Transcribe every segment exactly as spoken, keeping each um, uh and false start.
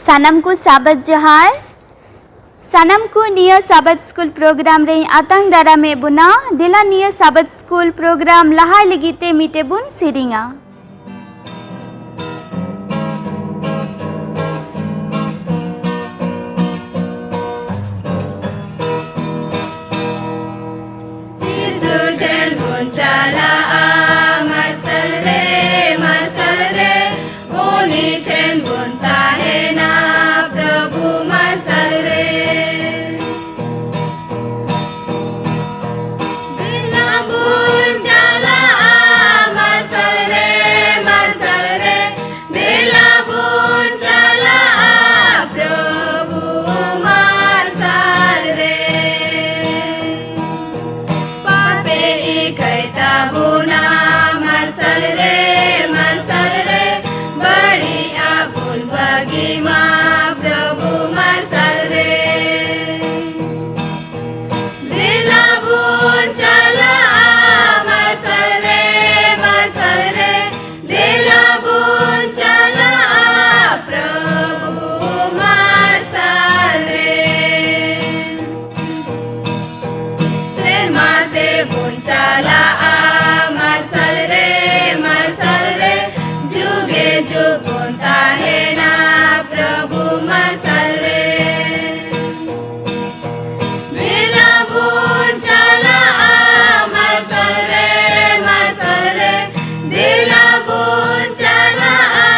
ᱥᱟᱱᱟᱢ ᱠᱚ ᱥᱟᱵᱟᱫ ᱡᱚᱦᱟᱨ᱾ ᱥᱟᱱᱟᱢ ᱠᱚ ᱱᱤᱭᱟᱹ ᱥᱟᱵᱟᱫ ᱥᱠᱩᱞ ᱯᱨᱳᱜᱨᱟᱢ ᱨᱮᱧ ᱟᱛᱟᱝ ᱫᱟᱨᱟᱢᱮᱫ ᱵᱚᱱᱟ᱾ ᱫᱮᱞᱟ ᱱᱤᱭᱟᱹ ᱥᱟᱵᱟᱫ ᱥᱠᱩᱞ ᱯᱨᱳᱜᱨᱟᱢ ᱞᱟᱦᱟᱭ ᱞᱟᱹᱜᱤᱫ ᱛᱮ ᱢᱤᱫᱴᱮᱡ ᱵᱚᱱ ᱥᱮᱨᱮᱧᱟ᱾ ᱡᱤᱥᱩ ᱴᱷᱮᱱ ᱵᱚᱱ ᱪᱟᱞᱟᱜᱼᱟ, ᱢᱟᱨᱥᱟᱞ ᱨᱮ, ᱢᱟᱨᱥᱟᱞ ᱨᱮ, ᱩᱱᱤ ᱴᱷᱮᱱ ᱵᱚᱱ ᱛᱟᱦᱮᱱᱟ, ᱯᱨᱚᱵᱷᱩ ᱢᱟᱨᱥᱟᱞ ᱨᱮ᱾ ᱫᱮᱞᱟ ᱵᱚᱱ ᱪᱟᱞᱟᱜᱼᱟ, ᱢᱟᱨᱥᱟᱞ ᱨᱮ, ᱢᱟᱨᱥᱟᱞ ᱨᱮ, ᱫᱮᱞᱟ ᱵᱚᱱ ᱪᱟᱞᱟᱜᱼᱟ, ᱯᱨᱚᱵᱷᱩ ᱢᱟᱨᱥᱟᱞ ᱨᱮ᱾ ᱯᱟᱯᱮ ᱤᱠᱟᱹᱭ ᱛᱟᱵᱚᱱᱟ, ᱢᱟᱨᱥᱟᱞ ᱨᱮ, ᱢᱟᱨᱥᱟᱞ ᱨᱮ, ᱵᱟᱹᱲᱤᱡ ᱟᱜ ᱵᱚᱱ ᱵᱟᱹᱜᱤ ᱢᱟ, ᱯᱨᱚᱵᱷᱩ ᱢᱟᱨᱥᱟᱞ ᱨᱮ᱾ ᱫᱮᱞᱟ ᱵᱚᱱ ᱪᱟᱞᱟᱜᱼᱟ, ᱢᱟᱨᱥᱟᱞ ᱨᱮ, ᱢᱟᱨᱥᱟᱞ ᱨᱮ, ᱫᱮᱞᱟ ᱵᱚᱱ ᱪᱟᱞᱟᱜᱼᱟ, ᱯᱨᱚᱵᱷᱩ ᱢᱟᱨᱥᱟᱞ ᱨᱮ᱾ ᱥᱮᱨᱢᱟ ᱛᱮᱵᱚᱱ ᱪᱟᱞᱟᱜᱼᱟ, ᱢᱟᱨᱥᱟᱞ ᱨᱮ, ᱢᱟᱨᱥᱟᱞ ᱨᱮ, ᱡᱩᱜᱮ ᱡᱩᱜᱽ ᱵᱚᱱ ᱛᱟᱦᱮᱱᱟ, ᱯᱨᱚᱵᱷᱩ ᱢᱟᱨᱥᱟᱞ ᱨᱮ᱾ ᱫᱮᱞᱟ ᱵᱚᱱ ᱪᱟᱞᱟᱜᱼᱟ, ᱢᱟᱨᱥᱟᱞ ᱨᱮ, ᱢᱟᱨᱥᱟᱞ ᱨᱮ, ᱫᱮᱞᱟ ᱵᱚᱱ ᱪᱟᱞᱟᱜᱼᱟ,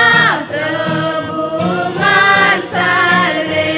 ᱯᱨᱚᱵᱷᱩ ᱢᱟᱨᱥᱟᱞ ᱨᱮ᱾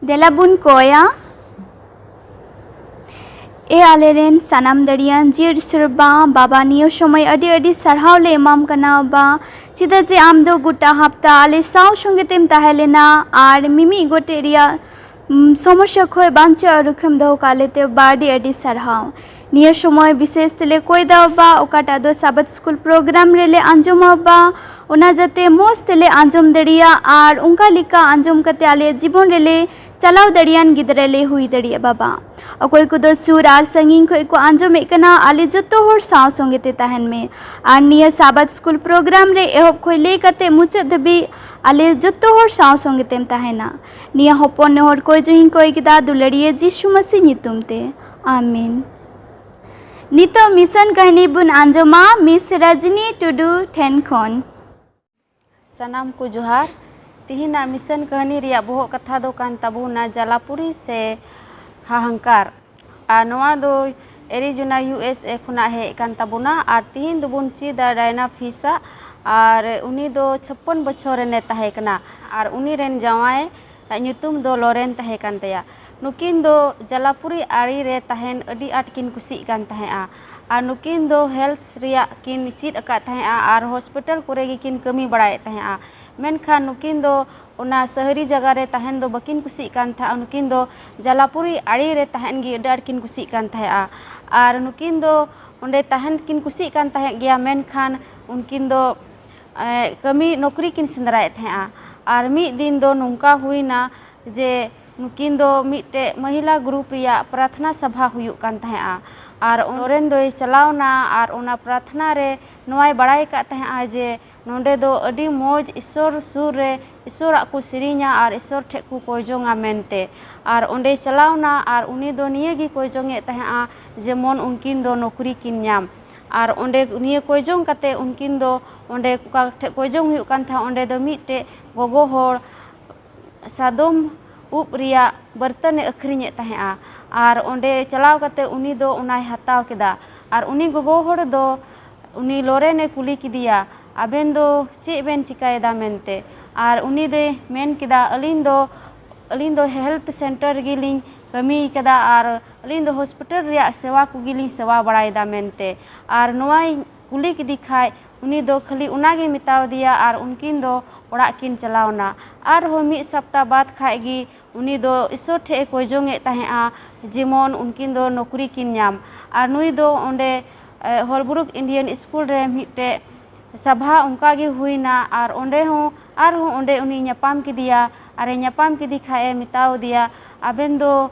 ᱫᱮᱞᱟ ᱵᱚᱱ ᱠᱚᱭᱟ᱾ ᱮ ᱟᱞᱮᱨᱮᱱ ᱥᱟᱱᱟᱢ ᱫᱟᱲᱮᱭᱟᱱ ᱡᱤᱭᱟᱹᱲ ᱥᱮᱨᱵᱟ ᱵᱟᱵᱟ, ᱱᱤᱭᱟᱹ ᱥᱚᱢᱚᱭ ᱟᱹᱰᱤ ᱟᱹᱰᱤ ᱥᱟᱨᱦᱟᱣ ᱞᱮ ᱮᱢᱟᱢ ᱠᱟᱱᱟ ᱵᱟ, ᱪᱮᱫᱟᱜ ᱡᱮ ᱟᱢ ᱫᱚ ᱜᱚᱴᱟ ᱦᱟᱯᱛᱟ ᱟᱞᱮ ᱥᱟᱶ ᱥᱚᱸᱜᱮ ᱛᱮᱢ ᱛᱟᱦᱮᱸ ᱞᱮᱱᱟ ᱟᱨ ᱢᱤᱢᱤᱫ ᱜᱚᱴᱮᱡ ᱨᱮᱭᱟᱜ, ᱩᱢ, ᱥᱚᱢᱚᱥᱥᱟ ᱠᱷᱚᱱ ᱵᱟᱧᱪᱟᱣ ᱨᱩᱠᱷᱤᱭᱟᱹᱢ ᱫᱚᱦᱚ ᱠᱟᱜ ᱞᱮᱛᱮ ᱵᱟ, ᱟᱹᱰᱤ ᱟᱹᱰᱤ ᱥᱟᱨᱦᱟᱣ᱾ ᱱᱤᱭᱟᱹ ᱥᱚᱢᱚᱭ ᱵᱤᱥᱮᱥ ᱛᱮᱞᱮ ᱠᱚᱭ ᱫᱟ ᱵᱟ, ᱚᱠᱟᱴᱟᱜ ᱫᱚ ᱥᱟᱵᱟᱛ ᱥᱠᱩᱞ ᱯᱨᱳᱜᱨᱟᱢ ᱨᱮᱞᱮ ᱟᱸᱡᱚᱢᱟ ᱵᱟ, ᱚᱱᱟ ᱡᱟᱛᱮ ᱢᱚᱡᱽ ᱛᱮᱞᱮ ᱟᱸᱡᱚᱢ ᱫᱟᱲᱮᱭᱟᱜ ᱟᱨ ᱚᱱᱠᱟ ᱞᱮᱠᱟ ᱟᱸᱡᱚᱢ ᱠᱟᱛᱮ ᱟᱞᱮᱭᱟᱜ ᱡᱤᱵᱚᱱ ᱨᱮᱞᱮ ᱪᱟᱞᱟᱣ ᱫᱟᱲᱮᱭᱟᱱ ᱜᱤᱫᱽᱨᱟᱹ ᱞᱮ ᱦᱩᱭ ᱫᱟᱲᱮᱭᱟᱜ ᱵᱟᱵᱟ᱾ ᱚᱠᱚᱭ ᱠᱚᱫᱚ ᱥᱩᱨ ᱟᱨ ᱥᱟᱺᱜᱤᱧ ᱠᱷᱚᱱ ᱠᱚ ᱟᱸᱡᱚᱢᱮᱫ ᱠᱟᱱᱟ, ᱟᱞᱮ ᱡᱚᱛᱚ ᱦᱚᱲ ᱥᱟᱶ ᱥᱚᱸᱜᱮ ᱛᱮ ᱛᱟᱦᱮᱱ ᱢᱮ᱾ ᱟᱨ ᱱᱤᱭᱟᱹ ᱥᱟᱵᱟᱛ ᱥᱠᱩᱞ ᱯᱨᱳᱜᱨᱟᱢ ᱨᱮ ᱮᱦᱚᱵ ᱠᱷᱚᱱ ᱞᱟᱹᱭ ᱠᱟᱛᱮ ᱢᱩᱪᱟᱹᱫ ᱫᱷᱟᱹᱵᱤᱡ ᱟᱞᱮ ᱡᱚᱛᱚ ᱦᱚᱲ ᱥᱟᱶ ᱥᱚᱸᱜᱮ ᱛᱮᱢ ᱛᱟᱦᱮᱱᱟ᱾ ᱱᱤᱭᱟᱹ ᱦᱚᱯᱚᱱ ᱱᱮᱦᱚᱨ ᱠᱚᱭ ᱡᱚᱝ ᱤᱧ ᱠᱚᱭ ᱠᱮᱫᱟ ᱫᱩᱞᱟᱹᱲᱤᱭᱟᱹ ᱡᱤᱥᱩ ᱢᱟᱹᱥᱤ ᱧᱩᱛᱩᱢ ᱛᱮ, ᱟᱢᱮᱱ᱾ ᱱᱤᱛᱚᱜ ᱢᱤᱥᱚᱱ ᱠᱟᱹᱦᱱᱤ ᱵᱚᱱ ᱟᱸᱡᱚᱢᱟ ᱢᱤᱥ ᱨᱟᱡᱽᱱᱤ ᱴᱩᱰᱩ ᱴᱷᱮᱱ ᱠᱷᱚᱱ᱾ ᱥᱟᱱᱟᱢ ᱠᱚ ᱡᱚᱦᱟᱨ᱾ ᱛᱤᱦᱤᱧᱟᱜ ᱢᱤᱥᱚᱱ ᱠᱟᱹᱦᱱᱤ ᱨᱮᱭᱟᱜ ᱵᱚᱦᱚᱜ ᱠᱟᱛᱷᱟ ᱫᱚ ᱠᱟᱱ ᱛᱟᱵᱚᱱᱟ ᱡᱟᱞᱟᱯᱩᱨᱤ ᱥᱮ ᱦᱟᱦᱟᱝᱠᱟᱨ᱾ ᱟᱨ ᱱᱚᱣᱟ ᱫᱚ ᱮᱨᱤᱡᱳᱱᱟ, ᱤᱭᱩ ᱮᱥ ᱮ ᱠᱷᱚᱱᱟᱜ ᱦᱮᱡ ᱠᱟᱱ ᱛᱟᱵᱚᱱᱟ᱾ ᱟᱨ ᱛᱤᱦᱤᱧ ᱫᱚᱵᱚᱱ ᱪᱮᱫᱟ ᱰᱟᱭᱱᱟ ᱯᱷᱤᱥᱟᱜ᱾ ᱟᱨ ᱩᱱᱤ ᱫᱚ ᱪᱷᱟᱯᱯᱚᱱ ᱵᱚᱪᱷᱚᱨ ᱨᱮᱱᱮ ᱛᱟᱦᱮᱸ ᱠᱟᱱᱟ᱾ ᱟᱨ ᱩᱱᱤ ᱨᱮᱱ ᱡᱟᱶᱟᱭ ᱟᱜ ᱧᱩᱛᱩᱢ ᱫᱚ ᱞᱚᱨᱮᱱ ᱛᱟᱦᱮᱸ ᱠᱟᱱ ᱛᱟᱭᱟ᱾ ᱱᱩᱠᱤᱱ ᱫᱚ ᱡᱟᱞᱟᱯᱩᱨᱤ ᱟᱲᱮ ᱨᱮ ᱛᱟᱦᱮᱱ ᱟᱹᱰᱤ ᱟᱸᱴ ᱠᱤᱱ ᱠᱩᱥᱤᱜ ᱠᱟᱱ ᱛᱟᱦᱮᱸᱜᱼᱟ᱾ ᱟᱨ ᱱᱩᱠᱤᱱ ᱫᱚ ᱦᱮᱞᱛᱷ ᱨᱮᱭᱟᱜ ᱠᱤᱱ ᱪᱮᱫ ᱟᱠᱟᱫ ᱛᱟᱦᱮᱸᱜᱼᱟ ᱟᱨ ᱦᱚᱥᱯᱤᱴᱟᱞ ᱠᱚᱨᱮ ᱜᱮᱠᱤᱱ ᱠᱟᱹᱢᱤ ᱵᱟᱲᱟᱭᱮᱫ ᱛᱟᱦᱮᱸᱜᱼᱟ᱾ ᱢᱮᱱᱠᱷᱟᱱ ᱱᱩᱠᱤᱱ ᱫᱚ ᱚᱱᱟ ᱥᱟᱦᱟᱨᱤ ᱡᱟᱭᱜᱟ ᱨᱮ ᱛᱟᱦᱮᱱ ᱫᱚ ᱵᱟᱹᱠᱤᱱ ᱠᱩᱥᱤᱜ ᱠᱟᱱ ᱛᱟᱦᱮᱸᱜᱼᱟ᱾ ᱱᱩᱠᱤᱱ ᱫᱚ ᱡᱟᱞᱟᱯᱩᱨᱤ ᱟᱲᱮ ᱨᱮ ᱛᱟᱦᱮᱱ ᱜᱮ ᱟᱹᱰᱤ ᱟᱸᱴ ᱠᱤᱱ ᱠᱩᱥᱤᱜ ᱠᱟᱱ ᱛᱟᱦᱮᱸᱜᱼᱟ᱾ ᱟᱨ ᱱᱩᱠᱤᱱ ᱫᱚ ᱚᱸᱰᱮ ᱛᱟᱦᱮᱱ ᱠᱤᱱ ᱠᱩᱥᱤᱜ ᱠᱟᱱ ᱛᱟᱦᱮᱸᱫ ᱜᱮᱭᱟ, ᱢᱮᱱᱠᱷᱟᱱ ᱩᱱᱠᱤᱱ ᱫᱚ, ᱮ, ᱠᱟᱹᱢᱤ ᱱᱚᱠᱨᱤ ᱠᱤᱱ ᱥᱮᱸᱫᱽᱨᱟᱭᱮᱫ ᱛᱟᱦᱮᱸᱜᱼᱟ᱾ ᱟᱨ ᱢᱤᱫ ᱫᱤᱱ ᱫᱚ ᱱᱚᱝᱠᱟ ᱦᱩᱭᱱᱟ ᱡᱮ ᱱᱩᱠᱤᱱ ᱫᱚ ᱢᱤᱫᱴᱮᱡ ᱢᱚᱦᱤᱞᱟ ᱜᱨᱩᱯ ᱨᱮᱭᱟᱜ ᱯᱨᱟᱨᱛᱷᱱᱟ ᱥᱚᱵᱷᱟ ᱦᱩᱭᱩᱜ ᱠᱟᱱ ᱛᱟᱦᱮᱸᱜᱼᱟ᱾ ᱟᱨ ᱞᱚᱨᱮᱱ ᱫᱚᱭ ᱪᱟᱞᱟᱣᱱᱟ ᱟᱨ ᱚᱱᱟ ᱯᱨᱟᱨᱛᱷᱱᱟ ᱨᱮ ᱱᱚᱣᱟᱭ ᱵᱟᱲᱟᱭ ᱟᱠᱟᱫ ᱛᱟᱦᱮᱸᱜᱼᱟ ᱡᱮ ᱱᱚᱸᱰᱮ ᱫᱚ ᱟᱹᱰᱤ ᱢᱚᱡᱽ ᱤᱥᱥᱚᱨ ᱥᱩᱨ ᱨᱮ ᱤᱥᱥᱚᱨᱟᱜ ᱠᱚ ᱥᱮᱨᱮᱧᱟ ᱟᱨ ᱤᱥᱥᱚᱨ ᱴᱷᱮᱡ ᱠᱚ ᱠᱚᱭᱡᱚᱝᱟ ᱢᱮᱱᱛᱮ᱾ ᱟᱨ ᱚᱸᱰᱮᱭ ᱪᱟᱞᱟᱣᱱᱟ ᱟᱨ ᱩᱱᱤ ᱫᱚ ᱱᱤᱭᱟᱹ ᱜᱮ ᱠᱚᱭᱡᱚᱝᱮᱫ ᱛᱟᱦᱮᱸᱜᱼᱟ ᱡᱮᱢᱚᱱ ᱩᱱᱠᱤᱱ ᱫᱚ ᱱᱚᱠᱨᱤ ᱠᱤᱱ ᱧᱟᱢ᱾ ᱟᱨ ᱚᱸᱰᱮ ᱱᱤᱭᱟᱹ ᱠᱚᱭᱡᱚᱝ ᱠᱟᱛᱮ ᱩᱱᱠᱤᱱ ᱫᱚ ᱚᱸᱰᱮ ᱚᱠᱟ ᱴᱷᱮᱡ ᱠᱚᱭᱡᱚᱝ ᱦᱩᱭᱩᱜ ᱠᱟᱱ ᱛᱟᱦᱮᱸᱜ, ᱚᱸᱰᱮ ᱫᱚ ᱢᱤᱫᱴᱮᱡ ᱜᱚᱜᱚ ᱦᱚᱲ ᱥᱟᱫᱚᱢ ᱩᱵ ᱨᱮᱭᱟᱜ ᱵᱟᱹᱨᱛᱟᱹᱱᱮ ᱟᱹᱠᱷᱨᱤᱧᱮᱫ ᱛᱟᱦᱮᱸᱜᱼᱟ᱾ ᱟᱨ ᱚᱸᱰᱮ ᱪᱟᱞᱟᱣ ᱠᱟᱛᱮ ᱩᱱᱤ ᱫᱚ ᱚᱱᱟᱭ ᱦᱟᱛᱟᱣ ᱠᱮᱫᱟ᱾ ᱟᱨ ᱩᱱᱤ ᱜᱚᱜᱚ ᱦᱚᱲ ᱫᱚ ᱩᱱᱤ ᱞᱚᱨᱮᱱᱮ ᱠᱩᱞᱤ ᱠᱮᱫᱮᱭᱟ, "ᱟᱵᱮᱱ ᱫᱚ ᱪᱮᱫ ᱵᱮᱱ ᱪᱤᱠᱟᱹᱭᱮᱫᱟ?" ᱢᱮᱱᱛᱮ᱾ ᱟᱨ ᱩᱱᱤ ᱫᱚᱭ ᱢᱮᱱ ᱠᱮᱫᱟ, "ᱟᱹᱞᱤᱧ ᱫᱚ ᱟᱹᱞᱤᱧ ᱫᱚ ᱦᱮᱞᱛᱷ ᱥᱮᱱᱴᱟᱨ ᱨᱮᱜᱮ ᱞᱤᱧ ᱠᱟᱹᱢᱤ ᱠᱟᱫᱟ ᱟᱨ ᱟᱹᱞᱤᱧ ᱫᱚ ᱦᱚᱥᱯᱤᱴᱟᱞ ᱨᱮᱭᱟᱜ ᱥᱮᱵᱟ ᱠᱚᱜᱮ ᱞᱤᱧ ᱥᱮᱵᱟ ᱵᱟᱲᱟᱭᱮᱫᱟ ᱢᱮᱱᱛᱮ᱾ ᱟᱨ ᱱᱚᱣᱟᱧ ᱠᱩᱞᱤ ᱠᱮᱫᱮ ᱠᱷᱟᱡ ᱩᱱᱤ ᱫᱚ ᱠᱷᱟᱹᱞᱤ ᱚᱱᱟ ᱜᱮ ᱢᱮᱛᱟᱣ ᱫᱮᱭᱟ ᱟᱨ ᱩᱱᱠᱤᱱ ᱫᱚ ᱚᱲᱟᱜ ᱠᱤᱱ ᱪᱟᱞᱟᱣ ᱮᱱᱟ᱾ ᱟᱨᱦᱚᱸ ᱢᱤᱫ ᱥᱟᱯᱛᱟ ᱵᱟᱫ ᱠᱷᱟᱡ ᱜᱮ ᱩᱱᱤ ᱫᱚ ᱤᱥᱚᱨ ᱴᱷᱮᱡ ᱮ ᱠᱚᱭ ᱡᱚᱝ ᱮᱫ ᱛᱟᱦᱮᱸᱫᱼᱟ, ᱡᱮᱢᱚᱱ ᱩᱱᱠᱤᱱ ᱫᱚ ᱱᱚᱠᱨᱤ ᱠᱤᱱ ᱧᱟᱢ᱾ ᱟᱨ ᱱᱩᱭ ᱫᱚ ᱚᱸᱰᱮ ᱦᱚᱞᱵᱨᱩᱠ ᱤᱱᱰᱤᱭᱟᱱ ᱥᱠᱩᱞ ᱨᱮ ᱢᱤᱫᱴᱮᱡ ᱥᱟᱵᱷᱟ ᱚᱱᱠᱟ ᱜᱮ ᱦᱩᱭᱱᱟ᱾ ᱟᱨ ᱚᱸᱰᱮ ᱦᱚᱸ ᱟᱨᱦᱚᱸ ᱚᱸᱰᱮ ᱩᱱᱤ ᱧᱟᱯᱟᱢ ᱠᱮᱫᱮᱭᱟ᱾ ᱟᱨᱮ ᱧᱟᱯᱟᱢ ᱠᱮᱫᱮ ᱠᱷᱟᱡ ᱮ ᱢᱮᱛᱟᱣ ᱫᱮᱭᱟ, ᱟᱵᱮᱱ ᱫᱚ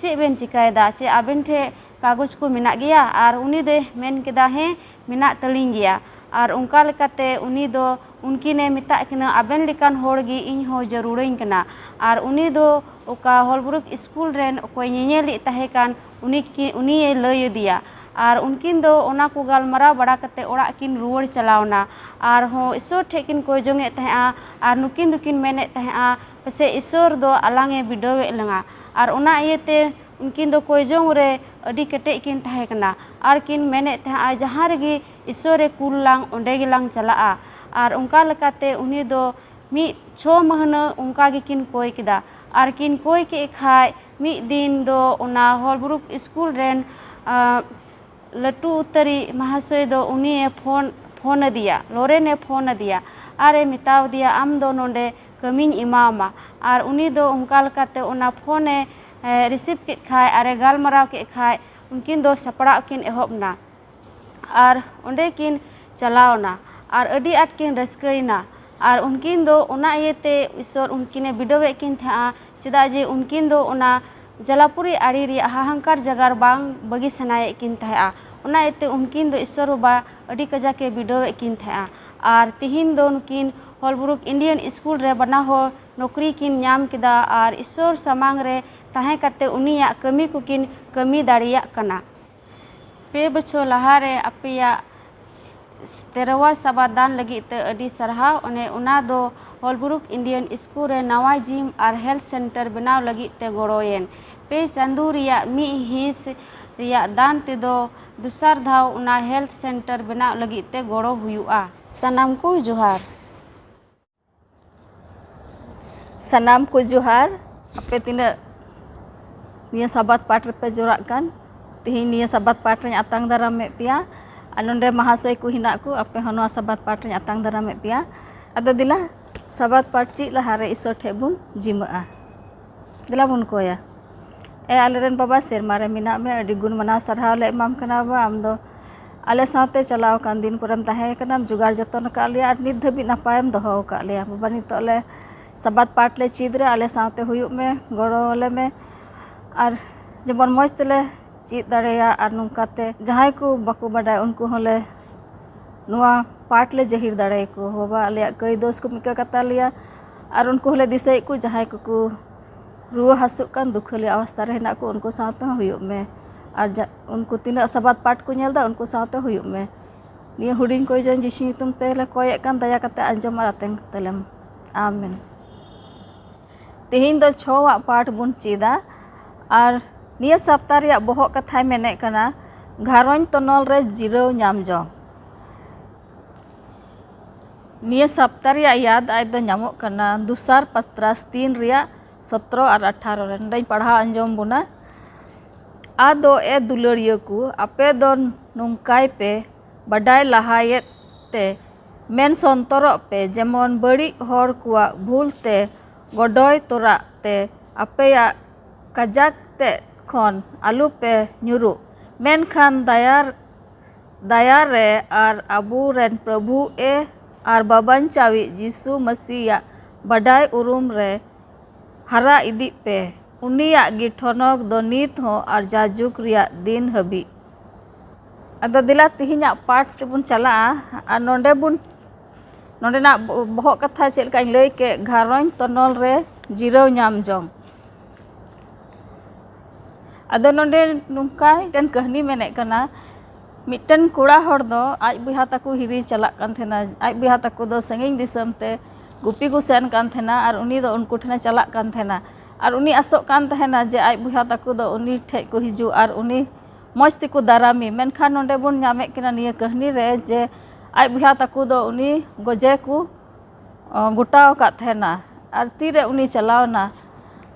ᱪᱮᱫ ᱵᱮᱱ ᱪᱤᱠᱟᱭᱮᱫᱟ? ᱪᱮ ᱟᱵᱮᱱ ᱴᱷᱮᱡ ᱠᱟᱜᱚᱡᱽ ᱠᱚ ᱢᱮᱱᱟᱜ ᱜᱮᱭᱟ? ᱟᱨ ᱩᱱᱤ ᱫᱚᱭ ᱢᱮᱱ ᱠᱮᱫᱟ, ᱦᱮᱸ, ᱢᱮᱱᱟᱜ ᱛᱟᱹᱞᱤᱧ ᱜᱮᱭᱟ᱾ ᱟᱨ ᱚᱱᱠᱟ ᱞᱮᱠᱟᱛᱮ ᱩᱱᱤ ᱫᱚ ᱩᱱᱠᱤᱱᱮ ᱢᱮᱛᱟᱜ ᱠᱤᱱᱟᱹ, ᱟᱵᱮᱱ ᱞᱮᱠᱟᱱ ᱦᱚᱲ ᱜᱮ ᱤᱧ ᱦᱚᱸ ᱡᱟᱹᱨᱩᱲᱟᱹᱧ ᱠᱟᱱᱟ᱾ ᱟᱨ ᱩᱱᱤ ᱫᱚ ᱚᱠᱟ ᱦᱚᱞᱵᱨᱩᱠ ᱥᱠᱩᱞ ᱨᱮᱱ ᱚᱠᱚᱭ ᱧᱮᱧᱮᱞᱤᱡ ᱛᱟᱦᱮᱸ ᱠᱟᱱ, ᱩᱱᱤ ᱠᱤ-, ᱩᱱᱤᱭᱮ ᱞᱟᱹᱭ ᱟᱫᱮᱭᱟ᱾ ᱟᱨ ᱩᱱᱠᱤᱱ ᱫᱚ ᱚᱱᱟ ᱠᱚ ᱜᱟᱞᱢᱟᱨᱟᱣ ᱵᱟᱲᱟ ᱠᱟᱛᱮ ᱚᱲᱟᱜ ᱠᱤᱱ ᱨᱩᱣᱟᱹᱲ ᱪᱟᱞᱟᱣᱱᱟ᱾ ᱟᱨᱦᱚᱸ ᱤᱥᱚᱨ ᱴᱷᱮᱡ ᱠᱤᱱ ᱠᱚᱭ ᱡᱚᱝ ᱮᱫ ᱛᱟᱦᱮᱸᱫᱼᱟ᱾ ᱟᱨ ᱱᱩᱠᱤᱱ ᱫᱚᱠᱤᱱ ᱢᱮᱱᱮᱫ ᱛᱟᱦᱮᱸᱫᱼᱟ, ᱯᱟᱥᱮᱡ ᱤᱥᱚᱨ ᱫᱚ ᱟᱞᱟᱝ ᱮ ᱵᱤᱰᱟᱹᱣᱮᱫ ᱞᱟᱝᱟ᱾ ᱟᱨ ᱚᱱᱟ ᱤᱭᱟᱹᱛᱮ ᱩᱱᱠᱤᱱ ᱫᱚ ᱠᱚᱭ ᱡᱚᱝ ᱨᱮ ᱟᱹᱰᱤ ᱠᱮᱴᱮᱡ ᱠᱤᱱ ᱛᱟᱦᱮᱸ ᱠᱟᱱᱟ᱾ ᱟᱨ ᱠᱤᱱ ᱢᱮᱱᱮᱫ ᱛᱟᱦᱮᱸᱫᱼᱟ, ᱡᱟᱦᱟᱸ ᱨᱮᱜᱮ ᱤᱥᱚᱨᱮ ᱠᱩᱞ ᱞᱟᱝ, ᱚᱸᱰᱮ ᱜᱮᱞᱟᱝ ᱪᱟᱞᱟᱜᱼᱟ᱾ ᱟᱨ ᱚᱱᱠᱟ ᱞᱮᱠᱟᱛᱮ ᱩᱱᱤ ᱫᱚ ᱢᱤᱫ ᱪᱷᱚ ᱢᱟᱹᱦᱱᱟᱹ ᱚᱱᱠᱟ ᱜᱮᱠᱤᱱ ᱠᱚᱭ ᱠᱮᱫᱟ᱾ ᱟᱨ ᱠᱤᱱ ᱠᱚᱭ ᱠᱮᱫ ᱠᱷᱟᱡ ᱢᱤᱫ ᱫᱤᱱ ᱫᱚ ᱚᱱᱟ ᱦᱚᱞᱵᱨᱩᱠ ᱥᱠᱩᱞ ᱨᱮᱱ, ᱟᱸ, ᱞᱟᱹᱴᱩ ᱩᱛᱟᱹᱨᱤᱡ ᱢᱟᱦᱟᱥᱚᱭ ᱫᱚ ᱩᱱᱤᱭᱮ ᱯᱷᱳᱱ, ᱯᱷᱳᱱ ᱟᱫᱮᱭᱟ, ᱞᱚᱨᱮᱱᱮ ᱯᱷᱳᱱ ᱟᱫᱮᱭᱟ᱾ ᱟᱨᱮ ᱢᱮᱛᱟᱣ ᱫᱮᱭᱟ, ᱟᱢ ᱫᱚ ᱱᱚᱰᱮ ᱠᱟᱹᱢᱤᱧ ᱮᱢᱟᱣᱟᱢᱟ᱾ ᱟᱨ ᱩᱱᱤ ᱫᱚ ᱚᱱᱠᱟ ᱞᱮᱠᱟᱛᱮ ᱚᱱᱟ ᱯᱷᱳᱱᱮ, ᱮ, ᱨᱤᱥᱤᱵᱷ ᱠᱮᱫ ᱠᱷᱟᱡ ᱟᱨᱮ ᱜᱟᱞᱢᱟᱨᱟᱣ ᱠᱮᱫ ᱠᱷᱟᱡ, ᱩᱱᱠᱤᱱ ᱫᱚ ᱥᱟᱯᱲᱟᱣ ᱠᱤᱱ ᱮᱦᱚᱵ ᱮᱱᱟ᱾ ᱟᱨ ᱚᱸᱰᱮ ᱠᱤᱱ ᱪᱟᱞᱟᱣ ᱮᱱᱟ᱾ ᱟᱨ ᱟᱹᱰᱤ ᱟᱸᱴ ᱠᱤᱱ ᱨᱟᱹᱥᱠᱟᱹᱭᱮᱱᱟ᱾ ᱟᱨ ᱩᱱᱠᱤᱱ ᱫᱚ ᱚᱱᱟ ᱤᱭᱟᱹᱛᱮ ᱤᱥᱚᱨ ᱩᱱᱠᱤᱱᱮ ᱵᱤᱰᱟᱹᱣᱮᱫ ᱠᱤᱱ ᱛᱟᱦᱮᱸᱫᱼᱟ, ᱪᱮᱫᱟᱜ ᱡᱮ ᱩᱱᱠᱤᱱ ᱫᱚ ᱚᱱᱟ ᱡᱟᱞᱟᱯᱩᱨᱤ ᱟᱲᱮ ᱨᱮᱭᱟᱜ ᱦᱟᱦᱟᱝᱠᱟᱨ ᱡᱟᱭᱜᱟ ᱨᱮ ᱵᱟᱝ ᱵᱟᱹᱜᱤ ᱥᱟᱱᱟᱭᱮᱫ ᱠᱤᱱ ᱛᱟᱦᱮᱸᱫᱼᱟ᱾ ᱚᱱᱟ ᱤᱭᱟᱹᱛᱮ ᱩᱱᱠᱤᱱ ᱫᱚ ᱤᱥᱚᱨ ᱵᱟᱵᱟ ᱟᱹᱰᱤ ᱠᱟᱡᱟᱠ ᱮ ᱵᱤᱰᱟᱹᱣᱮᱫ ᱠᱤᱱ ᱛᱟᱦᱮᱸᱫᱼᱟ᱾ ᱟᱨ ᱛᱤᱦᱤᱧ ᱫᱚ ᱱᱩᱠᱤᱱ ᱦᱚᱞᱵᱨᱩᱠ ᱤᱱᱰᱤᱭᱟᱱ ᱥᱠᱩᱞ ᱨᱮ ᱵᱟᱱᱟ ᱦᱚᱲ ᱱᱚᱠᱨᱤ ᱠᱤᱱ ᱧᱟᱢ ᱠᱮᱫᱟ ᱟᱨ ᱤᱥᱚᱨ ᱥᱟᱢᱟᱝ ᱨᱮ ᱛᱟᱦᱮᱸ ᱠᱟᱛᱮ ᱩᱱᱤᱭᱟᱜ ᱠᱟᱹᱢᱤ ᱠᱚᱠᱤᱱ ᱠᱟᱹᱢᱤ ᱫᱟᱲᱮᱭᱟᱜ ᱠᱟᱱᱟ᱾ ᱯᱮ ᱵᱚᱪᱷᱚᱨ ᱞᱟᱦᱟᱨᱮ ᱟᱯᱮᱭᱟᱜ ᱛᱮᱨᱣᱟ ᱥᱟᱵᱟ ᱫᱟᱱ ᱞᱟᱹᱜᱤᱫ ᱛᱮ ᱟᱹᱰᱤ ᱥᱟᱨᱦᱟᱣ᱾ ᱚᱱᱮ ᱚᱱᱟ ᱫᱚ ᱦᱚᱞᱵᱨᱩᱠ ᱤᱱᱰᱤᱭᱟᱱ ᱥᱠᱩᱞ ᱨᱮ ᱱᱟᱣᱟ ᱡᱤᱢ ᱟᱨ ᱦᱮᱞᱛᱷ ᱥᱮᱱᱴᱟᱨ ᱵᱮᱱᱟᱣ ᱞᱟᱹᱜᱤᱫ ᱛᱮ ᱜᱚᱲᱚᱭᱮᱱ᱾ ᱯᱮ ᱪᱟᱸᱫᱳ ᱨᱮᱭᱟᱜ ᱢᱤᱫ ᱦᱤᱸᱥ ᱨᱮᱭᱟᱜ ᱫᱟᱱ ᱛᱮᱫᱚ ᱫᱚᱥᱟᱨ ᱫᱷᱟᱣ ᱚᱱᱟ ᱦᱮᱞᱛᱷ ᱥᱮᱱᱴᱟᱨ ᱵᱮᱱᱟᱣ ᱞᱟᱹᱜᱤᱫ ᱛᱮ ᱜᱚᱲᱚ ᱦᱩᱭᱩᱜᱼᱟ᱾ ᱥᱟᱱᱟᱢ ᱠᱚ ᱡᱚᱦᱟᱨ᱾ ᱥᱟᱱᱟᱢ ᱠᱚ ᱡᱚᱦᱟᱨ᱾ ᱟᱯᱮ ᱛᱤᱱᱟᱹᱜ ᱱᱤᱭᱟᱹ ᱥᱟᱵᱟᱛ ᱯᱟᱴ ᱨᱮᱯᱮ ᱡᱚᱲᱟᱜ ᱠᱟᱱ, ᱛᱤᱦᱤᱧ ᱱᱤᱭᱟᱹ ᱥᱟᱵᱟᱛ ᱯᱟᱴ ᱨᱮᱧ ᱟᱛᱟᱝ ᱫᱟᱨᱟᱢᱮᱫ ᱯᱮᱭᱟ᱾ ᱟᱨ ᱱᱚᱰᱮ ᱢᱟᱦᱟᱥᱚᱭ ᱠᱚ ᱦᱮᱱᱟᱜ ᱠᱚ, ᱟᱯᱮ ᱦᱚᱸ ᱱᱚᱣᱟ ᱥᱟᱵᱟᱛ ᱯᱟᱴ ᱨᱮᱧ ᱟᱛᱟᱝ ᱫᱟᱨᱟᱢᱮᱫ ᱯᱮᱭᱟ᱾ ᱟᱫᱚ ᱫᱮᱞᱟ, ᱥᱟᱵᱟᱛ ᱯᱟᱴ ᱪᱮᱫ ᱞᱟᱦᱟᱨᱮ ᱤᱥᱚᱨ ᱴᱷᱮᱡ ᱵᱚᱱ ᱡᱤᱢᱟᱹᱜᱼᱟ᱾ ᱫᱮᱞᱟ ᱵᱚᱱ ᱠᱚᱭᱟ᱾ ᱮ ᱟᱞᱮᱨᱮᱱ ᱵᱟᱵᱟ, ᱥᱮᱨᱢᱟ ᱨᱮ ᱢᱮᱱᱟᱜ ᱢᱮ, ᱟᱹᱰᱤ ᱜᱩᱱ ᱢᱟᱱᱟᱣ ᱥᱟᱨᱦᱟᱣ ᱞᱮ ᱮᱢᱟᱢ ᱠᱟᱱᱟ ᱵᱟᱵᱟ᱾ ᱟᱢ ᱫᱚ ᱟᱞᱮ ᱥᱟᱶᱛᱮ ᱪᱟᱞᱟᱣ ᱟᱠᱟᱱ ᱫᱤᱱ ᱠᱚᱨᱮᱢ ᱛᱟᱦᱮᱸ ᱠᱟᱱᱟᱢ, ᱡᱚᱜᱟᱲ ᱡᱚᱛᱚᱱ ᱟᱠᱟᱫ ᱞᱮᱭᱟ ᱟᱨ ᱱᱤᱛ ᱫᱷᱟᱹᱵᱤᱡ ᱱᱟᱯᱟᱭᱮᱢ ᱫᱚᱦᱚ ᱟᱠᱟᱫ ᱞᱮᱭᱟ᱾ ᱵᱟᱵᱟ, ᱱᱤᱛᱚᱜ ᱞᱮ ᱥᱟᱵᱟᱛ ᱯᱟᱴ ᱞᱮ ᱪᱮᱫ ᱨᱮ, ᱟᱞᱮ ᱥᱟᱶᱛᱮ ᱦᱩᱭᱩᱜ ᱢᱮ, ᱜᱚᱲᱚ ᱟᱞᱮ ᱢᱮ᱾ ᱟᱨ ᱡᱮᱢᱚᱱ ᱢᱚᱡᱽ ᱛᱮᱞᱮ ᱪᱮᱫ ᱫᱟᱲᱮᱭᱟᱜ ᱟᱨ ᱱᱚᱝᱠᱟᱛᱮ ᱡᱟᱦᱟᱸᱭ ᱠᱚ ᱵᱟᱠᱚ ᱵᱟᱰᱟᱭ ᱩᱱᱠᱩ ᱦᱚᱸᱞᱮ ᱱᱚᱣᱟ ᱯᱟᱴ ᱞᱮ ᱡᱟᱹᱦᱤᱨ ᱫᱟᱲᱮᱭᱟᱠᱚ᱾ ᱵᱟᱵᱟ, ᱟᱞᱮᱭᱟᱜ ᱠᱟᱹᱭ ᱫᱳᱥ ᱠᱚᱢ ᱤᱠᱟᱹ ᱠᱟᱛᱟ ᱞᱮᱭᱟ ᱟᱨ ᱩᱱᱠᱩ ᱦᱚᱸᱞᱮ ᱫᱤᱥᱟᱹᱭᱮᱫ ᱠᱚ ᱡᱟᱦᱟᱸᱭ ᱠᱚᱠᱚ ᱨᱩᱣᱟᱹ ᱦᱟᱹᱥᱩᱜ ᱠᱟᱱ, ᱫᱩᱠᱷᱟᱹᱞᱤ ᱚᱵᱚᱥᱛᱟ ᱨᱮ ᱦᱮᱱᱟᱜ ᱠᱚ, ᱩᱱᱠᱩ ᱥᱟᱶᱛᱮ ᱦᱚᱸ ᱦᱩᱭᱩᱜ ᱢᱮ᱾ ᱟᱨ ᱡᱟ-, ᱩᱱᱠᱩ ᱛᱤᱱᱟᱹᱜ ᱥᱟᱵᱟᱛ ᱯᱟᱴ ᱠᱚ ᱧᱮᱞ ᱮᱫᱟ, ᱩᱱᱠᱩ ᱥᱟᱶᱛᱮ ᱦᱩᱭᱩᱜ ᱢᱮ᱾ ᱱᱤᱭᱟᱹ ᱦᱩᱰᱤᱧ ᱠᱚᱭ ᱡᱚᱱ ᱡᱤᱥᱩ ᱧᱩᱛᱩᱢ ᱛᱮᱞᱮ ᱠᱚᱭᱮᱫ ᱠᱟᱱ, ᱫᱟᱭᱟ ᱠᱟᱛᱮ ᱟᱸᱡᱚᱢ ᱟᱨ ᱟᱛᱮᱱ ᱛᱟᱞᱮᱢ᱾ ᱟᱢᱮᱱ᱾ ᱛᱮᱦᱮᱧ ᱫᱚ ᱪᱷᱚᱣᱟᱜ ᱯᱟᱴ ᱵᱚᱱ ᱪᱮᱫᱟ ᱟᱨ ᱱᱤᱭᱟᱹ ᱥᱟᱯᱛᱟ ᱨᱮᱭᱟᱜ ᱵᱚᱦᱚᱜ ᱠᱟᱛᱷᱟᱭ ᱢᱮᱱᱮᱫ ᱠᱟᱱᱟ, ᱜᱷᱟᱨᱚᱸᱡᱽ ᱛᱚᱱᱚᱞ ᱨᱮ ᱡᱤᱨᱟᱹᱣ ᱧᱟᱢ ᱡᱚᱝ᱾ ᱱᱤᱭᱟᱹ ᱥᱟᱯᱛᱟ ᱨᱮᱭᱟᱜ ᱭᱟᱫ ᱟᱭ ᱫᱚ ᱧᱟᱢᱚᱜ ᱠᱟᱱᱟ ᱫᱚᱥᱟᱨ ᱯᱟᱛᱨᱟᱥ ᱛᱤᱱ ᱨᱮᱭᱟᱜ ᱥᱚᱛᱨᱚ ᱟᱨ ᱟᱴᱷᱟᱨᱚ ᱨᱮ᱾ ᱱᱚᱸᱰᱮᱧ ᱯᱟᱲᱦᱟᱣ ᱟᱸᱡᱚᱢ ᱵᱚᱱᱟ᱾ ᱟᱫᱚ ᱮ ᱫᱩᱞᱟᱹᱲᱤᱭᱟᱹ ᱠᱚ, ᱟᱯᱮ ᱫᱚ ᱱᱚᱝᱠᱟᱭ ᱯᱮ ᱵᱟᱰᱟᱭ ᱞᱟᱦᱟᱭᱮᱫ ᱛᱮ ᱢᱮᱱ ᱥᱚᱱᱛᱚᱨᱚᱜ ᱯᱮ, ᱡᱮᱢᱚᱱ ᱵᱟᱹᱲᱤᱡ ᱦᱚᱲ ᱠᱚᱣᱟᱜ ᱵᱷᱩᱞ ᱛᱮ ᱜᱚᱰᱚᱭ ᱛᱚᱨᱟᱜ ᱛᱮ ᱟᱯᱮᱭᱟᱜ ᱠᱟᱡᱟᱠ ᱛᱮᱫ ᱠᱷᱚᱱ ᱟᱞᱚᱯᱮ ᱧᱩᱨᱩᱜ, ᱢᱮᱱᱠᱷᱟᱱ ᱫᱟᱭᱟ, ᱫᱟᱭᱟ ᱨᱮ ᱟᱨ ᱟᱵᱚᱨᱮᱱ ᱯᱨᱚᱵᱷᱩ ᱮ ᱟᱨ ᱵᱟᱵᱟᱧᱪᱟᱣᱤᱡ ᱡᱤᱥᱩ ᱢᱟᱹᱥᱤᱭᱟᱜ ᱵᱟᱰᱟᱭ ᱩᱨᱩᱢ ᱨᱮ ᱦᱟᱨᱟ ᱤᱫᱤᱜ ᱯᱮ᱾ ᱩᱱᱤᱭᱟᱜ ᱜᱮ ᱴᱷᱚᱱᱚᱠ ᱫᱚ ᱱᱤᱛ ᱦᱚᱸ ᱟᱨ ᱡᱟᱡᱩᱜᱽ ᱨᱮᱭᱟᱜ ᱫᱤᱱ ᱦᱟᱹᱵᱤᱡ᱾ ᱟᱫᱚ ᱫᱮᱞᱟ ᱛᱮᱦᱮᱧᱟᱜ ᱯᱟᱴ ᱛᱮᱵᱚᱱ ᱪᱟᱞᱟᱜᱼᱟ᱾ ᱟᱨ ᱱᱚᱰᱮ ᱵᱚᱱ, ᱱᱚᱰᱮᱱᱟᱜ ᱵᱚ-, ᱵᱚᱦᱚᱜ ᱠᱟᱛᱷᱟ ᱪᱮᱫ ᱞᱮᱠᱟᱧ ᱞᱟᱹᱭ ᱠᱮᱫ, ᱜᱷᱟᱨᱚᱸᱡᱽ ᱛᱚᱱᱚᱞ ᱨᱮ ᱡᱤᱨᱟᱹᱣ ᱧᱟᱢ ᱡᱚᱝ᱾ ᱟᱫᱚ ᱱᱚᱰᱮ ᱱᱚᱝᱠᱟ ᱢᱤᱫᱴᱮᱱ ᱠᱟᱹᱦᱱᱤ ᱢᱮᱱᱮᱫ ᱠᱟᱱᱟ, ᱢᱤᱫᱴᱮᱱ ᱠᱚᱲᱟ ᱦᱚᱲ ᱫᱚ ᱟᱡ ᱵᱚᱭᱦᱟ ᱛᱟᱠᱚ ᱦᱤᱨᱤ ᱪᱟᱞᱟᱜ ᱠᱟᱱ ᱛᱟᱦᱮᱱᱟ᱾ ᱟᱡ ᱵᱚᱭᱦᱟ ᱛᱟᱠᱚ ᱫᱚ ᱥᱟᱺᱜᱤᱧ ᱫᱤᱥᱚᱢ ᱛᱮ ᱜᱩᱯᱤ ᱠᱚ ᱥᱮᱱ ᱠᱟᱱ ᱛᱟᱦᱮᱱᱟ ᱟᱨ ᱩᱱᱤ ᱫᱚ ᱩᱱᱠᱩ ᱴᱷᱮᱱᱮ ᱪᱟᱞᱟᱜ ᱠᱟᱱ ᱛᱟᱦᱮᱱᱟ᱾ ᱟᱨ ᱩᱱᱤ ᱟᱥᱚᱜ ᱠᱟᱱ ᱛᱟᱦᱮᱱᱟ ᱡᱮ ᱟᱡ ᱵᱚᱭᱦᱟ ᱛᱟᱠᱚ ᱫᱚ ᱩᱱᱤ ᱴᱷᱮᱡ ᱠᱚ ᱦᱤᱡᱩᱜ ᱟᱨ ᱩᱱᱤ ᱢᱚᱡᱽ ᱛᱮᱠᱚ ᱫᱟᱨᱟᱢᱮ᱾ ᱢᱮᱱᱠᱷᱟᱱ ᱱᱚᱰᱮ ᱵᱚᱱ ᱧᱟᱢᱮᱫ ᱠᱟᱱᱟ ᱱᱤᱭᱟᱹ ᱠᱟᱹᱦᱱᱤ ᱨᱮ ᱡᱮ ᱟᱡ ᱵᱚᱭᱦᱟ ᱛᱟᱠᱚ ᱫᱚ ᱩᱱᱤ ᱜᱚᱡᱮ ᱠᱚ, ᱚ, ᱜᱚᱴᱟᱣ ᱟᱠᱟᱫ ᱛᱟᱦᱮᱱᱟ᱾ ᱟᱨ ᱛᱤᱨᱮ ᱩᱱᱤ ᱪᱟᱞᱟᱣᱱᱟ,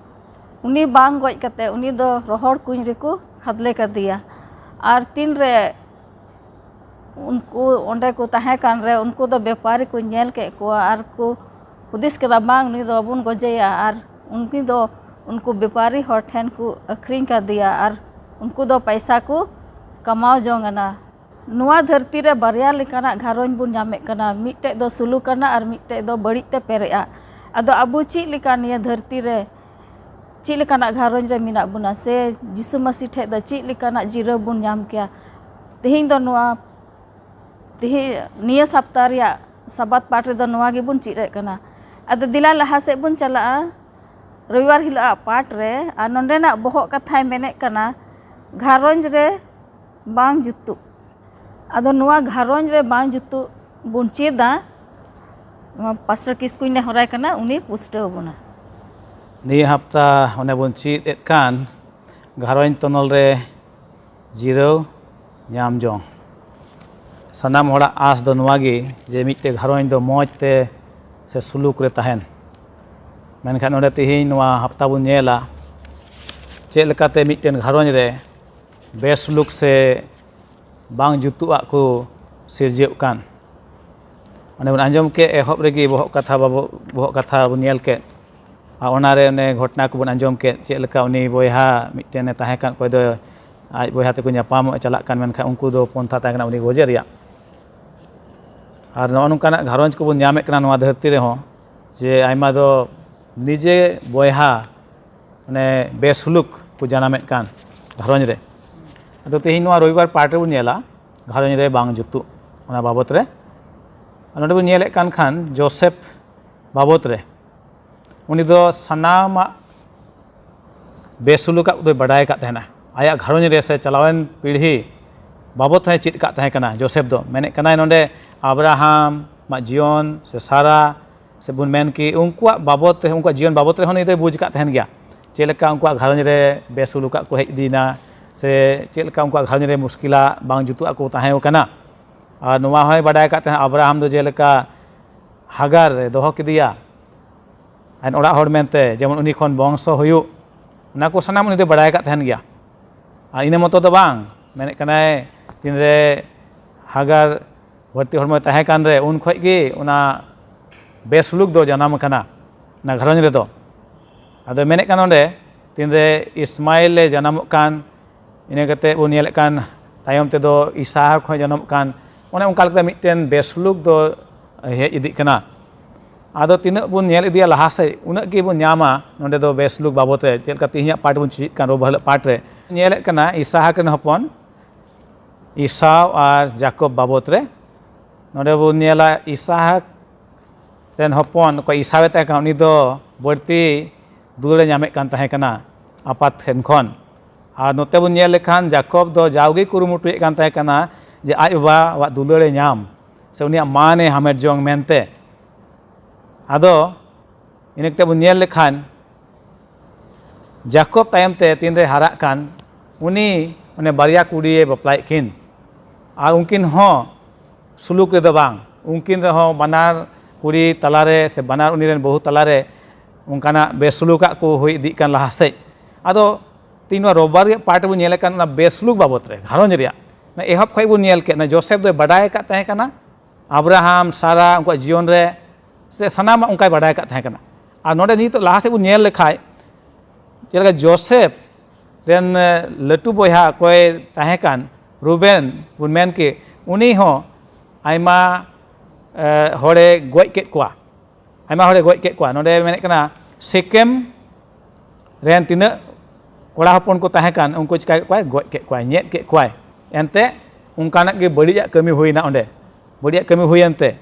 ᱩᱱᱤ ᱵᱟᱝ ᱜᱚᱡ ᱠᱟᱛᱮ ᱩᱱᱤ ᱫᱚ ᱨᱚᱦᱚᱲ ᱠᱩᱧ ᱨᱮᱠᱚ ᱠᱷᱟᱫᱽᱞᱮ ᱠᱟᱫᱮᱭᱟ᱾ ᱟᱨ ᱛᱤᱱᱨᱮ ᱩᱱᱠᱩ ᱚᱸᱰᱮ ᱠᱚ ᱛᱟᱦᱮᱸ ᱠᱟᱱ ᱨᱮ, ᱩᱱᱠᱩ ᱫᱚ ᱵᱮᱯᱟᱨᱤ ᱠᱚ ᱧᱮᱞ ᱠᱮᱫ ᱠᱚᱣᱟ ᱟᱨ ᱠᱚ ᱦᱩᱫᱤᱥ ᱠᱮᱫᱟ, "ᱵᱟᱝ, ᱱᱩᱭ ᱫᱚ ᱵᱟᱵᱚᱱ ᱜᱚᱡᱮᱭᱟ", ᱟᱨ ᱩᱱᱠᱩ ᱫᱚ ᱩᱱᱠᱩ ᱵᱮᱯᱟᱨᱤ ᱦᱚᱲ ᱴᱷᱮᱱ ᱠᱚ ᱟᱹᱠᱷᱨᱤᱧ ᱠᱟᱫᱮᱭᱟ ᱟᱨ ᱩᱱᱠᱩ ᱫᱚ ᱯᱟᱭᱥᱟ ᱠᱚ ᱠᱟᱢᱟᱣ ᱡᱚᱝ ᱟᱱᱟ᱾ ᱱᱚᱣᱟ ᱫᱷᱟᱹᱨᱛᱤ ᱨᱮ ᱵᱟᱨᱭᱟ ᱞᱮᱠᱟᱱᱟᱜ ᱜᱷᱟᱨᱚᱸᱡᱽ ᱵᱚᱱ ᱧᱟᱢᱮᱫ ᱠᱟᱱᱟ, ᱢᱤᱫᱴᱮᱡ ᱫᱚ ᱥᱩᱞᱩᱠ ᱟᱱᱟᱜ ᱟᱨ ᱢᱤᱫᱴᱮᱡ ᱫᱚ ᱵᱟᱹᱲᱤᱡ ᱛᱮ ᱯᱮᱨᱮᱡᱼᱟ᱾ ᱟᱫᱚ ᱟᱵᱚ ᱪᱮᱫ ᱞᱮᱠᱟ ᱱᱤᱭᱟᱹ ᱫᱷᱟᱹᱨᱛᱤ ᱨᱮ ᱪᱮᱫ ᱞᱮᱠᱟᱱᱟᱜ ᱜᱷᱟᱨᱚᱸᱡᱽ ᱨᱮ ᱢᱮᱱᱟᱜ ᱵᱚᱱᱟ, ᱥᱮ ᱡᱤᱥᱩ ᱢᱟᱹᱥᱤ ᱴᱷᱮᱡ ᱫᱚ ᱪᱮᱫ ᱞᱮᱠᱟᱱᱟᱜ ᱡᱤᱨᱟᱹᱣ ᱵᱚᱱ ᱧᱟᱢ ᱠᱮᱭᱟ? ᱛᱮᱦᱮᱧ ᱫᱚ ᱱᱚᱣᱟ, ᱛᱮᱦᱮᱧ, ᱱᱤᱭᱟᱹ ᱥᱟᱯᱛᱟ ᱨᱮᱭᱟᱜ ᱥᱟᱵᱟᱛ ᱯᱟᱴ ᱨᱮᱫᱚ ᱱᱚᱣᱟ ᱜᱮᱵᱚᱱ ᱪᱮᱫ ᱮᱫ ᱠᱟᱱᱟ᱾ ᱟᱫᱚ ᱫᱮᱞᱟ ᱞᱟᱦᱟ ᱥᱮᱫ ᱵᱚᱱ ᱪᱟᱞᱟᱜᱼᱟ ᱨᱚᱵᱤᱵᱟᱨ ᱦᱤᱞᱳᱜ ᱟᱜ ᱯᱟᱴ ᱨᱮ, ᱟᱨ ᱱᱚᱸᱰᱮᱱᱟᱜ ᱵᱚᱦᱚᱜ ᱠᱟᱛᱷᱟᱭ ᱢᱮᱱᱮᱫ ᱠᱟᱱᱟ ᱜᱷᱟᱨᱚᱸᱡᱽ ᱨᱮ ᱵᱟᱝ ᱡᱩᱛᱩᱜ᱾ ᱟᱫᱚ ᱱᱚᱣᱟ ᱜᱷᱟᱨᱚᱸᱡᱽ ᱨᱮ ᱵᱟᱝ ᱡᱩᱛᱩᱜ ᱵᱚᱱ ᱪᱮᱫᱟ, ᱱᱚᱣᱟ ᱯᱟᱥᱴᱚᱨ ᱠᱤᱥᱠᱩᱧ ᱱᱮᱦᱚᱨᱟᱭ ᱠᱟᱱᱟ, ᱩᱱᱤ ᱯᱩᱥᱴᱟᱹᱣ ᱟᱵᱚᱱᱟ᱾ ᱱᱤᱭᱟᱹ ᱦᱟᱯᱛᱟ ᱚᱱᱮ ᱵᱚᱱ ᱪᱮᱫ ᱮᱫ ᱠᱟᱱ ᱜᱷᱟᱨᱚᱸᱡᱽ ᱛᱚᱱᱚᱞ ᱨᱮ ᱡᱤᱨᱟᱹᱣ ᱧᱟᱢ ᱡᱚᱝ᱾ ᱥᱟᱱᱟᱢ ᱦᱚᱲᱟᱜ ᱟᱸᱥ ᱫᱚ ᱱᱚᱣᱟ ᱜᱮ ᱡᱮ ᱢᱤᱫᱴᱮᱡ ᱜᱷᱟᱨᱚᱸᱡᱽ ᱫᱚ ᱢᱚᱡᱽ ᱛᱮ ᱥᱮ ᱥᱩᱞᱩᱠ ᱨᱮ ᱛᱟᱦᱮᱱ᱾ ᱢᱮᱱᱠᱷᱟᱱ ᱱᱚᱰᱮ ᱛᱮᱦᱮᱧ ᱱᱚᱣᱟ ᱦᱟᱯᱛᱟ ᱵᱚᱱ ᱧᱮᱞᱟ ᱪᱮᱫ ᱞᱮᱠᱟᱛᱮ ᱢᱤᱫᱴᱮᱱ ᱜᱷᱟᱨᱚᱸᱡᱽ ᱨᱮ ᱵᱮᱥᱩᱞᱩᱠ ᱥᱮ ᱵᱟᱝ ᱡᱩᱛᱩᱜ ᱟᱜ ᱠᱚ ᱥᱤᱨᱡᱟᱹᱜ ᱠᱟᱱ᱾ ᱚᱱᱮ ᱵᱚᱱ ᱟᱸᱡᱚᱢ ᱠᱮᱫ ᱮᱦᱚᱵ ᱨᱮᱜᱮ ᱵᱚᱦᱚᱜ ᱠᱟᱛᱷᱟ ᱵᱟᱵᱚ-, ᱵᱚᱦᱚᱜ ᱠᱟᱛᱷᱟ ᱵᱚᱱ ᱧᱮᱞ ᱠᱮᱫ᱾ ᱟᱨ ᱚᱱᱟᱨᱮ ᱚᱱᱮ ᱜᱷᱚᱴᱚᱱᱟ ᱠᱚᱵᱚᱱ ᱟᱸᱡᱚᱢ ᱠᱮᱫ, ᱪᱮᱫ ᱞᱮᱠᱟ ᱩᱱᱤ ᱵᱚᱭᱦᱟ ᱢᱤᱫᱴᱮᱱᱮ ᱛᱟᱦᱮᱸ ᱠᱟᱱ, ᱚᱠᱚᱭ ᱫᱚ ᱟᱡ ᱵᱚᱭᱦᱟ ᱛᱮᱠᱚ ᱧᱟᱯᱟᱢᱚᱜ ᱪᱟᱞᱟᱜ ᱠᱟᱱ, ᱢᱮᱱᱠᱷᱟᱱ ᱩᱱᱠᱩ ᱫᱚ ᱯᱚᱱᱛᱷᱟ ᱛᱟᱦᱮᱸ ᱠᱟᱱᱟ ᱩᱱᱤ ᱜᱚᱡᱮ ᱨᱮᱭᱟᱜ᱾ ᱟᱨ ᱱᱚᱜᱼᱚ ᱱᱚᱝᱠᱟᱱᱟᱜ ᱜᱷᱟᱨᱚᱸᱡᱽ ᱠᱚᱵᱚᱱ ᱧᱟᱢᱮᱫ ᱠᱟᱱᱟ ᱱᱚᱣᱟ ᱫᱷᱟᱹᱨᱛᱤ ᱨᱮᱦᱚᱸ, ᱡᱮ ᱟᱭᱢᱟ ᱫᱚ ᱱᱤᱡᱮ ᱵᱚᱭᱦᱟ ᱢᱟᱱᱮ ᱵᱮᱥᱩᱞᱩᱠ ᱠᱚ ᱡᱟᱱᱟᱢᱮᱫ ᱠᱟᱱ ᱜᱷᱟᱨᱚᱸᱡᱽ ᱨᱮ᱾ ᱟᱫᱚ ᱛᱮᱦᱮᱧ ᱱᱚᱣᱟ ᱨᱚᱵᱤᱵᱟᱨ ᱯᱟᱴ ᱨᱮᱵᱚᱱ ᱧᱮᱞᱟ ᱜᱷᱟᱨᱚᱸᱡᱽ ᱨᱮ ᱵᱟᱝ ᱡᱩᱛᱩᱜ, ᱚᱱᱟ ᱵᱟᱵᱚᱛ ᱨᱮ᱾ ᱟᱨ ᱱᱚᱰᱮ ᱵᱚᱱ ᱧᱮᱞᱮᱫ ᱠᱟᱱ ᱠᱷᱟᱱ ᱡᱳᱥᱮᱯ ᱵᱟᱵᱚᱛ ᱨᱮ, ᱩᱱᱤ ᱫᱚ ᱥᱟᱱᱟᱢᱟᱜ ᱵᱮᱥᱩᱞᱩᱠᱟᱜ ᱫᱚᱭ ᱵᱟᱰᱟᱭ ᱟᱠᱟᱫ ᱛᱟᱦᱮᱱᱟ᱾ ᱟᱭᱟᱜ ᱜᱷᱟᱨᱚᱸᱡᱽ ᱨᱮ ᱥᱮ ᱪᱟᱞᱟᱣᱮᱱ ᱯᱤᱲᱦᱤ ᱵᱟᱵᱚᱛ ᱦᱚᱸᱭ ᱪᱮᱫ ᱟᱠᱟᱫ ᱛᱟᱦᱮᱸ ᱠᱟᱱᱟ ᱡᱳᱥᱮᱯ ᱫᱚ᱾ ᱢᱮᱱᱮᱫ ᱠᱟᱱᱟᱭ ᱱᱚᱰᱮ ᱟᱵᱨᱟᱦᱟᱢ ᱟᱜ ᱡᱤᱭᱚᱱ ᱥᱮ ᱥᱟᱨᱟ ᱥᱮ ᱵᱚᱱ ᱢᱮᱱ ᱠᱤ ᱩᱱᱠᱩᱣᱟᱜ ᱵᱟᱵᱚᱛ ᱨᱮ, ᱩᱱᱠᱩᱣᱟᱜ ᱡᱤᱭᱚᱱ ᱵᱟᱵᱚᱛ ᱨᱮᱦᱚᱸ ᱱᱩᱭ ᱫᱚᱭ ᱵᱩᱡᱽ ᱟᱠᱟᱫ ᱛᱟᱦᱮᱱ ᱜᱮᱭᱟ᱾ ᱪᱮᱫ ᱞᱮᱠᱟ ᱩᱱᱠᱩᱣᱟᱜ ᱜᱷᱟᱨᱚᱸᱡᱽ ᱨᱮ ᱵᱮᱥᱩᱞᱩᱠᱟᱜ ᱠᱚ ᱦᱮᱡ ᱤᱫᱤᱭᱮᱱᱟ, ᱥᱮ ᱪᱮᱫ ᱞᱮᱠᱟ ᱩᱱᱠᱩᱣᱟᱜ ᱜᱷᱟᱨᱚᱸᱡᱽ ᱨᱮ ᱢᱩᱥᱠᱤᱞᱟᱜ ᱵᱟᱝ ᱡᱩᱛᱩᱜ ᱟᱠᱚ ᱛᱟᱦᱮᱸ ᱠᱟᱱᱟ᱾ ᱟᱨ ᱱᱚᱣᱟ ᱦᱚᱸᱭ ᱵᱟᱰᱟᱭ ᱟᱠᱟᱫ ᱛᱟᱦᱮᱸᱫ ᱟᱵᱨᱟᱦᱟᱢ ᱫᱚ ᱡᱮᱞᱮᱠᱟ ᱦᱟᱜᱟᱨ ᱮ ᱫᱚᱦᱚ ᱠᱮᱫᱮᱭᱟ ᱟᱡ ᱚᱲᱟᱜ ᱦᱚᱲ ᱢᱮᱱᱛᱮ, ᱡᱮᱢᱚᱱ ᱩᱱᱤ ᱠᱷᱚᱱ ᱵᱚᱝᱥᱚ ᱦᱩᱭᱩᱜ, ᱚᱱᱟ ᱠᱚ ᱥᱟᱱᱟᱢ ᱩᱱᱤ ᱫᱚᱭ ᱵᱟᱲᱟᱭ ᱟᱠᱟᱫ ᱛᱟᱦᱮᱱ ᱜᱮᱭᱟ᱾ ᱟᱨ ᱤᱱᱟᱹ ᱢᱚᱛᱚ ᱫᱚ ᱵᱟᱝ, ᱢᱮᱱᱮᱫ ᱠᱟᱱᱟᱭ, ᱛᱤᱱᱨᱮ ᱦᱟᱜᱟᱨ ᱵᱟᱹᱲᱛᱤ ᱦᱚᱲᱢᱚᱭ ᱛᱟᱦᱮᱸ ᱠᱟᱱ ᱨᱮ, ᱩᱱ ᱠᱷᱚᱱ ᱜᱮ ᱚᱱᱟ ᱵᱮᱥᱩᱞᱩᱠ ᱫᱚ ᱡᱟᱱᱟᱢ ᱟᱠᱟᱱᱟ ᱚᱱᱟ ᱜᱷᱟᱨᱚᱸᱡᱽ ᱨᱮᱫᱚ᱾ ᱟᱫᱚ ᱢᱮᱱᱮᱫ ᱠᱟᱱ ᱚᱸᱰᱮ, ᱛᱤᱱᱨᱮ ᱤᱥᱢᱟᱭᱮᱞ ᱮ ᱡᱟᱱᱟᱢᱚᱜ ᱠᱟᱱ, ᱤᱱᱟᱹ ᱠᱟᱛᱮ ᱵᱚᱱ ᱧᱮᱞᱮᱫ ᱠᱟᱱ ᱛᱟᱭᱚᱢ ᱛᱮᱫᱚ ᱤᱥᱦᱟᱠ ᱦᱚᱸᱭ ᱡᱟᱱᱟᱢᱚᱜ ᱠᱟᱱ, ᱚᱱᱮ ᱚᱱᱠᱟ ᱞᱮᱠᱟᱛᱮ ᱢᱤᱫᱴᱮᱱ ᱵᱮᱥᱩᱞᱩᱠ ᱫᱚ ᱦᱮᱡ ᱤᱫᱤᱜ ᱠᱟᱱᱟ᱾ ᱟᱫᱚ ᱛᱤᱱᱟᱹᱜ ᱵᱚᱱ ᱧᱮᱞ ᱤᱫᱤᱭᱟ ᱞᱟᱦᱟ ᱥᱮᱫ, ᱩᱱᱟᱹᱜ ᱜᱮᱵᱚᱱ ᱧᱟᱢᱟ ᱱᱚᱸᱰᱮ ᱫᱚ ᱵᱮᱥᱩᱞᱩᱠ ᱵᱟᱵᱚᱛ ᱨᱮ, ᱪᱮᱫ ᱞᱮᱠᱟ ᱛᱮᱦᱮᱧᱟᱜ ᱯᱟᱴ ᱵᱚᱱ ᱪᱮᱫ ᱠᱟᱱ, ᱨᱳᱵ ᱦᱤᱞᱳᱜ ᱯᱟᱴ ᱨᱮ ᱧᱮᱞᱮᱫ ᱠᱟᱱᱟ ᱤᱥᱦᱟᱠ ᱨᱮᱱ ᱦᱚᱯᱚᱱ ᱮᱥᱟᱣ ᱟᱨ ᱡᱟᱠᱚᱵ ᱵᱟᱵᱚᱛ ᱨᱮ᱾ ᱱᱚᱸᱰᱮ ᱵᱚᱱ ᱧᱮᱞᱟ ᱤᱥᱦᱟᱠ ᱨᱮᱱ ᱦᱚᱯᱚᱱ ᱚᱠᱚᱭ ᱮᱥᱟᱣ ᱮ ᱛᱟᱦᱮᱸ ᱠᱟᱱᱟ, ᱩᱱᱤ ᱫᱚ ᱵᱟᱹᱲᱛᱤ ᱫᱩᱞᱟᱹᱲ ᱮ ᱧᱟᱢᱮᱫ ᱠᱟᱱ ᱛᱟᱦᱮᱸ ᱠᱟᱱᱟ ᱟᱯᱟᱛ ᱴᱷᱮᱱ ᱠᱷᱚᱱ᱾ ᱟᱨ ᱱᱚᱛᱮ ᱵᱚᱱ ᱧᱮᱞ ᱞᱮᱠᱷᱟᱱ ᱡᱟᱠᱚᱵ ᱫᱚ ᱡᱟᱣᱜᱮ ᱠᱩᱨᱩᱢᱩᱴᱩᱭᱮᱫ ᱠᱟᱱ ᱛᱟᱦᱮᱸ ᱠᱟᱱᱟ ᱡᱮ ᱟᱡ ᱵᱟᱵᱟᱣᱟᱜ ᱫᱩᱞᱟᱹᱲ ᱮ ᱧᱟᱢ ᱥᱮ ᱩᱱᱤᱭᱟᱜ ᱢᱟᱱ ᱮ ᱦᱟᱢᱮᱴ ᱡᱚᱝ ᱢᱮᱱᱛᱮ᱾ ᱟᱫᱚ ᱤᱱᱟᱹ ᱠᱟᱛᱮ ᱵᱚᱱ ᱧᱮᱞ ᱞᱮᱠᱷᱟᱱ ᱡᱟᱠᱚᱵ ᱛᱟᱭᱚᱢ ᱛᱮ ᱛᱤᱱᱨᱮ ᱦᱟᱨᱟᱜ ᱠᱟᱱ, ᱩᱱᱤ ᱚᱱᱮ ᱵᱟᱨᱭᱟ ᱠᱩᱲᱤᱭᱮ ᱵᱟᱯᱞᱟᱭᱮᱫ ᱠᱤᱱ, ᱟᱨ ᱩᱱᱠᱤᱱ ᱦᱚᱸ ᱥᱩᱞᱩᱠ ᱨᱮᱫᱚ ᱵᱟᱝ, ᱩᱱᱠᱤᱱ ᱨᱮᱦᱚᱸ ᱵᱟᱱᱟᱨ ᱠᱩᱲᱤ ᱛᱟᱞᱟᱨᱮ ᱥᱮ ᱵᱟᱱᱟᱨ ᱩᱱᱤ ᱨᱮᱱ ᱵᱟᱹᱦᱩ ᱛᱟᱞᱟᱨᱮ ᱚᱱᱠᱟᱱᱟᱜ ᱵᱮᱥᱩᱞᱩᱠᱟᱜ ᱠᱚ ᱦᱩᱭ ᱤᱫᱤᱜ ᱠᱟᱱ ᱞᱟᱦᱟ ᱥᱮᱫ᱾ ᱟᱫᱚ ᱛᱤᱦᱤᱧ ᱱᱚᱣᱟ ᱨᱳᱵᱵᱟᱨ ᱨᱮᱭᱟᱜ ᱯᱟᱴ ᱵᱚᱱ ᱧᱮᱞᱮᱫ ᱠᱟᱱ, ᱚᱱᱟ ᱵᱮᱥᱩᱞᱩᱠ ᱵᱟᱵᱚᱛ ᱨᱮ ᱜᱷᱟᱨᱚᱸᱡᱽ ᱨᱮᱭᱟᱜ, ᱚᱱᱟ ᱮᱦᱚᱵ ᱠᱷᱚᱱ ᱵᱚᱱ ᱧᱮᱞ ᱠᱮᱫ, ᱚᱱᱟ ᱡᱳᱥᱮᱯ ᱫᱚᱭ ᱵᱟᱰᱟᱭ ᱟᱠᱟᱫ ᱛᱟᱦᱮᱸ ᱠᱟᱱᱟ ᱟᱵᱨᱟᱦᱟᱢ, ᱥᱟᱨᱟ, ᱩᱱᱠᱩᱣᱟᱜ ᱡᱤᱭᱚᱱ ᱨᱮ ᱥᱮ ᱥᱟᱱᱟᱢᱟᱜ ᱚᱱᱠᱟᱭ ᱵᱟᱰᱟᱭ ᱟᱠᱟᱫ ᱛᱟᱦᱮᱸ ᱠᱟᱱᱟ᱾ ᱟᱨ ᱱᱚᱰᱮ ᱱᱤᱛᱚᱜ ᱞᱟᱦᱟ ᱥᱮᱫ ᱵᱚᱱ ᱧᱮᱞ ᱞᱮᱠᱷᱟᱡ, ᱪᱮᱫ ᱞᱮᱠᱟ ᱡᱳᱥᱮᱯ ᱨᱮᱱ, ᱮ, ᱞᱟᱹᱴᱩ ᱵᱚᱭᱦᱟ ᱚᱠᱚᱭ ᱛᱟᱦᱮᱸ ᱠᱟᱱ, ᱨᱩᱵᱮᱱ ᱵᱚᱱ ᱢᱮᱱ ᱠᱮ, ᱩᱱᱤ ᱦᱚᱸ ᱟᱭᱢᱟ, ᱮ, ᱦᱚᱲᱮ ᱜᱚᱡ ᱠᱮᱫ ᱠᱚᱣᱟ, ᱟᱭᱢᱟ ᱦᱚᱲᱮ ᱜᱚᱡ ᱠᱮᱫ ᱠᱚᱣᱟ᱾ ᱱᱚᱰᱮ ᱢᱮᱱᱮᱫ ᱠᱟᱱᱟ, ᱥᱮᱠᱮᱢ ᱨᱮᱱ ᱛᱤᱱᱟᱹᱜ ᱠᱚᱲᱟ ᱦᱚᱯᱚᱱ ᱠᱚ ᱛᱟᱦᱮᱸ ᱠᱟᱱ, ᱩᱱᱠᱩ ᱪᱤᱠᱟ ᱠᱮᱫ ᱠᱚᱣᱟᱭ? ᱜᱚᱡ ᱠᱮᱫ ᱠᱚᱣᱟᱭ, ᱧᱮᱫ ᱠᱮᱫ ᱠᱚᱣᱟᱭ᱾ ᱮᱱᱛᱮ ᱚᱱᱠᱟᱱᱟᱜ ᱜᱮ ᱵᱟᱹᱲᱤᱡᱟᱜ ᱠᱟᱹᱢᱤ ᱦᱩᱭᱱᱟ ᱚᱸᱰᱮ, ᱵᱟᱹᱲᱤᱡᱟᱜ ᱠᱟᱹᱢᱤ ᱦᱩᱭᱮᱱ ᱛᱮ᱾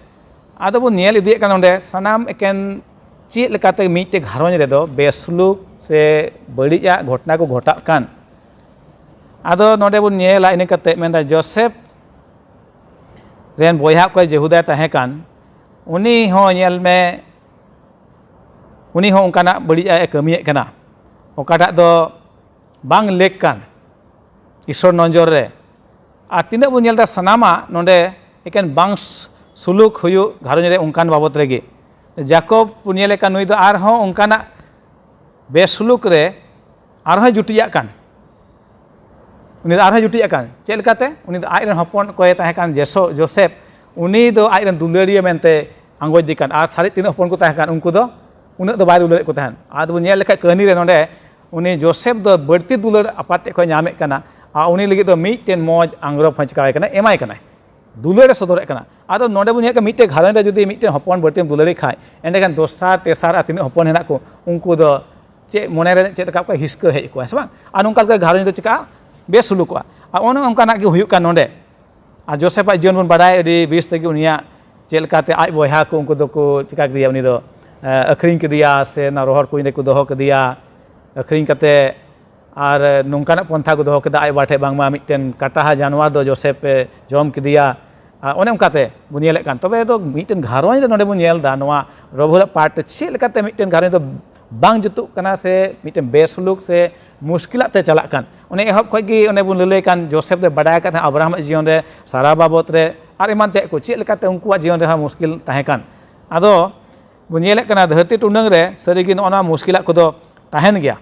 ᱟᱫᱚ ᱵᱚᱱ ᱧᱮᱞ ᱤᱫᱤᱭᱮᱫ ᱠᱟᱱᱟ ᱚᱸᱰᱮ ᱥᱟᱱᱟᱢ ᱮᱠᱮᱱ ᱪᱮᱫ ᱞᱮᱠᱟᱛᱮ ᱢᱤᱫᱴᱮᱡ ᱜᱷᱟᱨᱚᱸᱡᱽ ᱨᱮᱫᱚ ᱵᱮᱥᱩᱞᱩᱠ ᱥᱮ ᱵᱟᱹᱲᱤᱡᱟᱜ ᱜᱷᱚᱴᱚᱱᱟ ᱠᱚ ᱜᱷᱚᱴᱟᱜ ᱠᱟᱱ᱾ ᱟᱫᱚ ᱱᱚᱰᱮ ᱵᱚᱱ ᱧᱮᱞᱟ, ᱤᱱᱟᱹ ᱠᱟᱛᱮ ᱢᱮᱱᱫᱟ, ᱡᱳᱥᱮᱯ ᱨᱮᱱ ᱵᱚᱭᱦᱟ ᱚᱠᱚᱭ ᱡᱮᱦᱩᱫᱟᱭ ᱛᱟᱦᱮᱸ ᱠᱟᱱ, ᱩᱱᱤ ᱦᱚᱸ ᱧᱮᱞ ᱢᱮ, ᱩᱱᱤ ᱦᱚᱸ ᱚᱱᱠᱟᱱᱟᱜ ᱵᱟᱹᱲᱤᱡᱟᱜ ᱮ ᱠᱟᱹᱢᱤᱭᱮᱫ ᱠᱟᱱᱟ, ᱚᱠᱟᱴᱟᱜ ᱫᱚ ᱵᱟᱝ ᱞᱮᱠ ᱠᱟᱱ ᱤᱥᱚᱨ ᱱᱚᱡᱚᱨ ᱨᱮ᱾ ᱟᱨ ᱛᱤᱱᱟᱹᱜ ᱵᱚᱱ ᱧᱮᱞ ᱮᱫᱟ, ᱥᱟᱱᱟᱢᱟᱜ ᱱᱚᱰᱮ ᱮᱠᱮᱱ ᱵᱟᱝ ᱥᱩᱞᱩᱠ ᱦᱩᱭᱩᱜ ᱜᱷᱟᱨᱚᱸᱡᱽ ᱨᱮ ᱚᱱᱠᱟᱱ ᱵᱟᱵᱚᱛ ᱨᱮᱜᱮ᱾ ᱡᱟᱠᱚᱵ ᱵᱚᱱ ᱧᱮᱞᱮ ᱠᱟᱱ, ᱱᱩᱭ ᱫᱚ ᱟᱨᱦᱚᱸ ᱚᱱᱠᱟᱱᱟᱜ ᱵᱮᱥᱩᱞᱩᱠ ᱨᱮ ᱟᱨᱦᱚᱸᱭ ᱡᱩᱴᱤᱡᱟᱜ ᱠᱟᱱ᱾ ᱩᱱᱤ ᱫᱚ ᱟᱨᱦᱚᱸᱭ ᱡᱩᱴᱤᱡᱟᱜ ᱠᱟᱱ᱾ ᱪᱮᱫ ᱞᱮᱠᱟᱛᱮ? ᱩᱱᱤ ᱫᱚ ᱟᱡ ᱨᱮᱱ ᱦᱚᱯᱚᱱ ᱚᱠᱚᱭᱮ ᱛᱟᱦᱮᱸ ᱠᱟᱱ, ᱡᱮᱥᱚ-, ᱡᱳᱥᱮᱯ, ᱩᱱᱤ ᱫᱚ ᱟᱡ ᱨᱮᱱ ᱫᱩᱞᱟᱹᱲᱤᱭᱟᱹ ᱢᱮᱱᱛᱮ ᱟᱸᱜᱚᱪ ᱫᱮ ᱠᱟᱱ, ᱟᱨ ᱥᱟᱨᱮᱡ ᱛᱤᱱᱟᱹᱜ ᱦᱚᱯᱚᱱ ᱠᱚ ᱛᱟᱦᱮᱸ ᱠᱟᱱ, ᱩᱱᱠᱩ ᱫᱚ ᱩᱱᱟᱹᱜ ᱫᱚ ᱵᱟᱭ ᱫᱩᱞᱟᱹᱲᱮᱫ ᱠᱚ ᱛᱟᱦᱮᱸᱫ᱾ ᱟᱫᱚ ᱵᱚᱱ ᱧᱮᱞ ᱞᱮᱠᱷᱟᱱ ᱠᱟᱹᱦᱱᱤ ᱨᱮ ᱱᱚᱰᱮ ᱩᱱᱤ ᱡᱳᱥᱮᱯ ᱫᱚ ᱵᱟᱹᱲᱛᱤ ᱫᱩᱞᱟᱹᱲ ᱟᱯᱟᱛ ᱴᱷᱮᱱ ᱠᱷᱚᱱ ᱧᱟᱢᱮᱫ ᱠᱟᱱᱟ, ᱟᱨ ᱩᱱᱤ ᱞᱟᱹᱜᱤᱫ ᱫᱚ ᱢᱤᱫᱴᱮᱱ ᱢᱚᱡᱽ ᱟᱝᱨᱚᱯ ᱦᱚᱸ ᱪᱤᱠᱟᱹᱣᱟᱭ ᱠᱟᱱᱟ, ᱮᱢᱟᱭ ᱠᱟᱱᱟᱭ, ᱫᱩᱞᱟᱹᱲ ᱮ ᱥᱚᱫᱚᱨᱮᱫ ᱠᱟᱱᱟ᱾ ᱟᱫᱚ ᱱᱚᱰᱮ ᱵᱚᱱ ᱧᱮᱞ ᱠᱟᱱᱟ, ᱢᱤᱫᱴᱮᱱ ᱜᱷᱟᱨᱚᱸᱡᱽ ᱨᱮ ᱡᱩᱫᱤ ᱢᱤᱫᱴᱮᱱ ᱦᱚᱯᱚᱱ ᱵᱟᱹᱲᱛᱤᱢ ᱫᱩᱞᱟᱹᱲᱮ ᱠᱷᱟᱡ, ᱮᱸᱰᱮᱠᱷᱟᱱ ᱫᱚᱥᱟᱨ ᱛᱮᱥᱟᱨ ᱟᱨ ᱛᱤᱱᱟᱹᱜ ᱦᱚᱯᱚᱱ ᱦᱮᱱᱟᱜ ᱠᱚ, ᱩᱱᱠᱩ ᱫᱚ ᱪᱮᱫ ᱢᱚᱱᱮ ᱨᱮ ᱪᱮᱫ ᱞᱮᱠᱟ ᱠᱚ ᱦᱤᱥᱠᱟᱹ ᱦᱮᱡ ᱟᱠᱚᱣᱟ, ᱦᱮᱸ ᱥᱮ ᱵᱟᱝ? ᱟᱨ ᱱᱚᱝᱠᱟ ᱞᱮᱠᱟ ᱜᱷᱟᱨᱚᱸᱡᱽ ᱫᱚ ᱪᱤᱠᱟᱹᱜᱼᱟ? ᱵᱮᱥᱩᱞᱩᱠᱚᱜᱼᱟ᱾ ᱟᱨ ᱚᱱᱮ ᱚᱱᱠᱟᱱᱟᱜ ᱜᱮ ᱦᱩᱭᱩᱜ ᱠᱟᱱ ᱱᱚᱰᱮ᱾ ᱟᱨ ᱡᱳᱥᱮᱯᱟᱜ ᱡᱤᱭᱚᱱ ᱵᱚᱱ ᱵᱟᱰᱟᱭ ᱟᱹᱰᱤ ᱵᱮᱥ ᱛᱮᱜᱮ, ᱩᱱᱤᱭᱟᱜ ᱪᱮᱫ ᱞᱮᱠᱟᱛᱮ ᱟᱡ ᱵᱚᱭᱦᱟ ᱠᱚ ᱩᱱᱠᱩ ᱫᱚᱠᱚ ᱪᱤᱠᱟ ᱠᱮᱫᱮᱭᱟ, ᱩᱱᱤ ᱫᱚ, ᱮ, ᱟᱹᱠᱷᱨᱤᱧ ᱠᱮᱫᱮᱭᱟ ᱥᱮ ᱚᱱᱟ ᱨᱚᱦᱚᱲ ᱠᱩᱧ ᱨᱮᱠᱚ ᱫᱚᱦᱚ ᱠᱮᱫᱮᱭᱟ᱾ ᱟᱹᱠᱷᱨᱤᱧ ᱠᱟᱛᱮ ᱟᱨ ᱱᱚᱝᱠᱟᱱᱟᱜ ᱯᱚᱱᱛᱷᱟ ᱠᱚ ᱫᱚᱦᱚ ᱠᱮᱫᱟ, ᱟᱡ ᱵᱟᱵᱟ ᱴᱷᱮᱱ ᱵᱟᱝᱢᱟ ᱢᱤᱫᱴᱮᱱ ᱠᱟᱴᱟᱦᱟ ᱡᱟᱱᱣᱟᱨ ᱫᱚ ᱡᱳᱥᱮᱯ ᱮ ᱡᱚᱢ ᱠᱮᱫᱮᱭᱟ᱾ ᱟᱨ ᱚᱱᱮ ᱚᱱᱠᱟᱛᱮ ᱵᱚᱱ ᱧᱮᱞᱮᱫ ᱠᱟᱱ, ᱛᱚᱵᱮ ᱫᱚ ᱢᱤᱫᱴᱮᱱ ᱜᱷᱟᱨᱚᱸᱡᱽ ᱫᱚ ᱱᱚᱰᱮ ᱵᱚᱱ ᱧᱮᱞ ᱮᱫᱟ, ᱱᱚᱣᱟ ᱨᱚᱵᱷᱩᱞᱟᱜ ᱯᱟᱨᱴ ᱪᱮᱫ ᱞᱮᱠᱟᱛᱮ ᱢᱤᱫᱴᱮᱱ ᱜᱷᱟᱨᱚᱸᱡᱽ ᱫᱚ ᱵᱟᱝ ᱡᱩᱛᱩᱜ ᱠᱟᱱᱟ ᱥᱮ ᱢᱤᱫᱴᱮᱱ ᱵᱮᱥᱩᱞᱩᱠ ᱥᱮ ᱢᱩᱥᱠᱤᱞᱟᱜ ᱛᱮ ᱪᱟᱞᱟᱜ ᱠᱟᱱ᱾ ᱚᱱᱮ ᱮᱦᱚᱵ ᱠᱷᱚᱱ ᱜᱮ ᱚᱱᱮ ᱵᱚᱱ ᱞᱟᱹᱞᱟᱹᱭ ᱠᱟᱱ, ᱡᱳᱥᱮᱯ ᱫᱚᱭ ᱵᱟᱰᱟᱭ ᱟᱠᱟᱫ ᱛᱟᱦᱮᱸᱫ ᱟᱵᱨᱟᱦᱟᱢᱟᱜ ᱡᱤᱭᱚᱱ ᱨᱮ ᱥᱟᱨᱟ ᱵᱟᱵᱚᱫ ᱨᱮ ᱟᱨ ᱮᱢᱟᱱ ᱛᱮᱭᱟᱜ ᱠᱚ, ᱪᱮᱫ ᱞᱮᱠᱟᱛᱮ ᱩᱱᱠᱩᱣᱟᱜ ᱡᱤᱭᱚᱱ ᱨᱮᱦᱚᱸ ᱢᱩᱥᱠᱤᱞ ᱛᱟᱦᱮᱸ ᱠᱟᱱ᱾ ᱟᱫᱚ ᱵᱚᱱ ᱧᱮᱞᱮᱫ ᱠᱟᱱᱟ, ᱫᱷᱟᱹᱨᱛᱤ ᱴᱩᱰᱟᱹᱝ ᱨᱮ ᱥᱟᱹᱨᱤᱜᱮ ᱱᱚᱜᱼᱚ ᱱᱚᱣᱟ ᱢᱩᱥᱠᱤᱞᱟᱜ ᱠᱚᱫᱚ ᱛᱟᱦᱮᱱ ᱜᱮᱭᱟ,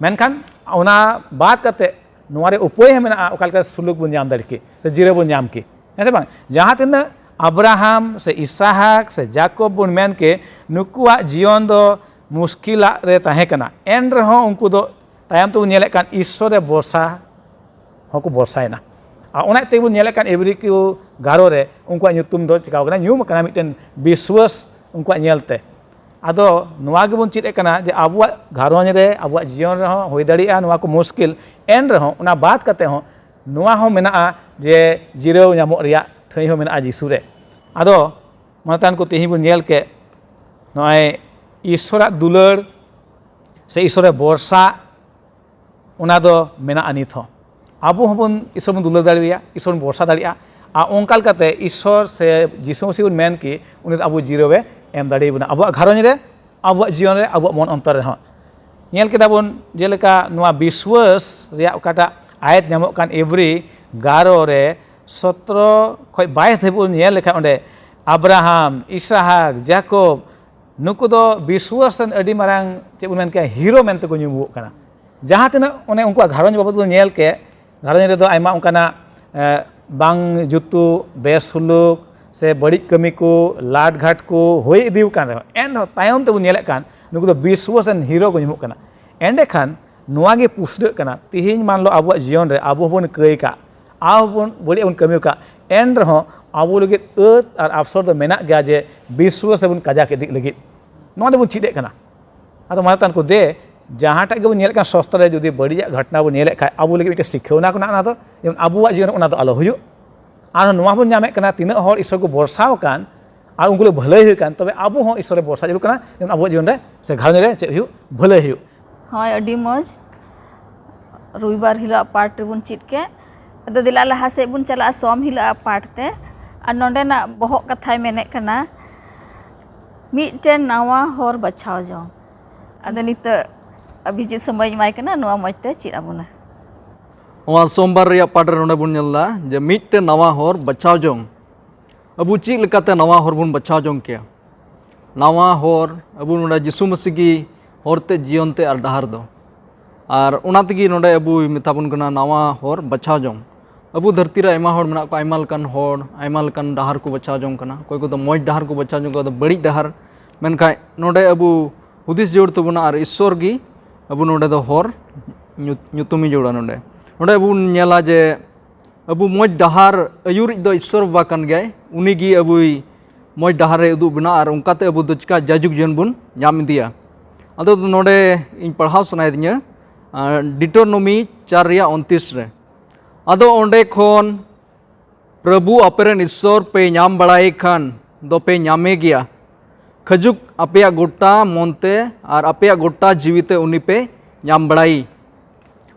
ᱢᱮᱱᱠᱷᱟᱱ ᱚᱱᱟ ᱵᱟᱫ ᱠᱟᱛᱮ ᱱᱚᱣᱟ ᱨᱮ ᱩᱯᱟᱹᱭ ᱦᱚᱸ ᱢᱮᱱᱟᱜᱼᱟ, ᱚᱠᱟ ᱞᱮᱠᱟ ᱥᱩᱞᱩᱠ ᱵᱚᱱ ᱧᱟᱢ ᱫᱟᱲᱮ ᱠᱮ ᱥᱮ ᱡᱤᱨᱟᱹᱣ ᱵᱚᱱ ᱧᱟᱢ ᱠᱮ, ᱦᱮᱸ ᱥᱮ ᱵᱟᱝ? ᱡᱟᱦᱟᱸ ᱛᱤᱱᱟᱹᱜ ᱟᱵᱨᱟᱦᱟᱢ ᱥᱮ ᱤᱥᱟᱦᱟᱠ ᱥᱮ ᱡᱟᱠᱚᱵ ᱵᱚᱱ ᱢᱮᱱ ᱠᱮ, ᱱᱩᱠᱩᱣᱟᱜ ᱡᱤᱭᱚᱱ ᱫᱚ ᱢᱩᱥᱠᱤᱞᱟᱜ ᱨᱮ ᱛᱟᱦᱮᱸ ᱠᱟᱱᱟ, ᱮᱱ ᱨᱮᱦᱚᱸ ᱩᱱᱠᱩ ᱫᱚ ᱛᱟᱭᱚᱢ ᱛᱮᱵᱚᱱ ᱧᱮᱞᱮᱫ ᱠᱟᱱ ᱤᱥᱥᱚᱨ ᱨᱮ ᱵᱷᱚᱨᱥᱟ ᱦᱚᱸᱠᱚ ᱵᱷᱚᱨᱥᱟᱭᱮᱱᱟ᱾ ᱟᱨ ᱚᱱᱟ ᱛᱮᱜᱮ ᱵᱚᱱ ᱧᱮᱞᱮᱫ ᱠᱟᱱ ᱮᱵᱨᱤ ᱠᱚ ᱜᱟᱨᱚ ᱨᱮ ᱩᱱᱠᱩᱣᱟᱜ ᱧᱩᱛᱩᱢ ᱫᱚ ᱪᱤᱠᱟᱣ ᱠᱟᱱᱟ, ᱧᱩᱢ ᱟᱠᱟᱱᱟ ᱢᱤᱫᱴᱮᱱ ᱵᱤᱥᱣᱟᱹᱥ ᱩᱱᱠᱩᱣᱟᱜ ᱧᱮᱞ ᱛᱮ᱾ ᱟᱫᱚ ᱱᱚᱣᱟ ᱜᱮᱵᱚᱱ ᱪᱮᱫ ᱮᱫ ᱠᱟᱱᱟ ᱡᱮ ᱟᱵᱚᱣᱟᱜ ᱜᱷᱟᱨᱚᱸᱡᱽ ᱨᱮ, ᱟᱵᱚᱣᱟᱜ ᱡᱤᱭᱚᱱ ᱨᱮᱦᱚᱸ ᱦᱩᱭ ᱫᱟᱲᱮᱭᱟᱜᱼᱟ ᱱᱚᱣᱟ ᱠᱚ ᱢᱩᱥᱠᱤᱞ, ᱮᱱ ᱨᱮᱦᱚᱸ ᱚᱱᱟ ᱵᱟᱫ ᱠᱟᱛᱮ ᱦᱚᱸ ᱱᱚᱣᱟ ᱦᱚᱸ ᱢᱮᱱᱟᱜᱼᱟ ᱡᱮ ᱡᱤᱨᱟᱹᱣ ᱧᱟᱢᱚᱜ ᱨᱮᱭᱟᱜ ᱴᱷᱟᱹᱭ ᱦᱚᱸ ᱢᱮᱱᱟᱜᱼᱟ ᱡᱤᱥᱩ ᱨᱮ᱾ ᱟᱫᱚ ᱢᱟᱱᱚᱛᱟᱱ ᱠᱚ, ᱛᱮᱦᱮᱧ ᱵᱚᱱ ᱧᱮᱞ ᱠᱮᱫ ᱱᱚᱜᱼᱚᱭ ᱤᱥᱥᱚᱨᱟᱜ ᱫᱩᱞᱟᱹᱲ ᱥᱮ ᱤᱥᱥᱚᱨ ᱨᱮ ᱵᱷᱚᱨᱥᱟ, ᱚᱱᱟ ᱫᱚ ᱢᱮᱱᱟᱜᱼᱟ ᱱᱤᱛ ᱦᱚᱸ᱾ ᱟᱵᱚ ᱦᱚᱸᱵᱚᱱ ᱤᱥᱥᱚᱨ ᱵᱚᱱ ᱫᱩᱞᱟᱹᱲ ᱫᱟᱲᱮᱭᱟᱭᱟ, ᱤᱥᱥᱚᱨ ᱵᱚᱱ ᱵᱷᱚᱨᱥᱟ ᱫᱟᱲᱮᱭᱟᱜᱼᱟ᱾ ᱟᱨ ᱚᱱᱠᱟ ᱞᱮᱠᱟᱛᱮ ᱤᱥᱥᱚᱨ ᱥᱮ ᱡᱤᱥᱩ ᱢᱟᱹᱥᱤ ᱵᱚᱱ ᱢᱮᱱ ᱠᱤ, ᱩᱱᱤ ᱫᱚ ᱟᱵᱚ ᱡᱤᱨᱟᱹᱣᱮ ᱮᱢ ᱫᱟᱲᱮᱭᱟᱵᱚᱱᱟ ᱟᱵᱚᱣᱟᱜ ᱜᱷᱟᱨᱚᱸᱡᱽ ᱨᱮ, ᱟᱵᱚᱣᱟᱜ ᱡᱤᱭᱚᱱ ᱨᱮ, ᱟᱵᱚᱣᱟᱜ ᱢᱚᱱ ᱚᱱᱛᱚᱨ ᱨᱮᱦᱚᱸ᱾ ᱧᱮᱞ ᱠᱮᱫᱟ ᱵᱚᱱ ᱡᱮᱞᱮᱠᱟ ᱱᱚᱣᱟ ᱵᱤᱥᱣᱟᱹᱥ ᱨᱮᱭᱟᱜ ᱚᱠᱟᱴᱟᱜ ᱟᱭᱟᱛ ᱧᱟᱢᱚᱜ ᱠᱟᱱ ᱮᱵᱨᱤ ᱜᱟᱨᱚ ᱨᱮ ᱥᱚᱛᱨᱚ ᱠᱷᱚᱱ ᱵᱟᱭᱤᱥ ᱫᱷᱟᱹᱵᱤᱡ ᱵᱚᱱ ᱧᱮᱞ ᱞᱮᱠᱷᱟᱱ ᱚᱸᱰᱮ ᱟᱵᱨᱟᱦᱟᱢ, ᱤᱥᱟᱦᱟᱠ, ᱡᱟᱠᱚᱵ, ᱱᱩᱠᱩ ᱫᱚ ᱵᱤᱥᱣᱟᱹᱥ ᱨᱮᱱ ᱟᱹᱰᱤ ᱢᱟᱨᱟᱝ, ᱪᱮᱫ ᱵᱚᱱ ᱢᱮᱱ ᱠᱮᱭᱟ, ᱦᱤᱨᱳ ᱢᱮᱱᱛᱮ ᱠᱚ ᱧᱩᱢᱩᱜᱚᱜ ᱠᱟᱱᱟ᱾ ᱡᱟᱦᱟᱸ ᱛᱤᱱᱟᱹᱜ ᱚᱱᱮ ᱩᱱᱠᱩᱣᱟᱜ ᱜᱷᱟᱨᱚᱸᱡᱽ ᱵᱟᱵᱚᱫ ᱵᱚᱱ ᱧᱮᱞ ᱠᱮᱫ, ᱜᱷᱟᱨᱚᱸᱡᱽ ᱨᱮᱫᱚ ᱟᱭᱢᱟ ᱚᱱᱠᱟᱱᱟᱜ ᱮ, ᱵᱟᱝ ᱡᱩᱛᱩ, ᱵᱮᱥᱩᱞᱩᱠ ᱥᱮ ᱵᱟᱹᱲᱤᱡ ᱠᱟᱹᱢᱤ ᱠᱚ, ᱞᱟᱴ ᱜᱷᱟᱴ ᱠᱚ ᱦᱩᱭ ᱤᱫᱤ ᱟᱠᱟᱱ ᱨᱮᱦᱚᱸ, ᱮᱱ ᱨᱮᱦᱚᱸ ᱛᱟᱭᱚᱢ ᱛᱮᱵᱚᱱ ᱧᱮᱞᱮᱫ ᱠᱟᱱ ᱱᱩᱠᱩ ᱫᱚ ᱵᱤᱥᱣᱟᱹᱥ ᱨᱮᱱ ᱦᱤᱨᱳ ᱠᱚ ᱧᱟᱢᱚᱜ ᱠᱟᱱᱟ᱾ ᱮᱸᱰᱮᱠᱷᱟᱱ ᱱᱚᱣᱟ ᱜᱮ ᱯᱩᱥᱴᱟᱹᱜ ᱠᱟᱱᱟ, ᱛᱤᱦᱤᱧ ᱢᱟᱱ ᱞᱚ ᱟᱵᱚᱣᱟᱜ ᱡᱤᱭᱚᱱ ᱨᱮ ᱟᱵᱚ ᱦᱚᱸᱵᱚᱱ ᱠᱟᱹᱭ ᱠᱟᱜ, ᱟᱵᱚ ᱵᱚᱱ ᱵᱟᱹᱲᱤᱡ ᱵᱚᱱ ᱠᱟᱹᱢᱤ ᱟᱠᱟᱫ, ᱮᱱ ᱨᱮᱦᱚᱸ ᱟᱵᱚ ᱞᱟᱹᱜᱤᱫ ᱟᱹᱛ ᱟᱨ ᱟᱵᱥᱚᱨ ᱫᱚ ᱢᱮᱱᱟᱜ ᱜᱮᱭᱟ ᱡᱮ ᱵᱤᱥᱣᱟᱹᱥ ᱨᱮᱵᱚᱱ ᱠᱟᱡᱟᱠ ᱤᱫᱤᱜ ᱞᱟᱹᱜᱤᱫ᱾ ᱱᱚᱣᱟ ᱫᱚᱵᱚᱱ ᱪᱮᱫ ᱮᱫ ᱠᱟᱱᱟ᱾ ᱟᱫᱚ ᱢᱟᱱᱚᱛᱟᱱ ᱠᱚ ᱫᱮ, ᱡᱟᱦᱟᱸᱴᱟᱜ ᱜᱮᱵᱚᱱ ᱧᱮᱞᱮᱫ ᱠᱟᱱ ᱥᱚᱥᱛᱨᱚ ᱨᱮ ᱡᱩᱫᱤ ᱵᱟᱹᱲᱤᱡᱟᱜ ᱜᱷᱚᱴᱚᱱᱟ ᱵᱚᱱ ᱧᱮᱞᱮᱫ ᱠᱷᱟᱱ, ᱟᱵᱚ ᱞᱟᱹᱜᱤᱫ ᱢᱤᱫᱴᱮᱱ ᱥᱤᱠᱷᱟᱹᱣᱱᱟ ᱠᱟᱱᱟ ᱚᱱᱟ ᱫᱚ, ᱡᱮᱢᱚᱱ ᱟᱵᱚᱣᱟᱜ ᱡᱤᱭᱚᱱ ᱨᱮ ᱚᱱᱟ ᱫᱚ ᱟᱞᱚ ᱦᱩᱭᱩᱜ᱾ ᱟᱨ ᱱᱚᱣᱟ ᱵᱚᱱ ᱧᱟᱢᱮᱫ ᱠᱟᱱᱟ, ᱛᱤᱱᱟᱹᱜ ᱦᱚᱲ ᱤᱥᱚᱨ ᱠᱚ ᱵᱷᱚᱨᱥᱟ ᱟᱠᱟᱱ ᱟᱨ ᱩᱱᱠᱩ ᱞᱮ ᱵᱷᱟᱹᱞᱟᱹᱭ ᱦᱩᱭ ᱠᱟᱱ, ᱛᱚᱵᱮ ᱟᱵᱚ ᱦᱚᱸ ᱤᱥᱚᱨ ᱨᱮ ᱵᱷᱚᱨᱥᱟ ᱡᱟᱹᱨᱩᱲ ᱠᱟᱱᱟ, ᱡᱮᱢᱚᱱ ᱟᱵᱚᱣᱟᱜ ᱡᱤᱭᱚᱱ ᱨᱮ ᱥᱮ ᱜᱷᱟᱨᱚᱸᱡᱽ ᱨᱮ ᱪᱮᱫ ᱦᱩᱭᱩᱜ, ᱵᱷᱟᱹᱞᱟᱹᱭ ᱦᱩᱭᱩᱜ᱾ ᱦᱳᱭ, ᱟᱹᱰᱤ ᱢᱚᱡᱽ᱾ ᱨᱚᱵᱤᱵᱟᱨ ᱦᱤᱞᱳᱜ ᱯᱟᱴ ᱨᱮᱵᱚᱱ ᱪᱮᱫ ᱠᱮᱫ᱾ ᱟᱫᱚ ᱫᱮᱞᱟ ᱞᱟᱦᱟ ᱥᱮᱫ ᱵᱚᱱ ᱪᱟᱞᱟᱜᱼᱟ ᱥᱚᱢ ᱦᱤᱞᱳᱜ ᱯᱟᱴ ᱛᱮ᱾ ᱟᱨ ᱱᱚᱰᱮᱱᱟᱜ ᱵᱚᱦᱚᱜ ᱠᱟᱛᱷᱟᱭ ᱢᱮᱱᱮᱫ ᱠᱟᱱᱟ, ᱢᱤᱫᱴᱮᱱ ᱱᱟᱣᱟ ᱦᱚᱨ ᱵᱟᱪᱷᱟᱣ ᱡᱚᱝ᱾ ᱟᱫᱚ ᱱᱤᱛᱚᱜ ᱚᱵᱷᱤᱡᱤᱛ ᱥᱚᱢᱚᱭ ᱮᱢᱟᱭ ᱠᱟᱱᱟ, ᱱᱚᱣᱟ ᱢᱚᱡᱽ ᱛᱮ ᱪᱮᱫ ᱟᱵᱚᱱᱟ᱾ ᱱᱚᱣᱟ ᱥᱳᱢᱵᱟᱨ ᱨᱮᱭᱟᱜ ᱯᱟᱴ ᱨᱮ ᱱᱚᱰᱮ ᱵᱚᱱ ᱧᱮᱞ ᱮᱫᱟ ᱡᱮ ᱢᱤᱫᱴᱮᱱ ᱱᱟᱣᱟ ᱦᱚᱨ ᱵᱟᱪᱷᱟᱣ ᱡᱚᱝ᱾ ᱟᱵᱚ ᱪᱮᱫ ᱞᱮᱠᱟᱛᱮ ᱱᱟᱣᱟ ᱦᱚᱨ ᱵᱚᱱ ᱵᱟᱪᱷᱟᱣ ᱡᱚᱝ ᱠᱮᱭᱟ? ᱱᱟᱣᱟ ᱦᱚᱨ, ᱟᱵᱚ ᱱᱚᱰᱮ ᱡᱤᱥᱩ ᱢᱟᱹᱥᱤ ᱜᱮ ᱦᱚᱨ ᱛᱮ, ᱡᱤᱭᱚᱱ ᱛᱮ ᱟᱨ ᱰᱟᱦᱟᱨ ᱫᱚ᱾ ᱟᱨ ᱚᱱᱟ ᱛᱮᱜᱮ ᱱᱚᱰᱮ ᱟᱵᱚᱭ ᱢᱮᱛᱟ ᱵᱚᱱ ᱠᱟᱱᱟ ᱱᱟᱣᱟ ᱦᱚᱨ ᱵᱟᱪᱷᱟᱣ ᱡᱚᱝ᱾ ᱟᱵᱚ ᱫᱷᱟᱹᱨᱛᱤ ᱨᱮ ᱟᱭᱢᱟ ᱦᱚᱲ ᱢᱮᱱᱟᱜ ᱠᱚᱣᱟ, ᱟᱭᱢᱟ ᱞᱮᱠᱟᱱ ᱦᱚᱲ, ᱟᱭᱢᱟ ᱞᱮᱠᱟᱱ ᱰᱟᱦᱟᱨ ᱠᱚ ᱵᱟᱪᱷᱟᱣ ᱡᱚᱝ ᱠᱟᱱᱟ᱾ ᱚᱠᱚᱭ ᱠᱚᱫᱚ ᱢᱚᱡᱽ ᱰᱟᱦᱟᱨ ᱠᱚ ᱵᱟᱪᱷᱟᱣ ᱡᱚᱝ ᱠᱟᱱᱟ, ᱚᱠᱚᱭ ᱫᱚ ᱵᱟᱹᱲᱤᱡ ᱰᱟᱦᱟᱨ᱾ ᱢᱮᱱᱠᱷᱟᱱ ᱱᱚᱰᱮ ᱟᱵᱚ ᱦᱩᱫᱤᱥ ᱡᱟᱹᱨᱩᱲ ᱛᱟᱵᱚᱱᱟ ᱟᱨ ᱤᱥᱥᱚᱨ ᱜᱮ ᱟᱵᱚ ᱱᱚᱰᱮ ᱫᱚ ᱦᱚᱨ ᱧᱩᱛ-, ᱧᱩᱛᱩᱢ ᱡᱟᱹᱨᱩᱲᱟ ᱱᱚᱰᱮ᱾ ᱱᱚᱰᱮ ᱟᱵᱚ ᱵᱚᱱ ᱧᱮᱞᱟ ᱡᱮ ᱟᱵᱚ ᱢᱚᱡᱽ ᱰᱟᱦᱟᱨ ᱟᱹᱭᱩᱨᱤᱡ ᱫᱚ ᱤᱥᱥᱚᱨ ᱵᱟᱵᱟ ᱠᱟᱱ ᱜᱮᱭᱟᱭ᱾ ᱩᱱᱤ ᱜᱮ ᱟᱵᱚᱭ ᱢᱚᱡᱽ ᱰᱟᱦᱟᱨ ᱨᱮ ᱩᱫᱩᱜ ᱵᱚᱱᱟ ᱟᱨ ᱚᱱᱠᱟᱛᱮ ᱟᱵᱚ ᱫᱚ ᱪᱤᱠᱟ ᱡᱟᱭᱡᱩᱜᱽ ᱡᱤᱭᱚᱱ ᱵᱚᱱ ᱧᱟᱢ ᱤᱫᱤᱭᱟ᱾ ᱟᱫᱚ ᱱᱚᱰᱮ ᱤᱧ ᱯᱟᱲᱦᱟᱣ ᱥᱟᱱᱟᱭᱮᱫᱤᱧᱟ, ᱟᱨ, ᱰᱤᱴᱳᱱᱚᱢᱤ ᱪᱟᱨ ᱨᱮᱭᱟᱜ ᱩᱱᱛᱤᱥ ᱨᱮ, "ᱟᱫᱚ ᱚᱸᱰᱮ ᱠᱷᱚᱱ ᱯᱨᱚᱵᱷᱩ ᱟᱯᱮᱨᱮᱱ ᱤᱥᱥᱚᱨ ᱯᱮ ᱧᱟᱢ ᱵᱟᱲᱟᱭᱮ ᱠᱷᱟᱱ ᱫᱚᱯᱮ ᱧᱟᱢᱮ ᱜᱮᱭᱟ᱾ ᱠᱷᱟᱹᱡᱩᱠ ᱟᱯᱮᱭᱟᱜ ᱜᱚᱴᱟ ᱢᱚᱱᱛᱮ ᱟᱨ ᱟᱯᱮᱭᱟᱜ ᱜᱚᱴᱟ ᱡᱤᱣᱤᱛᱮ ᱩᱱᱤ ᱯᱮ ᱧᱟᱢ ᱵᱟᱲᱟᱭᱮ᱾"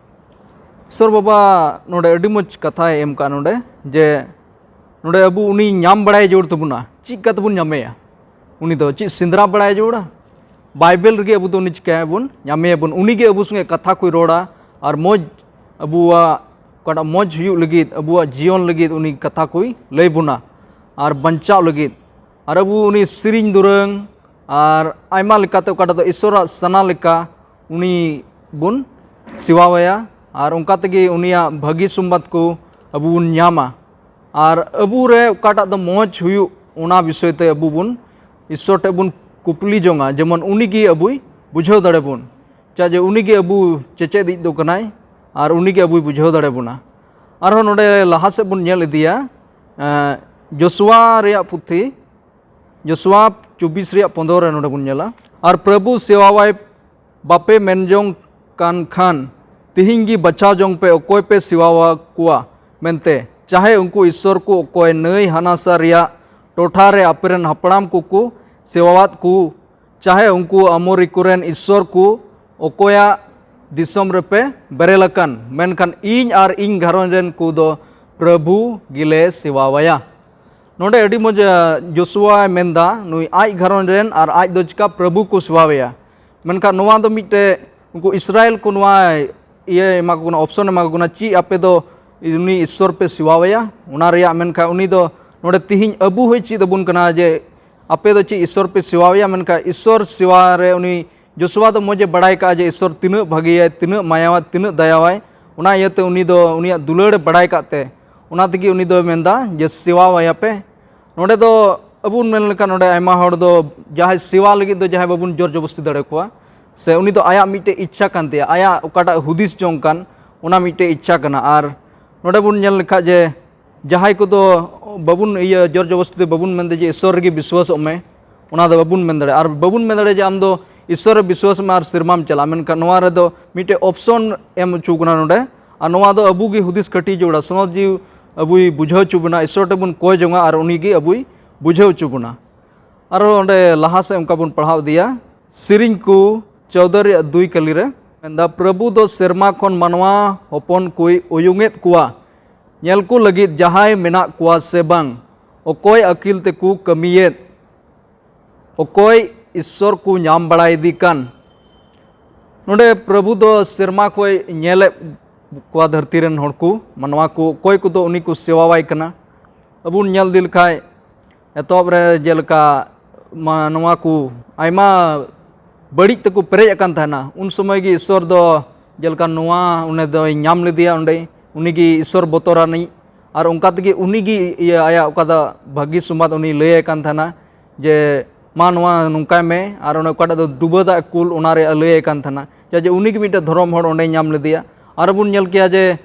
ᱤᱥᱥᱚᱨ ᱵᱟᱵᱟ ᱱᱚᱰᱮ ᱟᱹᱰᱤ ᱢᱚᱡᱽ ᱠᱟᱛᱷᱟᱭ ᱮᱢ ᱠᱟᱜᱼᱟ ᱱᱚᱰᱮ, ᱡᱮ ᱱᱚᱰᱮ ᱟᱵᱚ ᱩᱱᱤ ᱧᱟᱢ ᱵᱟᱲᱟᱭ ᱡᱟᱹᱨᱩᱲ ᱛᱟᱵᱚᱱᱟ᱾ ᱪᱮᱫ ᱞᱮᱠᱟ ᱛᱮᱵᱚᱱ ᱧᱟᱢᱮᱭᱟ? ᱩᱱᱤ ᱫᱚ ᱪᱮᱫ ᱥᱮᱸᱫᱽᱨᱟ ᱵᱟᱲᱟᱭ ᱡᱟᱹᱨᱩᱲᱟ? ᱵᱟᱭᱵᱮᱞ ᱨᱮᱜᱮ ᱟᱵᱚ ᱫᱚ ᱩᱱᱤ ᱪᱤᱠᱟᱹᱭᱟᱵᱚᱱ? ᱧᱟᱢᱮᱭᱟᱵᱚᱱ᱾ ᱩᱱᱤ ᱜᱮ ᱟᱵᱚ ᱥᱚᱸᱜᱮ ᱠᱟᱛᱷᱟ ᱠᱚᱭ ᱨᱚᱲᱟ ᱟᱨ ᱢᱚᱡᱽ, ᱟᱵᱚᱣᱟᱜ ᱚᱠᱟᱴᱟᱜ ᱢᱚᱡᱽ ᱦᱩᱭᱩᱜ ᱞᱟᱹᱜᱤᱫ, ᱟᱵᱚᱣᱟᱜ ᱡᱤᱭᱚᱱ ᱞᱟᱹᱜᱤᱫ ᱩᱱᱤ ᱠᱟᱛᱷᱟ ᱠᱚᱭ ᱞᱟᱹᱭ ᱵᱚᱱᱟ ᱟᱨ ᱵᱟᱧᱪᱟᱣ ᱞᱟᱹᱜᱤᱫ᱾ ᱟᱨ ᱟᱵᱚ ᱩᱱᱤ ᱥᱮᱨᱮᱧ ᱫᱩᱨᱟᱹᱝ ᱟᱨ ᱟᱭᱢᱟ ᱞᱮᱠᱟᱛᱮ ᱚᱠᱟᱴᱟᱜ ᱫᱚ ᱤᱥᱥᱚᱨᱟᱜ ᱥᱟᱱᱟ ᱞᱮᱠᱟ ᱩᱱᱤ ᱵᱚᱱ ᱥᱮᱵᱟᱣᱟᱭᱟ, ᱟᱨ ᱚᱱᱠᱟ ᱛᱮᱜᱮ ᱩᱱᱤᱭᱟᱜ ᱵᱷᱟᱹᱜᱤ ᱥᱚᱢᱵᱟᱫ ᱠᱚ ᱟᱵᱚ ᱵᱚᱱ ᱧᱟᱢᱟ᱾ ᱟᱨ ᱟᱵᱚ ᱨᱮ ᱚᱠᱟᱴᱟᱜ ᱫᱚ ᱢᱚᱡᱽ ᱦᱩᱭᱩᱜ, ᱚᱱᱟ ᱵᱤᱥᱚᱭ ᱛᱮ ᱟᱵᱚ ᱵᱚᱱ ᱤᱥᱥᱚᱨ ᱴᱷᱮᱱ ᱵᱚᱱ ᱠᱩᱯᱞᱤ ᱡᱚᱝᱟ, ᱡᱮᱢᱚᱱ ᱩᱱᱤ ᱜᱮ ᱟᱵᱚᱭ ᱵᱩᱡᱷᱟᱹᱣ ᱫᱟᱲᱮ ᱵᱚᱱ᱾ ᱪᱮᱫᱟᱜ ᱡᱮ ᱩᱱᱤ ᱜᱮ ᱟᱵᱚ ᱪᱮᱪᱮᱫᱤᱡ ᱫᱚ ᱠᱟᱱᱟᱭ, ᱟᱨ ᱩᱱᱤ ᱜᱮ ᱟᱵᱚᱭ ᱵᱩᱡᱷᱟᱹᱣ ᱫᱟᱲᱮ ᱵᱚᱱᱟ᱾ ᱟᱨᱦᱚᱸ ᱱᱚᱰᱮ ᱞᱟᱦᱟ ᱥᱮᱫ ᱵᱚᱱ ᱧᱮᱞ ᱤᱫᱤᱭᱟ, ᱮᱸ, ᱡᱳᱥᱩᱣᱟ ᱨᱮᱭᱟᱜ ᱯᱩᱛᱷᱤ, ᱡᱳᱥᱩᱣᱟ ᱪᱚᱵᱵᱤᱥ ᱨᱮᱭᱟᱜ ᱯᱚᱱᱫᱽᱨᱚ ᱨᱮ ᱱᱚᱰᱮ ᱵᱚᱱ ᱧᱮᱞᱟ, "ᱟᱨ ᱯᱨᱚᱵᱷᱩ ᱥᱮᱵᱟᱣᱟᱭ ᱵᱟᱯᱮ ᱢᱮᱱ ᱡᱚᱝ ᱠᱟᱱ ᱠᱷᱟᱱ, ᱛᱤᱦᱤᱧ ᱜᱮ ᱵᱟᱪᱷᱟᱣ ᱡᱚᱝ ᱯᱮ, ᱚᱠᱚᱭ ᱯᱮ ᱥᱮᱵᱟᱣᱟ ᱠᱚᱣᱟ ᱢᱮᱱᱛᱮ, ᱪᱟᱦᱮ ᱩᱱᱠᱩ ᱤᱥᱥᱚᱨ ᱠᱚ, ᱚᱠᱚᱭ ᱱᱟᱹᱭ ᱦᱟᱱᱟᱥᱟ ᱨᱮᱭᱟᱜ ᱴᱚᱴᱷᱟ ᱨᱮ ᱟᱯᱮᱨᱮᱱ ᱦᱟᱯᱲᱟᱢ ᱠᱚᱠᱚ ᱥᱮᱵᱟᱣᱟᱫ ᱠᱚ, ᱪᱟᱦᱮ ᱩᱱᱠᱩ ᱟᱢᱳᱨᱤ ᱠᱚᱨᱮᱱ ᱤᱥᱥᱚᱨ ᱠᱚ, ᱚᱠᱚᱭᱟᱜ ᱫᱤᱥᱚᱢ ᱨᱮᱯᱮ ᱵᱮᱨᱮᱞ ᱟᱠᱟᱱ, ᱢᱮᱱᱠᱷᱟᱱ ᱤᱧ ᱟᱨ ᱤᱧ ᱜᱷᱟᱨᱚᱸᱡᱽ ᱨᱮᱱ ᱠᱚᱫᱚ ᱯᱨᱚᱵᱷᱩ ᱜᱮᱞᱮ ᱥᱮᱵᱟᱣᱟᱭᱟ᱾" ᱱᱚᱰᱮ ᱟᱹᱰᱤ ᱢᱚᱡᱽ, ᱟᱸ, ᱡᱳᱥᱩᱣᱟᱭ ᱢᱮᱱᱫᱟ, ᱱᱩᱭ ᱟᱡ ᱜᱷᱟᱨᱚᱸᱡᱽ ᱨᱮᱱ ᱟᱨ ᱟᱡ ᱫᱚ ᱪᱤᱠᱟ ᱯᱨᱚᱵᱷᱩ ᱠᱚ ᱥᱮᱵᱟᱣᱟᱭᱟ᱾ ᱢᱮᱱᱠᱷᱟᱱ ᱱᱚᱣᱟ ᱫᱚ ᱢᱤᱫᱴᱮᱡ ᱩᱱᱠᱩ ᱤᱥᱨᱟᱭᱮᱞ ᱠᱚ ᱱᱚᱣᱟ ᱤᱭᱟᱹ ᱮᱢᱟ ᱠᱚ ᱠᱟᱱᱟ, ᱚᱯᱥᱚᱱ ᱮᱢᱟ ᱠᱚ ᱠᱟᱱᱟ, ᱪᱮᱫ ᱟᱯᱮ ᱫᱚ ᱩᱱᱤ ᱤᱥᱥᱚᱨ ᱯᱮ ᱥᱮᱵᱟᱣᱟᱭᱟ? ᱚᱱᱟ ᱨᱮᱭᱟᱜ ᱢᱮᱱᱠᱷᱟᱱ ᱩᱱᱤ ᱫᱚ ᱱᱚᱰᱮ ᱛᱤᱦᱤᱧ ᱟᱵᱚ ᱦᱚᱸᱭ ᱪᱮᱫ ᱟᱵᱚᱱ ᱠᱟᱱᱟ ᱡᱮ ᱟᱯᱮ ᱫᱚ ᱪᱮᱫ ᱤᱥᱥᱚᱨ ᱯᱮ ᱥᱮᱵᱟᱣᱟᱭᱟ? ᱢᱮᱱᱠᱷᱟᱱ ᱤᱥᱥᱚᱨ ᱥᱮᱵᱟ ᱨᱮ ᱩᱱᱤ ᱡᱳᱥᱩᱣᱟ ᱫᱚ ᱢᱚᱡᱽ ᱮ ᱵᱟᱲᱟᱭ ᱠᱟᱜᱼᱟ ᱡᱮ ᱤᱥᱥᱚᱨ ᱛᱤᱱᱟᱹᱜ ᱵᱷᱟᱜᱮᱭᱟᱭ, ᱛᱤᱱᱟᱹᱜ ᱢᱟᱭᱟᱣᱟ, ᱛᱤᱱᱟᱹᱜ ᱫᱟᱭᱟᱣᱟᱭ᱾ ᱚᱱᱟ ᱤᱭᱟᱹᱛᱮ ᱩᱱᱤ ᱫᱚ ᱩᱱᱤᱭᱟᱜ ᱫᱩᱞᱟᱹᱲ ᱮ ᱵᱟᱲᱟᱭ ᱠᱟᱜ ᱛᱮ, ᱚᱱᱟ ᱛᱮᱜᱮ ᱩᱱᱤ ᱫᱚᱭ ᱢᱮᱱᱫᱟ ᱡᱮ, "ᱥᱮᱵᱟᱣᱟᱭᱟ ᱯᱮ᱾" ᱱᱚᱰᱮ ᱫᱚ ᱟᱵᱚ ᱵᱚᱱ ᱢᱮᱱ ᱞᱮᱠᱷᱟᱱ, ᱱᱚᱰᱮ ᱟᱭᱢᱟ ᱦᱚᱲ ᱫᱚ ᱡᱟᱦᱟᱸᱭ ᱥᱮᱵᱟ ᱞᱟᱹᱜᱤᱫ ᱫᱚ ᱡᱟᱦᱟᱸᱭ ᱵᱟᱵᱚᱱ ᱡᱳᱨ ᱡᱚᱵᱚᱥᱛᱤ ᱫᱟᱲᱮ ᱠᱚᱣᱟ, ᱥᱮ ᱩᱱᱤ ᱫᱚ ᱟᱭᱟᱜ ᱢᱤᱫᱴᱮᱡ ᱤᱪᱪᱷᱟ ᱠᱟᱱ ᱛᱟᱭᱟ, ᱟᱭᱟᱜ ᱚᱠᱟᱴᱟᱜ ᱦᱩᱫᱤᱥ ᱡᱚᱝ ᱠᱟᱱ, ᱚᱱᱟ ᱢᱤᱫᱴᱮᱡ ᱤᱪᱪᱷᱟ ᱠᱟᱱᱟ᱾ ᱟᱨ ᱱᱚᱰᱮ ᱵᱚᱱ ᱧᱮᱞ ᱞᱮᱠᱷᱟᱡ ᱡᱮ, ᱡᱟᱦᱟᱸᱭ ᱠᱚᱫᱚ ᱵᱟᱵᱚᱱ ᱤᱭᱟᱹ ᱡᱳᱨ ᱡᱚᱵᱚᱥᱛᱤ ᱵᱟᱵᱚᱱ ᱢᱮᱱᱫᱟ ᱡᱮ ᱤᱥᱥᱚᱨ ᱨᱮᱜᱮ ᱵᱤᱥᱣᱟᱥᱚᱜ ᱢᱮ, ᱚᱱᱟ ᱫᱚ ᱵᱟᱵᱚᱱ ᱢᱮᱱ ᱫᱟᱲᱮᱭᱟᱜᱼᱟ᱾ ᱟᱨ ᱵᱟᱵᱚᱱ ᱢᱮᱱ ᱫᱟᱲᱮᱭᱟᱜᱼᱟ ᱡᱮ ᱟᱢ ᱫᱚ ᱤᱥᱥᱚᱨ ᱨᱮ ᱵᱤᱥᱣᱟᱥ ᱢᱮ ᱟᱨ ᱥᱮᱨᱢᱟᱢ ᱪᱟᱞᱟᱜᱼᱟ, ᱢᱮᱱᱠᱷᱟᱱ ᱱᱚᱣᱟ ᱨᱮᱫᱚ ᱢᱤᱫᱴᱮᱡ ᱚᱯᱥᱚᱱ ᱮᱢ ᱦᱚᱪᱚ ᱠᱟᱱᱟ ᱱᱚᱰᱮ᱾ ᱟᱨ ᱱᱚᱣᱟ ᱫᱚ ᱟᱵᱚ ᱜᱮ ᱦᱩᱫᱤᱥ ᱠᱟᱹᱴᱤᱡ ᱡᱟᱹᱨᱩᱲᱟ, ᱥᱚᱢᱟᱡᱽ ᱡᱤᱣᱤ ᱟᱵᱚᱭ ᱵᱩᱡᱷᱟᱹᱣ ᱦᱚᱪᱚ ᱵᱚᱱᱟ, ᱤᱥᱥᱚᱨ ᱴᱷᱮᱱ ᱵᱚᱱ ᱠᱚᱭ ᱡᱚᱝᱟ ᱟᱨ ᱩᱱᱤ ᱜᱮ ᱟᱵᱚᱭ ᱵᱩᱡᱷᱟᱹᱣ ᱦᱚᱪᱚ ᱵᱚᱱᱟ᱾ ᱟᱨᱦᱚᱸ ᱚᱸᱰᱮ ᱞᱟᱦᱟ ᱥᱮᱫ ᱚᱱᱠᱟ ᱵᱚᱱ ᱯᱟᱲᱦᱟᱣ ᱤᱫᱤᱭᱟ, ᱥᱮᱨᱮᱧ ᱠᱚ ᱪᱳᱫᱽᱫᱚ ᱨᱮᱭᱟᱜ ᱫᱩᱭ ᱠᱟᱹᱞᱤ ᱨᱮ ᱢᱮᱱᱫᱟ, "ᱯᱨᱚᱵᱷᱩ ᱫᱚ ᱥᱮᱨᱢᱟ ᱠᱷᱚᱱ ᱢᱟᱱᱣᱟ ᱦᱚᱯᱚᱱ ᱠᱚᱭ ᱩᱭᱩᱝᱮᱫ ᱠᱚᱣᱟ, ᱧᱮᱞ ᱠᱚ ᱞᱟᱹᱜᱤᱫ ᱡᱟᱦᱟᱸᱭ ᱢᱮᱱᱟᱜ ᱠᱚᱣᱟ ᱥᱮ ᱵᱟᱝ, ᱚᱠᱚᱭ ᱟᱹᱠᱤᱞ ᱛᱮᱠᱚ ᱠᱟᱹᱢᱤᱭᱮᱫ, ᱚᱠᱚᱭ ᱤᱥᱥᱚᱨ ᱠᱚ ᱧᱟᱢ ᱵᱟᱲᱟᱭᱮᱫᱮ ᱠᱟᱱ?" ᱱᱚᱰᱮ ᱯᱨᱚᱵᱷᱩ ᱫᱚ ᱥᱮᱨᱢᱟ ᱠᱷᱚᱱ ᱧᱮᱞᱮᱫ ᱠᱚᱣᱟ, ᱫᱷᱟᱹᱨᱛᱤ ᱨᱮᱱ ᱦᱚᱲ ᱠᱚ, ᱢᱟᱱᱣᱟ ᱠᱚ, ᱚᱠᱚᱭ ᱠᱚᱫᱚ ᱩᱱᱤ ᱠᱚ ᱥᱮᱵᱟᱣᱟᱭ ᱠᱟᱱᱟ᱾ ᱟᱵᱚ ᱵᱚᱱ ᱧᱮᱞ ᱤᱫᱤ ᱞᱮᱠᱷᱟᱡ, ᱮᱛᱚᱦᱚᱵ ᱨᱮ ᱡᱮᱞᱮᱠᱟ ᱢᱟᱱᱣᱟ ᱠᱚ ᱟᱭᱢᱟ ᱵᱟᱹᱲᱤᱡ ᱛᱮᱠᱚ ᱯᱮᱨᱮᱡ ᱟᱠᱟᱱ ᱛᱟᱦᱮᱱᱟ, ᱩᱱ ᱥᱚᱢᱚᱭ ᱜᱮ ᱤᱥᱥᱚᱨ ᱫᱚ ᱡᱮᱞᱮᱠᱟ ᱱᱚᱣᱟ ᱩᱱᱤ ᱫᱚᱭ ᱧᱟᱢ ᱞᱮᱫᱮᱭᱟ ᱚᱸᱰᱮ, ᱩᱱᱤᱜᱮ ᱤᱥᱥᱚᱨ ᱵᱚᱛᱚᱨᱟᱱᱤᱡ, ᱟᱨ ᱚᱱᱠᱟ ᱛᱮᱜᱮ ᱩᱱᱤᱜᱮ ᱤᱭᱟᱹ ᱟᱭᱟᱜ ᱚᱠᱟ ᱫᱚ ᱵᱷᱟᱹᱜᱤ ᱥᱚᱢᱵᱟᱫ ᱩᱱᱤ ᱞᱟᱹᱭᱟᱭ ᱠᱟᱱ ᱛᱟᱦᱮᱱᱟ ᱡᱮ, "ᱢᱟ ᱱᱚᱣᱟ ᱱᱚᱝᱠᱟᱭ ᱢᱮ", ᱟᱨ ᱚᱱᱮ ᱚᱠᱟᱴᱟᱜ ᱫᱚ ᱰᱩᱵᱟᱹ ᱫᱟᱜ ᱠᱩᱞ, ᱚᱱᱟ ᱨᱮᱭᱟᱜ ᱞᱟᱹᱭᱟᱭ ᱠᱟᱱ ᱛᱟᱦᱮᱱᱟ᱾ ᱪᱮᱫᱟᱜ ᱡᱮ ᱩᱱᱤᱜᱮ ᱢᱤᱫᱴᱮᱱ ᱫᱷᱚᱨᱚᱢ ᱦᱚᱲ ᱚᱸᱰᱮ ᱧᱟᱢ ᱞᱮᱫᱮᱭᱟ᱾ ᱟᱨ ᱵᱚᱱ ᱧᱮᱞ ᱠᱮᱭᱟ ᱡᱮ,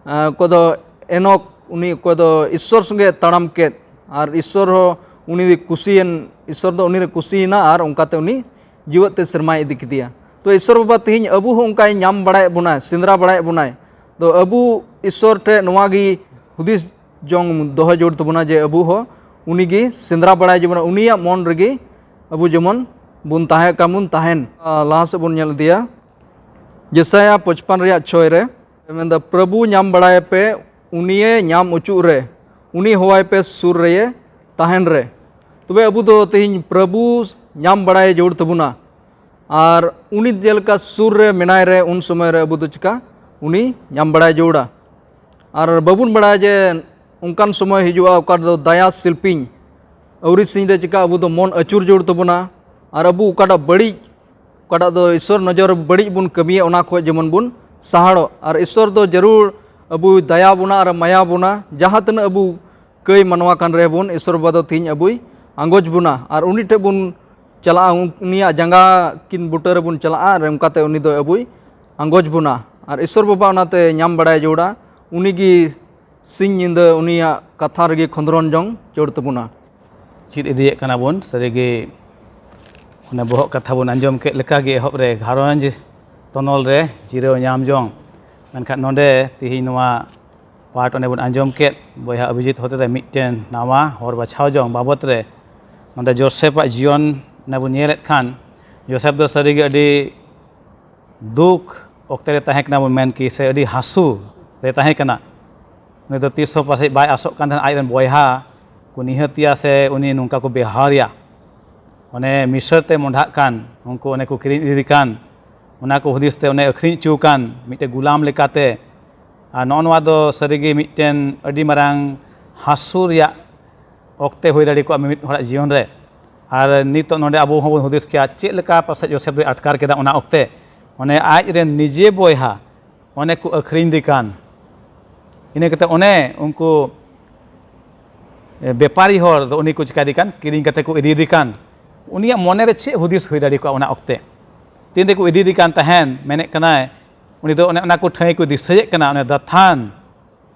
ᱟᱸ, ᱚᱠᱚᱭ ᱫᱚ ᱮᱱᱚᱠ, ᱩᱱᱤ ᱚᱠᱚᱭ ᱫᱚ ᱤᱥᱥᱚᱨ ᱥᱚᱸᱜᱮ ᱛᱟᱲᱟᱢ ᱠᱮᱫ, ᱟᱨ ᱤᱥᱥᱚᱨ ᱦᱚᱸ ᱩᱱᱤ ᱠᱩᱥᱤᱭᱮᱱ, ᱤᱥᱥᱚᱨ ᱫᱚ ᱩᱱᱤᱨᱮ ᱠᱩᱥᱤᱭᱮᱱᱟ, ᱟᱨ ᱚᱱᱠᱟᱛᱮ ᱩᱱᱤ ᱡᱤᱣᱮᱫ ᱛᱮ ᱥᱮᱨᱢᱟᱭ ᱤᱫᱤ ᱠᱮᱫᱮᱭᱟ᱾ ᱛᱚ ᱤᱥᱥᱚᱨ ᱵᱟᱵᱟ ᱛᱮᱦᱮᱧ ᱟᱵᱚ ᱦᱚᱸ ᱚᱱᱠᱟᱭ ᱧᱟᱢ ᱵᱟᱲᱟᱭᱮᱫ ᱵᱚᱱᱟᱭ, ᱥᱮᱸᱫᱽᱨᱟ ᱵᱟᱲᱟᱭᱮᱫ ᱵᱚᱱᱟᱭ᱾ ᱛᱚ ᱟᱵᱚ ᱤᱥᱥᱚᱨ ᱴᱷᱮᱱ ᱱᱚᱣᱟ ᱜᱮ ᱦᱩᱫᱤᱥ ᱡᱚᱝ ᱫᱚᱦᱚ ᱡᱟᱹᱨᱩᱲ ᱛᱟᱵᱚᱱᱟ ᱡᱮ ᱟᱵᱚ ᱦᱚᱸ ᱩᱱᱤ ᱜᱮ ᱥᱮᱸᱫᱽᱨᱟ ᱵᱟᱲᱟᱭ ᱡᱮᱢᱚᱱ ᱩᱱᱤᱭᱟᱜ ᱢᱚᱱ ᱨᱮᱜᱮ ᱟᱵᱚ ᱡᱮᱢᱚᱱ ᱵᱚᱱ ᱛᱟᱦᱮᱸ ᱠᱟᱱ ᱵᱚᱱ ᱛᱟᱦᱮᱱ᱾ ᱟᱨ ᱞᱟᱦᱟ ᱥᱮᱫ ᱵᱚᱱ ᱧᱮᱞ ᱤᱫᱤᱭᱟ, ᱡᱮᱥᱟᱭᱟ ᱯᱚᱪᱯᱟᱱ ᱨᱮᱭᱟᱜ ᱪᱷᱚᱭ ᱨᱮ ᱢᱮᱱᱫᱟ, "ᱯᱨᱚᱵᱷᱩ ᱧᱟᱢ ᱵᱟᱲᱟᱭᱮᱯᱮ, ᱩᱱᱤᱭᱮ ᱧᱟᱢ ᱚᱪᱚᱜ ᱨᱮ, ᱩᱱᱤ ᱦᱚᱦᱚᱣᱟᱭ ᱯᱮ ᱥᱩᱨ ᱨᱮᱭᱮ ᱛᱟᱦᱮᱱ ᱨᱮ᱾" ᱛᱚᱵᱮ ᱟᱵᱚ ᱫᱚ ᱛᱮᱦᱮᱧ ᱯᱨᱚᱵᱷᱩ ᱧᱟᱢ ᱵᱟᱲᱟᱭ ᱡᱟᱹᱨᱩᱲ ᱛᱟᱵᱚᱱᱟ, ᱟᱨ ᱩᱱᱤ ᱡᱮᱞᱮᱠᱟ ᱥᱩᱨ ᱨᱮ ᱢᱮᱱᱟᱭ ᱨᱮ ᱩᱱ ᱥᱚᱢᱚᱭ ᱨᱮ ᱟᱵᱚ ᱫᱚ ᱪᱤᱠᱟ ᱩᱱᱤ ᱧᱟᱢ ᱵᱟᱲᱟᱭ ᱡᱟᱹᱨᱩᱲᱟ᱾ ᱟᱨ ᱵᱟᱵᱚᱱ ᱵᱟᱲᱟᱭᱟ ᱡᱮ ᱚᱱᱠᱟᱱ ᱥᱚᱢᱚᱭ ᱦᱤᱡᱩᱜᱼᱟ ᱚᱠᱟ ᱨᱮᱫᱚ ᱫᱟᱭᱟ ᱥᱤᱞᱯᱤᱧ ᱟᱹᱣᱨᱤ ᱥᱤᱧ ᱨᱮ ᱪᱤᱠᱟ ᱟᱵᱚ ᱫᱚ ᱢᱚᱱ ᱟᱹᱪᱩᱨ ᱡᱟᱹᱨᱩᱲ ᱛᱟᱵᱚᱱᱟ, ᱟᱨ ᱟᱵᱚ ᱚᱠᱟᱴᱟᱜ ᱵᱟᱹᱲᱤᱡ, ᱚᱠᱟᱴᱟᱜ ᱫᱚ ᱤᱥᱥᱚᱨ ᱱᱚᱡᱚᱨ ᱨᱮ ᱵᱟᱹᱲᱤᱡ ᱵᱚᱱ ᱠᱟᱹᱢᱤᱭᱟ, ᱚᱱᱟ ᱠᱷᱚᱱ ᱡᱮᱢᱚᱱ ᱵᱚᱱ ᱥᱟᱦᱟᱲᱚᱜ᱾ ᱟᱨ ᱤᱥᱥᱚᱨ ᱫᱚ ᱡᱟᱹᱨᱩᱲ ᱟᱵᱚᱭ ᱫᱟᱭᱟ ᱵᱚᱱᱟ ᱟᱨ ᱢᱟᱭᱟ ᱵᱚᱱᱟ, ᱡᱟᱦᱟᱸ ᱛᱤᱱᱟᱹᱜ ᱟᱵᱚ ᱠᱟᱹᱭ ᱢᱟᱱᱣᱟ ᱠᱟᱱ ᱨᱮᱦᱚᱸ ᱵᱚᱱ, ᱤᱥᱥᱚᱨ ᱵᱟᱵᱟ ᱫᱚ ᱛᱮᱦᱮᱧ ᱟᱵᱚᱭ ᱟᱸᱜᱚᱪ ᱵᱚᱱᱟ, ᱟᱨ ᱩᱱᱤ ᱴᱷᱮᱱ ᱵᱚᱱ ᱪᱟᱞᱟᱜᱼᱟ, ᱩᱱ-, ᱩᱱᱤᱭᱟᱜ ᱡᱟᱸᱜᱟ ᱠᱤᱱ ᱵᱩᱴᱟᱹ ᱨᱮᱵᱚᱱ ᱪᱟᱞᱟᱜᱼᱟ, ᱟᱨ ᱚᱱᱠᱟᱛᱮ ᱩᱱᱤ ᱫᱚ ᱟᱵᱚᱭ ᱟᱸᱜᱚᱪ ᱵᱚᱱᱟ᱾ ᱟᱨ ᱤᱥᱥᱚᱨ ᱵᱟᱵᱟ ᱚᱱᱟᱛᱮ ᱧᱟᱢ ᱵᱟᱲᱟᱭ ᱡᱟᱹᱨᱩᱲᱟ, ᱩᱱᱤᱜᱮ ᱥᱤᱧ ᱧᱤᱫᱟᱹ ᱩᱱᱤᱭᱟᱜ ᱠᱟᱛᱷᱟ ᱨᱮᱜᱮ ᱠᱷᱚᱸᱫᱽᱨᱚᱱ ᱡᱚᱝ ᱡᱟᱹᱨᱩᱲ ᱛᱟᱵᱚᱱᱟ᱾ ᱪᱮᱫ ᱤᱫᱤᱭᱮᱫ ᱠᱟᱱᱟ ᱵᱚᱱ, ᱥᱟᱹᱨᱤᱜᱮ ᱚᱱᱮ ᱵᱚᱦᱚᱜ ᱠᱟᱛᱷᱟ ᱵᱚᱱ ᱟᱸᱡᱚᱢ ᱠᱮᱫ ᱞᱮᱠᱟᱜᱮ, ᱮᱦᱚᱵ ᱨᱮ ᱜᱷᱟᱨᱚᱸᱡᱽ ᱛᱚᱱᱚᱞ ᱨᱮ ᱡᱤᱨᱟᱹᱣ ᱧᱟᱢ ᱡᱚᱝ᱾ ᱢᱮᱱᱠᱷᱟᱱ ᱱᱚᱰᱮ ᱛᱮᱦᱮᱧ ᱱᱚᱣᱟ ᱯᱟᱴ ᱚᱸᱰᱮ ᱵᱚᱱ ᱟᱸᱡᱚᱢ ᱠᱮᱫ, ᱵᱚᱭᱦᱟ ᱚᱵᱷᱤᱡᱤᱛ ᱦᱚᱛᱮᱛᱮ ᱢᱤᱫᱴᱮᱱ ᱱᱟᱣᱟ ᱦᱚᱨ ᱵᱟᱪᱷᱟᱣ ᱡᱚᱝ ᱵᱟᱵᱚᱛ ᱨᱮ ᱱᱚᱰᱮ ᱡᱳᱥᱮᱯᱟᱜ ᱡᱤᱭᱚᱱ ᱚᱸᱰᱮ ᱵᱚᱱ ᱧᱮᱞᱮᱫ ᱠᱷᱟᱱ, ᱡᱳᱥᱮᱯ ᱫᱚ ᱥᱟᱹᱨᱤᱜᱮ ᱟᱹᱰᱤ ᱫᱩᱠ ᱚᱠᱛᱮ ᱨᱮ ᱛᱟᱦᱮᱸ ᱠᱟᱱᱟ ᱵᱚᱱ ᱢᱮᱱ ᱠᱤ, ᱥᱮ ᱟᱹᱰᱤ ᱦᱟᱹᱥᱩ ᱨᱮ ᱛᱟᱦᱮᱸ ᱠᱟᱱᱟ᱾ ᱩᱱᱤ ᱫᱚ ᱛᱤᱥ ᱦᱚᱸ ᱯᱟᱥᱮᱡ ᱵᱟᱭ ᱟᱥᱚᱜ ᱠᱟᱱ ᱛᱟᱦᱮᱱᱟ ᱟᱡ ᱨᱮᱱ ᱵᱚᱭᱦᱟ ᱠᱚ ᱱᱤᱦᱟᱹᱛᱤᱭᱟ ᱥᱮ ᱩᱱᱤ ᱱᱚᱝᱠᱟ ᱠᱚ ᱵᱮᱣᱦᱟᱨᱮᱭᱟ᱾ ᱚᱱᱮ ᱢᱤᱥᱚᱨ ᱛᱮ ᱢᱚᱸᱰᱷᱟᱜ ᱠᱟᱱ, ᱩᱱᱠᱩ ᱚᱱᱮ ᱠᱚ ᱠᱤᱨᱤᱧ ᱤᱫᱤ ᱠᱟᱱ, ᱚᱱᱟ ᱠᱚ ᱦᱩᱫᱤᱥ ᱛᱮ ᱚᱱᱮ ᱟᱹᱠᱷᱨᱤᱧ ᱦᱚᱪᱚ ᱠᱟᱱ ᱢᱤᱫᱴᱮᱱ ᱜᱩᱞᱟᱢ ᱞᱮᱠᱟᱛᱮ᱾ ᱟᱨ ᱱᱚᱜᱼᱚ ᱱᱚᱣᱟ ᱫᱚ ᱥᱟᱹᱨᱤᱜᱮ ᱢᱤᱫᱴᱮᱱ ᱟᱹᱰᱤ ᱢᱟᱨᱟᱝ ᱦᱟᱹᱥᱩ ᱨᱮᱭᱟᱜ ᱚᱠᱛᱮ ᱦᱩᱭ ᱫᱟᱲᱮ ᱠᱚᱜᱼᱟ ᱢᱤᱢᱤᱫ ᱦᱚᱲᱟᱜ ᱡᱤᱭᱚᱱ ᱨᱮ᱾ ᱟᱨ ᱱᱤᱛᱚᱜ ᱱᱚᱰᱮ ᱟᱵᱚ ᱦᱚᱸᱵᱚᱱ ᱦᱩᱫᱤᱥ ᱠᱮᱭᱟ, ᱪᱮᱫ ᱞᱮᱠᱟ ᱯᱟᱥᱮᱡ ᱡᱳᱥᱮᱯ ᱫᱚᱭ ᱟᱴᱠᱟᱨ ᱠᱮᱫᱟ ᱚᱱᱟ ᱚᱠᱛᱮ᱾ ᱚᱱᱮ ᱟᱡ ᱨᱮᱱ ᱱᱤᱡᱮ ᱵᱚᱭᱦᱟ ᱚᱱᱮ ᱠᱚ ᱟᱹᱠᱷᱨᱤᱧ ᱫᱮ ᱠᱟᱱ, ᱤᱱᱟᱹ ᱠᱟᱛᱮ ᱚᱱᱮ ᱩᱱᱠᱩ ᱵᱮᱯᱟᱨᱤ ᱦᱚᱲ ᱫᱚ ᱩᱱᱤ ᱠᱚ ᱪᱤᱠᱟᱹᱫᱮ ᱠᱟᱱ, ᱠᱤᱨᱤᱧ ᱠᱟᱛᱮ ᱠᱚ ᱤᱫᱤᱭᱮᱫᱮ ᱠᱟᱱ᱾ ᱩᱱᱤᱭᱟᱜ ᱢᱚᱱᱮ ᱨᱮ ᱪᱮᱫ ᱦᱩᱫᱤᱥ ᱦᱩᱭ ᱫᱟᱲᱮ ᱠᱚᱜᱼᱟ ᱚᱱᱟ ᱚᱠᱛᱮ? ᱛᱤᱱ ᱨᱮᱠᱚ ᱤᱫᱤᱭᱮᱫᱮ ᱠᱟᱱ ᱛᱟᱦᱮᱱ, ᱢᱮᱱᱮᱫ ᱠᱟᱱᱟᱭ, ᱩᱱᱤ ᱫᱚ ᱚᱱᱮ ᱚᱱᱟ ᱠᱚ ᱴᱷᱟᱹᱭ ᱠᱚ ᱫᱤᱥᱟᱹᱭᱮᱫ ᱠᱟᱱᱟ, ᱚᱱᱮ ᱫᱟᱛᱷᱟᱱ,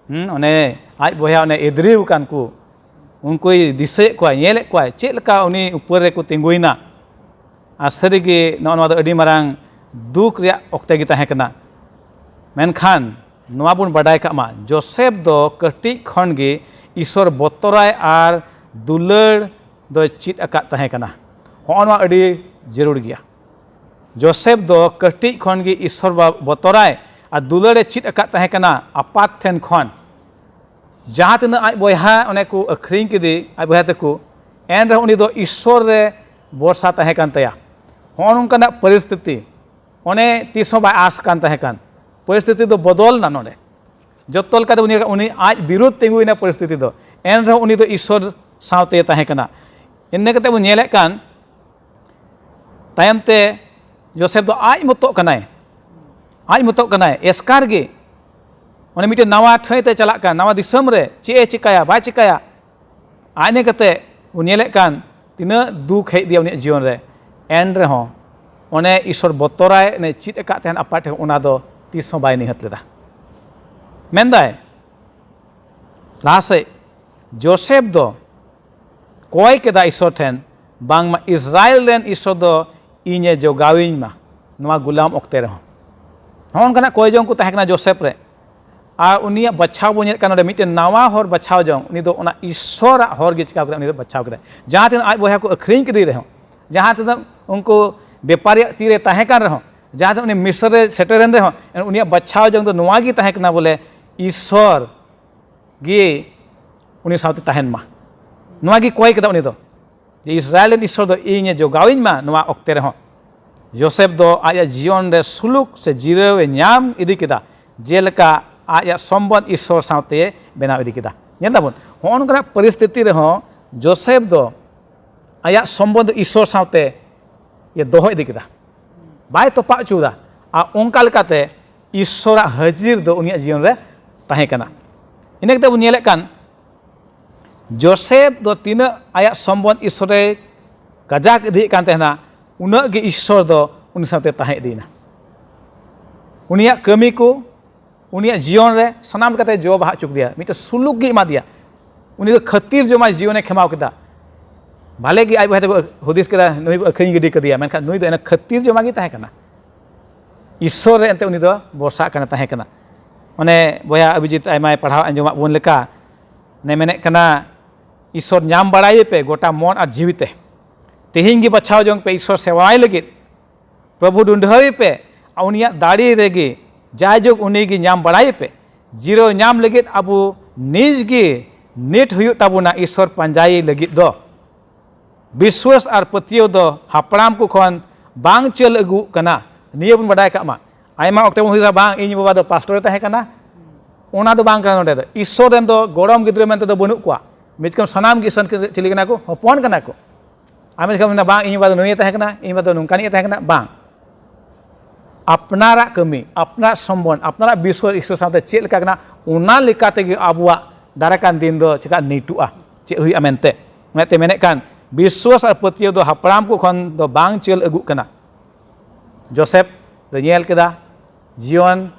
ᱦᱩᱸ, ᱚᱱᱮ ᱟᱡ ᱵᱚᱭᱦᱟ ᱚᱱᱮ ᱮᱫᱽᱨᱤᱣ ᱠᱟᱱ ᱠᱚ, ᱩᱱᱠᱩᱭ ᱫᱤᱥᱟᱹᱭᱮᱫ ᱠᱚᱣᱟ, ᱧᱮᱞᱮᱫ ᱠᱚᱣᱟᱭ ᱪᱮᱫ ᱞᱮᱠᱟ ᱩᱱᱤ ᱩᱯᱟᱹᱨ ᱨᱮᱠᱚ ᱛᱤᱸᱜᱩᱭᱮᱱᱟ᱾ ᱟᱨ ᱥᱟᱹᱨᱤᱜᱮ ᱱᱚᱜᱼᱚ ᱱᱚᱣᱟ ᱫᱚ ᱟᱹᱰᱤ ᱢᱟᱨᱟᱝ ᱫᱩᱠ ᱨᱮᱭᱟᱜ ᱚᱠᱛᱮ ᱜᱮ ᱛᱟᱦᱮᱸ ᱠᱟᱱᱟ᱾ ᱢᱮᱱᱠᱷᱟᱱ ᱱᱚᱣᱟ ᱵᱚᱱ ᱵᱟᱰᱟᱭ ᱠᱟᱜ ᱢᱟ, ᱡᱳᱥᱮᱯ ᱫᱚ ᱠᱟᱹᱴᱤᱡ ᱠᱷᱚᱱ ᱜᱮ ᱤᱥᱚᱨ ᱵᱚᱛᱚᱨᱟᱭ ᱟᱨ ᱫᱩᱞᱟᱹᱲ ᱫᱚᱭ ᱪᱮᱫ ᱟᱠᱟᱫ ᱛᱟᱦᱮᱸ ᱠᱟᱱᱟ᱾ ᱦᱚᱸᱜᱼᱚ ᱱᱚᱣᱟ ᱟᱹᱰᱤ ᱡᱟᱹᱨᱩᱲ ᱜᱮᱭᱟ᱾ ᱡᱳᱥᱮᱯ ᱫᱚ ᱠᱟᱹᱴᱤᱡ ᱠᱷᱚᱱ ᱜᱮ ᱤᱥᱚᱨ ᱵᱟ-, ᱵᱚᱛᱚᱨᱟᱭ ᱟᱨ ᱫᱩᱞᱟᱹᱲ ᱮ ᱪᱮᱫ ᱟᱠᱟᱫ ᱛᱟᱦᱮᱸ ᱠᱟᱱᱟ ᱟᱯᱟᱛ ᱴᱷᱮᱱ ᱠᱷᱚᱱ᱾ ᱡᱟᱦᱟᱸ ᱛᱤᱱᱟᱹᱜ ᱟᱡ ᱵᱚᱭᱦᱟ ᱚᱱᱮ ᱠᱚ ᱟᱹᱠᱷᱨᱤᱧ ᱠᱮᱫᱮ, ᱟᱡ ᱵᱚᱭᱦᱟ ᱛᱟᱠᱚ, ᱮᱱ ᱨᱮᱦᱚᱸ ᱩᱱᱤ ᱫᱚ ᱤᱥᱚᱨ ᱨᱮ ᱵᱷᱚᱨᱥᱟ ᱛᱟᱦᱮᱸ ᱠᱟᱱ ᱛᱟᱭᱟ᱾ ᱦᱚᱸᱜᱼᱚ ᱱᱚᱝᱠᱟᱱᱟᱜ ᱯᱚᱨᱤᱥᱛᱷᱤᱛᱤ, ᱚᱱᱮ ᱛᱤᱥ ᱦᱚᱸ ᱵᱟᱭ ᱟᱸᱥ ᱠᱟᱱ ᱛᱟᱦᱮᱸ ᱠᱟᱱ᱾ ᱯᱚᱨᱤᱥᱛᱷᱤᱛᱤ ᱫᱚ ᱵᱚᱫᱚᱞ ᱮᱱᱟ ᱱᱚᱰᱮ᱾ ᱡᱚᱛᱚ ᱞᱮᱠᱟᱛᱮ ᱩᱱᱤ, ᱩᱱᱤ ᱟᱡ ᱵᱤᱨᱩᱫᱷ ᱛᱤᱸᱜᱩᱭᱮᱱᱟ ᱯᱚᱨᱤᱥᱛᱷᱤᱛᱤ ᱫᱚ, ᱮᱱ ᱨᱮᱦᱚᱸ ᱩᱱᱤ ᱫᱚ ᱤᱥᱚᱨ ᱥᱟᱶᱛᱮ ᱛᱟᱦᱮᱸ ᱠᱟᱱᱟ᱾ ᱤᱱᱟᱹ ᱠᱟᱛᱮ ᱵᱚᱱ ᱧᱮᱞᱮᱫ ᱠᱟᱱ, ᱛᱟᱭᱚᱢ ᱛᱮ ᱡᱳᱥᱮᱯ ᱫᱚ ᱟᱡ ᱢᱚᱛᱚᱜ ᱠᱟᱱᱟᱭ, ᱟᱡ ᱢᱚᱛᱚᱜ ᱠᱟᱱᱟᱭ, ᱮᱥᱠᱟᱨ ᱜᱮ᱾ ᱚᱱᱮ ᱢᱤᱫᱴᱮᱱ ᱱᱟᱣᱟ ᱴᱷᱟᱹᱭ ᱛᱮ ᱪᱟᱞᱟᱜ ᱠᱟᱱ, ᱱᱟᱣᱟ ᱫᱤᱥᱚᱢ ᱨᱮ ᱪᱮᱫ ᱮ ᱪᱤᱠᱟᱹᱭᱟ, ᱵᱟᱭ ᱪᱤᱠᱟᱹᱭᱟ᱾ ᱟᱡ ᱤᱱᱟᱹ ᱠᱟᱛᱮ ᱵᱚᱱ ᱧᱮᱞᱮᱫ ᱠᱟᱱ, ᱛᱤᱱᱟᱹᱜ ᱫᱩᱠ ᱦᱮᱡ ᱤᱫᱤᱭᱟ ᱩᱱᱤᱭᱟᱜ ᱡᱤᱭᱚᱱ ᱨᱮ᱾ ᱮᱱ ᱨᱮᱦᱚᱸ ᱚᱱᱮ ᱤᱥᱚᱨ ᱵᱚᱛᱚᱨᱟᱭ ᱚᱱᱮ ᱪᱮᱫ ᱟᱠᱟᱫ ᱛᱟᱦᱮᱱ ᱟᱯᱟᱛ ᱴᱷᱮᱱ, ᱚᱱᱟ ᱫᱚ ᱛᱤᱥ ᱦᱚᱸ ᱵᱟᱭ ᱱᱤᱦᱟᱹᱛ ᱞᱮᱫᱟ᱾ ᱢᱮᱱᱫᱟᱭ, ᱞᱟᱦᱟ ᱥᱮᱫ ᱡᱳᱥᱮᱯ ᱫᱚ ᱠᱚᱭ ᱠᱮᱫᱟ ᱤᱥᱚᱨ ᱴᱷᱮᱱ, ᱵᱟᱝᱢᱟ ᱤᱥᱨᱟᱭᱮᱞ ᱨᱮᱱ ᱤᱥᱚᱨ ᱫᱚ ᱤᱧᱮ ᱡᱚᱜᱟᱣᱤᱧ ᱢᱟ, ᱱᱚᱣᱟ ᱜᱩᱞᱟᱢ ᱚᱠᱛᱮ ᱨᱮᱦᱚᱸ᱾ ᱱᱚᱜᱼᱚ ᱱᱚᱝᱠᱟᱱᱟᱜ ᱠᱚᱭ ᱡᱚᱝ ᱠᱚ ᱛᱟᱦᱮᱸ ᱠᱟᱱᱟ ᱡᱳᱥᱮᱯ ᱨᱮ᱾ ᱟᱨ ᱩᱱᱤᱭᱟᱜ ᱵᱟᱪᱷᱟᱣ ᱵᱚᱱ ᱧᱮᱞᱮᱫ ᱠᱟᱱ ᱱᱚᱰᱮ, ᱢᱤᱫᱴᱮᱱ ᱱᱟᱣᱟ ᱦᱚᱨ ᱵᱟᱪᱷᱟᱣ ᱡᱚᱝ, ᱩᱱᱤ ᱫᱚ ᱚᱱᱟ ᱤᱥᱚᱨᱟᱜ ᱦᱚᱨ ᱜᱮ ᱪᱤᱠᱟᱹ ᱠᱮᱫᱟ, ᱩᱱᱤ ᱫᱚ ᱵᱟᱪᱷᱟᱣ ᱠᱮᱫᱟ᱾ ᱡᱟᱦᱟᱸ ᱛᱤᱱᱟᱹᱜ ᱟᱡ ᱵᱚᱭᱦᱟ ᱠᱚ ᱟᱹᱠᱷᱨᱤᱧ ᱠᱮᱫᱮ ᱨᱮᱦᱚᱸ, ᱡᱟᱦᱟᱸ ᱛᱤᱱᱟᱹᱜ ᱩᱱᱠᱩ ᱵᱮᱯᱟᱨᱤᱭᱟᱜ ᱛᱤᱨᱮ ᱛᱟᱦᱮᱸ ᱠᱟᱱ ᱨᱮᱦᱚᱸ, ᱡᱟᱦᱟᱸ ᱛᱤᱱᱟᱹᱜ ᱩᱱᱤ ᱢᱤᱥᱨ ᱨᱮ ᱥᱮᱴᱮᱨᱮᱱ ᱨᱮᱦᱚᱸ, ᱩᱱᱤᱭᱟᱜ ᱵᱟᱪᱷᱟᱣ ᱡᱚᱝ ᱫᱚ ᱱᱚᱣᱟ ᱜᱮ ᱛᱟᱦᱮᱸ ᱠᱟᱱᱟ ᱵᱚᱞᱮ, ᱤᱥᱚᱨ ᱜᱮ ᱩᱱᱤ ᱥᱟᱶᱛᱮ ᱛᱟᱦᱮᱱ ᱢᱟ᱾ ᱱᱚᱣᱟ ᱜᱮ ᱠᱚᱭ ᱠᱮᱫᱟ ᱩᱱᱤ ᱫᱚ, ᱡᱮ ᱤᱥᱨᱟᱭᱮᱞ ᱨᱮᱱ ᱤᱥᱚᱨ ᱫᱚ ᱤᱧᱮ ᱡᱚᱜᱟᱣᱤᱧ ᱢᱟ ᱱᱚᱣᱟ ᱚᱠᱛᱮ ᱨᱮᱦᱚᱸ᱾ ᱡᱳᱥᱮᱯ ᱫᱚ ᱟᱭᱟᱜ ᱡᱤᱭᱚᱱ ᱨᱮ ᱥᱩᱞᱩᱠ ᱥᱮ ᱡᱤᱨᱟᱹᱣ ᱮ ᱧᱟᱢ ᱤᱫᱤ ᱠᱮᱫᱟ, ᱡᱮᱞᱮᱠᱟ ᱟᱭᱟᱜ ᱥᱚᱢᱵᱚᱱᱫᱷ ᱤᱥᱚᱨ ᱥᱟᱶᱛᱮ ᱵᱮᱱᱟᱣ ᱤᱫᱤ ᱠᱮᱫᱟ᱾ ᱧᱮᱞ ᱫᱟᱵᱚᱱ, ᱦᱚᱸᱜᱼᱚ ᱱᱚᱝᱠᱟᱱᱟᱜ ᱯᱚᱨᱤᱥᱛᱷᱤᱛᱤ ᱨᱮᱦᱚᱸ ᱡᱳᱥᱮᱯ ᱫᱚ ᱟᱭᱟᱜ ᱥᱚᱢᱵᱚᱱᱫᱷ ᱤᱥᱚᱨ ᱥᱟᱶᱛᱮ ᱤᱭᱟᱹ ᱫᱚᱦᱚ ᱤᱫᱤ ᱠᱮᱫᱟ, ᱵᱟᱭ ᱛᱚᱯᱟᱜ ᱦᱚᱪᱚ ᱮᱫᱟ᱾ ᱟᱨ ᱚᱱᱠᱟ ᱞᱮᱠᱟᱛᱮ ᱤᱥᱥᱚᱨᱟᱜ ᱦᱟᱹᱡᱤᱨ ᱫᱚ ᱩᱱᱤᱭᱟᱜ ᱡᱤᱭᱚᱱ ᱨᱮ ᱛᱟᱦᱮᱸ ᱠᱟᱱᱟ᱾ ᱤᱱᱟᱹ ᱠᱟᱛᱮ ᱵᱚᱱ ᱧᱮᱞᱮᱫ ᱠᱟᱱ, ᱡᱳᱥᱮᱯ ᱫᱚ ᱛᱤᱱᱟᱹᱜ ᱟᱭᱟᱜ ᱥᱚᱢᱵᱚᱱᱫᱷ ᱤᱥᱥᱚᱨᱮ ᱠᱟᱡᱟᱠ ᱤᱫᱤᱭᱮᱫ ᱠᱟᱱ ᱛᱟᱦᱮᱱᱟ, ᱩᱱᱟᱹᱜ ᱜᱮ ᱤᱥᱥᱚᱨ ᱫᱚ ᱩᱱᱤ ᱥᱟᱶᱛᱮ ᱛᱟᱦᱮᱸ ᱤᱫᱤᱭᱮᱱᱟ᱾ ᱩᱱᱤᱭᱟᱜ ᱠᱟᱹᱢᱤ ᱠᱚ, ᱩᱱᱤᱭᱟᱜ ᱡᱤᱭᱚᱱ ᱨᱮ ᱥᱟᱱᱟᱢ ᱞᱮᱠᱟᱛᱮ ᱡᱚ ᱵᱟᱦᱟ ᱦᱚᱪᱚ ᱠᱮᱫᱮᱭᱟ, ᱢᱤᱫᱴᱮᱱ ᱥᱩᱞᱩᱠ ᱜᱮ ᱮᱢᱟ ᱫᱮᱭᱟ᱾ ᱩᱱᱤ ᱫᱚ ᱠᱷᱟᱹᱛᱤᱨ ᱡᱚᱢᱟᱭ ᱡᱤᱭᱚᱱᱮ ᱠᱷᱮᱢᱟᱣ ᱠᱮᱫᱟ᱾ ᱵᱷᱟᱞᱮ ᱜᱮ ᱟᱡ ᱵᱚᱭᱦᱟ ᱛᱮᱠᱚ ᱦᱩᱫᱤᱥ ᱠᱮᱫᱟ, ᱱᱩᱭ ᱵᱚ ᱟᱹᱠᱷᱨᱤᱧ ᱜᱤᱰᱤ ᱠᱟᱫᱮᱭᱟ, ᱢᱮᱱᱠᱷᱟᱱ ᱱᱩᱭ ᱫᱚ ᱮᱱ ᱠᱷᱟᱹᱛᱤᱨ ᱡᱚᱢᱟ ᱜᱮ ᱛᱟᱦᱮᱸ ᱠᱟᱱᱟ᱾ ᱤᱥᱥᱚᱨ ᱨᱮ ᱮᱱᱛᱮ ᱩᱱᱤ ᱫᱚ ᱵᱷᱚᱨᱥᱟᱜ ᱠᱟᱱᱟ, ᱛᱟᱦᱮᱸ ᱠᱟᱱᱟ᱾ ᱚᱱᱮ ᱵᱚᱭᱦᱟ ᱚᱵᱷᱤᱡᱤᱛ ᱟᱭᱢᱟᱭ ᱯᱟᱲᱦᱟᱣ ᱟᱸᱡᱚᱢᱟᱫ ᱵᱚᱱ ᱞᱮᱠᱟ, ᱚᱱᱮ ᱢᱮᱱᱮᱫ ᱠᱟᱱᱟ, ᱤᱥᱥᱚᱨ ᱧᱟᱢ ᱵᱟᱲᱟᱭᱮ ᱯᱮ ᱜᱚᱴᱟ ᱢᱚᱱ ᱟᱨ ᱡᱤᱣᱤ ᱛᱮ᱾ ᱛᱮᱦᱮᱧ ᱜᱮ ᱵᱟᱪᱷᱟᱣ ᱡᱚᱝ ᱯᱮ ᱤᱥᱥᱚᱨ ᱥᱮᱵᱟᱭ ᱞᱟᱹᱜᱤᱫ᱾ ᱯᱨᱚᱵᱷᱩ ᱰᱩᱸᱰᱷᱟᱹᱣᱮ ᱯᱮ, ᱟᱨ ᱩᱱᱤᱭᱟᱜ ᱫᱟᱲᱮ ᱨᱮᱜᱮ ᱡᱟᱭᱡᱩᱜᱽ ᱩᱱᱤ ᱜᱮ ᱧᱟᱢ ᱵᱟᱲᱟᱭᱮ ᱯᱮ᱾ ᱡᱤᱨᱟᱹᱣ ᱧᱟᱢ ᱞᱟᱹᱜᱤᱫ ᱟᱵᱚ ᱱᱤᱡᱽ ᱜᱮ ᱱᱤᱴ ᱦᱩᱭᱩᱜ ᱛᱟᱵᱚᱱᱟ ᱤᱥᱥᱚᱨ ᱯᱟᱸᱡᱟᱭᱮ ᱞᱟᱹᱜᱤᱫ ᱫᱚ᱾ ᱵᱤᱥᱣᱟᱹᱥ ᱟᱨ ᱯᱟᱹᱛᱭᱟᱹᱣ ᱫᱚ ᱦᱟᱯᱲᱟᱢ ᱠᱚ ᱠᱷᱚᱱ ᱵᱟᱝ ᱪᱟᱹᱞ ᱟᱹᱜᱩᱜ ᱠᱟᱱᱟ, ᱱᱤᱭᱟᱹ ᱵᱚᱱ ᱵᱟᱰᱟᱭ ᱠᱟᱜ ᱢᱟ᱾ ᱟᱭᱢᱟ ᱚᱠᱛᱮ ᱵᱚᱱ ᱦᱩᱫᱤᱥᱟ, "ᱵᱟᱝ, ᱤᱧ ᱵᱟᱵᱟ ᱫᱚ ᱯᱟᱥᱴᱚᱨᱮ ᱛᱟᱦᱮᱸ ᱠᱟᱱᱟ", ᱚᱱᱟ ᱫᱚ ᱵᱟᱝ ᱠᱟᱱᱟ᱾ ᱱᱚᱰᱮ ᱫᱚ ᱤᱥᱥᱚᱨ ᱨᱮᱱ ᱫᱚ ᱜᱚᱲᱚᱢ ᱜᱤᱫᱽᱨᱟᱹ ᱢᱮᱱᱛᱮ ᱫᱚ ᱵᱟᱹᱱᱩᱜ ᱠᱚᱣᱟ᱾ ᱢᱤᱫ ᱨᱚᱠᱚᱢ ᱥᱟᱱᱟᱢ ᱜᱮ ᱤᱥᱥᱚᱨ ᱪᱤᱞᱤ ᱠᱟᱱᱟ ᱠᱚ? ᱦᱚᱯᱚᱱ ᱠᱟᱱᱟ ᱠᱚ᱾ ᱟᱢ ᱡᱚᱠᱷᱚᱱ ᱢᱮᱱᱟ, "ᱵᱟᱝ, ᱤᱧ ᱵᱟᱵᱟ ᱫᱚ ᱱᱩᱭᱮ ᱛᱟᱦᱮᱸ ᱠᱟᱱᱟ, ᱤᱧ ᱵᱟᱵᱟ ᱫᱚ ᱱᱚᱝᱠᱟᱱᱤᱡ ᱮ ᱛᱟᱦᱮᱸ ᱠᱟᱱᱟ", ᱵᱟᱝ᱾ ᱟᱯᱱᱟᱨᱟᱜ ᱠᱟᱹᱢᱤ, ᱟᱯᱱᱟᱨᱟᱜ ᱥᱚᱢᱵᱚᱱᱫᱷ, ᱟᱯᱱᱟᱨᱟᱜ ᱵᱤᱥᱣᱟᱥ ᱤᱥᱥᱚᱨ ᱥᱟᱶᱛᱮ ᱪᱮᱫ ᱞᱮᱠᱟ ᱠᱟᱱᱟ, ᱚᱱᱟ ᱞᱮᱠᱟ ᱛᱮᱜᱮ ᱟᱵᱚᱣᱟᱜ ᱫᱟᱨᱟᱭ ᱠᱟᱱ ᱫᱤᱱ ᱫᱚ ᱪᱮᱠᱟ ᱱᱤᱴᱩᱜᱼᱟ, ᱪᱮᱫ ᱦᱩᱭᱩᱜᱼᱟ ᱢᱮᱱᱛᱮ᱾ ᱚᱱᱟᱛᱮ ᱢᱮᱱᱮᱫ ᱠᱟᱱ, ᱵᱤᱥᱣᱟᱥ ᱟᱨ ᱯᱟᱹᱛᱭᱟᱹᱣ ᱫᱚ ᱦᱟᱯᱲᱟᱢ ᱠᱚ ᱠᱷᱚᱱ ᱫᱚ ᱵᱟᱝ ᱪᱟᱹᱞ ᱟᱹᱜᱩᱜ ᱠᱟᱱᱟ᱾ ᱡᱳᱥᱮᱯ ᱫᱚᱭ ᱧᱮᱞ ᱠᱮᱫᱟ, ᱡᱤᱭᱚᱱ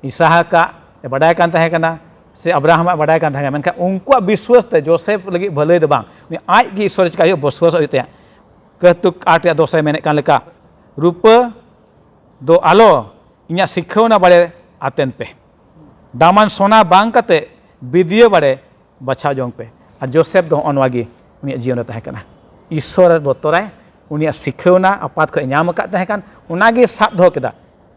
ᱤᱥᱟᱦᱟᱠᱟᱜ ᱮ ᱵᱟᱰᱟᱭ ᱠᱟᱱ ᱛᱟᱦᱮᱸ ᱠᱟᱱᱟ, ᱥᱮ ᱟᱵᱨᱟᱦᱟᱢᱟᱜ ᱵᱟᱰᱟᱭ ᱠᱟᱱ ᱛᱟᱦᱮᱸ ᱠᱟᱱᱟ, ᱢᱮᱱᱠᱷᱟᱱ ᱩᱱᱠᱩᱣᱟᱜ ᱵᱤᱥᱣᱟᱥ ᱛᱮ ᱡᱳᱥᱮᱯ ᱞᱟᱹᱜᱤᱫ ᱵᱷᱟᱹᱞᱟᱹᱭ ᱫᱚ ᱵᱟᱝ, ᱩᱱᱤ ᱟᱡ ᱜᱮ ᱤᱥᱥᱚᱨ ᱪᱤᱠᱟ ᱦᱩᱭᱩᱜ, ᱵᱤᱥᱣᱟᱥ ᱦᱩᱭᱩᱜ ᱛᱟᱭᱟ᱾ ᱠᱟᱹᱛᱩᱠ ᱟᱴ ᱨᱮᱭᱟᱜ ᱫᱚᱥ ᱮ ᱢᱮᱱᱮᱫ ᱠᱟᱱ ᱞᱮᱠᱟ, "ᱨᱩᱯᱟᱹ ᱫᱚ ᱟᱞᱚ, ᱤᱧᱟᱹᱜ ᱥᱤᱠᱷᱟᱹᱣᱱᱟ ᱵᱟᱲᱮ ᱟᱛᱮᱱ ᱯᱮ, ᱫᱟᱢᱟᱱ ᱥᱚᱱᱟ ᱵᱟᱝ ᱠᱟᱛᱮ ᱵᱤᱫᱤᱭᱟᱹ ᱵᱟᱲᱮ ᱵᱟᱪᱷᱟᱣ ᱡᱚᱝ ᱯᱮ᱾" ᱟᱨ ᱡᱳᱥᱮᱯ ᱫᱚ ᱦᱚᱸᱜᱼᱚ ᱱᱚᱣᱟ ᱜᱮ ᱩᱱᱤᱭᱟᱜ ᱡᱤᱭᱚᱱ ᱨᱮ ᱛᱟᱦᱮᱸ ᱠᱟᱱᱟ᱾ ᱤᱥᱥᱚᱨ ᱮ ᱵᱚᱛᱚᱨᱟᱭ, ᱩᱱᱤᱭᱟᱜ ᱥᱤᱠᱷᱟᱹᱣᱱᱟ ᱟᱯᱟᱛ ᱠᱷᱚᱱ ᱮ ᱧᱟᱢ ᱟᱠᱟᱫ ᱛᱟᱦᱮᱸ ᱠᱟᱱ, ᱚᱱᱟ ᱜᱮ ᱥᱟᱵ ᱫᱚᱦᱚ ᱠᱮᱫᱟ᱾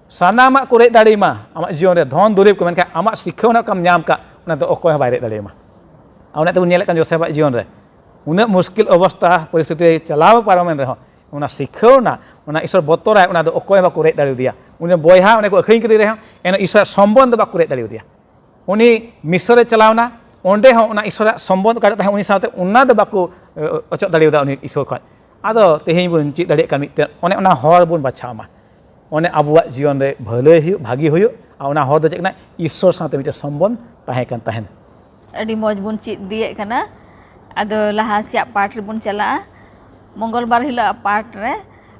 ᱥᱟᱱᱟᱢᱟᱜ ᱠᱚ ᱨᱮᱡ ᱫᱟᱲᱮᱭᱟᱢᱟ, ᱟᱢᱟᱜ ᱡᱤᱭᱚᱱ ᱨᱮ ᱫᱷᱚᱱ ᱫᱩᱨᱤᱵᱽ ᱠᱚ, ᱢᱮᱱᱠᱷᱟᱱ ᱟᱢᱟᱜ ᱥᱤᱠᱷᱟᱹᱣᱱᱟ ᱚᱠᱟᱢ ᱧᱟᱢ ᱠᱟᱜ, ᱚᱱᱟ ᱫᱚ ᱚᱠᱚᱭ ᱦᱚᱸ ᱵᱟᱭ ᱨᱮᱡ ᱫᱟᱲᱮᱭᱟᱢᱟ᱾ ᱟᱨ ᱚᱱᱟ ᱛᱮᱵᱚᱱ ᱧᱮᱞᱮᱫ ᱠᱟᱱ ᱡᱳᱥᱮᱯᱟᱜ ᱡᱤᱭᱚᱱ ᱨᱮ ᱩᱱᱟᱹᱜ ᱢᱩᱥᱠᱤᱞ ᱚᱵᱚᱥᱛᱟ ᱯᱚᱨᱤᱥᱛᱷᱤᱛᱤ ᱨᱮ ᱪᱟᱞᱟᱣ ᱯᱟᱨᱚᱢᱮᱱ ᱨᱮᱦᱚᱸ, ᱚᱱᱟ ᱥᱤᱠᱷᱟᱹᱣᱱᱟ, ᱚᱱᱟ ᱤᱥᱥᱚᱨ ᱵᱚᱛᱚᱨᱟᱭ, ᱚᱱᱟ ᱫᱚ ᱚᱠᱚᱭ ᱦᱚᱸ ᱵᱟᱠᱚ ᱨᱮᱡ ᱫᱟᱲᱮᱭᱟᱫᱮᱭᱟ᱾ ᱩᱱᱤ ᱨᱮᱱ ᱵᱚᱭᱦᱟ ᱚᱸᱰᱮ ᱠᱚ ᱟᱹᱠᱷᱨᱤᱧ ᱠᱮᱫᱮ ᱨᱮᱦᱚᱸ, ᱮᱱ ᱤᱥᱥᱚᱨᱟᱜ ᱥᱚᱢᱵᱚᱱᱫᱷ ᱫᱚ ᱵᱟᱠᱚ ᱨᱮᱡ ᱫᱟᱲᱮᱭᱟᱫᱮᱭᱟ᱾ ᱩᱱᱤ ᱢᱤᱥᱚᱨᱮ ᱪᱟᱞᱟᱣᱱᱟ, ᱚᱸᱰᱮ ᱦᱚᱸ ᱚᱱᱟ ᱤᱥᱥᱚᱨᱟᱜ ᱥᱚᱢᱵᱚᱱᱫᱷ ᱚᱠᱟᱴᱟᱜ ᱛᱟᱦᱮᱸ, ᱩᱱᱤ ᱥᱟᱶᱛᱮ ᱚᱱᱟ ᱫᱚ ᱵᱟᱠᱚ, ᱮ, ᱚᱪᱚᱜ ᱫᱟᱲᱮᱭᱟᱫᱟ ᱩᱱᱤ ᱤᱥᱥᱚᱨ ᱠᱷᱚᱱ᱾ ᱟᱫᱚ ᱛᱮᱦᱮᱧ ᱵᱚᱱ ᱪᱮᱫ ᱫᱟᱲᱮᱭᱟᱜ ᱠᱟᱱᱟ ᱢᱤᱫᱴᱮᱱ, ᱚᱱᱮ ᱚᱱᱟ ᱦᱚᱨ ᱵᱚᱱ ᱵᱟᱪᱷᱟᱣ ᱢᱟ᱾ ᱚᱱᱮ ᱟᱵᱚᱣᱟᱜ ᱡᱤᱭᱚᱱ ᱨᱮ ᱵᱷᱟᱹᱞᱟᱹᱭ ᱦᱩᱭᱩᱜ, ᱵᱷᱟᱹᱜᱤ ᱦᱩᱭᱩᱜ, ᱟᱨ ᱚᱱᱟ ᱦᱚᱨ ᱫᱚ ᱪᱮᱫ ᱠᱟᱱᱟ? ᱤᱥᱥᱚᱨ ᱥᱟᱶᱛᱮ ᱢᱤᱫᱴᱮᱱ ᱥᱚᱢᱵᱚᱱᱫᱷ ᱛᱟᱦᱮᱸ ᱠᱟᱱ ᱛᱟᱦᱮᱸᱱ᱾ ᱟᱹᱰᱤ ᱢᱚᱡᱽ ᱵᱚᱱ ᱪᱮᱫ ᱤᱫᱤᱭᱮᱫ ᱠᱟᱱᱟ᱾ ᱟᱫᱚ ᱞᱟᱦᱟ ᱥᱮᱭᱟᱜ ᱯᱟᱴ ᱨᱮᱵᱚᱱ ᱪᱟᱞᱟᱜᱼᱟ, ᱢᱚᱝᱜᱚᱞ ᱵᱟᱨ ᱦᱤᱞᱳᱜ ᱯᱟᱴ ᱨᱮ᱾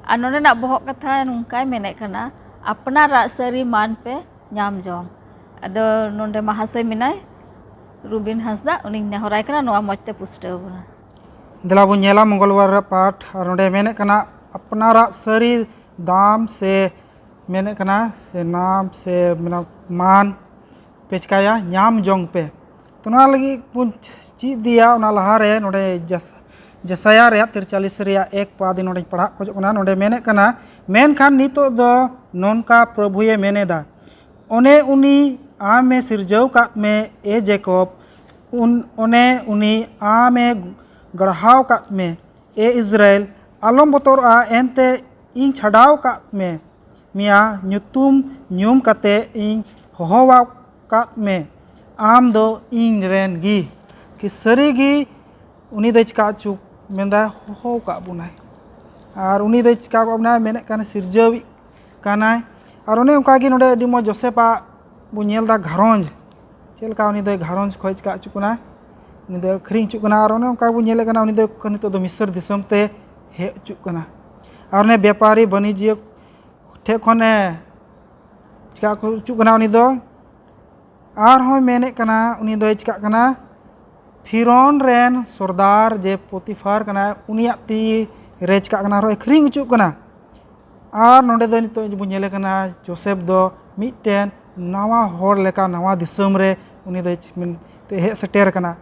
ᱟᱨ ᱱᱚᱰᱮᱱᱟᱜ ᱵᱚᱦᱚᱜ ᱠᱟᱛᱷᱟ ᱱᱚᱝᱠᱟᱭ ᱢᱮᱱᱮᱫ ᱠᱟᱱᱟ, ᱟᱯᱱᱟᱨᱟᱜ ᱥᱟᱹᱨᱤ ᱢᱟᱱ ᱯᱮ ᱧᱟᱢ ᱡᱚᱝ᱾ ᱟᱫᱚ ᱱᱚᱰᱮ ᱢᱟᱦᱟᱥᱚᱭ ᱢᱮᱱᱟᱭ, ᱨᱩᱵᱤᱱ ᱦᱟᱸᱥᱫᱟ, ᱩᱱᱤᱧ ᱱᱮᱦᱚᱨᱟᱭ ᱠᱟᱱᱟ ᱱᱚᱣᱟ ᱢᱚᱡᱽ ᱛᱮ ᱯᱩᱥᱴᱟᱹᱣ ᱵᱚᱱᱟ᱾ ᱫᱮᱞᱟ ᱵᱚᱱ ᱧᱮᱞᱟ ᱢᱚᱝᱜᱚᱞ ᱵᱟᱨ ᱨᱮᱭᱟᱜ ᱯᱟᱴ, ᱟᱨ ᱱᱚᱰᱮ ᱢᱮᱱᱮᱫ ᱠᱟᱱᱟ, ᱟᱯᱱᱟᱨᱟᱜ ᱥᱟᱹᱨᱤ ᱫᱟᱢ ᱥᱮ ᱢᱮᱱᱮᱫ ᱠᱟᱱᱟ ᱥᱮ ᱱᱟᱢ ᱥᱮ ᱢᱮᱱᱟ ᱢᱟᱱ ᱯᱮ ᱪᱤᱠᱟᱹᱭᱟ, ᱧᱟᱢ ᱡᱚᱝ ᱯᱮ᱾ ᱛᱚ ᱱᱚᱣᱟ ᱞᱟᱹᱜᱤᱫ ᱵᱚᱱ ᱪᱮᱫ ᱤᱫᱤᱭᱟ, ᱚᱱᱟ ᱞᱟᱦᱟᱨᱮ ᱱᱚᱰᱮ ᱡᱮᱥ-, ᱡᱮᱥᱟᱭᱟ ᱨᱮᱭᱟᱜ ᱛᱤᱨᱪᱟᱞᱤᱥ ᱨᱮᱭᱟᱜ ᱮᱠ ᱯᱟᱫ ᱱᱚᱰᱮᱧ ᱯᱟᱲᱦᱟᱜ ᱠᱷᱚᱡᱚᱜ ᱠᱟᱱᱟ᱾ ᱱᱚᱰᱮ ᱢᱮᱱᱮᱫ ᱠᱟᱱᱟ, ᱢᱮᱱᱠᱷᱟᱱ ᱱᱤᱛᱚᱜ ᱫᱚ ᱱᱚᱝᱠᱟ ᱯᱨᱚᱵᱷᱩᱭᱮ ᱢᱮᱱᱮᱫᱟ, ᱚᱱᱮ ᱩᱱᱤ ᱟᱢᱮ ᱥᱤᱨᱡᱟᱹᱣ ᱠᱟᱫ ᱢᱮ, ᱮ ᱡᱮᱠᱚᱵ, ᱩᱱ, ᱚᱱᱮ ᱩᱱᱤ ᱟᱢᱮ ᱜᱟᱲᱦᱟᱣ ᱠᱟᱫ ᱢᱮ, ᱮ ᱤᱥᱨᱟᱭᱮᱞ, ᱟᱞᱚᱢ ᱵᱚᱛᱚᱨᱚᱜᱼᱟ, ᱮᱱᱛᱮ ᱤᱧ ᱪᱷᱟᱰᱟᱣ ᱠᱟᱫ ᱢᱮ, ᱢᱮᱭᱟ, ᱧᱩᱛᱩᱢ ᱧᱩᱢ ᱠᱟᱛᱮ ᱤᱧ ᱦᱚᱦᱚᱣᱟᱠᱟᱫ ᱢᱮ, ᱟᱢ ᱫᱚ ᱤᱧ ᱨᱮᱱ ᱜᱮ᱾ ᱠᱤ ᱥᱟᱹᱨᱤ ᱜᱮ ᱩᱱᱤ ᱫᱚᱭ ᱪᱤᱠᱟ ᱦᱚᱪᱚ, ᱢᱮᱱᱫᱟ ᱦᱚᱦᱚ ᱟᱠᱟᱫ ᱵᱚᱱᱟᱭ᱾ ᱟᱨ ᱩᱱᱤ ᱫᱚᱭ ᱪᱤᱠᱟ ᱟᱠᱟᱫ ᱵᱚᱱᱟᱭ, ᱢᱮᱱᱮᱫ ᱠᱟᱱ ᱥᱤᱨᱡᱟᱹᱣᱤᱡ ᱠᱟᱱᱟᱭ᱾ ᱟᱨ ᱚᱱᱮ ᱚᱱᱠᱟ ᱜᱮ ᱱᱚᱰᱮ ᱟᱹᱰᱤ ᱢᱚᱡᱽ ᱡᱳᱥᱮᱯᱟᱜ ᱵᱚᱱ ᱧᱮᱞ ᱮᱫᱟ ᱜᱷᱟᱨᱚᱸᱡᱽ, ᱪᱮᱫ ᱞᱮᱠᱟ ᱩᱱᱤ ᱫᱚᱭ ᱜᱷᱟᱨᱚᱸᱡᱽ ᱠᱷᱚᱡ ᱪᱤᱠᱟ ᱦᱚᱪᱚ ᱠᱟᱱᱟ, ᱩᱱᱤ ᱫᱚᱭ ᱟᱹᱠᱷᱨᱤᱧ ᱦᱚᱪᱚᱜ ᱠᱟᱱᱟ᱾ ᱟᱨ ᱚᱱᱮ ᱚᱱᱠᱟ ᱵᱚᱱ ᱧᱮᱞᱮᱫ ᱠᱟᱱᱟ, ᱩᱱᱤ ᱫᱚ ᱱᱤᱛᱚᱜ ᱫᱚ ᱢᱤᱥᱨ ᱫᱤᱥᱚᱢ ᱛᱮ ᱦᱮᱡ ᱦᱚᱪᱚᱜ ᱠᱟᱱᱟ᱾ ᱟᱨ ᱚᱱᱮ ᱵᱮᱯᱟᱨᱤ ᱵᱟᱹᱱᱤᱡᱽᱭᱟᱹ ᱴᱷᱮᱡ ᱠᱷᱚᱱᱮ ᱪᱤᱠᱟ ᱠᱚ ᱦᱚᱪᱚᱜ ᱠᱟᱱᱟ ᱩᱱᱤ ᱫᱚ᱾ ᱟᱨᱦᱚᱸ ᱢᱮᱱᱮᱫ ᱠᱟᱱᱟ, ᱩᱱᱤ ᱫᱚᱭ ᱪᱤᱠᱟᱜ ᱠᱟᱱᱟ, ᱯᱷᱤᱨᱚᱱ ᱨᱮᱱ ᱥᱚᱨᱫᱟᱨ ᱡᱮ ᱯᱚᱛᱤᱯᱷᱟᱨ ᱠᱟᱱᱟᱭ, ᱩᱱᱤᱭᱟᱜ ᱛᱤ ᱨᱮ ᱪᱤᱠᱟᱜ ᱠᱟᱱᱟ, ᱟᱨᱦᱚᱸ ᱟᱹᱠᱷᱨᱤᱧ ᱦᱚᱪᱚᱜ ᱠᱟᱱᱟ᱾ ᱟᱨ ᱱᱚᱰᱮ ᱫᱚ ᱱᱤᱛᱚᱜ ᱵᱚᱱ ᱧᱮᱞᱮ ᱠᱟᱱᱟ, ᱡᱳᱥᱮᱯ ᱫᱚ ᱢᱤᱫᱴᱮᱱ ᱱᱟᱣᱟ ᱦᱚᱲ ᱞᱮᱠᱟ ᱱᱟᱣᱟ ᱫᱤᱥᱚᱢ ᱨᱮ ᱩᱱᱤ ᱫᱚᱭ ᱦᱮᱡ ᱥᱮᱴᱮᱨ ᱠᱟᱱᱟ᱾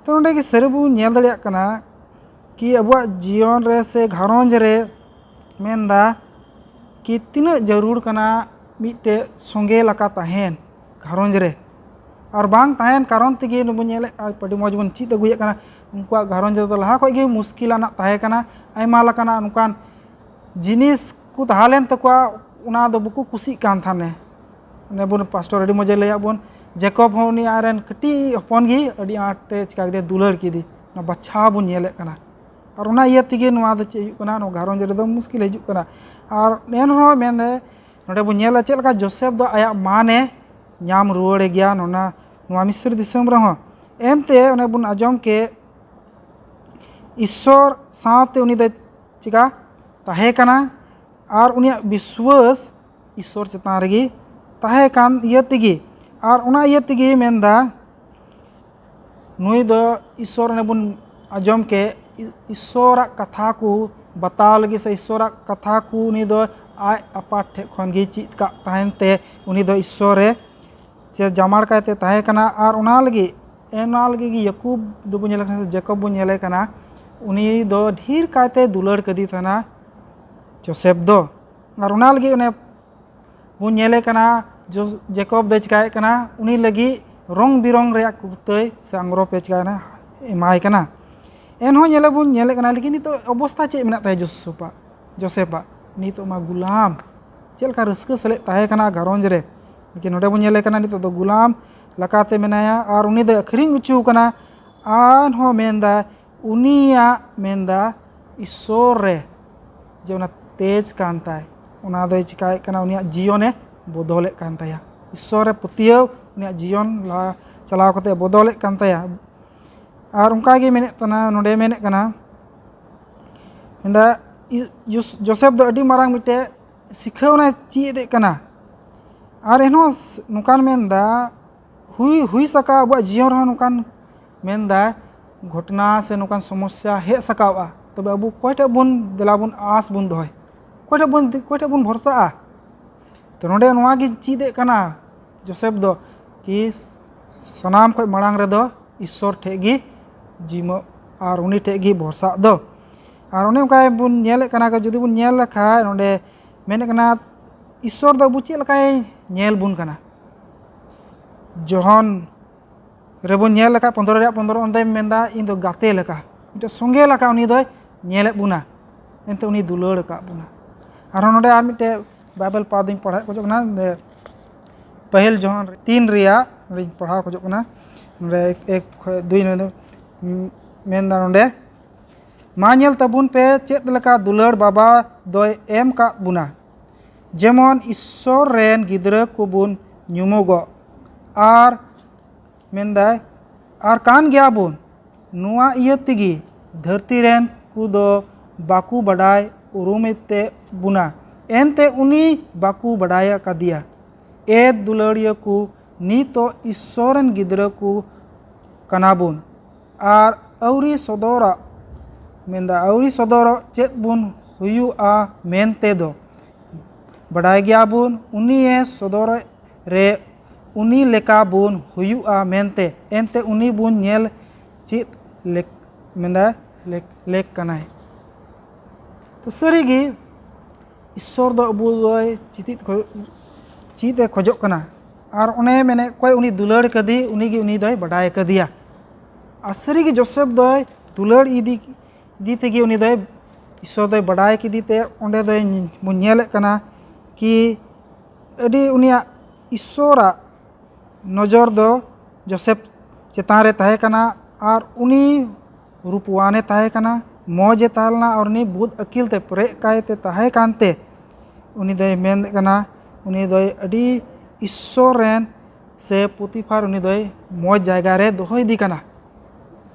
ᱛᱚ ᱱᱚᱰᱮ ᱜᱮ ᱥᱟᱹᱨᱤ ᱵᱚᱱ ᱧᱮᱞ ᱫᱟᱲᱮᱭᱟᱜ ᱠᱟᱱᱟ ᱠᱤ ᱟᱵᱚᱣᱟᱜ ᱡᱤᱭᱚᱱ ᱨᱮ ᱥᱮ ᱜᱷᱟᱨᱚᱸᱡᱽ ᱨᱮ ᱢᱮᱱᱫᱟ ᱠᱤ ᱛᱤᱱᱟᱹᱜ ᱡᱟᱹᱨᱩᱲ ᱠᱟᱱᱟ ᱢᱤᱫᱴᱮᱡ ᱥᱚᱸᱜᱮ ᱞᱮᱠᱟ ᱛᱟᱦᱮᱱ ᱜᱷᱟᱨᱚᱸᱡᱽ ᱨᱮ᱾ ᱟᱨ ᱵᱟᱝ ᱛᱟᱦᱮᱱ ᱠᱟᱨᱚᱱ ᱛᱮᱜᱮ ᱱᱚᱵᱚᱱ ᱧᱮᱞᱮᱫ, ᱟᱹᱰᱤ ᱢᱚᱡᱽ ᱵᱚᱱ ᱪᱮᱫ ᱟᱹᱜᱩᱭᱮᱫ ᱠᱟᱱᱟ, ᱩᱱᱠᱩᱣᱟᱜ ᱜᱷᱟᱨᱚᱸᱡᱽ ᱨᱮᱫᱚ ᱞᱟᱦᱟ ᱠᱷᱚᱡ ᱜᱮ ᱢᱩᱥᱠᱤᱞ ᱟᱱᱟᱜ ᱛᱟᱦᱮᱸ ᱠᱟᱱᱟ᱾ ᱟᱭᱢᱟ ᱞᱮᱠᱟᱱᱟᱜ ᱱᱚᱝᱠᱟᱱ ᱡᱤᱱᱤᱥ ᱠᱚ ᱛᱟᱦᱮᱸ ᱞᱮᱱ ᱛᱟᱠᱚᱣᱟ, ᱚᱱᱟ ᱫᱚ ᱵᱟᱠᱚ ᱠᱩᱥᱤᱜ ᱠᱟᱱ ᱛᱟᱦᱮᱱᱟ᱾ ᱚᱱᱮ ᱵᱚᱱ ᱯᱟᱥᱴᱚᱨ ᱟᱹᱰᱤ ᱢᱚᱡᱮ ᱞᱟᱹᱭᱟᱫ ᱵᱚᱱ, ᱡᱮᱠᱚᱵ ᱦᱚᱸ ᱩᱱᱤ ᱟᱡᱨᱮᱱ ᱠᱟᱹᱴᱤᱡ ᱦᱚᱯᱚᱱ ᱜᱮ ᱟᱹᱰᱤ ᱟᱸᱴ ᱛᱮ ᱪᱤᱠᱟ ᱠᱮᱫᱮ, ᱫᱩᱞᱟᱹᱲ ᱠᱮᱫᱮ᱾ ᱚᱱᱟ ᱵᱟᱪᱷᱟᱣ ᱵᱚᱱ ᱧᱮᱞᱮᱫ ᱠᱟᱱᱟ᱾ ᱟᱨ ᱚᱱᱟ ᱤᱭᱟᱹ ᱛᱮᱜᱮ ᱱᱚᱣᱟ ᱫᱚ ᱪᱮᱫ ᱦᱩᱭᱩᱜ ᱠᱟᱱᱟ, ᱱᱚᱣᱟ ᱜᱷᱟᱨᱚᱸᱡᱽ ᱨᱮᱫᱚ ᱢᱩᱥᱠᱤᱞ ᱦᱤᱡᱩᱜ ᱠᱟᱱᱟ᱾ ᱟᱨ ᱮᱱᱨᱮᱦᱚᱸ ᱢᱮᱱᱫᱟᱭ, ᱱᱚᱰᱮ ᱵᱚᱱ ᱧᱮᱞᱟ ᱪᱮᱫ ᱞᱮᱠᱟ ᱡᱳᱥᱮᱯ ᱫᱚ ᱟᱭᱟᱜ ᱢᱟᱱᱮ ᱧᱟᱢ ᱨᱩᱣᱟᱹᱲᱮ ᱜᱮᱭᱟ ᱱᱚᱣᱟ, ᱱᱚᱣᱟ ᱢᱤᱥᱨᱤ ᱫᱤᱥᱚᱢ ᱨᱮᱦᱚᱸ᱾ ᱮᱱᱛᱮ ᱚᱱᱮ ᱵᱚᱱ ᱟᱸᱡᱚᱢ ᱠᱮᱫ, ᱤᱥᱥᱚᱨ ᱥᱟᱶᱛᱮ ᱩᱱᱤ ᱫᱚ ᱪᱮᱠᱟ ᱛᱟᱦᱮᱸ ᱠᱟᱱᱟ, ᱟᱨ ᱩᱱᱤᱭᱟᱜ ᱵᱤᱥᱣᱟᱹᱥ ᱤᱥᱥᱚᱨ ᱪᱮᱛᱟᱱ ᱨᱮᱜᱮ ᱛᱟᱦᱮᱸ ᱠᱟᱱ ᱤᱭᱟᱹ ᱛᱮᱜᱮ, ᱟᱨ ᱚᱱᱟ ᱤᱭᱟᱹ ᱛᱮᱜᱮ ᱢᱮᱱᱫᱟ, ᱱᱩᱭ ᱫᱚ ᱤᱥᱥᱚᱨ, ᱚᱱᱮ ᱵᱚᱱ ᱟᱸᱡᱚᱢ ᱠᱮᱫ, ᱤ-, ᱤᱥᱥᱚᱨᱟᱜ ᱠᱟᱛᱷᱟ ᱠᱚ ᱵᱟᱛᱟᱣ ᱞᱟᱹᱜᱤᱫ ᱥᱮ ᱤᱥᱥᱚᱨᱟᱜ ᱠᱟᱛᱷᱟ ᱠᱚ ᱩᱱᱤ ᱫᱚ ᱟᱡ ᱟᱯᱟᱛ ᱴᱷᱮᱱ ᱠᱷᱚᱱ ᱜᱮ ᱪᱮᱫ ᱠᱟᱜ ᱛᱟᱦᱮᱱ ᱛᱮ ᱩᱱᱤ ᱫᱚ ᱤᱥᱥᱚᱨ ᱨᱮ ᱥᱮ ᱡᱟᱢᱟᱲ ᱠᱟᱭᱛᱮ ᱛᱟᱦᱮᱸ ᱠᱟᱱᱟ᱾ ᱟᱨ ᱚᱱᱟ ᱞᱟᱹᱜᱤᱫ, ᱚᱱᱟ ᱞᱟᱹᱜᱤᱫ ᱜᱮ ᱭᱟᱠᱩᱵ ᱫᱚᱵᱚᱱ ᱧᱮᱞᱮ ᱠᱟᱱᱟ ᱥᱮ ᱡᱮᱠᱚᱵ ᱵᱚᱱ ᱧᱮᱞᱮ ᱠᱟᱱᱟ, ᱩᱱᱤ ᱫᱚ ᱰᱷᱮᱨ ᱠᱟᱭᱛᱮ ᱫᱩᱞᱟᱹᱲ ᱠᱟᱫᱮ ᱛᱟᱦᱮᱱᱟ ᱡᱳᱥᱮᱯ ᱫᱚ᱾ ᱟᱨ ᱚᱱᱟ ᱞᱟᱹᱜᱤᱫ ᱚᱱᱮ ᱵᱚᱱ ᱧᱮᱞᱮ ᱠᱟᱱᱟ, ᱡᱳ-, ᱡᱮᱠᱚᱵ ᱫᱚᱭ ᱪᱤᱠᱟᱭᱮᱫ ᱠᱟᱱᱟ, ᱩᱱᱤ ᱞᱟᱹᱜᱤᱫ ᱨᱚᱝ ᱵᱤᱨᱚᱝ ᱨᱮᱭᱟᱜ ᱠᱩᱨᱛᱟᱹᱭ ᱥᱮ ᱟᱝᱜᱽᱨᱚᱵ ᱮ ᱪᱤᱠᱟᱭᱮᱱᱟ, ᱮᱢᱟᱭ ᱠᱟᱱᱟ᱾ ᱮᱱᱦᱚᱸ ᱧᱮᱞᱮ ᱵᱚᱱ ᱧᱮᱞᱮᱫ ᱠᱟᱱᱟ, ᱞᱮᱠᱤᱱ ᱱᱤᱛᱚᱜ ᱚᱵᱚᱥᱛᱟ ᱪᱮᱫ ᱢᱮᱱᱟᱜ ᱛᱟᱭᱟ ᱡᱳᱥᱮᱯᱟᱜ, ᱡᱳᱥᱮᱯᱟᱜ? ᱱᱤᱛᱚᱜ ᱢᱟ ᱜᱩᱞᱟᱢ᱾ ᱪᱮᱫ ᱞᱮᱠᱟ ᱨᱟᱹᱥᱠᱟᱹ ᱥᱮᱞᱮᱫ ᱛᱟᱦᱮᱸ ᱠᱟᱱᱟ ᱜᱷᱟᱨᱚᱸᱡᱽ ᱨᱮ, ᱞᱮᱠᱤᱱ ᱱᱚᱰᱮ ᱵᱚᱱ ᱧᱮᱞᱮ ᱠᱟᱱᱟ ᱱᱤᱛᱚᱜ ᱫᱚ ᱜᱩᱞᱟᱢ ᱞᱮᱠᱟᱛᱮ ᱢᱮᱱᱟᱭᱟ ᱟᱨ ᱩᱱᱤ ᱫᱚᱭ ᱟᱹᱠᱷᱨᱤᱧ ᱦᱚᱪᱚ ᱠᱟᱱᱟ᱾ ᱟᱨᱦᱚᱸ ᱢᱮᱱᱫᱟᱭ, ᱩᱱᱤᱭᱟᱜ ᱢᱮᱱᱫᱟ ᱤᱥᱥᱚᱨ ᱨᱮ ᱡᱮ ᱚᱱᱟ ᱛᱮᱡᱽ ᱠᱟᱱ ᱛᱟᱭ, ᱚᱱᱟ ᱫᱚᱭ ᱪᱤᱠᱟᱭᱮᱫ ᱠᱟᱱᱟ, ᱩᱱᱤᱭᱟᱜ ᱡᱤᱭᱚᱱᱮ ᱵᱚᱫᱚᱞᱮᱫ ᱠᱟᱱ ᱛᱟᱭᱟ᱾ ᱤᱥᱥᱚᱨ ᱨᱮ ᱯᱟᱹᱛᱭᱟᱹᱣ ᱩᱱᱤᱭᱟᱜ ᱡᱤᱭᱚᱱ ᱞᱟᱦᱟ ᱪᱟᱞᱟᱣ ᱠᱟᱛᱮ ᱵᱚᱫᱚᱞᱮᱫ ᱠᱟᱱ ᱛᱟᱭᱟ᱾ ᱟᱨ ᱚᱱᱠᱟ ᱜᱮ ᱢᱮᱱᱮᱫ ᱠᱟᱱᱟ, ᱱᱚᱰᱮ ᱢᱮᱱᱮᱫ ᱠᱟᱱᱟ, ᱢᱮᱱᱫᱟ ᱤ-, ᱡᱳᱥ-, ᱡᱳᱥᱮᱯ ᱫᱚ ᱟᱹᱰᱤ ᱢᱟᱨᱟᱝ ᱢᱤᱫᱴᱮᱡ ᱥᱤᱠᱷᱟᱹᱣᱱᱟᱭ ᱪᱮᱫ ᱮᱫ ᱠᱟᱱᱟ᱾ ᱟᱨ ᱮᱱᱦᱚᱸ ᱥ-, ᱱᱚᱝᱠᱟᱱ ᱢᱮᱱᱫᱟ, ᱦᱩᱭ, ᱦᱩᱭ ᱥᱟᱠᱟ ᱟᱵᱚᱣᱟᱜ ᱡᱤᱭᱚᱱ ᱨᱮᱦᱚᱸ ᱱᱚᱝᱠᱟᱱ ᱢᱮᱱᱫᱟ ᱜᱷᱚᱴᱚᱱᱟ ᱥᱮ ᱱᱚᱝᱠᱟᱱ ᱥᱚᱢᱚᱥᱥᱟ ᱦᱮᱡ ᱥᱟᱠᱟᱣᱼᱟ, ᱛᱚᱵᱮ ᱟᱵᱚ ᱚᱠᱚᱭ ᱴᱷᱮᱡ ᱵᱚᱱ, ᱫᱮᱞᱟ ᱵᱚᱱ ᱟᱸᱥ ᱵᱚᱱ ᱫᱚᱦᱚᱭ, ᱚᱠᱚᱭ ᱴᱷᱮᱡ ᱵᱚᱱ, ᱚᱠᱚᱭ ᱴᱷᱮᱡ ᱵᱚᱱ ᱵᱷᱚᱨᱥᱟᱜᱼᱟ? ᱛᱚ ᱱᱚᱰᱮ ᱱᱚᱣᱟ ᱜᱮ ᱪᱮᱫ ᱮᱫ ᱠᱟᱱᱟ ᱡᱳᱥᱮᱯ ᱫᱚ, ᱠᱤ ᱥᱟᱱᱟᱢ ᱠᱷᱚᱡ ᱢᱟᱲᱟᱝ ᱨᱮᱫᱚ ᱤᱥᱥᱚᱨ ᱴᱷᱮᱡ ᱜᱮ ᱡᱤᱢᱟᱹ ᱟᱨ ᱩᱱᱤ ᱴᱷᱮᱡ ᱜᱮ ᱵᱷᱚᱨᱥᱟᱜ ᱫᱚ᱾ ᱟᱨ ᱚᱱᱮ ᱚᱱᱠᱟ ᱵᱚᱱ ᱧᱮᱞᱮᱫ ᱠᱟᱱᱟ, ᱡᱩᱫᱤ ᱵᱚᱱ ᱧᱮᱞ ᱞᱮᱠᱷᱟᱡ ᱱᱚᱰᱮ ᱢᱮᱱᱮᱫ ᱠᱟᱱᱟ, ᱤᱥᱥᱚᱨ ᱫᱚ ᱟᱵᱚ ᱪᱮᱫ ᱞᱮᱠᱟᱭ ᱧᱮᱞ ᱵᱚᱱ ᱠᱟᱱᱟ? ᱡᱚᱦᱚᱱ ᱨᱮᱵᱚᱱ ᱧᱮᱞ ᱞᱮᱠᱷᱟᱡ ᱯᱚᱱᱫᱽᱨᱚ ᱨᱮᱭᱟᱜ ᱯᱚᱱᱫᱽᱨᱚ, ᱚᱸᱰᱮ ᱢᱮᱱᱫᱟ, "ᱤᱧ ᱫᱚ ᱜᱟᱛᱮ ᱞᱮᱠᱟ, ᱢᱤᱫᱴᱮᱡ ᱥᱚᱸᱜᱮ ᱞᱮᱠᱟ ᱩᱱᱤ ᱫᱚᱭ ᱧᱮᱞᱮᱫ ᱵᱚᱱᱟ, ᱮᱱᱛᱮ ᱩᱱᱤ ᱫᱩᱞᱟᱹᱲ ᱟᱠᱟᱫ ᱵᱚᱱᱟ᱾" ᱟᱨᱦᱚᱸ ᱱᱚᱰᱮ ᱟᱨ ᱢᱤᱫᱴᱮᱡ ᱵᱟᱭᱵᱮᱞ ᱯᱟᱫ ᱤᱧ ᱯᱟᱲᱦᱟᱣ ᱠᱷᱚᱡᱚᱜ ᱠᱟᱱᱟ, ᱡᱮ ᱯᱟᱹᱦᱤᱞ ᱡᱚᱦᱚᱱ ᱨᱮ ᱛᱤᱱ ᱨᱮᱭᱟᱜ ᱱᱚᱰᱮᱧ ᱯᱟᱲᱦᱟᱣ ᱠᱷᱚᱡᱚᱜ ᱠᱟᱱᱟ, ᱱᱚᱰᱮ ᱮᱠ, ᱮᱠ ᱠᱷᱚᱡ ᱫᱩᱭ ᱱᱚᱰᱮ ᱫᱚ, ᱩᱸ, ᱢᱮᱱᱫᱟ ᱱᱚᱰᱮ, ᱢᱟ ᱧᱮᱞ ᱛᱟᱵᱚᱱ ᱯᱮ ᱪᱮᱫ ᱞᱮᱠᱟ ᱫᱩᱞᱟᱹᱲ ᱵᱟᱵᱟ ᱫᱚᱭ ᱮᱢ ᱠᱟᱫ ᱵᱚᱱᱟ᱾ ᱡᱮᱢᱚᱱ ᱤᱥᱥᱚᱨ ᱨᱮᱱ ᱜᱤᱫᱽᱨᱟᱹ ᱠᱚᱵᱚᱱ ᱧᱩᱢᱚᱜᱚᱜ᱾ ᱟᱨ ᱢᱮᱱᱫᱟᱭ, ᱟᱨ ᱠᱟᱱ ᱜᱮᱭᱟ ᱵᱚᱱ᱾ ᱱᱚᱣᱟ ᱤᱭᱟᱹ ᱛᱮᱜᱮ ᱫᱷᱟᱹᱨᱛᱤ ᱨᱮᱱ ᱠᱚᱫᱚ ᱵᱟᱠᱚ ᱵᱟᱰᱟᱭ ᱩᱨᱩᱢᱮᱫ ᱛᱮ ᱵᱚᱱᱟ, ᱮᱱᱛᱮ ᱩᱱᱤ ᱵᱟᱠᱚ ᱵᱟᱰᱟᱭ ᱟᱠᱟᱫᱮᱭᱟ᱾ ᱮ ᱫᱩᱞᱟᱹᱲᱤᱭᱟᱹ ᱠᱚ, ᱱᱤᱛᱚᱜ ᱤᱥᱥᱚᱨ ᱨᱮᱱ ᱜᱤᱫᱽᱨᱟᱹ ᱠᱚ ᱠᱟᱱᱟ ᱵᱚᱱ᱾ ᱟᱨ ᱟᱹᱣᱨᱤ ᱥᱚᱫᱚᱨᱚᱜ, ᱢᱮᱱᱫᱟ, ᱟᱹᱣᱨᱤ ᱥᱚᱫᱚᱨᱚᱜ ᱪᱮᱫ ᱵᱚᱱ ᱦᱩᱭᱩᱜᱼᱟ ᱢᱮᱱᱛᱮ ᱫᱚ ᱵᱟᱰᱟᱭ ᱜᱮᱭᱟᱵᱚᱱ, ᱩᱱᱤᱭᱮ ᱥᱚᱫᱚᱨ ᱨᱮ ᱩᱱᱤ ᱞᱮᱠᱟ ᱵᱚᱱ ᱦᱩᱭᱩᱜᱼᱟ ᱢᱮᱱᱛᱮ, ᱮᱱᱛᱮ ᱩᱱᱤ ᱵᱚᱱ ᱧᱮᱞ ᱪᱮᱫ ᱞᱮᱠ-, ᱢᱮᱱᱫᱟ, ᱞᱮᱠ-, ᱞᱮᱠ ᱠᱟᱱᱟᱭ᱾ ᱛᱚ ᱥᱟᱹᱨᱤᱜᱮ ᱤᱥᱥᱚᱨ ᱫᱚ ᱟᱵᱚ ᱫᱚᱭ ᱪᱮᱫ ᱠᱷᱚ-, ᱪᱮᱫ ᱮ ᱠᱷᱚᱡᱚᱜ ᱠᱟᱱᱟ᱾ ᱟᱨ ᱚᱱᱮ ᱢᱮᱱᱮᱫ, ᱚᱠᱚᱭ ᱩᱱᱤ ᱫᱩᱞᱟᱹᱲ ᱠᱟᱫᱮ, ᱩᱱᱤᱜᱮ ᱩᱱᱤ ᱫᱚᱭ ᱵᱟᱰᱟᱭ ᱠᱟᱫᱮᱭᱟ᱾ ᱟᱨ ᱥᱟᱹᱨᱤᱜᱮ ᱡᱳᱥᱮᱯ ᱫᱚᱭ ᱫᱩᱞᱟᱹᱲ ᱤᱫᱤ, ᱤᱫᱤ ᱛᱮᱜᱮ ᱩᱱᱤ ᱫᱚᱭ, ᱤᱥᱥᱚᱨ ᱫᱚᱭ ᱵᱟᱰᱟᱭ ᱠᱮᱫᱮ ᱛᱮ ᱚᱸᱰᱮ ᱫᱚᱭ ᱵᱚᱱ ᱧᱮᱞᱮᱫ ᱠᱟᱱᱟ ᱠᱤ ᱟᱹᱰᱤ ᱩᱱᱤᱭᱟᱜ ᱤᱥᱥᱚᱨᱟᱜ ᱱᱚᱡᱚᱨ ᱫᱚ ᱡᱳᱥᱮᱯ ᱪᱮᱛᱟᱱ ᱨᱮ ᱛᱟᱦᱮᱸ ᱠᱟᱱᱟ᱾ ᱟᱨ ᱩᱱᱤ ᱨᱩᱯᱣᱟᱱᱮ ᱛᱟᱦᱮᱸ ᱠᱟᱱᱟ, ᱢᱚᱡᱽ ᱮ ᱛᱟᱦᱮᱸ ᱞᱮᱱᱟ, ᱟᱨ ᱩᱱᱤ ᱵᱩᱫ ᱟᱹᱠᱤᱞ ᱛᱮ ᱯᱮᱨᱮᱡ ᱠᱟᱭᱛᱮ ᱛᱟᱦᱮᱸ ᱠᱟᱱᱛᱮ ᱩᱱᱤ ᱫᱚᱭ ᱢᱮᱱ ᱠᱟᱱᱟ, ᱩᱱᱤ ᱫᱚᱭ ᱟᱹᱰᱤ ᱤᱥᱥᱚᱨ ᱨᱮᱱ ᱥᱮ ᱯᱩᱛᱤᱯᱷᱟᱨ ᱩᱱᱤ ᱫᱚᱭ ᱢᱚᱡᱽ ᱡᱟᱭᱜᱟ ᱨᱮ ᱫᱚᱦᱚ ᱤᱫᱤ ᱠᱟᱱᱟ᱾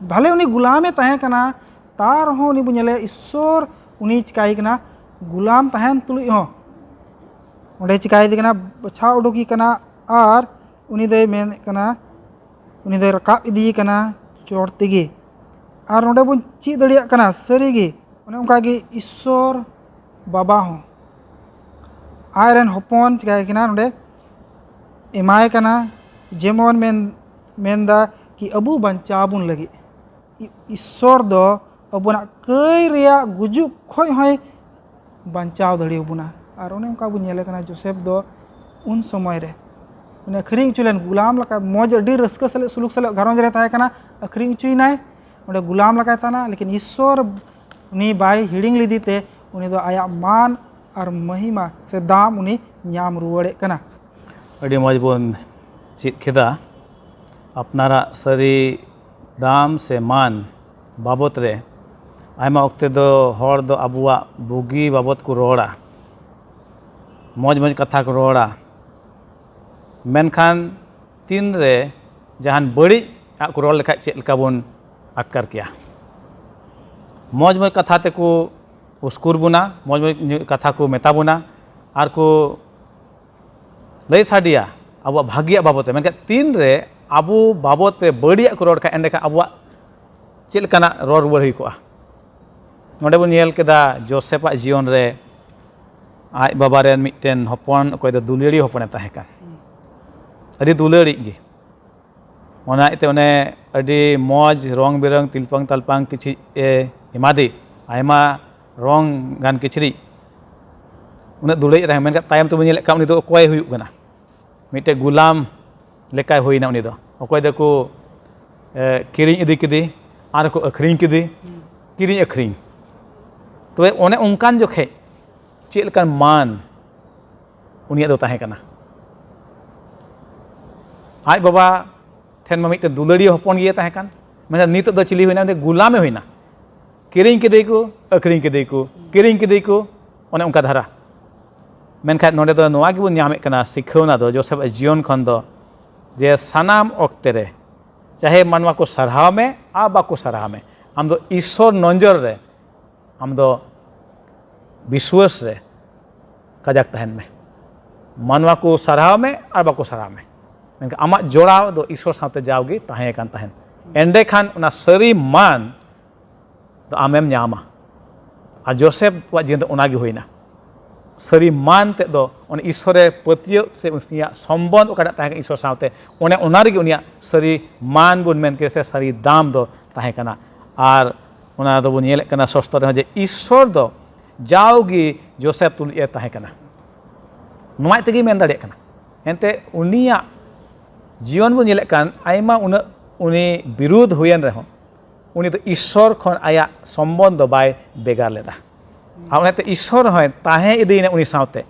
ᱵᱷᱟᱞᱮ ᱩᱱᱤ ᱜᱩᱞᱟᱢᱮ ᱛᱟᱦᱮᱸ ᱠᱟᱱᱟ, ᱛᱟᱨ ᱨᱮᱦᱚᱸ ᱩᱱᱤ ᱵᱚ ᱧᱮᱞᱮᱭᱟ ᱤᱥᱥᱚᱨ ᱩᱱᱤ ᱪᱤᱠᱟᱹᱭᱮ ᱠᱟᱱᱟ, ᱜᱩᱞᱟᱢ ᱛᱟᱦᱮᱱ ᱛᱩᱞᱩᱡ ᱦᱚᱸ ᱚᱸᱰᱮ ᱪᱤᱠᱟᱹᱭᱮᱫᱮ ᱠᱟᱱᱟ, ᱵᱟᱪᱷᱟᱣ ᱩᱰᱩᱠᱮ ᱠᱟᱱᱟ᱾ ᱟᱨ ᱩᱱᱤ ᱫᱚᱭ ᱢᱮᱱᱮᱫ ᱠᱟᱱᱟ, ᱩᱱᱤ ᱫᱚᱭ ᱨᱟᱠᱟᱵ ᱤᱫᱤᱭᱮ ᱠᱟᱱᱟ ᱪᱚᱴ ᱛᱮᱜᱮ᱾ ᱟᱨ ᱱᱚᱰᱮ ᱵᱚᱱ ᱪᱮᱫ ᱫᱟᱲᱮᱭᱟᱜ ᱠᱟᱱᱟ, ᱥᱟᱹᱨᱤᱜᱮ ᱚᱱᱮ ᱚᱱᱠᱟᱜᱮ ᱤᱥᱥᱚᱨ ᱵᱟᱵᱟ ᱦᱚᱸ ᱟᱡᱨᱮᱱ ᱦᱚᱯᱚᱱ ᱪᱤᱠᱟᱹᱭᱮ ᱠᱟᱱᱟ, ᱱᱚᱰᱮ ᱮᱢᱟᱭ ᱠᱟᱱᱟ᱾ ᱡᱮᱢᱚᱱ ᱢᱮᱱ, ᱢᱮᱱᱫᱟ ᱠᱤ ᱟᱵᱚ ᱵᱟᱧᱪᱟᱣ ᱵᱚᱱ ᱞᱟᱹᱜᱤᱫ ᱤ-, ᱤᱥᱥᱚᱨ ᱫᱚ ᱟᱵᱚᱱᱟᱜ ᱠᱟᱹᱭ ᱨᱮᱭᱟᱜ ᱜᱩᱡᱩᱜ ᱠᱷᱚᱡ ᱦᱚᱸᱭ ᱵᱟᱧᱪᱟᱣ ᱫᱟᱲᱮᱭᱟᱵᱚᱱᱟ᱾ ᱟᱨ ᱚᱱᱮ ᱚᱱᱠᱟ ᱵᱚᱱ ᱧᱮᱞᱮ ᱠᱟᱱᱟ, ᱡᱳᱥᱮᱯ ᱫᱚ ᱩᱱ ᱥᱚᱢᱚᱭ ᱨᱮ ᱩᱱᱤ ᱟᱹᱠᱷᱨᱤᱧ ᱦᱚᱪᱚ ᱞᱮᱱ ᱜᱩᱞᱟᱢ ᱞᱮᱠᱟ, ᱢᱚᱡᱽ, ᱟᱹᱰᱤ ᱨᱟᱹᱥᱠᱟᱹ ᱥᱟᱞᱟᱜ, ᱥᱩᱞᱩᱠ ᱥᱟᱞᱟᱜ ᱜᱷᱟᱨᱚᱸᱡᱽ ᱨᱮ ᱛᱟᱦᱮᱸ ᱠᱟᱱᱟ, ᱟᱹᱠᱷᱨᱤᱧ ᱦᱚᱪᱚᱭᱮᱱᱟᱭ, ᱚᱸᱰᱮ ᱜᱩᱞᱟᱢ ᱞᱮᱠᱟᱭ ᱛᱟᱦᱮᱱᱟ, ᱞᱮᱠᱤᱱ ᱤᱥᱥᱚᱨ ᱩᱱᱤ ᱵᱟᱭ ᱦᱤᱲᱤᱧ ᱞᱮᱫᱮ ᱛᱮ ᱩᱱᱤ ᱫᱚ ᱟᱭᱟᱜ ᱢᱟᱱ ᱟᱨ ᱢᱚᱦᱤᱢᱟ ᱥᱮ ᱫᱟᱢ ᱩᱱᱤ ᱧᱟᱢ ᱨᱩᱣᱟᱹᱲᱮᱫ ᱠᱟᱱᱟ᱾ ᱟᱹᱰᱤ ᱢᱚᱡᱽ ᱵᱚᱱ ᱪᱮᱫ ᱠᱮᱫᱟ ᱟᱯᱱᱟᱨᱟᱜ ᱥᱟᱹᱨᱤ ᱫᱟᱢ ᱥᱮ ᱢᱟᱱ ᱵᱟᱵᱚᱛ ᱨᱮ᱾ ᱟᱭᱢᱟ ᱚᱠᱛᱮ ᱫᱚ ᱦᱚᱲ ᱫᱚ ᱟᱵᱚᱣᱟᱜ ᱵᱩᱜᱤ ᱵᱟᱵᱚᱛ ᱠᱚ ᱨᱚᱲᱟ, ᱢᱚᱡᱽ ᱢᱚᱡᱽ ᱠᱟᱛᱷᱟ ᱠᱚ ᱨᱚᱲᱟ, ᱢᱮᱱᱠᱷᱟᱱ ᱛᱤᱱᱨᱮ ᱡᱟᱦᱟᱱ ᱵᱟᱹᱲᱤᱡ ᱟᱜ ᱠᱚ ᱨᱚᱲ ᱞᱮᱠᱷᱟᱡ ᱪᱮᱫ ᱞᱮᱠᱟ ᱵᱚᱱ ᱟᱴᱠᱟᱨ ᱠᱮᱭᱟ? ᱢᱚᱡᱽ ᱢᱚᱡᱽ ᱠᱟᱛᱷᱟ ᱛᱮᱠᱚ ᱩᱥᱠᱩᱨ ᱵᱚᱱᱟ, ᱢᱚᱡᱽ ᱢᱚᱡᱽ ᱠᱟᱛᱷᱟ ᱠᱚ ᱢᱮᱛᱟ ᱵᱚᱱᱟ, ᱟᱨ ᱠᱚ ᱞᱟᱹᱭ ᱥᱟᱰᱮᱭᱟ ᱟᱵᱚᱣᱟᱜ ᱵᱷᱟᱹᱜᱤᱭᱟᱜ ᱵᱟᱵᱚᱛ ᱛᱮ, ᱢᱮᱱᱠᱷᱟᱱ ᱛᱤᱱᱨᱮ ᱟᱵᱚ ᱵᱟᱵᱚᱛ ᱛᱮ ᱵᱟᱹᱲᱤᱡᱟᱜ ᱠᱚ ᱨᱚᱲ ᱠᱷᱟᱱ, ᱮᱸᱰᱮᱠᱷᱟᱱ ᱟᱵᱚᱣᱟᱜ ᱪᱮᱫ ᱞᱮᱠᱟᱱᱟᱜ ᱨᱚᱲ ᱨᱩᱣᱟᱹᱲ ᱦᱩᱭ ᱠᱚᱜᱼᱟ? ᱱᱚᱰᱮ ᱵᱚᱱ ᱧᱮᱞ ᱠᱮᱫᱟ ᱡᱳᱥᱮᱯᱟᱜ ᱡᱤᱭᱚᱱ ᱨᱮ ᱟᱡ ᱵᱟᱵᱟ ᱨᱮᱱ ᱢᱤᱫᱴᱮᱱ ᱦᱚᱯᱚᱱ, ᱚᱠᱚᱭ ᱫᱚ ᱫᱩᱞᱟᱹᱲᱤ ᱦᱚᱯᱚᱱᱮ ᱛᱟᱦᱮᱸ ᱠᱟᱱ, ᱟᱹᱰᱤ ᱫᱩᱞᱟᱹᱲᱤᱡ ᱜᱮ᱾ ᱚᱱᱟ ᱤᱭᱟᱹᱛᱮ ᱚᱱᱮ ᱟᱹᱰᱤ ᱢᱚᱡᱽ ᱨᱚᱝ ᱵᱮᱨᱚᱝ ᱛᱤᱞᱯᱟᱝ ᱛᱟᱞᱯᱟᱝ ᱠᱤᱪᱨᱤᱡ ᱮ ᱮᱢᱟᱫᱮ, ᱟᱭᱢᱟ ᱨᱚᱝ ᱜᱟᱱ ᱠᱤᱪᱨᱤᱡ, ᱩᱱᱟᱹᱜ ᱫᱩᱞᱟᱹᱲᱤᱡ ᱮ ᱛᱟᱦᱮᱸ, ᱢᱮᱱᱠᱷᱟᱱ ᱛᱟᱭᱚᱢ ᱛᱮᱵᱚᱱ ᱧᱮᱞᱮᱫ ᱠᱟᱱ ᱩᱱᱤ ᱫᱚ ᱚᱠᱚᱭ ᱦᱩᱭᱩᱜ ᱠᱟᱱᱟ? ᱢᱤᱫᱴᱮᱡ ᱜᱩᱞᱟᱢ ᱞᱮᱠᱟᱭ ᱦᱩᱭᱱᱟ ᱩᱱᱤ ᱫᱚ᱾ ᱚᱠᱚᱭ ᱫᱚᱠᱚ, ᱮ, ᱠᱤᱨᱤᱧ ᱤᱫᱤ ᱠᱮᱫᱮ, ᱟᱨ ᱠᱚ ᱟᱹᱠᱷᱨᱤᱧ ᱠᱮᱫᱮ, ᱠᱤᱨᱤᱧ ᱟᱹᱠᱷᱨᱤᱧ᱾ ᱛᱚᱵᱮ ᱚᱱᱮ ᱚᱱᱠᱟᱱ ᱡᱚᱠᱷᱮᱡ ᱪᱮᱫ ᱞᱮᱠᱟᱱ ᱢᱟᱱ ᱩᱱᱤᱭᱟᱜ ᱫᱚ ᱛᱟᱦᱮᱸ ᱠᱟᱱᱟ? ᱟᱡ ᱵᱟᱵᱟ ᱴᱷᱮᱱ ᱢᱟ ᱢᱤᱫᱴᱮᱱ ᱫᱩᱞᱟᱹᱲᱤᱭᱟᱹ ᱦᱚᱯᱚᱱ ᱜᱮ ᱛᱟᱦᱮᱸ ᱠᱟᱱ, ᱢᱮᱱᱠᱷᱟᱱ ᱱᱤᱛᱚᱜ ᱫᱚ ᱪᱤᱞᱤ ᱦᱩᱭᱱᱟ? ᱩᱱᱤ ᱫᱚ ᱜᱩᱞᱟᱢᱮ ᱦᱩᱭᱱᱟ᱾ ᱠᱤᱨᱤᱧ ᱠᱮᱫᱮ ᱠᱚ, ᱟᱹᱠᱷᱨᱤᱧ ᱠᱮᱫᱮ ᱠᱚ, ᱠᱤᱨᱤᱧ ᱠᱮᱫᱮ ᱠᱚ, ᱚᱱᱮ ᱚᱱᱠᱟ ᱫᱷᱟᱨᱟ᱾ ᱢᱮᱱᱠᱷᱟᱱ ᱱᱚᱰᱮ ᱫᱚ ᱱᱚᱣᱟ ᱜᱮᱵᱚᱱ ᱧᱟᱢᱮᱫ ᱠᱟᱱᱟ ᱥᱤᱠᱷᱟᱹᱣᱱᱟ ᱫᱚ ᱡᱳᱥᱮᱯᱷ ᱟᱜ ᱡᱤᱭᱚᱱ ᱠᱷᱚᱱ ᱫᱚ, ᱡᱮ ᱥᱟᱱᱟᱢ ᱚᱠᱛᱮ ᱨᱮ ᱪᱟᱦᱮ ᱢᱟᱱᱣᱟ ᱠᱚ ᱥᱟᱨᱦᱟᱣ ᱢᱮ ᱟᱨ ᱵᱟᱠᱚ ᱥᱟᱨᱦᱟᱣ ᱢᱮ, ᱟᱢ ᱫᱚ ᱤᱥᱥᱚᱨ ᱱᱚᱡᱚᱨ ᱨᱮ ᱟᱢ ᱫᱚ ᱵᱤᱥᱣᱟᱹᱥ ᱨᱮ ᱠᱟᱡᱟᱠ ᱛᱟᱦᱮᱱ ᱢᱮ᱾ ᱢᱟᱱᱣᱟ ᱠᱚ ᱥᱟᱨᱦᱟᱣ ᱢᱮ ᱟᱨ ᱵᱟᱠᱚ ᱥᱟᱨᱦᱟᱣ ᱢᱮ, ᱢᱮᱱᱠᱷᱟᱱ ᱟᱢᱟᱜ ᱡᱚᱲᱟᱣ ᱫᱚ ᱤᱥᱥᱚᱨ ᱥᱟᱶᱛᱮ ᱡᱟᱣᱜᱮ ᱛᱟᱦᱮᱸ ᱟᱠᱟᱱ ᱛᱟᱦᱮᱱ᱾ ᱮᱸᱰᱮᱠᱷᱟᱱ ᱚᱱᱟ ᱥᱟᱹᱨᱤ ᱢᱟᱱ ᱫᱚ ᱟᱢᱮᱢ ᱧᱟᱢᱟ᱾ ᱟᱨ ᱡᱳᱥᱮᱯᱷ ᱟᱜ ᱡᱤᱭᱚᱱ ᱫᱚ ᱚᱱᱟᱜᱮ ᱦᱩᱭᱱᱟ᱾ ᱥᱟᱹᱨᱤ ᱢᱟᱱ ᱛᱮᱫ ᱫᱚ ᱚᱱᱮ ᱤᱥᱥᱚᱨ ᱨᱮ ᱯᱟᱹᱛᱭᱟᱹᱣ ᱥᱮ ᱩᱱᱤᱭᱟᱜ ᱥᱚᱢᱵᱚᱱᱫᱷ ᱚᱠᱟᱴᱟᱜ ᱛᱟᱦᱮᱸ ᱠᱟᱱᱟ ᱤᱥᱥᱚᱨ ᱥᱟᱶᱛᱮ, ᱚᱱᱮ ᱚᱱᱟ ᱨᱮᱜᱮ ᱩᱱᱤᱭᱟᱜ ᱥᱟᱹᱨᱤ ᱢᱟᱱ ᱵᱚᱱ ᱢᱮᱱ ᱠᱮᱭᱟ ᱥᱮ ᱥᱟᱹᱨᱤ ᱫᱟᱢ ᱫᱚ ᱛᱟᱦᱮᱸ ᱠᱟᱱᱟ᱾ ᱟᱨ ᱚᱱᱟ ᱫᱚᱵᱚᱱ ᱧᱮᱞᱮᱫ ᱠᱟᱱᱟ ᱥᱚᱥᱛᱚ ᱨᱮᱦᱚᱸ, ᱡᱮ ᱤᱥᱥᱚᱨ ᱫᱚ ᱡᱟᱣᱜᱮ ᱡᱳᱥᱮᱯᱷ ᱛᱩᱞᱩᱡ ᱮ ᱛᱟᱦᱮᱸ ᱠᱟᱱᱟ᱾ ᱱᱚᱣᱟ ᱛᱮᱜᱮᱭ ᱢᱮᱱ ᱫᱟᱲᱮᱭᱟᱜ ᱠᱟᱱᱟ᱾ ᱮᱱᱛᱮ ᱩᱱᱤᱭᱟᱜ ᱡᱤᱭᱚᱱ ᱵᱚᱱ ᱧᱮᱞᱮᱫ ᱠᱟᱱ, ᱟᱭᱢᱟ ᱩᱱᱟᱹᱜ ᱩᱱᱤ ᱵᱤᱨᱩᱫᱷ ᱦᱩᱭᱮᱱ ᱨᱮᱦᱚᱸ, ᱩᱱᱤ ᱫᱚ ᱤᱥᱥᱚᱨ ᱠᱷᱚᱱ ᱟᱭᱟᱜ ᱥᱚᱢᱵᱚᱱᱫᱷ ᱫᱚ ᱵᱟᱭ ᱵᱷᱮᱜᱟᱨ ᱞᱮᱫᱟ᱾ ᱟᱨ ᱚᱱᱟᱛᱮ ᱤᱥᱥᱚᱨ ᱦᱚᱸᱭ ᱛᱟᱦᱮᱸ ᱤᱫᱤᱭᱮᱱᱟ ᱩᱱᱤ ᱥᱟᱶᱛᱮ᱾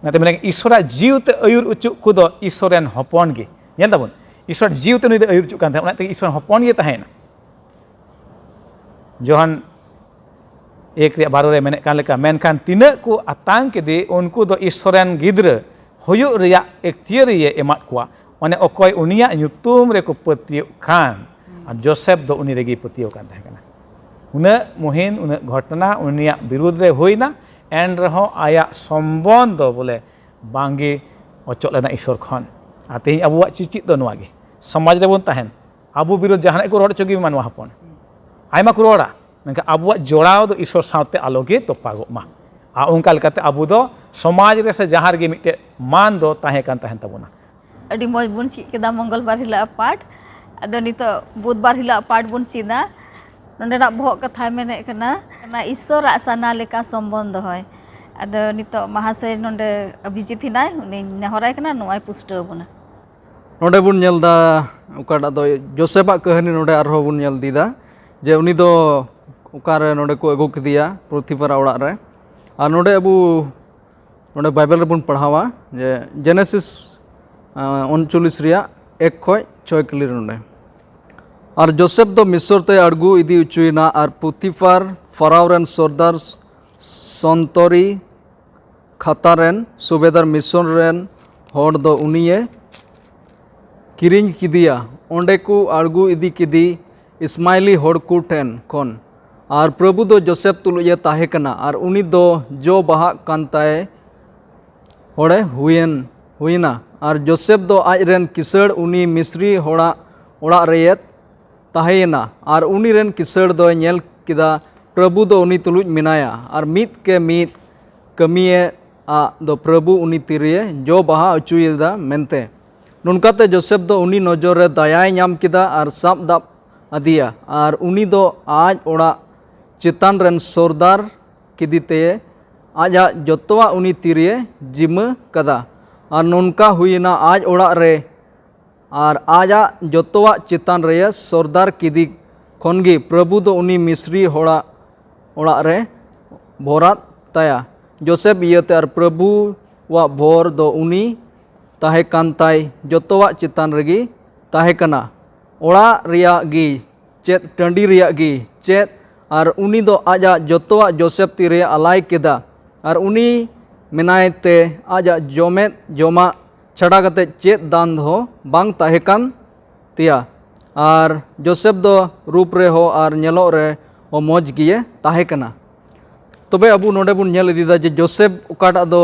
ᱚᱱᱟᱛᱮ ᱢᱮᱱᱟ, ᱤᱥᱥᱚᱨᱟᱜ ᱡᱤᱣᱤ ᱛᱮ ᱟᱹᱭᱩᱨ ᱚᱪᱚᱜ ᱠᱚᱫᱚ ᱤᱥᱥᱚᱨ ᱨᱮᱱ ᱦᱚᱯᱚᱱ ᱜᱮ᱾ ᱧᱮᱞ ᱛᱟᱵᱚᱱ, ᱤᱥᱥᱚᱨ ᱡᱤᱣᱤ ᱛᱮ ᱱᱩᱭ ᱫᱚ ᱟᱹᱭᱩᱨ ᱚᱪᱚᱜ ᱠᱟᱱ ᱛᱟᱦᱮᱸᱫ, ᱚᱱᱟ ᱛᱮᱜᱮ ᱤᱥᱥᱚᱨ ᱨᱮᱱ ᱦᱚᱯᱚᱱ ᱜᱮ ᱛᱟᱦᱮᱸᱭᱮᱱᱟ᱾ ᱡᱚᱦᱟᱱ ᱮᱠ ᱨᱮᱭᱟᱜ ᱵᱟᱨᱚ ᱨᱮ ᱢᱮᱱᱮᱫ ᱠᱟᱱ ᱞᱮᱠᱟ, ᱢᱮᱱᱠᱷᱟᱱ ᱛᱤᱱᱟᱹᱜ ᱠᱚ ᱟᱛᱟᱝ ᱠᱮᱫᱮ, ᱩᱱᱠᱩ ᱫᱚ ᱤᱥᱥᱚᱨ ᱨᱮᱱ ᱜᱤᱫᱽᱨᱟᱹ ᱦᱩᱭᱩᱜ ᱨᱮᱭᱟᱜ ᱮᱠᱛᱤᱭᱟᱹᱨᱤᱭᱮ ᱮᱢᱟᱫ ᱠᱚᱣᱟ᱾ ᱢᱟᱱᱮ ᱚᱠᱚᱭ ᱩᱱᱤᱭᱟᱜ ᱧᱩᱛᱩᱢ ᱨᱮᱠᱚ ᱯᱟᱹᱛᱭᱟᱹᱜ ᱠᱷᱟᱱ᱾ ᱟᱨ ᱡᱳᱥᱮᱯ ᱫᱚ ᱩᱱᱤ ᱨᱮᱜᱮᱭ ᱯᱟᱹᱛᱭᱟᱹᱣ ᱠᱟᱱ ᱛᱟᱦᱮᱸ ᱠᱟᱱᱟ᱾ ᱩᱱᱟᱹᱜ ᱢᱩᱦᱤᱢ, ᱩᱱᱟᱹᱜ ᱜᱷᱚᱴᱚᱱᱟ ᱩᱱᱤᱭᱟᱜ ᱵᱤᱨᱩᱫᱽ ᱨᱮ ᱦᱩᱭᱱᱟ, ᱮᱱ ᱨᱮᱦᱚᱸ ᱟᱭᱟᱜ ᱥᱚᱢᱵᱚᱱ ᱫᱚ ᱵᱚᱞᱮ ᱵᱟᱝᱜᱮ ᱚᱪᱚᱜ ᱞᱮᱱᱟ ᱤᱥᱥᱚᱨ ᱠᱷᱚᱱ᱾ ᱟᱨ ᱛᱮᱦᱮᱧ ᱟᱵᱚᱣᱟᱜ ᱪᱮᱪᱮᱫ ᱫᱚ ᱱᱚᱣᱟ ᱜᱮ, ᱥᱚᱢᱟᱡᱽ ᱨᱮᱵᱚᱱ ᱛᱟᱦᱮᱱ, ᱟᱵᱚ ᱵᱤᱨᱩᱫᱽ ᱡᱟᱦᱟᱱᱟᱜ ᱠᱚ ᱨᱚᱲ ᱦᱚᱪᱚ ᱜᱮ ᱢᱟᱱᱣᱟ ᱦᱚᱯᱚᱱ, ᱟᱭᱢᱟ ᱠᱚ ᱨᱚᱲᱟ, ᱢᱮᱱᱠᱷᱟᱱ ᱟᱵᱚᱣᱟᱜ ᱡᱚᱲᱟᱣ ᱫᱚ ᱤᱥᱥᱚᱨ ᱥᱟᱶᱛᱮ ᱟᱞᱚ ᱜᱮ ᱛᱚᱯᱟᱜᱚᱜ ᱢᱟ᱾ ᱟᱨ ᱚᱱᱠᱟ ᱞᱮᱠᱟᱛᱮ ᱟᱵᱚ ᱫᱚ ᱥᱚᱢᱟᱡᱽ ᱨᱮ ᱥᱮ ᱡᱟᱦᱟᱸ ᱨᱮᱜᱮ ᱢᱤᱫᱴᱮᱡ ᱢᱟᱱ ᱫᱚ ᱛᱟᱦᱮᱸ ᱠᱟᱱ ᱛᱟᱦᱮᱱ ᱛᱟᱵᱚᱱᱟ᱾ ᱟᱹᱰᱤ ᱢᱚᱡᱽ ᱵᱚᱱ ᱪᱮᱫ ᱠᱮᱫᱟ ᱢᱚᱝᱜᱚᱞ ᱵᱟᱨ ᱦᱤᱞᱳᱜ ᱯᱟᱴ᱾ ᱟᱫᱚ ᱱᱤᱛᱚᱜ ᱵᱩᱫᱷ ᱵᱟᱨ ᱦᱤᱞᱳᱜ ᱯᱟᱴ ᱵᱚᱱ ᱪᱮᱫᱟ᱾ ᱱᱚᱸᱰᱮᱱᱟᱜ ᱵᱚᱦᱚᱜ ᱠᱟᱛᱷᱟᱭ ᱢᱮᱱᱮᱫ ᱠᱟᱱᱟ, ᱠᱟᱱᱟ ᱤᱥᱥᱚᱨᱟᱜ ᱥᱟᱱᱟ ᱞᱮᱠᱟ ᱥᱚᱢᱵᱚᱱ ᱫᱚᱦᱚᱭ᱾ ᱟᱫᱚ ᱱᱤᱛᱚᱜ ᱢᱟᱦᱟᱥᱚᱭ ᱱᱚᱸᱰᱮ ᱚᱵᱷᱤᱡᱤᱛ ᱦᱮᱱᱟᱭ, ᱩᱱᱤᱧ ᱱᱮᱦᱚᱨᱟᱭ ᱠᱟᱱᱟ, ᱱᱚᱣᱟᱭ ᱯᱩᱥᱴᱟᱹᱣ ᱟᱵᱚᱱᱟ᱾ ᱱᱚᱸᱰᱮ ᱵᱚᱱ ᱧᱮᱞ ᱮᱫᱟ, ᱚᱠᱟᱴᱟᱜ ᱫᱚ ᱡᱳᱥᱮᱯᱟᱜ ᱠᱟᱹᱦᱱᱤ ᱱᱚᱸᱰᱮ ᱟᱨᱦᱚᱸ ᱵᱚᱱ ᱧᱮᱞ ᱤᱫᱤᱭᱮᱫᱟ, ᱡᱮ ᱩᱱᱤ ᱫᱚ ᱚᱠᱟᱨᱮ ᱱᱚᱸᱰᱮ ᱠᱚ ᱟᱹᱜᱩ ᱠᱮᱫᱮᱭᱟ ᱯᱨᱚᱛᱤᱯᱟᱨᱟ ᱚᱲᱟᱜ ᱨᱮ᱾ ᱟᱨ ᱱᱚᱸᱰᱮ ᱟᱵᱚ ᱱᱚᱸᱰᱮ ᱵᱟᱭᱵᱮᱞ ᱨᱮᱵᱚᱱ ᱯᱟᱲᱦᱟᱣᱟ, ᱡᱮ ᱡᱮᱱᱮᱥᱤᱥ ᱩᱱᱪᱚᱞᱞᱤᱥ ᱨᱮᱭᱟᱜ ᱮᱠ ᱠᱷᱚᱡ ᱪᱷᱚᱭ ᱠᱟᱹᱞᱤ ᱨᱮ ᱱᱚᱸᱰᱮ, ᱟᱨ ᱡᱳᱥᱮᱯ ᱫᱚ ᱢᱤᱥᱚᱨ ᱛᱮ ᱟᱬᱜᱚ ᱤᱫᱤ ᱦᱚᱪᱚᱭᱮᱱᱟ, ᱟᱨ ᱯᱩᱛᱤᱯᱟᱨ ᱯᱷᱟᱨᱟᱣ ᱨᱮᱱ ᱥᱚᱨᱫᱟᱨ ᱥᱚᱱᱛᱚᱨᱤ ᱠᱷᱟᱛᱟ ᱨᱮᱱ ᱥᱩᱵᱮᱫᱟᱨ ᱢᱤᱥᱚᱱ ᱨᱮᱱ ᱦᱚᱲ ᱫᱚ ᱩᱱᱤᱭᱮ ᱠᱤᱨᱤᱧ ᱠᱮᱫᱮᱭᱟ᱾ ᱚᱸᱰᱮ ᱠᱚ ᱟᱬᱜᱚ ᱤᱫᱤ ᱠᱮᱫᱮ ᱤᱥᱢᱟᱭᱞᱤ ᱦᱚᱲ ᱠᱚ ᱴᱷᱮᱱ ᱠᱷᱚᱱ᱾ ᱟᱨ ᱯᱨᱚᱵᱷᱩ ᱫᱚ ᱡᱳᱥᱮᱯ ᱛᱩᱞᱩᱡ ᱮ ᱛᱟᱦᱮᱸ ᱠᱟᱱᱟ, ᱟᱨ ᱩᱱᱤ ᱫᱚ ᱡᱚ ᱵᱟᱦᱟᱜ ᱠᱟᱱ ᱛᱟᱭ ᱦᱚᱲᱮ ᱦᱩᱭᱮᱱ, ᱦᱩᱭᱮᱱᱟ᱾ ᱟᱨ ᱡᱳᱥᱮᱯ ᱫᱚ ᱟᱡ ᱨᱮᱱ ᱠᱤᱥᱟᱹᱬ ᱩᱱᱤ ᱢᱤᱥᱨᱤ ᱦᱚᱲᱟᱜ ᱚᱲᱟᱜ ᱨᱮᱭᱮ ᱛᱟᱦᱮᱸᱭᱮᱱᱟ᱾ ᱟᱨ ᱩᱱᱤ ᱨᱮᱱ ᱠᱤᱥᱟᱹᱬ ᱫᱚᱭ ᱧᱮᱞ ᱠᱮᱫᱟ, ᱯᱨᱚᱵᱷᱩ ᱫᱚ ᱩᱱᱤ ᱛᱩᱞᱩᱡ ᱢᱮᱱᱟᱭᱟ, ᱟᱨ ᱢᱤᱫ ᱠᱮ ᱢᱤᱫ ᱠᱟᱹᱢᱤᱭᱮᱫ ᱟᱜ ᱫᱚ ᱯᱨᱚᱵᱷᱩ ᱩᱱᱤ ᱛᱤᱨᱮ ᱡᱚ ᱵᱟᱦᱟ ᱦᱚᱪᱚᱭᱮᱫᱟ ᱢᱮᱱᱛᱮ᱾ ᱱᱚᱝᱠᱟᱛᱮ ᱡᱳᱥᱮᱯ ᱫᱚ ᱩᱱᱤ ᱱᱚᱡᱚᱨ ᱨᱮ ᱫᱟᱭᱟᱭ ᱧᱟᱢ ᱠᱮᱫᱟ ᱟᱨ ᱥᱟᱵ ᱫᱟᱵ ᱟᱫᱮᱭᱟ, ᱟᱨ ᱩᱱᱤ ᱫᱚ ᱟᱡ ᱚᱲᱟᱜ ᱪᱮᱛᱟᱱ ᱨᱮᱱ ᱥᱚᱨᱫᱟᱨ ᱠᱮᱫᱮᱛᱮ ᱟᱡᱟᱜ ᱡᱚᱛᱚᱣᱟᱜ ᱩᱱᱤ ᱛᱤᱨᱮ ᱡᱤᱢᱟᱹ ᱠᱟᱫᱟ᱾ ᱟᱨ ᱱᱚᱝᱠᱟ ᱦᱩᱭᱮᱱᱟ, ᱟᱡ ᱚᱲᱟᱜ ᱨᱮ ᱟᱨ ᱟᱡᱟᱜ ᱡᱚᱛᱚᱣᱟᱜ ᱪᱮᱛᱟᱱ ᱨᱮᱭᱮ ᱥᱚᱨᱫᱟᱨ ᱠᱮᱫᱮ ᱠᱷᱚᱱ ᱜᱮ ᱯᱨᱚᱵᱷᱩ ᱫᱚ ᱩᱱᱤ ᱢᱤᱥᱨᱤ ᱦᱚᱲᱟᱜ ᱚᱲᱟᱜ ᱨᱮ ᱵᱷᱚᱨᱟᱫ ᱛᱟᱭᱟ᱾ ᱡᱳᱥᱮᱯ ᱤᱭᱟᱹᱛᱮ ᱟᱨ ᱯᱨᱚᱵᱷᱩᱣᱟᱜ ᱵᱷᱚᱨ ᱫᱚ ᱩᱱᱤ ᱛᱟᱦᱮᱸ ᱠᱟᱱ ᱛᱟᱭ ᱡᱚᱛᱚᱣᱟᱜ ᱪᱮᱛᱟᱱ ᱨᱮᱜᱮ ᱛᱟᱦᱮᱸ ᱠᱟᱱᱟ᱾ ᱚᱲᱟᱜ ᱨᱮᱭᱟᱜ ᱜᱮ ᱪᱮᱫ, ᱴᱟᱺᱰᱤ ᱨᱮᱭᱟᱜ ᱜᱮ ᱪᱮᱫ, ᱟᱨ ᱩᱱᱤ ᱫᱚ ᱟᱡᱟᱜ ᱡᱚᱛᱚᱣᱟᱜ ᱡᱳᱥᱮᱯ ᱛᱤᱨᱮ ᱟᱞᱟᱭ ᱠᱮᱫᱟ᱾ ᱟᱨ ᱩᱱᱤ ᱢᱮᱱᱟᱭ ᱛᱮ ᱟᱡᱟᱜ ᱡᱚᱢᱮᱫ ᱡᱚᱢᱟᱜ ᱪᱷᱟᱰᱟ ᱠᱟᱛᱮ ᱪᱮᱫ ᱫᱟᱱ ᱫᱚᱦᱚ ᱵᱟᱝ ᱛᱟᱦᱮᱸ ᱠᱟᱱ ᱛᱮᱭᱟ᱾ ᱟᱨ ᱡᱳᱥᱮᱯ ᱫᱚ ᱨᱩᱯ ᱨᱮᱦᱚᱸ ᱟᱨ ᱧᱮᱞᱚᱜ ᱨᱮᱦᱚᱸ ᱢᱚᱡᱽ ᱜᱮᱭᱮ ᱛᱟᱦᱮᱸ ᱠᱟᱱᱟ᱾ ᱛᱚᱵᱮ ᱟᱵᱚ ᱱᱚᱰᱮ ᱵᱚᱱ ᱧᱮᱞ ᱤᱫᱤᱭᱮᱫᱟ ᱡᱮ ᱡᱳᱥᱮᱯ ᱚᱠᱟᱴᱟᱜ ᱫᱚ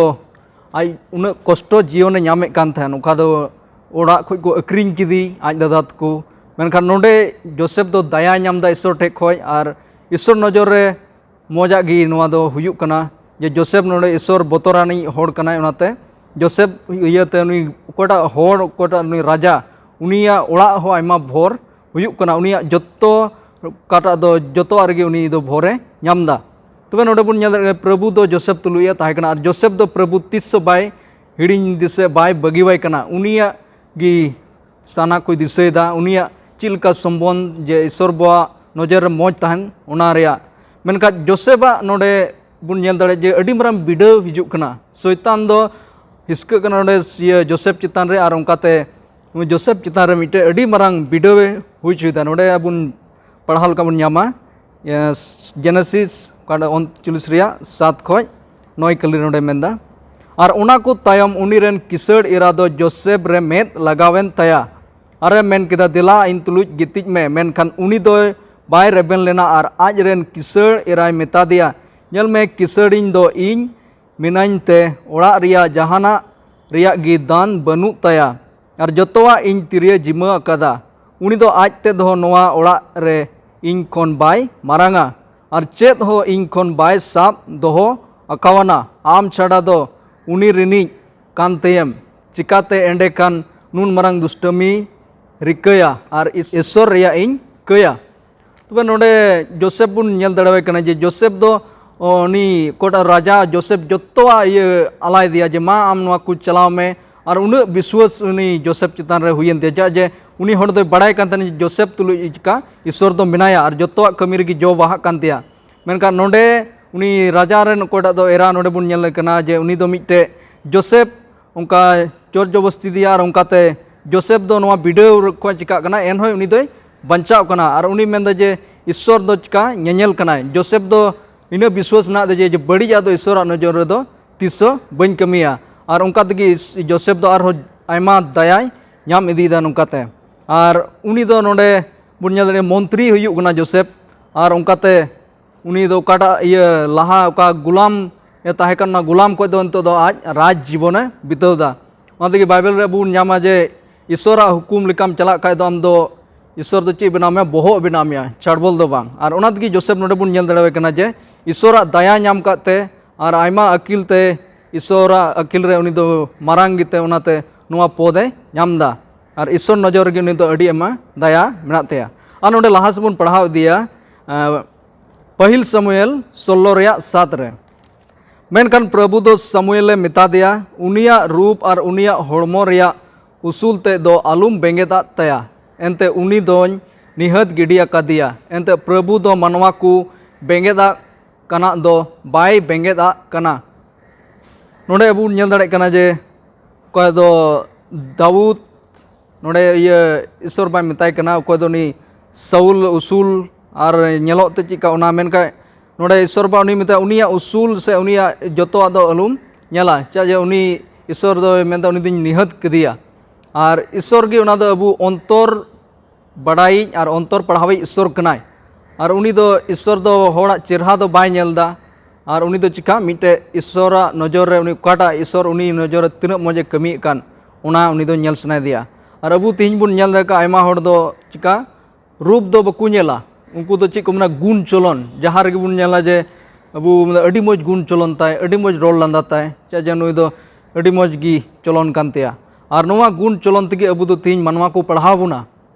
ᱟᱡ ᱩᱱᱟᱹᱜ ᱠᱚᱥᱴᱚ ᱡᱤᱭᱚᱱᱮ ᱧᱟᱢᱮᱫ ᱠᱟᱱ ᱛᱟᱦᱮᱱ, ᱚᱠᱟ ᱫᱚ ᱚᱲᱟᱜ ᱠᱷᱚᱡ ᱠᱚ ᱟᱹᱠᱷᱨᱤᱧ ᱠᱮᱫᱮ ᱟᱡ ᱫᱟᱫᱟ ᱛᱟᱠᱚ, ᱢᱮᱱᱠᱷᱟᱱ ᱱᱚᱰᱮ ᱡᱳᱥᱮᱯ ᱫᱚ ᱫᱟᱭᱟᱭ ᱧᱟᱢ ᱮᱫᱟ ᱤᱥᱚᱨ ᱴᱷᱮᱡ ᱠᱷᱚᱡ ᱟᱨ ᱤᱥᱚᱨ ᱱᱚᱡᱚᱨ ᱨᱮ ᱢᱚᱡᱟᱜ ᱜᱮ ᱱᱚᱣᱟ ᱫᱚ ᱦᱩᱭᱩᱜ ᱠᱟᱱᱟ ᱡᱮ ᱡᱳᱥᱮᱯ ᱱᱚᱰᱮ ᱤᱥᱚᱨ ᱵᱚᱛᱚᱨᱟᱱᱤᱡ ᱦᱚᱲ ᱠᱟᱱᱟᱭ, ᱚᱱᱟᱛᱮ ᱡᱳᱥᱮᱯ ᱤᱭᱟᱹᱛᱮ ᱩᱱᱤ ᱚᱠᱚᱭᱴᱟᱜ ᱦᱚᱲ, ᱚᱠᱚᱭᱴᱟᱜ ᱩᱱᱤ ᱨᱟᱡᱟ, ᱩᱱᱤᱭᱟᱜ ᱚᱲᱟᱜ ᱦᱚᱸ ᱟᱭᱢᱟ ᱵᱷᱚᱨ ᱦᱩᱭᱩᱜ ᱠᱟᱱᱟ, ᱩᱱᱤᱭᱟᱜ ᱡᱚᱛᱚ ᱚᱠᱟᱴᱟᱜ ᱫᱚ ᱡᱚᱛᱚᱣᱟᱜ ᱨᱮᱜᱮ ᱩᱱᱤ ᱫᱚ ᱵᱷᱚᱨᱮ ᱧᱟᱢ ᱮᱫᱟ᱾ ᱛᱚᱵᱮ ᱱᱚᱰᱮ ᱵᱚᱱ ᱧᱮᱞ ᱫᱟᱲᱮᱭᱟᱜ ᱠᱟᱱᱟ ᱯᱨᱚᱵᱷᱩ ᱫᱚ ᱡᱳᱥᱮᱯ ᱛᱩᱞᱩᱡ ᱮ ᱛᱟᱦᱮᱸ ᱠᱟᱱᱟ ᱟᱨ ᱡᱳᱥᱮᱯ ᱫᱚ ᱯᱨᱚᱵᱷᱩ ᱛᱤᱥ ᱦᱚᱸ ᱵᱟᱭ ᱦᱤᱲᱤᱧ ᱫᱤᱥᱟᱹ ᱵᱟᱭ ᱵᱟᱹᱜᱤᱣᱟᱭ ᱠᱟᱱᱟ, ᱩᱱᱤᱭᱟᱜ ᱜᱮ ᱥᱟᱱᱟ ᱠᱚᱭ ᱫᱤᱥᱟᱹᱭᱮᱫᱟ, ᱩᱱᱤᱭᱟᱜ ᱪᱮᱫ ᱞᱮᱠᱟ ᱥᱚᱢᱵᱚᱱᱫᱷ ᱡᱮ ᱤᱥᱚᱨ ᱵᱟᱵᱟᱣᱟᱜ ᱱᱚᱡᱚᱨ ᱨᱮ ᱢᱚᱡᱽ ᱛᱟᱦᱮᱱ ᱚᱱᱟ ᱨᱮᱭᱟᱜ᱾ ᱢᱮᱱᱠᱷᱟᱱ ᱡᱳᱥᱮᱯᱟᱜ ᱱᱚᱰᱮ ᱵᱚᱱ ᱧᱮᱞ ᱫᱟᱲᱮᱭᱟᱜᱼᱟ ᱡᱮ ᱟᱹᱰᱤ ᱢᱟᱨᱟᱝ ᱵᱤᱰᱟᱹᱣ ᱦᱤᱡᱩᱜ ᱠᱟᱱᱟ᱾ ᱥᱚᱭᱛᱟᱱ ᱫᱚ ᱦᱤᱥᱠᱟᱹᱜ ᱠᱟᱱᱟ ᱱᱚᱰᱮ ᱤᱭᱟᱹ ᱡᱳᱥᱮᱯ ᱪᱮᱛᱟᱱ ᱨᱮ ᱟᱨ ᱚᱱᱠᱟᱛᱮ ᱩᱱᱤ ᱡᱳᱥᱮᱯ ᱪᱮᱛᱟᱱ ᱨᱮ ᱢᱤᱫᱴᱮᱡ ᱟᱹᱰᱤ ᱢᱟᱨᱟᱝ ᱵᱤᱰᱟᱹᱣ ᱮ ᱦᱩᱭ ᱦᱚᱪᱚᱭᱮᱫᱟ᱾ ᱱᱚᱰᱮ ᱟᱵᱚᱱ ᱯᱟᱲᱦᱟᱣ ᱞᱮᱠᱟ ᱵᱚᱱ ᱧᱟᱢᱟ, ᱤᱭᱟᱹ, ᱡᱮᱱᱮᱥᱤᱥ ᱚᱠᱟᱴᱟᱜ ᱩᱱᱪᱚᱞᱞᱤᱥ ᱨᱮᱭᱟᱜ ᱥᱟᱛ ᱠᱷᱚᱡ ᱱᱚᱭ ᱠᱟᱹᱞᱤ ᱱᱚᱰᱮ ᱢᱮᱱᱫᱟ, ᱟᱨ ᱚᱱᱟ ᱠᱚ ᱛᱟᱭᱚᱢ ᱩᱱᱤ ᱨᱮᱱ ᱠᱤᱥᱟᱹᱲ ᱮᱨᱟ ᱫᱚ ᱡᱳᱥᱮᱯ ᱨᱮ ᱢᱮᱫ ᱞᱟᱜᱟᱣᱮᱱ ᱛᱟᱭᱟ᱾ ᱟᱨᱮ ᱢᱮᱱ ᱠᱮᱫᱟ, "ᱫᱮᱞᱟ, ᱤᱧ ᱛᱩᱞᱩᱡ ᱜᱤᱛᱤᱡ ᱢᱮ᱾" ᱢᱮᱱᱠᱷᱟᱱ ᱩᱱᱤ ᱫᱚᱭ ᱵᱟᱭ ᱨᱮᱵᱮᱱ ᱞᱮᱱᱟ ᱟᱨ ᱟᱡ ᱨᱮᱱ ᱠᱤᱥᱟᱹᱲ ᱮᱨᱟᱭ ᱢᱮᱛᱟ ᱫᱮᱭᱟ, "ᱧᱮᱞ ᱢᱮ, ᱠᱤᱥᱟᱹᱲᱤᱧ ᱫᱚ ᱤᱧ ᱢᱮᱱᱟᱹᱧ ᱛᱮ ᱚᱲᱟᱜ ᱨᱮᱭᱟᱜ ᱡᱟᱦᱟᱱᱟᱜ ᱨᱮᱭᱟᱜ ᱜᱮ ᱫᱟᱱ ᱵᱟᱹᱱᱩᱜ ᱛᱟᱭᱟ, ᱟᱨ ᱡᱚᱛᱚᱣᱟᱜ ᱤᱧ ᱛᱤᱨᱮ ᱡᱤᱢᱟᱹ ᱟᱠᱟᱫᱟ᱾ ᱩᱱᱤ ᱫᱚ ᱟᱡ ᱛᱮᱫ ᱦᱚᱸ ᱱᱚᱣᱟ ᱚᱲᱟᱜ ᱨᱮ ᱤᱧ ᱠᱷᱚᱱ ᱵᱟᱭ ᱢᱟᱨᱟᱝᱟ, ᱟᱨ ᱪᱮᱫ ᱦᱚᱸ ᱤᱧ ᱠᱷᱚᱱ ᱵᱟᱭ ᱥᱟᱵ ᱫᱚᱦᱚ ᱟᱠᱟᱣᱟᱱᱟ᱾ ᱟᱢ ᱪᱷᱟᱰᱟ ᱫᱚ ᱩᱱᱤ ᱨᱤᱱᱤᱡ ᱠᱟᱱ ᱛᱮᱭᱮᱢ, ᱪᱤᱠᱟᱛᱮ ᱮᱸᱰᱮᱠᱷᱟᱱ ᱱᱩᱱ ᱢᱟᱨᱟᱝ ᱫᱩᱥᱴᱟᱹᱢᱤ ᱨᱤᱠᱟᱹᱭᱟ ᱟᱨ ᱤᱥ-, ᱤᱥᱚᱨ ᱨᱮᱭᱟᱜ ᱤᱧ ᱠᱟᱹᱭᱟ?" ᱛᱚᱵᱮ ᱱᱚᱰᱮ ᱡᱳᱥᱮᱯ ᱵᱚᱱ ᱧᱮᱞ ᱫᱟᱲᱮᱣᱟᱭ ᱠᱟᱱᱟ ᱡᱮ ᱡᱳᱥᱮᱯ ᱫᱚ, ᱚ, ᱩᱱᱤ ᱚᱠᱚᱭᱴᱟᱜ ᱨᱟᱡᱟ ᱡᱳᱥᱮᱯ ᱡᱚᱛᱚᱣᱟᱜ ᱤᱭᱟᱹ ᱟᱞᱟᱭ ᱫᱮᱭᱟ ᱡᱮ, "ᱢᱟ, ᱟᱢ ᱱᱚᱣᱟ ᱠᱚ ᱪᱟᱞᱟᱣ ᱢᱮ", ᱟᱨ ᱩᱱᱟᱹᱜ ᱵᱤᱥᱣᱟᱥ ᱩᱱᱤ ᱡᱳᱥᱮᱯ ᱪᱮᱛᱟᱱ ᱨᱮ ᱦᱩᱭᱮᱱ ᱛᱟᱭᱟ, ᱪᱮᱫᱟᱜ ᱡᱮ ᱩᱱᱤ ᱦᱚᱲ ᱫᱚᱭ ᱵᱟᱲᱟᱭ ᱠᱟᱱ ᱛᱟᱦᱮᱱᱟ ᱡᱮ ᱡᱳᱥᱮᱯ ᱛᱩᱞᱩᱡ ᱪᱤᱠᱟ ᱤᱥᱚᱨ ᱫᱚ ᱢᱮᱱᱟᱭᱟ ᱟᱨ ᱡᱚᱛᱚᱣᱟᱜ ᱠᱟᱹᱢᱤ ᱨᱮᱜᱮ ᱡᱚ ᱵᱟᱦᱟᱜ ᱠᱟᱱ ᱛᱟᱭᱟ᱾ ᱢᱮᱱᱠᱷᱟᱱ ᱱᱚᱰᱮ ᱩᱱᱤ ᱨᱟᱡᱟ ᱨᱮᱱ ᱚᱠᱚᱭᱴᱟᱜ ᱫᱚ ᱮᱨᱟ ᱱᱚᱰᱮ ᱵᱚᱱ ᱧᱮᱞ ᱠᱟᱱᱟ ᱡᱮ ᱩᱱᱤ ᱫᱚ ᱢᱤᱫᱴᱮᱡ ᱡᱳᱥᱮᱯ ᱚᱱᱠᱟ ᱡᱳᱨ ᱡᱚᱵᱚᱥᱛᱤ ᱫᱤᱭᱟ ᱟᱨ ᱚᱱᱠᱟᱛᱮ ᱡᱳᱥᱮᱯ ᱫᱚ ᱱᱚᱣᱟ ᱵᱤᱰᱟᱹᱣ ᱠᱷᱚᱱ ᱪᱤᱠᱟᱜ ᱠᱟᱱᱟ, ᱮᱱᱦᱚᱸ ᱩᱱᱤ ᱫᱚᱭ ᱵᱟᱧᱪᱟᱣ ᱠᱟᱱᱟ᱾ ᱟᱨ ᱩᱱᱤ ᱢᱮᱱᱫᱟ ᱡᱮ, ᱤᱥᱥᱚᱨ ᱫᱚ ᱪᱤᱠᱟ ᱧᱮᱧᱮᱞ ᱠᱟᱱᱟᱭ᱾ ᱡᱳᱥᱮᱯ ᱫᱚ ᱤᱱᱟᱹ ᱵᱤᱥᱣᱟᱥ ᱢᱮᱱᱟᱜ ᱛᱟᱭᱟ ᱡᱮ ᱵᱟᱹᱲᱤᱡᱟᱜ ᱫᱚ ᱤᱥᱥᱚᱨᱟᱜ ᱱᱚᱡᱚᱨ ᱨᱮᱫᱚ ᱛᱤᱥ ᱦᱚᱸ ᱵᱟᱹᱧ ᱠᱟᱹᱢᱤᱭᱟ᱾ ᱟᱨ ᱚᱱᱠᱟ ᱛᱮᱜᱮ ᱤᱥ- ᱡᱳᱥᱮᱯ ᱫᱚ ᱟᱨᱦᱚᱸ ᱟᱭᱢᱟ ᱫᱟᱭᱟᱭ ᱧᱟᱢ ᱤᱫᱤᱭᱮᱫᱟ ᱱᱚᱝᱠᱟᱛᱮ᱾ ᱟᱨ ᱩᱱᱤ ᱫᱚ ᱱᱚᱰᱮ ᱵᱚᱱ ᱧᱮᱞ ᱫᱟᱲᱮᱭᱟᱜᱼᱟ ᱢᱚᱱᱛᱨᱤ ᱦᱩᱭᱩᱜ ᱠᱟᱱᱟ ᱡᱳᱥᱮᱯ᱾ ᱟᱨ ᱚᱱᱠᱟᱛᱮ ᱩᱱᱤ ᱫᱚ ᱚᱠᱟᱴᱟᱜ ᱤᱭᱟᱹ ᱞᱟᱦᱟ ᱚᱠᱟ ᱜᱩᱞᱟᱢ ᱮ ᱛᱟᱦᱮᱸ ᱠᱟᱱᱟ, ᱚᱱᱟ ᱜᱩᱞᱟᱢ ᱠᱷᱚᱱ ᱫᱚ ᱱᱤᱛᱚᱜ ᱫᱚ ᱟᱡ ᱨᱟᱡᱽ ᱡᱤᱵᱚᱱᱮ ᱵᱤᱛᱟᱹᱣ ᱮᱫᱟ᱾ ᱚᱱᱟ ᱛᱮᱜᱮ ᱵᱟᱭᱵᱮᱞ ᱨᱮ ᱟᱵᱚ ᱵᱚᱱ ᱧᱟᱢᱟ ᱡᱮ ᱤᱥᱥᱚᱨᱟᱜ ᱦᱩᱠᱩᱢ ᱞᱮᱠᱟᱢ ᱪᱟᱞᱟᱜ ᱠᱷᱟᱡ ᱫᱚ ᱟᱢ ᱫᱚ ᱤᱥᱥᱚᱨ ᱫᱚ ᱪᱮᱫ ᱵᱮᱱᱟᱣ ᱢᱮᱭᱟ? ᱵᱚᱦᱚᱜ ᱵᱮᱱᱟᱣ ᱢᱮᱭᱟ, ᱪᱟᱲᱵᱚᱞ ᱫᱚ ᱵᱟᱝ᱾ ᱟᱨ ᱚᱱᱟ ᱛᱮᱜᱮ ᱡᱳᱥᱮᱯ ᱱᱚᱰᱮ ᱵᱚᱱ ᱧᱮᱞ ᱫᱟᱲᱮᱭᱟᱭ ᱠᱟᱱᱟ ᱡᱮ ᱤᱥᱥᱚᱨᱟᱜ ᱫᱟᱭᱟ ᱧᱟᱢ ᱠᱟᱫ ᱛᱮ ᱟᱨ ᱟᱭᱢᱟ ᱟᱹᱠᱤᱞ ᱛᱮ, ᱤᱥᱥᱚᱨᱟᱜ ᱟᱹᱠᱤᱞ ᱨᱮ ᱩᱱᱤ ᱫᱚ ᱢᱟᱨᱟᱝ ᱜᱮᱛᱮ ᱚᱱᱟᱛᱮ ᱱᱚᱣᱟ ᱯᱚᱫᱮ ᱧᱟᱢ ᱮᱫᱟ᱾ ᱟᱨ ᱤᱥᱥᱚᱨ ᱱᱚᱡᱚᱨ ᱨᱮᱜᱮ ᱩᱱᱤ ᱫᱚ ᱟᱹᱰᱤ ᱟᱭᱢᱟ ᱫᱟᱭᱟ ᱢᱮᱱᱟᱜ ᱛᱟᱭᱟ᱾ ᱟᱨ ᱱᱚᱰᱮ ᱞᱟᱦᱟ ᱥᱮᱫ ᱵᱚᱱ ᱯᱟᱲᱦᱟᱣ ᱤᱫᱤᱭᱟ, ᱮᱸ, ᱯᱟᱹᱦᱤᱞ ᱥᱟᱢᱩᱭᱮᱞ ᱥᱳᱞᱞᱳ ᱨᱮᱭᱟᱜ ᱥᱟᱛ ᱨᱮ, ᱢᱮᱱᱠᱷᱟᱱ ᱯᱨᱚᱵᱷᱩ ᱫᱚ ᱥᱟᱢᱩᱭᱮᱞᱮ ᱢᱮᱛᱟ ᱫᱮᱭᱟ, ᱩᱱᱤᱭᱟᱜ ᱨᱩᱯ ᱟᱨ ᱩᱱᱤᱭᱟᱜ ᱦᱚᱲᱢᱚ ᱨᱮᱭᱟᱜ ᱩᱥᱩᱞ ᱛᱮᱫ ᱫᱚ ᱟᱞᱚᱢ ᱵᱮᱸᱜᱮᱫ ᱟᱜ ᱛᱟᱭᱟ, ᱮᱱᱛᱮ ᱩᱱᱤ ᱫᱚᱧ ᱱᱤᱦᱟᱹᱛ ᱜᱤᱰᱤ ᱟᱠᱟᱫᱮᱭᱟ᱾ ᱮᱱᱛᱮ ᱯᱨᱚᱵᱷᱩ ᱫᱚ ᱢᱟᱱᱣᱟ ᱠᱚ ᱵᱮᱸᱜᱮᱫ ᱟᱜ ᱠᱟᱱᱟ ᱫᱚ ᱵᱟᱭ ᱵᱮᱸᱜᱮᱫ ᱟᱜ ᱠᱟᱱᱟ᱾ ᱱᱚᱰᱮ ᱟᱵᱚ ᱵᱚᱱ ᱧᱮᱞ ᱫᱟᱲᱮᱭᱟᱜ ᱠᱟᱱᱟ ᱡᱮ ᱚᱠᱚᱭ ᱫᱚ ᱫᱟᱣᱩᱫ ᱱᱚᱰᱮ ᱤᱭᱟᱹ ᱤᱥᱥᱚᱨ ᱵᱟᱭ ᱢᱮᱛᱟᱭ ᱠᱟᱱᱟ, ᱚᱠᱚᱭ ᱫᱚ ᱩᱱᱤ ᱥᱟᱩᱞ ᱩᱥᱩᱞ ᱟᱨ ᱧᱮᱞᱚᱜ ᱛᱮ ᱪᱮᱫᱠᱟ ᱚᱱᱟ, ᱢᱮᱱᱠᱷᱟᱱ ᱱᱚᱰᱮ ᱤᱥᱥᱚᱨ ᱵᱟ ᱩᱱᱤ ᱢᱮᱛᱟᱭ ᱩᱱᱤᱭᱟᱜ ᱩᱥᱩᱞ ᱥᱮ ᱩᱱᱤᱭᱟᱜ ᱡᱚᱛᱚᱣᱟᱜ ᱫᱚ ᱟᱞᱚᱢ ᱧᱮᱞᱟ, ᱪᱮᱫᱟᱜ ᱡᱮ ᱩᱱᱤ ᱤᱥᱥᱚᱨ ᱫᱚᱭ ᱢᱮᱱᱫᱟ ᱩᱱᱤ ᱫᱚᱧ ᱱᱤᱦᱟᱹᱛ ᱠᱮᱫᱮᱭᱟ᱾ ᱟᱨ ᱤᱥᱥᱚᱨ ᱜᱮ ᱚᱱᱟ ᱫᱚ ᱟᱵᱚ ᱚᱱᱛᱚᱨ ᱵᱟᱰᱟᱭᱤᱡ ᱟᱨ ᱚᱱᱛᱚᱨ ᱯᱟᱲᱦᱟᱣᱤᱡ ᱤᱥᱥᱚᱨ ᱠᱟᱱᱟᱭ᱾ ᱟᱨ ᱩᱱᱤ ᱫᱚ ᱤᱥᱥᱚᱨ ᱫᱚ ᱦᱚᱲᱟᱜ ᱪᱮᱦᱨᱟ ᱫᱚ ᱵᱟᱭ ᱧᱮᱞ ᱮᱫᱟ᱾ ᱟᱨ ᱩᱱᱤ ᱫᱚ ᱪᱤᱠᱟ ᱢᱤᱫᱴᱮᱡ ᱤᱥᱥᱚᱨᱟᱜ ᱱᱚᱡᱚᱨ ᱨᱮ ᱩᱱᱤ ᱚᱠᱟᱴᱟᱜ ᱤᱥᱥᱚᱨ ᱩᱱᱤ ᱱᱚᱡᱚᱨ ᱨᱮ ᱛᱤᱱᱟᱹᱜ ᱢᱚᱡᱽ ᱮ ᱠᱟᱹᱢᱤᱭᱮᱫ ᱠᱟᱱ ᱚᱱᱟ ᱩᱱᱤ ᱫᱚ ᱧᱮᱞ ᱥᱟᱱᱟᱭᱮᱫᱮᱭᱟ᱾ ᱟᱨ ᱟᱵᱚ ᱛᱮᱦᱮᱧ ᱵᱚᱱ ᱧᱮᱞ ᱫᱟᱲᱮ ᱠᱟᱜᱼᱟ ᱟᱭᱢᱟ ᱦᱚᱲ ᱫᱚ ᱪᱤᱠᱟ ᱨᱩᱯ ᱫᱚ ᱵᱟᱠᱚ ᱧᱮᱞᱟ, ᱩᱱᱠᱩ ᱫᱚ ᱪᱮᱫ ᱠᱚ ᱢᱮᱱᱟ ᱜᱩᱱ ᱪᱚᱞᱚᱱ, ᱡᱟᱦᱟᱸ ᱨᱮᱜᱮ ᱵᱚᱱ ᱧᱮᱞᱟ ᱡᱮ ᱟᱵᱚ ᱢᱮᱱᱫᱟ ᱟᱹᱰᱤ ᱢᱚᱡᱽ ᱜᱩᱱ ᱪᱚᱞᱚᱱ ᱛᱟᱭ, ᱟᱹᱰᱤ ᱢᱚᱡᱽ ᱨᱚᱲ ᱞᱟᱸᱫᱟ ᱛᱟᱭ, ᱪᱮᱫᱟᱜ ᱡᱮ ᱱᱩᱭ ᱫᱚ ᱟᱹᱰᱤ ᱢᱚᱡᱽ ᱜᱮ ᱪᱚᱞᱚᱱ ᱠᱟᱱ ᱛᱟᱭᱟ᱾ ᱟᱨ ᱱᱚᱣᱟ ᱜᱩᱱ ᱪᱚᱞᱚᱱ ᱛᱮᱜᱮ ᱟᱵᱚ ᱫᱚ ᱛᱮᱦᱮᱧ ᱢᱟᱱᱣᱟ ᱠᱚ ᱯᱟᱲᱦᱟᱣ ᱵᱚᱱᱟ᱾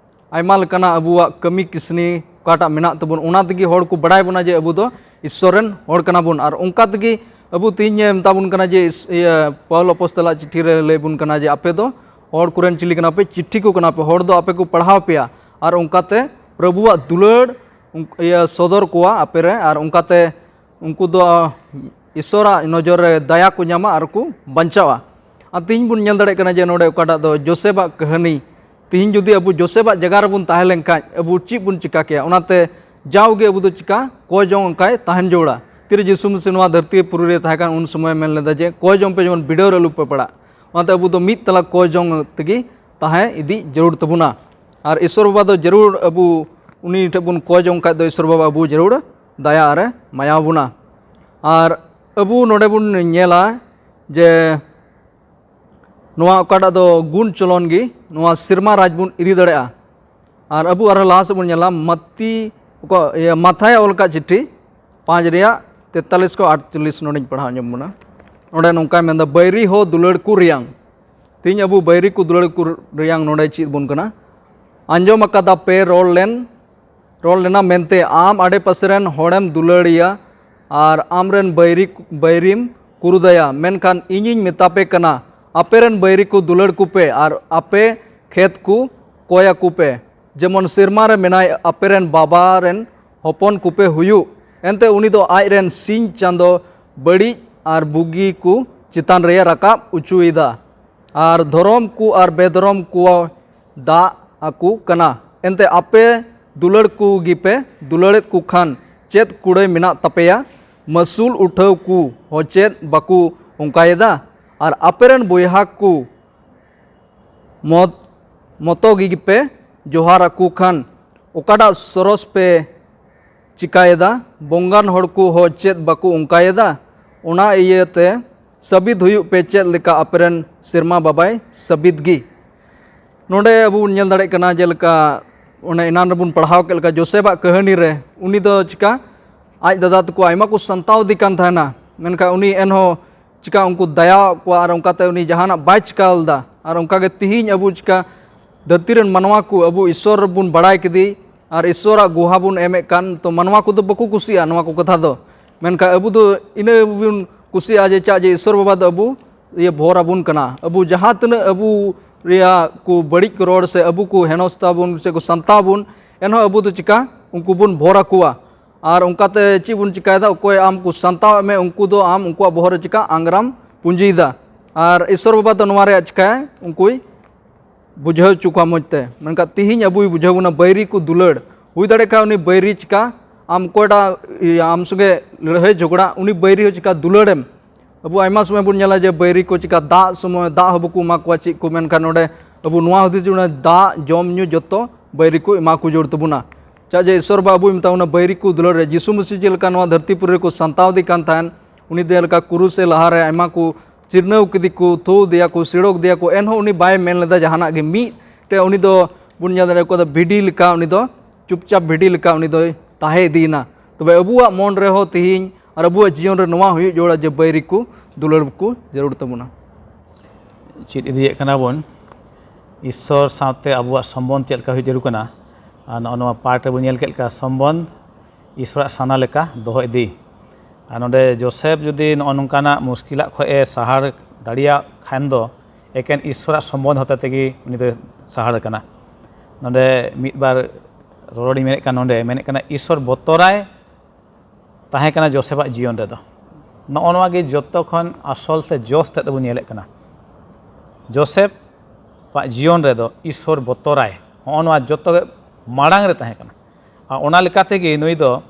ᱟᱭᱢᱟ ᱞᱮᱠᱟᱱᱟᱜ ᱟᱵᱚᱣᱟᱜ ᱠᱟᱹᱢᱤ ᱠᱤᱥᱱᱤ ᱚᱠᱟᱴᱟᱜ ᱢᱮᱱᱟᱜ ᱛᱟᱵᱚᱱ, ᱚᱱᱟ ᱛᱮᱜᱮ ᱦᱚᱲ ᱠᱚ ᱵᱟᱲᱟᱭ ᱵᱚᱱᱟ ᱡᱮ ᱟᱵᱚ ᱫᱚ ᱤᱥᱥᱚᱨ ᱨᱮᱱ ᱦᱚᱲ ᱠᱟᱱᱟ ᱵᱚᱱ᱾ ᱟᱨ ᱚᱱᱠᱟ ᱛᱮᱜᱮ ᱟᱵᱚ ᱛᱮᱦᱮᱧ ᱮ ᱢᱮᱛᱟ ᱵᱚᱱ ᱠᱟᱱᱟ ᱡᱮ ᱤᱥ- ᱤᱭᱟᱹ ᱯᱟᱣᱩᱞ ᱟᱯᱚᱥᱛᱚᱞᱟᱜ ᱪᱤᱴᱷᱤ ᱨᱮ ᱞᱟᱹᱭ ᱵᱚᱱ ᱠᱟᱱᱟ ᱡᱮ ᱟᱯᱮ ᱫᱚ ᱦᱚᱲ ᱠᱚᱨᱮᱱ ᱪᱤᱞᱤ ᱠᱟᱱᱟ ᱯᱮ? ᱪᱤᱴᱷᱤ ᱠᱚ ᱠᱟᱱᱟ ᱯᱮ, ᱦᱚᱲ ᱫᱚ ᱟᱯᱮ ᱠᱚ ᱯᱟᱲᱦᱟᱣ ᱯᱮᱭᱟ᱾ ᱟᱨ ᱚᱱᱠᱟᱛᱮ ᱯᱨᱚᱵᱷᱩᱣᱟᱜ ᱫᱩᱞᱟᱹᱲ ᱩᱱ- ᱤᱭᱟᱹ ᱥᱚᱫᱚᱨ ᱠᱚᱣᱟ ᱟᱯᱮ ᱨᱮ, ᱟᱨ ᱚᱱᱠᱟᱛᱮ ᱩᱱᱠᱩ ᱫᱚ ᱤᱥᱥᱚᱨᱟᱜ ᱱᱚᱡᱚᱨ ᱨᱮ ᱫᱟᱭᱟ ᱠᱚ ᱧᱟᱢᱟ ᱟᱨ ᱠᱚ ᱵᱟᱧᱪᱟᱣᱟ᱾ ᱟᱨ ᱛᱮᱦᱮᱧ ᱵᱚᱱ ᱧᱮᱞ ᱫᱟᱲᱮᱭᱟᱜ ᱠᱟᱱᱟ ᱡᱮ ᱱᱚᱰᱮ ᱚᱠᱟᱴᱟᱜ ᱫᱚ ᱡᱳᱥᱮᱯᱟᱜ ᱠᱟᱹᱦᱱᱤ, ᱛᱮᱦᱮᱧ ᱡᱩᱫᱤ ᱟᱵᱚ ᱡᱳᱥᱮᱯᱟᱜ ᱡᱟᱭᱜᱟ ᱨᱮᱵᱚᱱ ᱛᱟᱦᱮᱸ ᱞᱮᱱᱠᱷᱟᱱ ᱟᱵᱚ ᱪᱮᱫ ᱵᱚᱱ ᱪᱤᱠᱟ ᱠᱮᱭᱟ? ᱚᱱᱟᱛᱮ ᱡᱟᱣᱜᱮ ᱟᱵᱚ ᱫᱚ ᱪᱤᱠᱟ ᱠᱚᱭ ᱡᱚᱝ ᱚᱱᱠᱟᱭ ᱛᱟᱦᱮᱱ ᱡᱟᱹᱨᱩᱲᱟ᱾ ᱛᱤᱨᱮ ᱡᱤᱥᱩ ᱢᱟᱹᱥᱤ ᱱᱚᱣᱟ ᱫᱷᱟᱹᱨᱛᱤ ᱯᱩᱨᱤ ᱨᱮ ᱛᱟᱦᱮᱸ ᱠᱟᱱ, ᱩᱱ ᱥᱚᱢᱚᱭ ᱢᱮᱱ ᱞᱮᱫᱟ ᱡᱮ, "ᱠᱚᱭ ᱡᱚᱝ ᱯᱮ, ᱡᱮᱢᱚᱱ ᱵᱤᱰᱟᱹᱣ ᱨᱮ ᱟᱞᱚ ᱯᱮ ᱯᱟᱲᱟᱜ᱾" ᱚᱱᱟᱛᱮ ᱟᱵᱚ ᱫᱚ ᱢᱤᱫ ᱛᱟᱞᱟ ᱠᱚᱭ ᱡᱚᱝ ᱛᱮᱜᱮ ᱛᱟᱦᱮᱸ ᱤᱫᱤ ᱡᱟᱹᱨᱩᱲ ᱛᱟᱵᱚᱱᱟ᱾ ᱟᱨ ᱤᱥᱚᱨ ᱵᱟᱵᱟ ᱫᱚ ᱡᱟᱹᱨᱩᱲ ᱟᱵᱚ ᱩᱱᱤ ᱴᱷᱮᱱ ᱵᱚᱱ ᱠᱚᱭ ᱡᱚᱝ ᱠᱷᱟᱡ ᱫᱚ ᱤᱥᱚᱨ ᱵᱟᱵᱟ ᱟᱵᱚ ᱡᱟᱹᱨᱩᱲ ᱫᱟᱭᱟ ᱟᱨᱮ ᱢᱟᱭᱟ ᱵᱚᱱᱟ᱾ ᱟᱨ ᱟᱵᱚ ᱱᱚᱰᱮ ᱵᱚᱱ ᱧᱮᱞᱟ ᱡᱮ ᱱᱚᱣᱟ ᱚᱠᱟᱴᱟᱜ ᱫᱚ ᱜᱩᱱ ᱪᱚᱞᱚᱱ ᱜᱮ ᱱᱚᱣᱟ ᱥᱮᱨᱢᱟ ᱨᱟᱡᱽ ᱵᱚᱱ ᱤᱫᱤ ᱫᱟᱲᱮᱭᱟᱜᱼᱟ᱾ ᱟᱨ ᱟᱵᱚ ᱟᱨᱦᱚᱸ ᱞᱟᱦᱟ ᱥᱮᱫ ᱵᱚᱱ ᱧᱮᱞᱟ, ᱢᱟᱛᱤ, ᱚᱠᱟ, ᱤᱭᱟᱹ, ᱢᱟᱛᱷᱟᱭ ᱚᱞ ᱟᱠᱟᱫ ᱪᱤᱴᱷᱤ ᱯᱟᱸᱪ ᱨᱮᱭᱟᱜ ᱛᱮᱛᱟᱞᱤᱥ ᱠᱷᱚᱱ ᱟᱴᱪᱚᱞᱞᱤᱥ ᱱᱚᱰᱮᱧ ᱯᱟᱲᱦᱟᱣ ᱧᱚᱜ ᱵᱚᱱᱟ᱾ ᱚᱸᱰᱮ ᱱᱚᱝᱠᱟᱭ ᱢᱮᱱᱫᱟ, "ᱵᱟᱹᱭᱨᱤ ᱦᱚᱸ ᱫᱩᱞᱟᱹᱲ ᱠᱚ ᱨᱮᱭᱟᱝ᱾" ᱛᱮᱦᱮᱧ ᱟᱵᱚ ᱵᱟᱹᱭᱨᱤ ᱠᱚ ᱫᱩᱞᱟᱹᱲ ᱠᱚ ᱨᱮᱭᱟᱝ ᱱᱚᱰᱮ ᱪᱮᱫ ᱵᱚᱱ ᱠᱟᱱᱟ? "ᱟᱸᱡᱚᱢ ᱟᱠᱟᱫᱟ ᱯᱮ ᱨᱚᱲ ᱞᱮᱱ, ᱨᱚᱲ ᱞᱮᱱᱟ ᱢᱮᱱᱛᱮ, ᱟᱢ ᱟᱰᱮ ᱯᱟᱥᱮ ᱨᱮᱱ ᱦᱚᱲᱮᱢ ᱫᱩᱞᱟᱹᱲᱤᱭᱟ ᱟᱨ ᱟᱢᱨᱮᱱ ᱵᱟᱹᱭᱨᱤ, ᱵᱟᱹᱭᱨᱤᱢ ᱠᱩᱨᱩᱫᱟᱭᱟ᱾ ᱢᱮᱱᱠᱷᱟᱱ ᱤᱧᱤᱧ ᱢᱮᱛᱟ ᱯᱮ ᱠᱟᱱᱟ, ᱟᱯᱮ ᱨᱮᱱ ᱵᱟᱹᱭᱨᱤ ᱠᱚ ᱫᱩᱞᱟᱹᱲ ᱠᱚᱯᱮ ᱟᱨ ᱟᱯᱮ ᱠᱷᱮᱛ ᱠᱚ ᱠᱚᱭ ᱟᱠᱚ ᱯᱮ᱾ ᱡᱮᱢᱚᱱ ᱥᱮᱨᱢᱟ ᱨᱮ ᱢᱮᱱᱟᱭ ᱟᱯᱮ ᱨᱮᱱ ᱵᱟᱵᱟ ᱨᱮᱱ ᱦᱚᱯᱚᱱ ᱠᱚᱯᱮ ᱦᱩᱭᱩᱜ, ᱮᱱᱛᱮ ᱩᱱᱤ ᱫᱚ ᱟᱡ ᱨᱮᱱ ᱥᱤᱧ ᱪᱟᱸᱫᱚ ᱵᱟᱹᱲᱤᱡ ᱟᱨ ᱵᱩᱜᱤ ᱠᱚ ᱪᱮᱛᱟᱱ ᱨᱮᱭ ᱨᱟᱠᱟᱵ ᱚᱪᱚᱭᱮᱫᱟ, ᱟᱨ ᱫᱷᱚᱨᱚᱢ ᱠᱚ ᱟᱨ ᱵᱮᱫᱷᱚᱨᱚᱢ ᱠᱚ ᱫᱟᱜ ᱟᱠᱚ ᱠᱟᱱᱟ᱾ ᱮᱱᱛᱮ ᱟᱯᱮ ᱫᱩᱞᱟᱹᱲ ᱠᱚ ᱜᱮᱯᱮ ᱫᱩᱞᱟᱹᱲᱮᱫ ᱠᱚ ᱠᱷᱟᱱ ᱪᱮᱫ ᱠᱩᱲᱟᱹᱭ ᱢᱮᱱᱟᱜ ᱛᱟᱯᱮᱭᱟ? ᱢᱟᱹᱥᱩᱞ ᱩᱴᱷᱟᱹᱣ ᱠᱚ ᱦᱚᱸ ᱪᱮᱫ ᱵᱟᱠᱚ ᱚᱱᱠᱟᱭᱮᱫᱟ? ᱟᱨ ᱟᱯᱮ ᱨᱮᱱ ᱵᱚᱭᱦᱟ ᱠᱚ ᱢᱚᱛ, ᱢᱚᱛᱚ ᱜᱮᱯᱮ ᱡᱚᱦᱟᱨ ᱟᱠᱚ ᱠᱷᱟᱱ ᱚᱠᱟᱴᱟᱜ ᱥᱚᱨᱚᱥ ᱯᱮ ᱪᱤᱠᱟᱭᱮᱫᱟ? ᱵᱚᱝᱜᱟᱱ ᱦᱚᱲ ᱠᱚ ᱦᱚᱸ ᱪᱮᱫ ᱵᱟᱠᱚ ᱚᱱᱠᱟᱭᱮᱫᱟ? ᱚᱱᱟ ᱤᱭᱟᱹᱛᱮ ᱥᱟᱹᱵᱤᱫ ᱦᱩᱭᱩᱜ ᱯᱮ, ᱪᱮᱫ ᱞᱮᱠᱟ ᱟᱯᱮᱨᱮᱱ ᱥᱮᱨᱢᱟ ᱵᱟᱵᱟᱭ ᱥᱟᱹᱵᱤᱫ ᱜᱮ᱾ ᱱᱚᱰᱮ ᱟᱵᱚ ᱵᱚᱱ ᱧᱮᱞ ᱫᱟᱲᱮᱭᱟᱜ ᱠᱟᱱᱟ, ᱡᱮᱞᱮᱠᱟ ᱚᱱᱮ ᱮᱱᱟᱱ ᱨᱮᱵᱚᱱ ᱯᱟᱲᱦᱟᱣ ᱠᱮᱫ ᱞᱮᱠᱟ, ᱡᱳᱥᱮᱵᱟᱜ ᱠᱟᱹᱦᱱᱤ ᱨᱮ ᱩᱱᱤ ᱫᱚ ᱪᱤᱠᱟ ᱟᱡ ᱫᱟᱫᱟ ᱛᱟᱠᱚ ᱟᱭᱢᱟ ᱠᱚ ᱥᱟᱱᱛᱟᱣ ᱤᱫᱤ ᱠᱟᱱ ᱛᱟᱦᱮᱱᱟ, ᱢᱮᱱᱠᱷᱟᱱ ᱩᱱᱤ ᱮᱱᱦᱚᱸ ᱪᱤᱠᱟ ᱩᱱᱠᱩ ᱫᱟᱭᱟ ᱠᱚᱣᱟ ᱟᱨ ᱚᱱᱠᱟᱛᱮ ᱩᱱᱤ ᱡᱟᱦᱟᱱᱟᱜ ᱵᱟᱭ ᱪᱤᱠᱟ ᱞᱮᱫᱟ᱾ ᱟᱨ ᱚᱱᱠᱟᱜᱮ ᱛᱤᱦᱤᱧ ᱟᱵᱚ ᱪᱤᱠᱟ ᱫᱷᱟᱹᱨᱛᱤ ᱨᱮᱱ ᱢᱟᱱᱣᱟ ᱠᱚ ᱟᱵᱚ ᱤᱥᱥᱚᱨ ᱵᱚᱱ ᱵᱟᱲᱟᱭ ᱠᱮᱫᱮ ᱟᱨ ᱤᱥᱥᱚᱨᱟᱜ ᱜᱩᱦᱟ ᱵᱚᱱ ᱮᱢᱮᱫ ᱠᱟᱱ, ᱛᱚ ᱢᱟᱱᱣᱟ ᱠᱚᱫᱚ ᱵᱟᱠᱚ ᱠᱩᱥᱤᱭᱟᱜᱼᱟ ᱱᱚᱣᱟ ᱠᱚ ᱠᱟᱛᱷᱟ ᱫᱚ, ᱢᱮᱱᱠᱷᱟᱱ ᱟᱵᱚ ᱫᱚ ᱤᱱᱟᱹ ᱵᱚᱱ ᱠᱩᱥᱤᱭᱟᱜᱼᱟ ᱡᱮ ᱪᱟᱜ ᱡᱮ ᱤᱥᱥᱚᱨ ᱵᱟᱵᱟ ᱫᱚ ᱟᱵᱚ ᱤᱭᱟᱹ ᱵᱷᱚᱨ ᱟᱵᱚᱱ ᱠᱟᱱᱟ᱾ ᱟᱵᱚ ᱡᱟᱦᱟᱸ ᱛᱤᱱᱟᱹᱜ ᱟᱵᱚ ᱨᱮᱭᱟᱜ ᱠᱚ ᱵᱟᱹᱲᱤᱡ ᱠᱚ ᱨᱚᱲ ᱥᱮ ᱟᱵᱚ ᱠᱚ ᱦᱮᱱᱚᱥᱛᱟ ᱵᱚᱱ ᱥᱮ ᱠᱚ ᱥᱟᱱᱛᱟᱣ ᱵᱚᱱ, ᱮᱱᱦᱚᱸ ᱟᱵᱚ ᱫᱚ ᱪᱤᱠᱟ ᱩᱱᱠᱩ ᱵᱚᱱ ᱵᱷᱚᱨ ᱟᱠᱚᱣᱟ᱾ ᱟᱨ ᱚᱱᱠᱟᱛᱮ ᱪᱮᱫ ᱵᱚᱱ ᱪᱤᱠᱟᱭᱮᱫᱟ? ᱚᱠᱚᱭ ᱟᱢ ᱠᱚ ᱥᱟᱱᱛᱟᱣᱮᱫ ᱢᱮ, ᱩᱱᱠᱩ ᱫᱚ ᱟᱢ ᱩᱱᱠᱩᱣᱟᱜ ᱵᱚᱦᱚᱜ ᱨᱮ ᱪᱤᱠᱟ ᱟᱝᱜᱽᱨᱟᱢ ᱯᱩᱸᱡᱤᱭᱮᱫᱟ᱾ ᱟᱨ ᱤᱥᱥᱚᱨ ᱵᱟᱵᱟ ᱫᱚ ᱱᱚᱣᱟ ᱨᱮᱭᱟᱜ ᱪᱤᱠᱟᱭᱟ? ᱩᱱᱠᱩᱭ ᱵᱩᱡᱷᱟᱹᱣ ᱦᱚᱪᱚ ᱠᱚᱣᱟ ᱢᱚᱡᱽ ᱛᱮ᱾ ᱢᱮᱱᱠᱷᱟᱱ ᱛᱤᱦᱤᱧ ᱟᱵᱚᱭ ᱵᱩᱡᱷᱟᱹᱣ ᱵᱚᱱᱟ, ᱵᱟᱹᱭᱨᱤ ᱠᱚ ᱫᱩᱞᱟᱹᱲ, ᱦᱩᱭ ᱫᱟᱲᱮᱭᱟᱜ ᱠᱷᱟᱱ ᱩᱱᱤ ᱵᱟᱹᱭᱨᱤ ᱪᱤᱠᱟ ᱟᱢ ᱚᱠᱚᱭᱴᱟᱜ ᱤᱭᱟᱹ ᱟᱢ ᱥᱚᱸᱜᱮ ᱞᱟᱹᱲᱦᱟᱹᱭ ᱡᱷᱚᱜᱽᱲᱟ, ᱩᱱᱤ ᱵᱟᱹᱭᱨᱤ ᱦᱚᱸ ᱪᱤᱠᱟ ᱫᱩᱞᱟᱹᱲᱮᱢ᱾ ᱟᱵᱚ ᱟᱭᱢᱟ ᱥᱚᱢᱚᱭ ᱵᱚᱱ ᱧᱮᱞᱟ ᱡᱮ ᱵᱟᱹᱭᱨᱤ ᱠᱚ ᱪᱤᱠᱟ ᱫᱟᱜ ᱥᱚᱢᱚᱭ ᱫᱟᱜ ᱦᱚᱸ ᱵᱟᱠᱚ ᱮᱢᱟ ᱠᱚᱣᱟ ᱪᱮᱫ ᱠᱚ, ᱢᱮᱱᱠᱷᱟᱱ ᱱᱚᱰᱮ ᱟᱵᱚ ᱱᱚᱣᱟ ᱦᱩᱫᱤᱥ ᱡᱮ ᱚᱱᱟ ᱫᱟᱜ ᱡᱚᱢ ᱧᱩ ᱡᱚᱛᱚ ᱵᱟᱹᱭᱨᱤ ᱠᱚ ᱮᱢᱟ ᱠᱚ ᱡᱟᱹᱨᱩᱲ ᱛᱟᱵᱚᱱᱟ᱾ ᱪᱮᱫᱟᱜ ᱡᱮ ᱤᱥᱥᱚᱨ ᱵᱟᱵᱟ ᱟᱵᱚᱭ ᱢᱮᱛᱟ ᱵᱚᱱᱟ ᱵᱟᱹᱭᱨᱤ ᱠᱚ ᱫᱩᱞᱟᱹᱲ ᱨᱮ, ᱡᱤᱥᱩ ᱢᱟᱹᱥᱤ ᱪᱮᱫ ᱞᱮᱠᱟ ᱱᱚᱣᱟ ᱫᱷᱟᱹᱨᱛᱤ ᱯᱩᱨᱤ ᱨᱮᱠᱚ ᱥᱟᱱᱛᱟᱣ ᱫᱮ ᱠᱟᱱ ᱛᱟᱦᱮᱸᱱ, ᱩᱱᱤ ᱫᱚ ᱞᱮᱠᱟ ᱠᱩᱨᱩᱥ ᱮ ᱞᱟᱦᱟᱨᱮ ᱟᱭᱢᱟ ᱠᱚ ᱪᱤᱨᱱᱟᱹᱣ ᱠᱮᱫᱮ ᱠᱚ, ᱛᱷᱩ ᱫᱮᱭᱟ ᱠᱚ, ᱥᱤᱲᱚᱠ ᱫᱮᱭᱟ ᱠᱚ, ᱮᱱᱦᱚᱸ ᱩᱱᱤ ᱵᱟᱭ ᱢᱮᱱ ᱞᱮᱫᱟ ᱡᱟᱦᱟᱱᱟᱜ ᱜᱮ᱾ ᱢᱤᱫᱴᱮᱡ ᱩᱱᱤ ᱫᱚ ᱵᱚᱱ ᱧᱮᱞ ᱫᱟᱲᱮᱭᱟᱜᱼᱟ, ᱚᱠᱚᱭ ᱫᱚ ᱵᱷᱤᱰᱤ ᱞᱮᱠᱟ ᱩᱱᱤ ᱫᱚ ᱪᱩᱯᱪᱟᱯ ᱵᱷᱤᱰᱤ ᱞᱮᱠᱟ ᱩᱱᱤ ᱫᱚᱭ ᱛᱟᱦᱮᱸ ᱤᱫᱤᱭᱮᱱᱟ᱾ ᱛᱚᱵᱮ ᱟᱵᱚᱣᱟᱜ ᱢᱚᱱ ᱨᱮᱦᱚᱸ ᱛᱮᱦᱮᱧ ᱟᱨ ᱟᱵᱚᱣᱟᱜ ᱡᱤᱭᱚᱱ ᱨᱮ ᱱᱚᱣᱟ ᱦᱩᱭᱩᱜ ᱡᱟᱹᱨᱩᱲᱟ ᱡᱮ ᱵᱟᱹᱭᱨᱤ ᱠᱚ ᱫᱩᱞᱟᱹᱲ ᱠᱚ ᱡᱟᱹᱨᱩᱲ ᱛᱟᱵᱚᱱᱟ᱾ ᱪᱮᱫ ᱤᱫᱤᱭᱮᱫ ᱠᱟᱱᱟ ᱵᱚᱱ, ᱤᱥᱥᱚᱨ ᱥᱟᱶᱛᱮ ᱟᱵᱚᱣᱟᱜ ᱥᱚᱢᱵᱚᱱᱫᱷ ᱪᱮᱫ ᱞᱮᱠᱟ ᱦᱩᱭᱩᱜ ᱡᱟᱹᱨᱩᱲ ᱠᱟᱱᱟ᱾ ᱟᱨ ᱱᱚᱜᱼᱚ ᱱᱚᱣᱟ ᱯᱟᱴ ᱨᱮᱵᱚᱱ ᱧᱮᱞ ᱠᱮᱫ ᱞᱮᱠᱟ ᱥᱚᱢᱵᱚᱱᱫᱷ ᱤᱥᱥᱚᱨᱟᱜ ᱥᱟᱱᱟ ᱞᱮᱠᱟ ᱫᱚᱦᱚ ᱤᱫᱤ᱾ ᱟᱨ ᱱᱚᱰᱮ ᱡᱳᱥᱮᱯ ᱡᱩᱫᱤ ᱱᱚᱜᱼᱚ ᱱᱚᱝᱠᱟᱱᱟᱜ ᱢᱩᱥᱠᱤᱞᱟᱜ ᱠᱷᱚᱱ ᱮ ᱥᱟᱦᱟᱨ ᱫᱟᱲᱮᱭᱟᱜ ᱠᱷᱟᱱ ᱫᱚ ᱮᱠᱮᱱ ᱤᱥᱥᱚᱨᱟᱜ ᱥᱚᱢᱵᱚᱱᱫᱷ ᱦᱚᱛᱮ ᱛᱮᱜᱮ ᱩᱱᱤ ᱫᱚᱭ ᱥᱟᱦᱟᱨ ᱠᱟᱱᱟ᱾ ᱱᱚᱰᱮ ᱢᱤᱫ ᱵᱟᱨ ᱨᱚᱲᱤᱧ ᱢᱮᱱᱮᱫ ᱠᱟᱱ, ᱱᱚᱰᱮ ᱢᱮᱱᱮᱫ ᱠᱟᱱᱟ ᱤᱥᱥᱚᱨ ᱵᱚᱛᱚᱨᱟᱭ ᱛᱟᱦᱮᱸ ᱠᱟᱱᱟ ᱡᱳᱥᱮᱯᱟᱜ ᱡᱤᱭᱚᱱ ᱨᱮᱫᱚ᱾ ᱱᱚᱜᱼᱚ ᱱᱚᱣᱟ ᱜᱮ ᱡᱚᱛᱚ ᱠᱷᱚᱱ ᱟᱥᱚᱞ ᱥᱮ ᱡᱚᱥ ᱛᱮᱫ ᱫᱚᱵᱚᱱ ᱧᱮᱞᱮᱫ ᱠᱟᱱᱟ᱾ ᱡᱳᱥᱮᱯᱟᱜ ᱡᱤᱭᱚᱱ ᱨᱮᱫᱚ ᱤᱥᱥᱚᱨ ᱵᱚᱛᱚᱨᱟᱭ ᱱᱚᱜᱼᱚ ᱱᱚᱣᱟ ᱡᱚᱛᱚ ᱜᱮ ᱢᱟᱲᱟᱝ ᱨᱮ ᱛᱟᱦᱮᱸ ᱠᱟᱱᱟ᱾ ᱟᱨ ᱚᱱᱟ ᱞᱮᱠᱟ ᱛᱮᱜᱮ ᱱᱩᱭ ᱫᱚ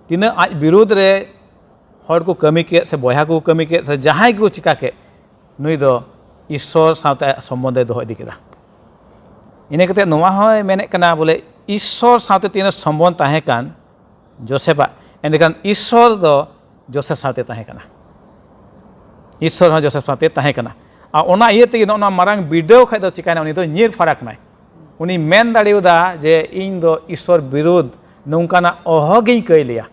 ᱛᱤᱱᱟᱹᱜ ᱟᱡ ᱵᱤᱨᱩᱫᱽ ᱨᱮ ᱦᱚᱲ ᱠᱚ ᱠᱟᱹᱢᱤ ᱠᱮᱫ ᱥᱮ ᱵᱚᱭᱦᱟ ᱠᱚ ᱠᱟᱹᱢᱤ ᱠᱮᱫ ᱥᱮ ᱡᱟᱦᱟᱸᱭ ᱜᱮᱠᱚ ᱪᱤᱠᱟ ᱠᱮᱫ, ᱱᱩᱭ ᱫᱚ ᱤᱥᱥᱚᱨ ᱥᱟᱶᱛᱮ ᱟᱭᱟᱜ ᱥᱚᱢᱵᱚᱱᱫᱷᱮ ᱫᱚᱦᱚ ᱤᱫᱤ ᱠᱮᱫᱟ᱾ ᱤᱱᱟᱹ ᱠᱟᱛᱮ ᱱᱚᱣᱟ ᱦᱚᱸᱭ ᱢᱮᱱᱮᱫ ᱠᱟᱱᱟ ᱵᱚᱞᱮ ᱤᱥᱥᱚᱨ ᱥᱟᱶᱛᱮ ᱛᱤᱱᱟᱹᱜ ᱥᱚᱢᱵᱚᱱᱫᱷ ᱛᱟᱦᱮᱸ ᱠᱟᱱ ᱡᱳᱥᱮᱯᱟᱜ, ᱮᱸᱰᱮᱠᱷᱟᱱ ᱤᱥᱥᱚᱨ ᱫᱚ ᱡᱳᱥᱮᱯ ᱥᱟᱶᱛᱮ ᱛᱟᱦᱮᱸ ᱠᱟᱱᱟ᱾ ᱤᱥᱥᱚᱨ ᱦᱚᱸ ᱡᱳᱥᱮᱯ ᱥᱟᱶᱛᱮ ᱛᱟᱦᱮᱸ ᱠᱟᱱᱟ᱾ ᱟᱨ ᱚᱱᱟ ᱤᱭᱟᱹ ᱛᱮᱜᱮ ᱱᱚᱜᱼᱚ ᱱᱚᱣᱟ ᱢᱟᱨᱟᱝ ᱵᱤᱰᱟᱹᱣ ᱠᱷᱚᱱ ᱫᱚ ᱪᱤᱠᱟᱭᱱᱟ, ᱩᱱᱤ ᱫᱚ ᱧᱤᱨ ᱯᱷᱟᱨᱟᱠ ᱱᱟᱭ᱾ ᱩᱱᱤ ᱢᱮᱱ ᱫᱟᱲᱮᱭᱟᱫᱟ ᱡᱮ ᱤᱧ ᱫᱚ ᱤᱥᱥᱚᱨ ᱵᱤᱨᱩᱫᱷ ᱱᱚᱝᱠᱟᱱᱟᱜ ᱚᱦᱚᱜᱤᱧ ᱠᱟᱹᱭ ᱞᱮᱭᱟ᱾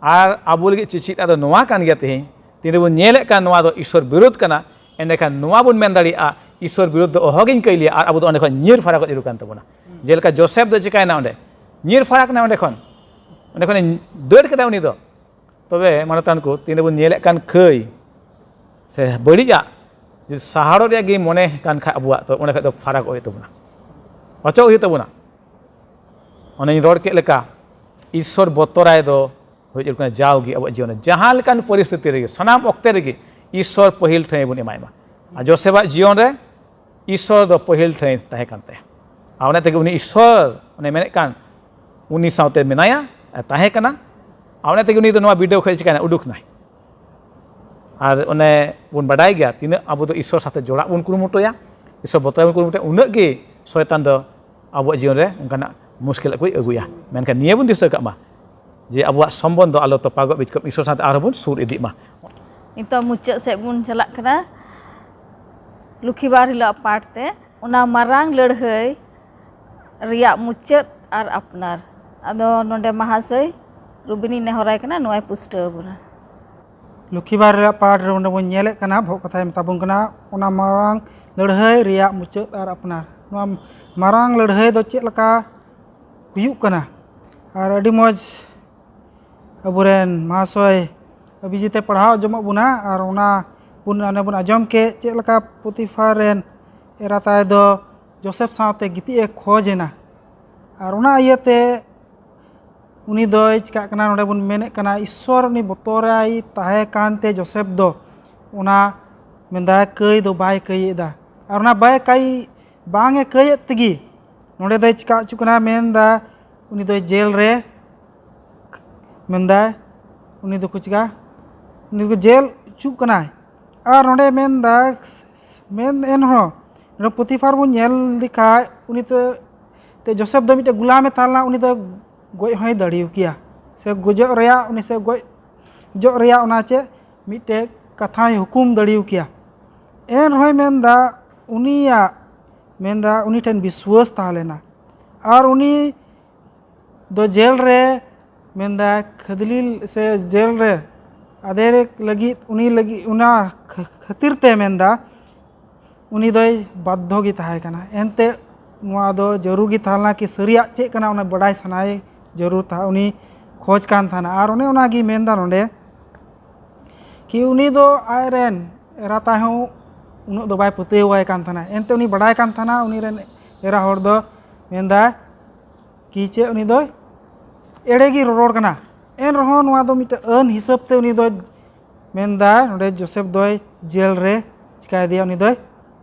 ᱟᱨ ᱟᱵᱚ ᱞᱟᱹᱜᱤᱫ ᱪᱮᱪᱮᱫ ᱫᱚ ᱱᱚᱣᱟ ᱠᱟᱱ ᱜᱮᱭᱟ, ᱛᱮᱦᱮᱧ ᱛᱤᱱ ᱨᱮᱵᱚᱱ ᱧᱮᱞᱮᱫ ᱠᱟᱱ ᱱᱚᱣᱟ ᱫᱚ ᱤᱥᱥᱚᱨ ᱵᱤᱨᱩᱫᱷ ᱠᱟᱱᱟ, ᱮᱸᱰᱮᱠᱷᱟᱱ ᱱᱚᱣᱟ ᱵᱚᱱ ᱢᱮᱱ ᱫᱟᱲᱮᱭᱟᱜᱼᱟ ᱤᱥᱥᱚᱨ ᱵᱤᱨᱩᱫᱷ ᱫᱚ ᱚᱦᱚᱜᱤᱧ ᱠᱟᱹᱭ ᱞᱮᱭᱟ, ᱟᱨ ᱟᱵᱚ ᱫᱚ ᱚᱸᱰᱮ ᱠᱷᱚᱱ ᱧᱤᱨ ᱯᱷᱟᱨᱟᱠᱚᱜ ᱡᱟᱹᱨᱩᱲ ᱠᱟᱱ ᱛᱟᱵᱚᱱᱟ᱾ ᱡᱮᱞᱮᱠᱟ ᱡᱳᱥᱮᱯ ᱫᱚ ᱪᱤᱠᱟᱭᱱᱟ, ᱚᱸᱰᱮ ᱧᱤᱨ ᱯᱷᱟᱨᱟᱠ ᱱᱟ, ᱚᱸᱰᱮ ᱠᱷᱚᱱ ᱚᱸᱰᱮ ᱠᱷᱚᱱᱮ ᱫᱟᱹᱲ ᱠᱮᱫᱟ ᱩᱱᱤ ᱫᱚ᱾ ᱛᱚᱵᱮ ᱢᱟᱱᱚᱛᱟᱱ ᱠᱚ, ᱛᱤᱱ ᱨᱮᱵᱚᱱ ᱧᱮᱞᱮᱫ ᱠᱟᱱ ᱠᱟᱹᱭ ᱥᱮ ᱵᱟᱹᱲᱤᱡᱟᱜ ᱡᱩᱫᱤ ᱥᱟᱦᱟᱨᱚᱜ ᱨᱮᱭᱟᱜ ᱜᱮ ᱢᱚᱱᱮ ᱠᱟᱱ ᱠᱷᱟᱡ ᱟᱵᱚᱣᱟᱜ, ᱛᱚ ᱚᱸᱰᱮ ᱠᱷᱚᱡ ᱫᱚ ᱯᱷᱟᱨᱟᱠᱚᱜ ᱦᱩᱭᱩᱜ ᱛᱟᱵᱚᱱᱟ, ᱚᱪᱚᱜ ᱦᱩᱭᱩᱜ ᱛᱟᱵᱚᱱᱟ᱾ ᱚᱱᱮᱧ ᱨᱚᱲ ᱠᱮᱫ ᱞᱮᱠᱟ, ᱤᱥᱥᱚᱨ ᱵᱚᱛᱚᱨᱟᱭ ᱫᱚ ᱦᱩᱭᱩᱜ ᱠᱟᱱᱟ ᱡᱟᱣᱜᱮ ᱟᱵᱚᱣᱟᱜ ᱡᱤᱭᱚᱱ ᱨᱮ ᱡᱟᱦᱟᱸ ᱞᱮᱠᱟᱱ ᱯᱚᱨᱤᱥᱛᱷᱤᱛᱤ ᱨᱮᱜᱮ, ᱥᱟᱱᱟᱢ ᱚᱠᱛᱮ ᱨᱮᱜᱮ ᱤᱥᱥᱚᱨ ᱯᱟᱹᱦᱤᱞ ᱴᱷᱟᱹᱭ ᱵᱚᱱ ᱮᱢᱟᱭ ᱢᱟ᱾ ᱟᱨ ᱡᱳᱥᱮᱯᱟᱜ ᱡᱤᱭᱚᱱ ᱨᱮ ᱤᱥᱥᱚᱨ ᱫᱚ ᱯᱟᱹᱦᱤᱞ ᱴᱷᱟᱹᱭ ᱛᱟᱦᱮᱸ ᱠᱟᱱ ᱛᱟᱭᱟ᱾ ᱟᱨ ᱚᱱᱟ ᱛᱮᱜᱮ ᱩᱱᱤ ᱤᱥᱥᱚᱨ, ᱚᱱᱮ ᱢᱮᱱᱮᱫ ᱠᱟᱱ, ᱩᱱᱤ ᱥᱟᱶᱛᱮ ᱢᱮᱱᱟᱭᱟ, ᱛᱟᱦᱮᱸ ᱠᱟᱱᱟ᱾ ᱟᱨ ᱚᱱᱟ ᱛᱮᱜᱮ ᱩᱱᱤ ᱫᱚ ᱱᱚᱣᱟ ᱵᱤᱰᱟᱹᱣ ᱠᱷᱚᱱ ᱪᱤᱠᱟᱹᱭᱮᱱᱟ, ᱩᱰᱩᱠ ᱱᱟᱭ᱾ ᱟᱨ ᱚᱱᱮ ᱵᱚᱱ ᱵᱟᱰᱟᱭ ᱜᱮᱭᱟ, ᱛᱤᱱᱟᱹᱜ ᱟᱵᱚ ᱫᱚ ᱤᱥᱥᱚᱨ ᱥᱟᱶᱛᱮ ᱡᱚᱲᱟᱜ ᱵᱚᱱ ᱠᱩᱨᱩᱢᱩᱴᱩᱭᱟ, ᱤᱥᱥᱚᱨ ᱵᱚᱛᱚᱨ ᱵᱚᱱ ᱠᱩᱨᱩᱢᱩᱴᱩᱭᱟ, ᱩᱱᱟᱹᱜ ᱜᱮ ᱥᱚᱭᱛᱟᱱ ᱫᱚ ᱟᱵᱚᱣᱟᱜ ᱡᱤᱭᱚᱱ ᱨᱮ ᱚᱱᱠᱟᱱᱟᱜ ᱢᱩᱥᱠᱤᱞ ᱠᱚᱭ ᱟᱹᱜᱩᱭᱟ᱾ ᱢᱮᱱᱠᱷᱟᱱ ᱱᱤᱭᱟᱹ ᱵᱚᱱ ᱫᱤᱥᱟᱹ ᱠᱟᱜ ᱢᱟ ᱡᱮ ᱟᱵᱚᱣᱟᱜ ᱥᱚᱢᱵᱚᱱᱫᱷ ᱫᱚ ᱟᱞᱚ ᱛᱚᱯᱟᱜᱚᱜ, ᱵᱤᱪᱠᱚᱢ ᱤᱥᱥᱚᱨ ᱥᱟᱶᱛᱮ ᱟᱨᱦᱚᱸ ᱵᱚᱱ ᱥᱩᱨ ᱤᱫᱤᱜ ᱢᱟ᱾ ᱱᱤᱛᱚᱜ ᱢᱩᱪᱟᱹᱫ ᱥᱮᱫ ᱵᱚᱱ ᱪᱟᱞᱟᱜ ᱠᱟᱱᱟ᱾ ᱞᱩᱠᱷᱤᱵᱟᱨ ᱦᱤᱞᱳᱜ ᱯᱟᱴ ᱛᱮ ᱚᱱᱟ ᱢᱟᱨᱟᱝ ᱞᱟᱹᱲᱦᱟᱹᱭ ᱨᱮᱭᱟᱜ ᱢᱩᱪᱟᱹᱫ ᱟᱨ ᱟᱯᱱᱟᱨ᱾ ᱟᱫᱚ ᱱᱚᱰᱮ ᱢᱟᱦᱟᱥᱚᱭ ᱨᱩᱵᱤᱱᱤᱧ ᱱᱮᱦᱚᱨᱟᱭ ᱠᱟᱱᱟ, ᱱᱚᱣᱟᱭ ᱯᱩᱥᱴᱟᱹᱣ ᱟᱵᱚᱱᱟ᱾ ᱞᱩᱠᱷᱤᱵᱟᱨ ᱨᱮᱭᱟᱜ ᱯᱟᱴ ᱨᱮ ᱚᱸᱰᱮ ᱵᱚᱱ ᱧᱮᱞᱮᱫ ᱠᱟᱱᱟ, ᱵᱚᱦᱚᱜ ᱠᱟᱛᱷᱟᱭ ᱢᱮᱛᱟ ᱵᱚᱱ ᱠᱟᱱᱟ ᱚᱱᱟ ᱢᱟᱨᱟᱝ ᱞᱟᱹᱲᱦᱟᱹᱭ ᱨᱮᱭᱟᱜ ᱢᱩᱪᱟᱹᱫ ᱟᱨ ᱟᱯᱱᱟᱨ᱾ ᱱᱚᱣᱟ ᱢᱟᱨᱟᱝ ᱞᱟᱹᱲᱦᱟᱹᱭ ᱫᱚ ᱪᱮᱫ ᱞᱮᱠᱟ ᱦᱩᱭᱩᱜ ᱠᱟᱱᱟ? ᱟᱨ ᱟᱹᱰᱤ ᱢᱚᱡᱽ ᱟᱵᱚᱨᱮᱱ ᱢᱟᱦᱟᱥᱚᱭ ᱟᱹᱵᱤᱡᱤᱛᱮ ᱯᱟᱲᱦᱟᱣ ᱟᱸᱡᱚᱢᱟᱜ ᱵᱚᱱᱟ᱾ ᱟᱨ ᱚᱱᱟ ᱵᱚᱱ ᱚᱱᱮ ᱵᱚᱱ ᱟᱸᱡᱚᱢ ᱠᱮᱫ ᱪᱮᱫ ᱞᱮᱠᱟ ᱯᱚᱛᱤᱯᱷᱟᱨ ᱨᱮᱱ ᱮᱨᱟ ᱛᱟᱭ ᱫᱚ ᱡᱳᱥᱮᱯ ᱥᱟᱶᱛᱮ ᱜᱤᱛᱤᱡ ᱮ ᱠᱷᱚᱡᱽ ᱮᱱᱟ᱾ ᱟᱨ ᱚᱱᱟ ᱤᱭᱟᱹᱛᱮ ᱩᱱᱤ ᱫᱚᱭ ᱪᱤᱠᱟᱹᱜ ᱠᱟᱱᱟ, ᱱᱚᱰᱮ ᱵᱚᱱ ᱢᱮᱱᱮᱫ ᱠᱟᱱᱟ ᱤᱥᱥᱚᱨ ᱩᱱᱤ ᱵᱚᱛᱚᱨᱟᱭ ᱛᱟᱦᱮᱸ ᱠᱟᱱᱛᱮ ᱡᱳᱥᱮᱯ ᱫᱚ ᱚᱱᱟ ᱢᱮᱱᱫᱟᱭ ᱠᱟᱹᱭ ᱫᱚ ᱵᱟᱭ ᱠᱟᱹᱭᱮᱫᱟ᱾ ᱟᱨ ᱚᱱᱟ ᱵᱟᱭ ᱠᱟᱹᱭ ᱵᱟᱝ ᱮ ᱠᱟᱹᱭᱮᱫ ᱛᱮᱜᱮ ᱱᱚᱰᱮ ᱫᱚᱭ ᱪᱤᱠᱟ ᱦᱚᱪᱚᱜ ᱠᱟᱱᱟ, ᱢᱮᱱᱫᱟ ᱩᱱᱤ ᱫᱚᱭ ᱡᱮᱞ ᱨᱮ ᱢᱮᱱᱫᱟᱭ ᱩᱱᱤ ᱫᱚᱠᱚ ᱪᱤᱠᱟ ᱩᱱᱤ ᱫᱚᱠᱚ ᱡᱮᱞ ᱦᱚᱪᱚᱜ ᱠᱟᱱᱟᱭ᱾ ᱟᱨ ᱱᱚᱰᱮ ᱢᱮᱱᱫᱟ ᱢᱮᱱ ᱮᱱᱦᱚᱸ ᱱᱚᱰᱮ ᱯᱚᱛᱤᱯᱷᱟᱨ ᱵᱚᱱ ᱧᱮᱞ ᱞᱮᱠᱷᱟᱡ ᱩᱱᱤ ᱛᱮ ᱛᱮ ᱡᱳᱥᱮᱯ ᱫᱚ ᱢᱤᱫᱴᱮᱱ ᱜᱩᱞᱟᱢᱮ ᱛᱟᱦᱮᱸ ᱞᱮᱱᱟ, ᱩᱱᱤ ᱫᱚ ᱜᱚᱡ ᱦᱚᱸᱭ ᱫᱟᱲᱮᱭᱟᱠᱚ ᱠᱮᱭᱟ ᱥᱮ ᱜᱚᱡᱚᱜ ᱨᱮᱭᱟᱜ ᱩᱱᱤ ᱥᱮ ᱜᱚᱡᱚᱜ ᱨᱮᱭᱟᱜ ᱚᱱᱟ ᱪᱮᱫ ᱢᱤᱫᱴᱮᱡ ᱠᱟᱛᱷᱟᱭ ᱦᱩᱠᱩᱢ ᱫᱟᱲᱮᱭᱟᱠᱚ ᱠᱮᱭᱟ᱾ ᱮᱱ ᱨᱮᱦᱚᱸᱭ ᱢᱮᱱᱫᱟ ᱩᱱᱤᱭᱟᱜ ᱢᱮᱱᱫᱟ ᱩᱱᱤ ᱴᱷᱮᱱ ᱵᱤᱥᱣᱟᱹᱥ ᱛᱟᱦᱮᱸ ᱞᱮᱱᱟ᱾ ᱟᱨ ᱩᱱᱤ ᱫᱚ ᱡᱮᱞ ᱨᱮ ᱢᱮᱱᱫᱟ ᱠᱷᱟᱹᱫᱽᱞᱤ ᱥᱮ ᱡᱮᱞ ᱨᱮ ᱟᱫᱮᱨ ᱞᱟᱹᱜᱤᱫ ᱩᱱᱤ ᱞᱟᱹᱜᱤᱫ ᱚᱱᱟ ᱠᱷᱟᱹᱛᱤᱨ ᱛᱮ ᱢᱮᱱᱫᱟ ᱩᱱᱤ ᱫᱚᱭ ᱵᱟᱫᱽᱫᱷᱚ ᱜᱮ ᱛᱟᱦᱮᱸ ᱠᱟᱱᱟ᱾ ᱮᱱᱛᱮ ᱱᱚᱣᱟ ᱫᱚ ᱡᱟᱹᱨᱩᱲ ᱜᱮ ᱛᱟᱦᱮᱸ ᱞᱮᱱᱟ ᱠᱤ ᱥᱟᱹᱨᱤᱭᱟᱜ ᱪᱮᱫ ᱠᱟᱱᱟ ᱚᱱᱟ ᱵᱟᱰᱟᱭ ᱥᱟᱱᱟᱭᱮ ᱡᱟᱹᱨᱩᱲ ᱛᱟᱦᱮᱸ, ᱩᱱᱤ ᱠᱷᱚᱡᱽ ᱠᱟᱱ ᱛᱟᱦᱮᱱᱟ᱾ ᱟᱨ ᱚᱱᱮ ᱚᱱᱟᱜᱮ ᱢᱮᱱᱫᱟ ᱱᱚᱰᱮ ᱠᱤ ᱩᱱᱤ ᱫᱚ ᱟᱡᱨᱮᱱ ᱮᱨᱟ ᱛᱟᱭ ᱦᱚᱸ ᱩᱱᱟᱹᱜ ᱫᱚ ᱵᱟᱭ ᱯᱟᱹᱛᱭᱟᱹᱣᱟᱭ ᱠᱟᱱ ᱛᱟᱦᱮᱱᱟ᱾ ᱮᱱᱛᱮ ᱩᱱᱤ ᱵᱟᱰᱟᱭ ᱠᱟᱱ ᱛᱟᱦᱮᱱᱟ ᱩᱱᱤ ᱨᱮᱱ ᱮᱨᱟ ᱦᱚᱲ ᱫᱚ ᱢᱮᱱᱫᱟᱭ ᱠᱤ ᱪᱮᱫ ᱩᱱᱤ ᱫᱚᱭ ᱮᱲᱮ ᱜᱮ ᱨᱚᱨᱚᱲ ᱠᱟᱱᱟ᱾ ᱮᱱ ᱨᱮᱦᱚᱸ ᱱᱚᱣᱟ ᱫᱚ ᱢᱤᱫᱴᱮᱱ ᱟᱹᱱ ᱦᱤᱥᱟᱹᱵ ᱛᱮ ᱩᱱᱤ ᱫᱚ ᱢᱮᱱᱫᱟ ᱱᱚᱰᱮ ᱡᱳᱥᱮᱯ ᱫᱚᱭ ᱡᱮᱞ ᱨᱮ ᱪᱤᱠᱟᱭᱫᱮᱭᱟ, ᱩᱱᱤ ᱫᱚᱭ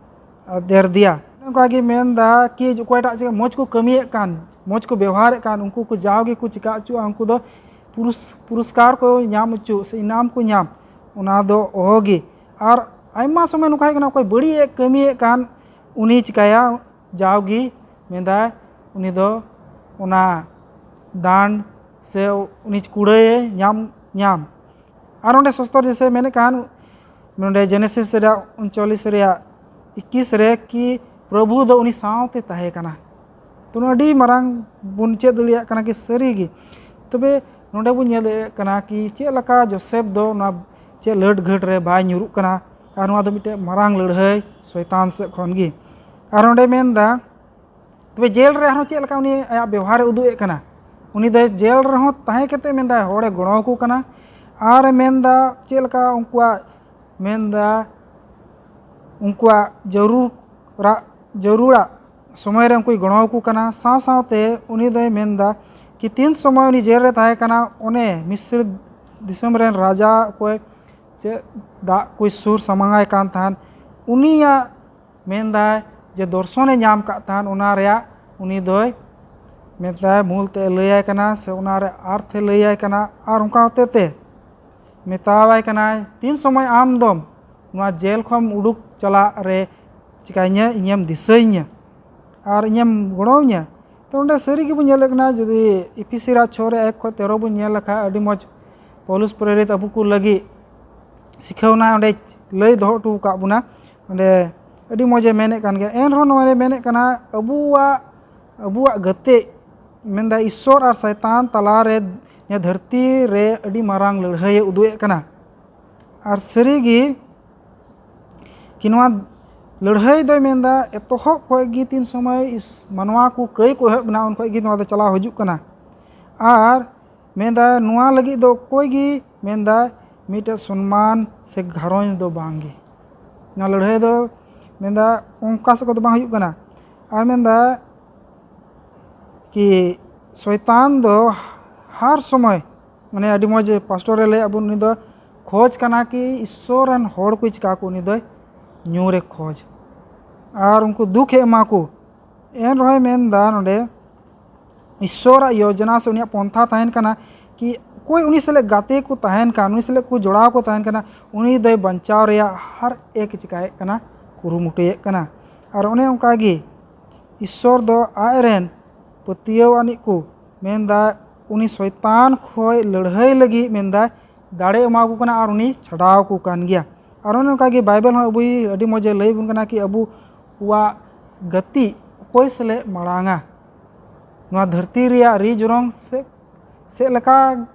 ᱟᱫᱮᱨ ᱫᱮᱭᱟ᱾ ᱚᱱᱠᱟ ᱜᱮ ᱢᱮᱱᱫᱟ ᱠᱤ ᱚᱠᱚᱭᱴᱟᱜ ᱪᱮᱫ ᱢᱚᱡᱽ ᱠᱚ ᱠᱟᱹᱢᱤᱭᱮᱫ ᱠᱟᱱ ᱢᱚᱡᱽ ᱠᱚ ᱵᱮᱣᱦᱟᱨᱮᱫ ᱠᱟᱱ, ᱩᱱᱠᱩ ᱠᱚ ᱡᱟᱣᱜᱮ ᱠᱚ ᱪᱤᱠᱟ ᱦᱚᱪᱚᱜᱼᱟ, ᱩᱱᱠᱩ ᱫᱚ ᱯᱩᱨᱚᱥ-, ᱯᱩᱨᱚᱥᱠᱟᱨ ᱠᱚ ᱧᱟᱢ ᱦᱚᱪᱚ ᱥᱮ ᱤᱱᱟᱢ ᱠᱚ ᱧᱟᱢ, ᱚᱱᱟ ᱫᱚ ᱚᱦᱚᱜᱮ᱾ ᱟᱨ ᱟᱭᱢᱟ ᱥᱚᱢᱚᱭ ᱱᱚᱝᱠᱟ ᱦᱩᱭᱩᱜ ᱠᱟᱱᱟ, ᱚᱠᱚᱭ ᱵᱟᱹᱲᱤᱡ ᱮ ᱠᱟᱹᱢᱤᱭᱮᱫ ᱠᱟᱱ, ᱩᱱᱤ ᱪᱤᱠᱟᱹᱭᱟ, ᱡᱟᱣᱜᱮ ᱢᱮᱱᱫᱟᱭ ᱩᱱᱤ ᱫᱚ ᱚᱱᱟ ᱫᱟᱱ ᱥᱮ ᱩᱱᱤ ᱠᱩᱲᱟᱹᱭᱮ ᱧᱟᱢ, ᱧᱟᱢ᱾ ᱟᱨ ᱚᱸᱰᱮ ᱥᱚᱥᱛᱚᱨ ᱡᱮᱥᱮ ᱢᱮᱱᱮᱫ ᱠᱟᱱ, ᱱᱚᱰᱮ ᱡᱮᱱᱮᱥᱤᱥ ᱨᱮᱭᱟᱜ ᱩᱱᱪᱚᱞᱞᱤᱥ ᱨᱮᱭᱟᱜ ᱤᱠᱤᱥ ᱨᱮ, ᱠᱤ ᱯᱨᱚᱵᱷᱩ ᱫᱚ ᱩᱱᱤ ᱥᱟᱶᱛᱮ ᱛᱟᱦᱮᱸ ᱠᱟᱱᱟ᱾ ᱛᱚ ᱱᱚᱣᱟ ᱟᱹᱰᱤ ᱢᱟᱨᱟᱝ ᱵᱚᱱ ᱪᱮᱫ ᱫᱟᱲᱮᱭᱟᱜ ᱠᱟᱱᱟ ᱠᱤ ᱥᱟᱹᱨᱤ ᱜᱮ᱾ ᱛᱚᱵᱮ ᱱᱚᱰᱮ ᱵᱚᱱ ᱧᱮᱞ ᱫᱟᱲᱮᱭᱟᱜ ᱠᱟᱱᱟ ᱠᱤ ᱪᱮᱫ ᱞᱮᱠᱟ ᱡᱳᱥᱮᱯ ᱫᱚ ᱱᱚᱣᱟ ᱪᱮᱫ ᱞᱟᱹᱴ ᱜᱷᱟᱹᱴ ᱨᱮ ᱵᱟᱭ ᱧᱩᱨᱩᱜ ᱠᱟᱱᱟ, ᱟᱨ ᱱᱚᱣᱟ ᱫᱚ ᱢᱤᱫᱴᱮᱱ ᱢᱟᱨᱟᱝ ᱞᱟᱹᱲᱦᱟᱹᱭ ᱥᱚᱭᱛᱟᱱ ᱥᱮᱫ ᱠᱷᱚᱱ ᱜᱮ᱾ ᱟᱨ ᱚᱸᱰᱮ ᱢᱮᱱᱫᱟ, ᱛᱚᱵᱮ ᱡᱮᱞ ᱨᱮ ᱟᱨᱦᱚᱸ ᱪᱮᱫ ᱞᱮᱠᱟ ᱩᱱᱤ ᱟᱭᱟᱜ ᱵᱮᱣᱦᱟᱨᱮ ᱩᱫᱩᱜ ᱮᱫ ᱠᱟᱱᱟ? ᱩᱱᱤ ᱫᱚ ᱡᱮᱞ ᱨᱮᱦᱚᱸ ᱛᱟᱦᱮᱸ ᱠᱟᱛᱮ ᱢᱮᱱᱫᱟᱭ ᱦᱚᱲᱮ ᱜᱚᱲᱚ ᱟᱠᱚ ᱠᱟᱱᱟ, ᱟᱨᱮ ᱢᱮᱱᱫᱟ ᱪᱮᱫ ᱞᱮᱠᱟ ᱩᱱᱠᱩᱣᱟᱜ ᱢᱮᱱᱫᱟ ᱩᱱᱠᱩᱣᱟᱜ ᱡᱟᱹᱨᱩᱲᱟᱜ, ᱡᱟᱹᱨᱩᱲᱟᱜ ᱥᱚᱢᱚᱭ ᱨᱮ ᱩᱱᱠᱩᱭ ᱜᱚᱲᱚ ᱟᱠᱚ ᱠᱟᱱᱟ᱾ ᱥᱟᱶ ᱥᱟᱶᱛᱮ ᱩᱱᱤ ᱫᱚᱭ ᱢᱮᱱᱫᱟ ᱠᱤ ᱛᱤᱱ ᱥᱚᱢᱚᱭ ᱩᱱᱤ ᱡᱮᱞ ᱨᱮ ᱛᱟᱦᱮᱸ ᱠᱟᱱᱟ, ᱚᱱᱮ ᱢᱤᱥᱨ ᱫᱤᱥᱚᱢ ᱨᱮᱱ ᱨᱟᱡᱟ ᱚᱠᱚᱭ ᱪᱮᱫ ᱫᱟᱜ ᱠᱚᱭ ᱥᱩᱨ ᱥᱟᱢᱟᱝ ᱟᱭ ᱠᱟᱱ ᱛᱟᱦᱮᱱ, ᱩᱱᱤᱭᱟᱜ ᱢᱮᱱᱫᱟᱭ ᱡᱮ ᱫᱚᱨᱥᱚᱱᱮ ᱧᱟᱢ ᱠᱟᱜ ᱛᱟᱦᱮᱱ, ᱚᱱᱟ ᱨᱮᱭᱟᱜ ᱩᱱᱤ ᱫᱚᱭ ᱢᱮᱛᱟᱭ ᱢᱩᱞ ᱛᱮ ᱞᱟᱹᱭᱟᱭ ᱠᱟᱱᱟ ᱥᱮ ᱚᱱᱟ ᱨᱮ ᱟᱨᱛᱷᱮ ᱞᱟᱹᱭᱟᱭ ᱠᱟᱱᱟ᱾ ᱟᱨ ᱚᱱᱠᱟ ᱦᱚᱛᱮ ᱛᱮ ᱢᱮᱛᱟᱣᱟᱭ ᱠᱟᱱᱟᱭ, ᱛᱤᱱ ᱥᱚᱢᱚᱭ ᱟᱢ ᱫᱚᱢ ᱱᱚᱣᱟ ᱡᱮᱞ ᱠᱷᱚᱱ ᱩᱰᱩᱠ ᱪᱟᱞᱟᱜ ᱨᱮ ᱪᱤᱠᱟᱹᱧᱟ, ᱤᱧᱮᱢ ᱫᱤᱥᱟᱹᱧᱟ ᱟᱨ ᱤᱧᱮᱢ ᱜᱚᱲᱚᱣᱟᱹᱧᱟ? ᱛᱚ ᱚᱸᱰᱮ ᱥᱟᱹᱨᱤ ᱜᱮᱵᱚᱱ ᱧᱮᱞᱮᱫ ᱠᱟᱱᱟ, ᱡᱩᱫᱤ ᱤᱯᱤᱥᱤ ᱨᱟᱜ ᱪᱷᱚ ᱨᱮ ᱮᱠ ᱠᱷᱚᱱ ᱛᱮᱨᱚ ᱵᱚᱱ ᱧᱮᱞ ᱞᱮᱠᱷᱟᱱ, ᱟᱹᱰᱤ ᱢᱚᱡᱽ ᱯᱚᱞᱩᱥ ᱯᱨᱮᱨᱤᱛ ᱟᱵᱚ ᱠᱚ ᱞᱟᱹᱜᱤᱫ ᱥᱤᱠᱷᱟᱹᱣᱱᱟ ᱚᱸᱰᱮ ᱞᱟᱹᱭ ᱫᱚᱦᱚ ᱦᱚᱴᱚ ᱟᱠᱟᱫ ᱵᱚᱱᱟ᱾ ᱚᱸᱰᱮ ᱟᱹᱰᱤ ᱢᱚᱡᱮ ᱢᱮᱱᱮᱫ ᱠᱟᱱ ᱜᱮᱭᱟ, ᱮᱱ ᱨᱮᱦᱚᱸ ᱱᱚᱣᱟᱭ ᱢᱮᱱᱮᱫ ᱠᱟᱱᱟ ᱟᱵᱚᱣᱟᱜ, ᱟᱵᱚᱣᱟᱜ ᱜᱟᱛᱮ ᱢᱮᱱᱫᱟ ᱤᱥᱥᱚᱨ ᱟᱨ ᱥᱟᱭᱛᱟᱱ ᱛᱟᱞᱟᱨᱮ ᱱᱤᱭᱟᱹ ᱫᱷᱟᱹᱨᱛᱤ ᱨᱮ ᱟᱹᱰᱤ ᱢᱟᱨᱟᱝ ᱞᱟᱹᱲᱦᱟᱹᱭᱮ ᱩᱫᱩᱜ ᱮᱫ ᱠᱟᱱᱟ᱾ ᱟᱨ ᱥᱟᱹᱨᱤ ᱜᱮ ᱠᱤ ᱱᱚᱣᱟ ᱞᱟᱹᱲᱦᱟᱹᱭ ᱫᱚᱭ ᱢᱮᱱᱫᱟ ᱮᱛᱚᱦᱚᱵ ᱠᱷᱚᱱ ᱜᱮ ᱛᱤᱱ ᱥᱚᱢᱚᱭ ᱤᱥ-, ᱢᱟᱱᱣᱟ ᱠᱚ ᱠᱟᱹᱭ ᱠᱚ ᱮᱦᱚᱵ ᱮᱱᱟ, ᱩᱱ ᱠᱷᱚᱱ ᱜᱮ ᱱᱚᱣᱟ ᱫᱚ ᱪᱟᱞᱟᱣ ᱦᱤᱡᱩᱜ ᱠᱟᱱᱟ᱾ ᱟᱨ ᱢᱮᱱᱫᱟ ᱱᱚᱣᱟ ᱞᱟᱹᱜᱤᱫ ᱫᱚ ᱚᱠᱚᱭ ᱜᱮ ᱢᱮᱱᱫᱟ ᱢᱤᱫᱴᱮᱡ ᱥᱚᱱᱢᱟᱱ ᱥᱮ ᱜᱷᱟᱨᱚᱸᱡᱽ ᱫᱚ ᱵᱟᱝ ᱜᱮ᱾ ᱱᱚᱣᱟ ᱞᱟᱹᱲᱦᱟᱹᱭ ᱫᱚ ᱢᱮᱱᱫᱟ ᱚᱱᱠᱟ ᱥᱮᱫ ᱠᱚᱫᱚ ᱵᱟᱝ ᱦᱩᱭᱩᱜ ᱠᱟᱱᱟ᱾ ᱟᱨ ᱢᱮᱱᱫᱟ ᱠᱤ ᱥᱚᱭᱛᱟᱱ ᱫᱚ ᱦᱟᱨ ᱥᱚᱢᱚᱭ, ᱢᱟᱱᱮ ᱟᱹᱰᱤ ᱢᱚᱡᱽ ᱯᱟᱥᱴᱚᱨ ᱮ ᱞᱟᱹᱭ ᱟᱵᱚᱱ, ᱩᱱᱤ ᱫᱚ ᱠᱷᱚᱡᱽ ᱠᱟᱱᱟ ᱠᱤ ᱤᱥᱥᱚᱨ ᱨᱮᱱ ᱦᱚᱲ ᱠᱚ ᱪᱤᱠᱟ ᱠᱚ, ᱩᱱᱤ ᱫᱚᱭ ᱧᱩᱨᱮ ᱠᱷᱚᱡᱽ ᱟᱨ ᱩᱱᱠᱩ ᱫᱩᱠᱷ ᱮ ᱮᱢᱟ ᱠᱚ᱾ ᱮᱱ ᱨᱮᱦᱚᱸᱭ ᱢᱮᱱᱫᱟ ᱱᱚᱰᱮ ᱤᱥᱥᱚᱨᱟᱜ ᱭᱳᱡᱚᱱᱟ ᱥᱮ ᱩᱱᱤᱭᱟᱜ ᱯᱚᱱᱛᱷᱟ ᱛᱟᱦᱮᱱ ᱠᱟᱱᱟ ᱠᱤ ᱚᱠᱚᱭ ᱩᱱᱤ ᱥᱟᱞᱟᱜ ᱜᱟᱛᱮ ᱠᱚ ᱛᱟᱦᱮᱱ ᱠᱟᱱ, ᱩᱱᱤ ᱥᱟᱞᱟᱜ ᱠᱚ ᱡᱚᱲᱟᱣ ᱠᱚ ᱛᱟᱦᱮᱱ ᱠᱟᱱᱟ, ᱩᱱᱤ ᱫᱚᱭ ᱵᱟᱧᱪᱟᱣ ᱨᱮᱭᱟᱜ ᱦᱟᱨ ᱮᱠ ᱪᱤᱠᱟᱭᱮᱫ ᱠᱟᱱᱟ, ᱠᱩᱨᱩᱢᱩᱴᱩᱭᱮᱫ ᱠᱟᱱᱟ᱾ ᱟᱨ ᱚᱱᱮ ᱚᱱᱠᱟ ᱜᱮ ᱤᱥᱥᱚᱨ ᱫᱚ ᱟᱡ ᱨᱮᱱ ᱯᱟᱹᱛᱭᱟᱹᱣ ᱟᱹᱱᱤᱡ ᱠᱚ ᱢᱮᱱᱫᱟ, ᱩᱱᱤ ᱥᱚᱭᱛᱟᱱ ᱠᱷᱚᱱ ᱞᱟᱹᱲᱦᱟᱹᱭ ᱞᱟᱹᱜᱤᱫ ᱢᱮᱱᱫᱟᱭ, ᱫᱟᱲᱮ ᱮᱢᱟ ᱠᱚ ᱠᱟᱱᱟ ᱟᱨ ᱩᱱᱤ ᱪᱷᱟᱰᱟᱣ ᱠᱚ ᱠᱟᱱ ᱜᱮᱭᱟ᱾ ᱟᱨ ᱚᱱᱮ ᱚᱱᱠᱟ ᱜᱮ ᱵᱟᱭᱵᱮᱞ ᱦᱚᱸ ᱟᱵᱚᱭ ᱟᱹᱰᱤ ᱢᱚᱡᱽ ᱮ ᱞᱟᱹᱭ ᱟᱵᱚᱱ ᱠᱟᱱᱟ ᱠᱤ ᱟᱵᱚᱣᱟᱜ ᱜᱟᱛᱮ ᱚᱠᱚᱭ ᱥᱟᱞᱟᱜ ᱢᱟᱲᱟᱝᱟ᱾ ᱱᱚᱣᱟ ᱫᱷᱟᱹᱨᱛᱤ ᱨᱮᱭᱟᱜ ᱨᱤ ᱡᱚᱨᱚᱝ ᱥᱮ ᱪᱮᱫ ᱞᱮᱠᱟ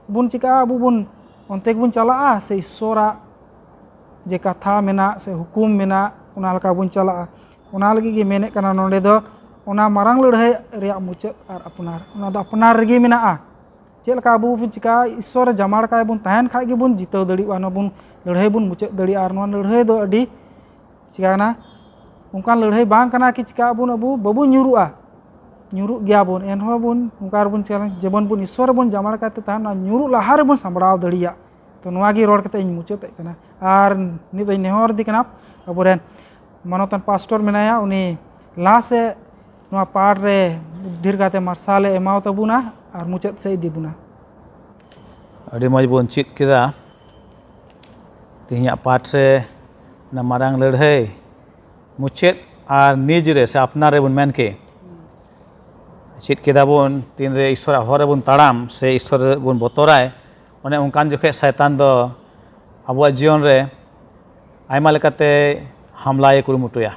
ᱵᱚᱱ ᱪᱤᱠᱟᱹᱜᱼᱟ, ᱟᱵᱚ ᱵᱚᱱ ᱚᱱᱛᱮ ᱜᱮᱵᱚᱱ ᱪᱟᱞᱟᱜᱼᱟ ᱥᱮ ᱤᱥᱥᱚᱨᱟᱜ ᱡᱮ ᱠᱟᱛᱷᱟ ᱢᱮᱱᱟᱜ ᱥᱮ ᱦᱩᱠᱩᱢ ᱢᱮᱱᱟᱜ ᱚᱱᱟ ᱞᱮᱠᱟ ᱵᱚᱱ ᱪᱟᱞᱟᱜᱼᱟ? ᱚᱱᱟ ᱞᱟᱹᱜᱤᱫ ᱜᱮ ᱢᱮᱱᱮᱫ ᱠᱟᱱᱟ ᱱᱚᱰᱮ ᱫᱚ, ᱚᱱᱟ ᱢᱟᱨᱟᱝ ᱞᱟᱹᱲᱦᱟᱹᱭ ᱨᱮᱭᱟᱜ ᱢᱩᱪᱟᱹᱫ ᱟᱨ ᱟᱯᱱᱟᱨ, ᱚᱱᱟ ᱫᱚ ᱟᱯᱱᱟᱨ ᱨᱮᱜᱮ ᱢᱮᱱᱟᱜᱼᱟ᱾ ᱪᱮᱫ ᱞᱮᱠᱟ ᱟᱵᱚ ᱵᱚᱱ ᱪᱤᱠᱟᱹᱜᱼᱟ, ᱤᱥᱥᱚᱨ ᱨᱮ ᱡᱟᱢᱟᱲ ᱠᱟᱭ ᱵᱚᱱ ᱛᱟᱦᱮᱱ ᱠᱷᱟᱡ ᱜᱮᱵᱚᱱ ᱡᱤᱛᱟᱹᱣ ᱫᱟᱲᱮᱭᱟᱜᱼᱟ, ᱱᱚᱣᱟ ᱵᱚᱱ ᱞᱟᱹᱲᱦᱟᱹᱭ ᱵᱚᱱ ᱢᱩᱪᱟᱹᱫ ᱫᱟᱲᱮᱭᱟᱜᱼᱟ᱾ ᱟᱨ ᱱᱚᱣᱟ ᱞᱟᱹᱲᱦᱟᱹᱭ ᱫᱚ ᱟᱹᱰᱤ ᱪᱤᱠᱟᱹ ᱠᱟᱱᱟ, ᱚᱱᱠᱟᱱ ᱞᱟᱹᱲᱦᱟᱹᱭ ᱵᱟᱝ ᱠᱟᱱᱟ ᱠᱤ ᱪᱤᱠᱟᱹ ᱟᱵᱚᱱ, ᱟᱵᱚ ᱵᱟᱵᱚᱱ ᱧᱩᱨᱩᱜᱼᱟ, ᱧᱩᱨᱩᱜ ᱜᱮᱭᱟᱵᱚᱱ, ᱮᱱᱦᱚᱸ ᱵᱚᱱ ᱚᱱᱠᱟ ᱨᱮᱵᱚᱱ ᱪᱟᱞᱟᱜ, ᱡᱮᱢᱚᱱ ᱵᱚᱱ ᱤᱥᱥᱚᱨ ᱨᱮᱵᱚᱱ ᱡᱟᱢᱟᱲ ᱠᱟᱭ ᱛᱮ ᱛᱟᱦᱮᱱ, ᱚᱱᱟ ᱧᱩᱨᱩᱜ ᱞᱟᱦᱟ ᱨᱮᱵᱚᱱ ᱥᱟᱢᱵᱲᱟᱣ ᱫᱟᱲᱮᱭᱟᱜ᱾ ᱛᱚ ᱱᱚᱣᱟ ᱜᱮ ᱨᱚᱲ ᱠᱟᱛᱮ ᱤᱧ ᱢᱩᱪᱟᱹᱫᱮᱫ ᱠᱟᱱᱟ᱾ ᱟᱨ ᱱᱤᱛ ᱫᱚᱧ ᱱᱮᱦᱚᱨ ᱤᱫᱤ ᱠᱟᱱᱟ ᱟᱵᱚᱨᱮᱱ ᱢᱟᱱᱚᱛᱟᱱ ᱯᱟᱥᱴᱚᱨ ᱢᱮᱱᱟᱭᱟ, ᱩᱱᱤ ᱞᱟᱦᱟ ᱥᱮᱫ ᱱᱚᱣᱟ ᱯᱟᱴ ᱨᱮ ᱰᱷᱮᱨ ᱠᱟᱛᱮ ᱢᱟᱨᱥᱟᱞᱮ ᱮᱢᱟᱣ ᱛᱟᱵᱚᱱᱟ ᱟᱨ ᱢᱩᱪᱟᱹᱫ ᱥᱮᱫ ᱤᱫᱤ ᱵᱚᱱᱟ᱾ ᱟᱹᱰᱤ ᱢᱚᱡᱽ ᱵᱚᱱ ᱪᱮᱫ ᱠᱮᱫᱟ᱾ ᱛᱮᱦᱮᱧᱟᱜ ᱯᱟᱴ ᱨᱮ ᱚᱱᱟ ᱢᱟᱨᱟᱝ ᱞᱟᱹᱲᱦᱟᱹᱭ ᱢᱩᱪᱟᱹᱫ ᱟᱨ ᱱᱤᱡᱽ ᱨᱮ ᱥᱮ ᱟᱯᱱᱟᱨ ᱨᱮᱵᱚᱱ ᱢᱮᱱ ᱠᱮᱫ, ᱪᱮᱫ ᱠᱮᱫᱟ ᱵᱚᱱ, ᱛᱤᱱᱨᱮ ᱤᱥᱥᱚᱨᱟᱜ ᱦᱚᱨ ᱨᱮᱵᱚᱱ ᱛᱟᱲᱟᱢ ᱥᱮ ᱤᱥᱥᱚᱨ ᱨᱮᱵᱚᱱ ᱵᱚᱛᱚᱨᱟᱭ, ᱚᱱᱮ ᱚᱱᱠᱟᱱ ᱡᱚᱠᱷᱮᱡ ᱥᱟᱭᱛᱟᱱ ᱫᱚ ᱟᱵᱚᱣᱟᱜ ᱡᱤᱭᱚᱱ ᱨᱮ ᱟᱭᱢᱟ ᱞᱮᱠᱟᱛᱮ ᱦᱟᱢᱞᱟᱭᱮ ᱠᱩᱨᱩᱢᱩᱴᱩᱭᱟ᱾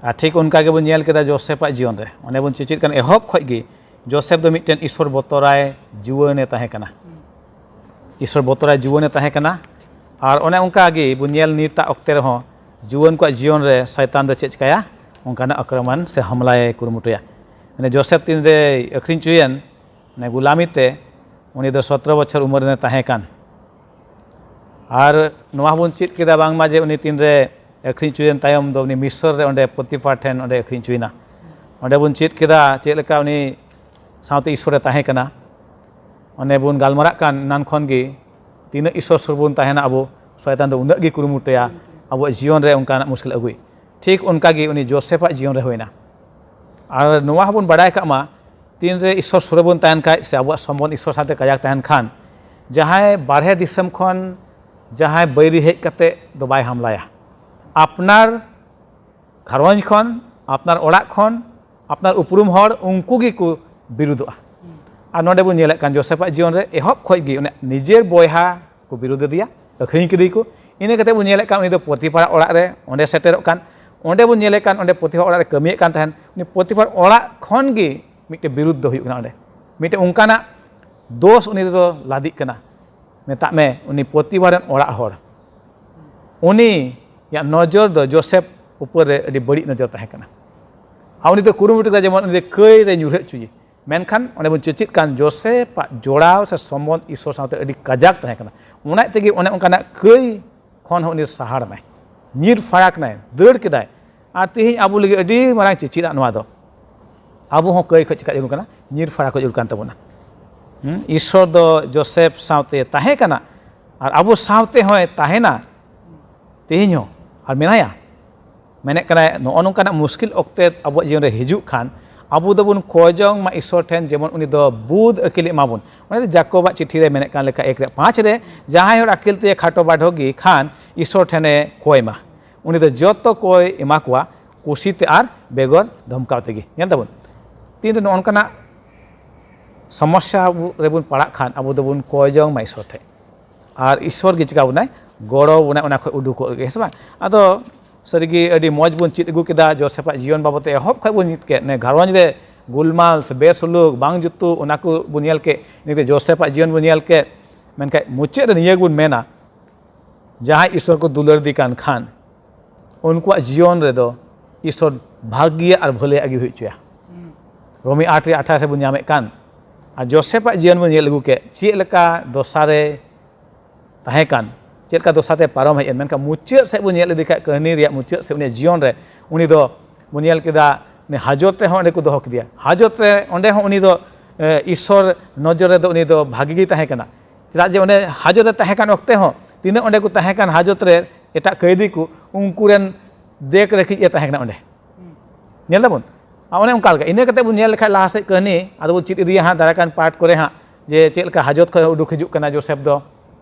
ᱟᱨ ᱴᱷᱤᱠ ᱚᱱᱠᱟ ᱜᱮᱵᱚᱱ ᱧᱮᱞ ᱠᱮᱫᱟ ᱡᱳᱥᱮᱯᱷᱟᱜ ᱡᱤᱭᱚᱱ ᱨᱮ᱾ ᱚᱱᱮ ᱵᱚᱱ ᱪᱮᱪᱮᱫ ᱠᱟᱱ ᱮᱦᱚᱵ ᱠᱷᱚᱱ ᱜᱮ ᱡᱳᱥᱮᱯᱷ ᱫᱚ ᱢᱤᱫᱴᱮᱱ ᱤᱥᱥᱚᱨ ᱵᱚᱛᱚᱨᱟᱭ ᱡᱩᱣᱟᱹᱱᱮ ᱛᱟᱦᱮᱸ ᱠᱟᱱᱟ᱾ ᱤᱥᱥᱚᱨ ᱵᱚᱛᱚᱨᱟᱭ ᱡᱩᱣᱟᱹᱱᱮ ᱛᱟᱦᱮᱸ ᱠᱟᱱᱟ᱾ ᱟᱨ ᱚᱱᱮ ᱚᱱᱠᱟ ᱜᱮ ᱵᱚᱱ ᱧᱮᱞ ᱱᱤᱛᱟᱜ ᱚᱠᱛᱮ ᱨᱮᱦᱚᱸ ᱡᱩᱣᱟᱹᱱ ᱠᱚᱣᱟᱜ ᱡᱤᱭᱚᱱ ᱨᱮ ᱥᱚᱭᱛᱟᱱ ᱫᱚ ᱪᱮᱫ ᱪᱤᱠᱟᱹᱭᱟ? ᱚᱱᱠᱟᱱᱟᱜ ᱟᱠᱨᱚᱢᱚᱱ ᱥᱮ ᱦᱟᱢᱞᱟᱭ ᱠᱩᱨᱩᱢᱩᱴᱩᱭᱟ᱾ ᱢᱟᱱᱮ ᱡᱳᱥᱮᱯᱷ ᱛᱤᱱᱨᱮ ᱟᱹᱠᱷᱨᱤᱧ ᱦᱚᱪᱚᱭᱮᱱ, ᱢᱟᱱᱮ ᱜᱩᱞᱟᱢᱤ ᱛᱮ, ᱩᱱᱤ ᱫᱚ ᱥᱚᱛᱨᱚ ᱵᱚᱪᱷᱚᱨ ᱩᱢᱮᱨ ᱨᱮ ᱛᱟᱦᱮᱸ ᱠᱟᱱ᱾ ᱟᱨ ᱱᱚᱣᱟ ᱦᱚᱸᱵᱚᱱ ᱪᱮᱫ ᱠᱮᱫᱟ ᱵᱟᱝᱢᱟ ᱡᱮ ᱩᱱᱤ ᱛᱤᱱᱨᱮ ᱟᱹᱠᱷᱨᱤᱧ ᱦᱚᱪᱚᱭᱮᱱ ᱛᱟᱭᱚᱢ ᱫᱚ ᱩᱱᱤ ᱢᱤᱥᱚᱨ ᱨᱮ ᱚᱸᱰᱮ ᱯᱚᱛᱤᱯᱷᱟᱨ ᱴᱷᱮᱱ ᱚᱸᱰᱮ ᱟᱹᱠᱷᱨᱤᱧ ᱦᱚᱪᱚᱭᱮᱱᱟ᱾ ᱚᱸᱰᱮ ᱵᱚᱱ ᱪᱮᱫ ᱠᱮᱫᱟ ᱪᱮᱫ ᱞᱮᱠᱟ ᱩᱱᱤ ᱥᱟᱶᱛᱮ ᱤᱥᱥᱚᱨᱮ ᱛᱟᱦᱮᱸ ᱠᱟᱱᱟ᱾ ᱚᱱᱮ ᱵᱚᱱ ᱜᱟᱞᱢᱟᱨᱟᱜ ᱠᱟᱱ ᱮᱱᱟᱱ ᱠᱷᱚᱱ ᱜᱮ, ᱛᱤᱱᱟᱹᱜ ᱤᱥᱥᱚᱨ ᱥᱩᱨ ᱵᱚᱱ ᱛᱟᱦᱮᱱᱟ ᱟᱵᱚ, ᱥᱚᱭᱛᱟᱱ ᱫᱚ ᱩᱱᱟᱹᱜ ᱜᱮ ᱠᱩᱨᱩᱢᱩᱴᱩᱭᱟ ᱟᱵᱚᱣᱟᱜ ᱡᱤᱭᱚᱱ ᱨᱮ ᱚᱱᱠᱟᱱᱟᱜ ᱢᱩᱥᱠᱤᱞ ᱟᱹᱜᱩᱭ᱾ ᱴᱷᱤᱠ ᱚᱱᱠᱟ ᱜᱮ ᱩᱱᱤ ᱡᱳᱥᱮᱯᱷᱟᱜ ᱡᱤᱭᱚᱱ ᱨᱮ ᱦᱩᱭᱱᱟ᱾ ᱟᱨ ᱱᱚᱣᱟ ᱦᱚᱸᱵᱚᱱ ᱵᱟᱲᱟᱭ ᱠᱟᱜ ᱢᱟ, ᱛᱤᱱᱨᱮ ᱤᱥᱥᱚᱨ ᱥᱩᱨ ᱨᱮᱵᱚᱱ ᱛᱟᱦᱮᱱ ᱠᱷᱟᱡ ᱥᱮ ᱟᱵᱚᱣᱟᱜ ᱥᱚᱢᱵᱚᱱᱫᱷ ᱤᱥᱥᱚᱨ ᱥᱟᱶᱛᱮ ᱠᱟᱡᱟᱠ ᱛᱟᱦᱮᱱ ᱠᱷᱟᱱ, ᱡᱟᱦᱟᱸᱭ ᱵᱟᱨᱦᱮ ᱫᱤᱥᱚᱢ ᱠᱷᱚᱱ ᱡᱟᱦᱟᱸᱭ ᱵᱟᱹᱭᱨᱤ ᱦᱮᱡ ᱠᱟᱛᱮ ᱫᱚ ᱵᱟᱭ ᱦᱟᱢᱞᱟᱭᱟ᱾ ᱟᱯᱱᱟᱨ ᱜᱷᱟᱨᱚᱸᱡᱽ ᱠᱷᱚᱱ, ᱟᱯᱱᱟᱨ ᱚᱲᱟᱜ ᱠᱷᱚᱱ, ᱟᱯᱱᱟᱨ ᱩᱯᱨᱩᱢ ᱦᱚᱲ, ᱩᱱᱠᱩ ᱜᱮᱠᱚ ᱵᱤᱨᱩᱫᱷᱚᱜᱼᱟ᱾ ᱟᱨ ᱱᱚᱰᱮ ᱵᱚᱱ ᱧᱮᱞᱮᱫ ᱠᱟᱱ ᱡᱳᱥᱮᱯᱟᱜ ᱡᱤᱭᱚᱱ ᱨᱮ ᱮᱦᱚᱵ ᱠᱷᱚᱱ ᱜᱮ ᱚᱱᱮ ᱱᱤᱡᱮᱨ ᱵᱚᱭᱦᱟ ᱠᱚ ᱵᱤᱨᱩᱫᱷ ᱟᱫᱮᱭᱟ, ᱟᱹᱠᱷᱨᱤᱧ ᱠᱮᱫᱮᱭᱟᱠᱚ᱾ ᱤᱱᱟᱹ ᱠᱟᱛᱮ ᱵᱚᱱ ᱧᱮᱞᱮᱫ ᱠᱟᱱ ᱩᱱᱤ ᱫᱚ ᱯᱚᱛᱤᱯᱷᱟᱨᱟᱜ ᱚᱲᱟᱜ ᱨᱮ ᱚᱸᱰᱮ ᱥᱮᱴᱮᱨᱚᱜ ᱠᱟᱱ, ᱚᱸᱰᱮ ᱵᱚᱱ ᱧᱮᱞᱮᱫ ᱠᱟᱱ ᱚᱸᱰᱮ ᱯᱚᱛᱤᱯᱷᱟᱨ ᱚᱲᱟᱜ ᱨᱮ ᱠᱟᱹᱢᱤᱭᱮᱫ ᱠᱟᱱ ᱛᱟᱦᱮᱱ, ᱩᱱᱤ ᱯᱚᱛᱤᱯᱷᱟᱨ ᱚᱲᱟᱜ ᱠᱷᱚᱱ ᱜᱮ ᱢᱤᱫᱴᱮᱱ ᱵᱤᱨᱩᱫᱷ ᱫᱚ ᱦᱩᱭᱩᱜ ᱠᱟᱱᱟ᱾ ᱚᱸᱰᱮ ᱢᱤᱫᱴᱮᱱ ᱚᱱᱠᱟᱱᱟᱜ ᱫᱳᱥ ᱩᱱᱤ ᱫᱚ ᱞᱟᱫᱮᱜ ᱠᱟᱱᱟ, ᱢᱮᱛᱟᱜ ᱢᱮ ᱩᱱᱤ ᱯᱚᱛᱤᱯᱷᱟᱨ ᱨᱮᱱ ᱚᱲᱟᱜ ᱦᱚᱲ, ᱩᱱᱤᱭᱟᱜ ᱱᱚᱡᱚᱨ ᱫᱚ ᱡᱳᱥᱮᱯ ᱩᱯᱚᱨ ᱨᱮ ᱟᱹᱰᱤ ᱵᱟᱹᱲᱤᱡ ᱱᱚᱡᱚᱨ ᱛᱟᱦᱮᱸ ᱠᱟᱱᱟ᱾ ᱟᱨ ᱩᱱᱤ ᱫᱚ ᱠᱩᱨᱩᱢᱩᱴᱩ ᱠᱮᱫᱟ ᱡᱮᱢᱚᱱ ᱩᱱᱤ ᱫᱚ ᱠᱟᱹᱭ ᱨᱮ ᱧᱩᱨᱦᱟᱹ ᱦᱚᱪᱚᱭᱮ᱾ ᱢᱮᱱᱠᱷᱟᱱ ᱚᱸᱰᱮ ᱵᱚᱱ ᱪᱮᱪᱮᱫ ᱠᱟᱱ ᱡᱳᱥᱮᱯᱟᱜ ᱡᱚᱲᱟᱣ ᱥᱮ ᱥᱚᱢᱵᱚᱱᱫᱷ ᱤᱥᱥᱚᱨ ᱥᱟᱶᱛᱮ ᱟᱹᱰᱤ ᱠᱟᱡᱟᱠ ᱛᱟᱦᱮᱸ ᱠᱟᱱᱟ᱾ ᱚᱱᱟ ᱛᱮᱜᱮ ᱚᱱᱮ ᱚᱱᱠᱟᱱᱟᱜ ᱠᱟᱹᱭ ᱠᱷᱚᱱ ᱦᱚᱸ ᱩᱱᱤ ᱥᱟᱦᱟᱲ ᱮᱱᱟᱭ, ᱧᱤᱨ ᱯᱷᱟᱨᱟᱠ ᱮᱱᱟᱭ, ᱫᱟᱹᱲ ᱠᱮᱫᱟᱭ᱾ ᱟᱨ ᱛᱮᱦᱮᱧ ᱟᱵᱚ ᱞᱟᱹᱜᱤᱫ ᱟᱹᱰᱤ ᱢᱟᱨᱟᱝ ᱪᱮᱪᱮᱫᱟᱜ ᱱᱚᱣᱟ ᱫᱚ᱾ ᱟᱵᱚ ᱦᱚᱸ ᱠᱟᱹᱭ ᱠᱷᱚᱱ ᱪᱮᱠᱟ ᱡᱟᱹᱨᱩᱲ ᱠᱟᱱᱟ, ᱧᱤᱨ ᱯᱷᱟᱨᱟᱠ ᱡᱟᱹᱨᱩᱲ ᱠᱟᱱ ᱛᱟᱵᱚᱱᱟ᱾ ᱦᱩᱸ, ᱤᱥᱥᱚᱨ ᱫᱚ ᱡᱳᱥᱮᱯ ᱥᱟᱶᱛᱮ ᱛᱟᱦᱮᱸ ᱠᱟᱱᱟ ᱟᱨ ᱟᱵᱚ ᱥᱟᱶᱛᱮ ᱦᱚᱸᱭ ᱛᱟᱦᱮᱱᱟ ᱛᱮᱦᱮᱧ ᱦᱚᱸ, ᱟᱨ ᱢᱮᱱᱟᱭᱟ᱾ ᱢᱮᱱᱮᱫ ᱠᱟᱱᱟᱭ, ᱱᱚᱜᱼᱚ ᱱᱚᱝᱠᱟᱱᱟᱜ ᱢᱩᱥᱠᱤᱞ ᱚᱠᱛᱮ ᱟᱵᱚᱣᱟᱜ ᱡᱤᱭᱚᱱ ᱨᱮ ᱦᱤᱡᱩᱜ ᱠᱷᱟᱱ, ᱟᱵᱚ ᱫᱚᱵᱚᱱ ᱠᱚᱭ ᱡᱚᱝ ᱢᱟ ᱤᱥᱥᱚᱨ ᱴᱷᱮᱱ, ᱡᱮᱢᱚᱱ ᱩᱱᱤ ᱫᱚ ᱵᱩᱫᱷ ᱟᱹᱠᱤᱞ ᱮᱢᱟ ᱵᱚᱱ᱾ ᱚᱱᱟ ᱫᱚ ᱡᱟᱠᱚᱵᱟᱜ ᱪᱤᱴᱷᱤ ᱨᱮ ᱢᱮᱱᱮᱫ ᱠᱟᱱ ᱞᱮᱠᱟ, ᱮᱠ ᱨᱮ ᱯᱟᱸᱪ ᱨᱮ, ᱡᱟᱦᱟᱸᱭ ᱦᱚᱲ ᱟᱹᱠᱤᱞ ᱛᱮ ᱠᱷᱟᱴᱚ ᱵᱟᱰᱷᱚ ᱜᱮ ᱠᱷᱟᱱ, ᱤᱥᱥᱚᱨ ᱴᱷᱮᱱᱮ ᱠᱚᱭ ᱢᱟ᱾ ᱩᱱᱤ ᱫᱚ ᱡᱚᱛᱚ ᱠᱚᱭ ᱮᱢᱟ ᱠᱚᱣᱟ, ᱠᱩᱥᱤ ᱛᱮ ᱟᱨ ᱵᱮᱜᱚᱨ ᱫᱷᱚᱢᱠᱟᱣ ᱛᱮᱜᱮ᱾ ᱧᱮᱞ ᱛᱟᱵᱚᱱ, ᱛᱤᱱᱨᱮ ᱱᱚᱜᱼᱚ ᱱᱚᱝᱠᱟᱱᱟᱜ ᱥᱚᱢᱚᱥᱥᱟ ᱨᱮᱵᱚᱱ ᱯᱟᱲᱟᱜ ᱠᱷᱟᱱ, ᱟᱵᱚ ᱫᱚᱵᱚᱱ ᱠᱚᱭ ᱡᱚᱝ ᱢᱟ ᱤᱥᱥᱚᱨ ᱴᱷᱮᱱ᱾ ᱟᱨ ᱤᱥᱥᱚᱨ ᱜᱮ ᱪᱤᱠᱟ ᱵᱚᱱᱟᱭ? ᱜᱚᱲᱚ ᱵᱚᱱᱟᱭ, ᱚᱱᱟ ᱠᱷᱚᱱ ᱩᱰᱩᱠᱚᱜ ᱞᱟᱹᱜᱤᱫ, ᱦᱮᱸ ᱥᱮ ᱵᱟᱝ? ᱟᱫᱚ ᱥᱟᱹᱨᱤᱜᱮ ᱟᱹᱰᱤ ᱢᱚᱡᱽ ᱵᱚᱱ ᱪᱮᱫ ᱟᱹᱜᱩ ᱠᱮᱫᱟ ᱡᱳᱥᱮᱯᱟᱜ ᱡᱤᱭᱚᱱ ᱵᱟᱵᱚᱛ ᱛᱮ᱾ ᱮᱦᱚᱵ ᱠᱷᱚᱱ ᱵᱚᱱ ᱪᱮᱫ ᱠᱮᱫ, ᱱᱮ ᱜᱷᱟᱨᱚᱸᱡᱽ ᱨᱮ ᱜᱩᱞᱢᱟᱞ ᱥᱮ ᱵᱮᱥᱩᱞᱩᱠ, ᱵᱟᱝ ᱡᱩᱛᱩᱜ, ᱚᱱᱟ ᱠᱚ ᱵᱚᱱ ᱧᱮᱞ ᱠᱮᱫ᱾ ᱤᱱᱟᱹᱛᱮ ᱡᱳᱥᱮᱯᱟᱜ ᱡᱤᱭᱚᱱ ᱵᱚᱱ ᱧᱮᱞ ᱠᱮᱫ᱾ ᱢᱮᱱᱠᱷᱟᱱ ᱢᱩᱪᱟᱹᱫ ᱨᱮ ᱱᱤᱭᱟᱹ ᱜᱮᱵᱚᱱ ᱢᱮᱱᱟ, ᱡᱟᱦᱟᱸᱭ ᱤᱥᱥᱚᱨ ᱠᱚ ᱫᱩᱞᱟᱹᱲ ᱫᱮ ᱠᱟᱱ ᱠᱷᱟᱱ, ᱩᱱᱠᱩᱣᱟᱜ ᱡᱤᱭᱚᱱ ᱨᱮᱫᱚ ᱤᱥᱥᱚᱨ ᱵᱷᱟᱹᱜᱤᱭᱟᱜ ᱟᱨ ᱵᱷᱟᱹᱞᱟᱹᱭᱟᱜ ᱜᱮ ᱦᱩᱭ ᱦᱚᱪᱚᱭᱟ᱾ ᱨᱳᱢᱤ ᱟᱴ ᱨᱮ ᱟᱴᱷᱟᱥ ᱨᱮ ᱵᱚᱱ ᱧᱟᱢᱮᱫ ᱠᱟᱱ᱾ ᱟᱨ ᱡᱳᱥᱮᱯᱟᱜ ᱡᱤᱭᱚᱱ ᱵᱚᱱ ᱧᱮᱞ ᱟᱹᱜᱩ ᱠᱮᱫ, ᱪᱮᱫ ᱞᱮᱠᱟ ᱫᱚᱥᱟ ᱨᱮ ᱛᱟᱦᱮᱸ ᱠᱟᱱ, ᱪᱮᱫ ᱞᱮᱠᱟ ᱫᱚᱥᱟ ᱛᱮ ᱯᱟᱨᱚᱢ ᱦᱮᱡ ᱮᱱ, ᱢᱮᱱᱠᱷᱟᱱ ᱢᱩᱪᱟᱹᱫ ᱥᱮᱫ ᱵᱚᱱ ᱧᱮᱞ ᱤᱫᱤ ᱠᱷᱟᱱ, ᱠᱟᱹᱦᱱᱤ ᱨᱮᱭᱟᱜ ᱢᱩᱪᱟᱹᱫ ᱥᱮᱫ ᱩᱱᱤᱭᱟᱜ ᱡᱤᱭᱚᱱ ᱨᱮ ᱩᱱᱤ ᱫᱚ ᱵᱚᱱ ᱧᱮᱞ ᱠᱮᱫᱟ, ᱩᱱᱤ ᱦᱟᱡᱚᱛ ᱨᱮᱦᱚᱸ ᱚᱸᱰᱮ ᱠᱚ ᱫᱚᱦᱚ ᱠᱮᱫᱮᱭᱟ᱾ ᱦᱟᱡᱚᱛ ᱨᱮ, ᱚᱸᱰᱮ ᱦᱚᱸ ᱩᱱᱤ ᱫᱚ, ᱮ, ᱤᱥᱥᱚᱨ ᱱᱚᱡᱚᱨ ᱨᱮᱫᱚ ᱩᱱᱤ ᱫᱚ ᱵᱷᱟᱜᱤ ᱜᱮᱭ ᱛᱟᱦᱮᱸ ᱠᱟᱱᱟ᱾ ᱪᱮᱫᱟᱜ ᱡᱮ ᱚᱸᱰᱮ ᱦᱟᱡᱚᱛ ᱨᱮ ᱛᱟᱦᱮᱸ ᱠᱟᱱ ᱚᱠᱛᱮ ᱦᱚᱸ ᱛᱤᱱᱟᱹᱜ ᱚᱸᱰᱮ ᱠᱚ ᱛᱟᱦᱮᱸ ᱠᱟᱱ ᱦᱟᱡᱚᱛ ᱨᱮ ᱮᱴᱟᱜ ᱠᱟᱹᱭᱫᱤ ᱠᱚ, ᱩᱱᱠᱩ ᱨᱮᱱ ᱫᱮᱠ ᱨᱮᱠᱷᱤᱡ ᱮ ᱛᱟᱦᱮᱸ ᱠᱟᱱᱟ ᱚᱸᱰᱮ᱾ ᱧᱮᱞ ᱫᱟᱵᱚᱱ, ᱟᱨ ᱚᱱᱮ ᱚᱱᱠᱟ ᱞᱮᱠᱟ ᱤᱱᱟᱹ ᱠᱟᱛᱮ ᱵᱚᱱ ᱧᱮᱞ ᱞᱮᱠᱷᱟᱡ ᱞᱟᱦᱟ ᱥᱮᱫ ᱠᱟᱹᱦᱱᱤ, ᱟᱫᱚ ᱵᱚᱱ ᱪᱮᱫ ᱤᱫᱤᱭᱟ ᱦᱟᱸᱜ ᱫᱟᱨᱟᱭ ᱠᱟᱱ ᱯᱟᱨᱴ ᱠᱚᱨᱮ ᱦᱟᱸᱜ, ᱡᱮ ᱪᱮᱫ ᱞᱮᱠᱟ ᱦᱟᱡᱚᱛ ᱠᱷᱚᱱ ᱩᱰᱩᱠ ᱦᱤᱡᱩᱜ ᱠᱟᱱᱟ ᱡᱳᱥᱮᱯ ᱫᱚ᱾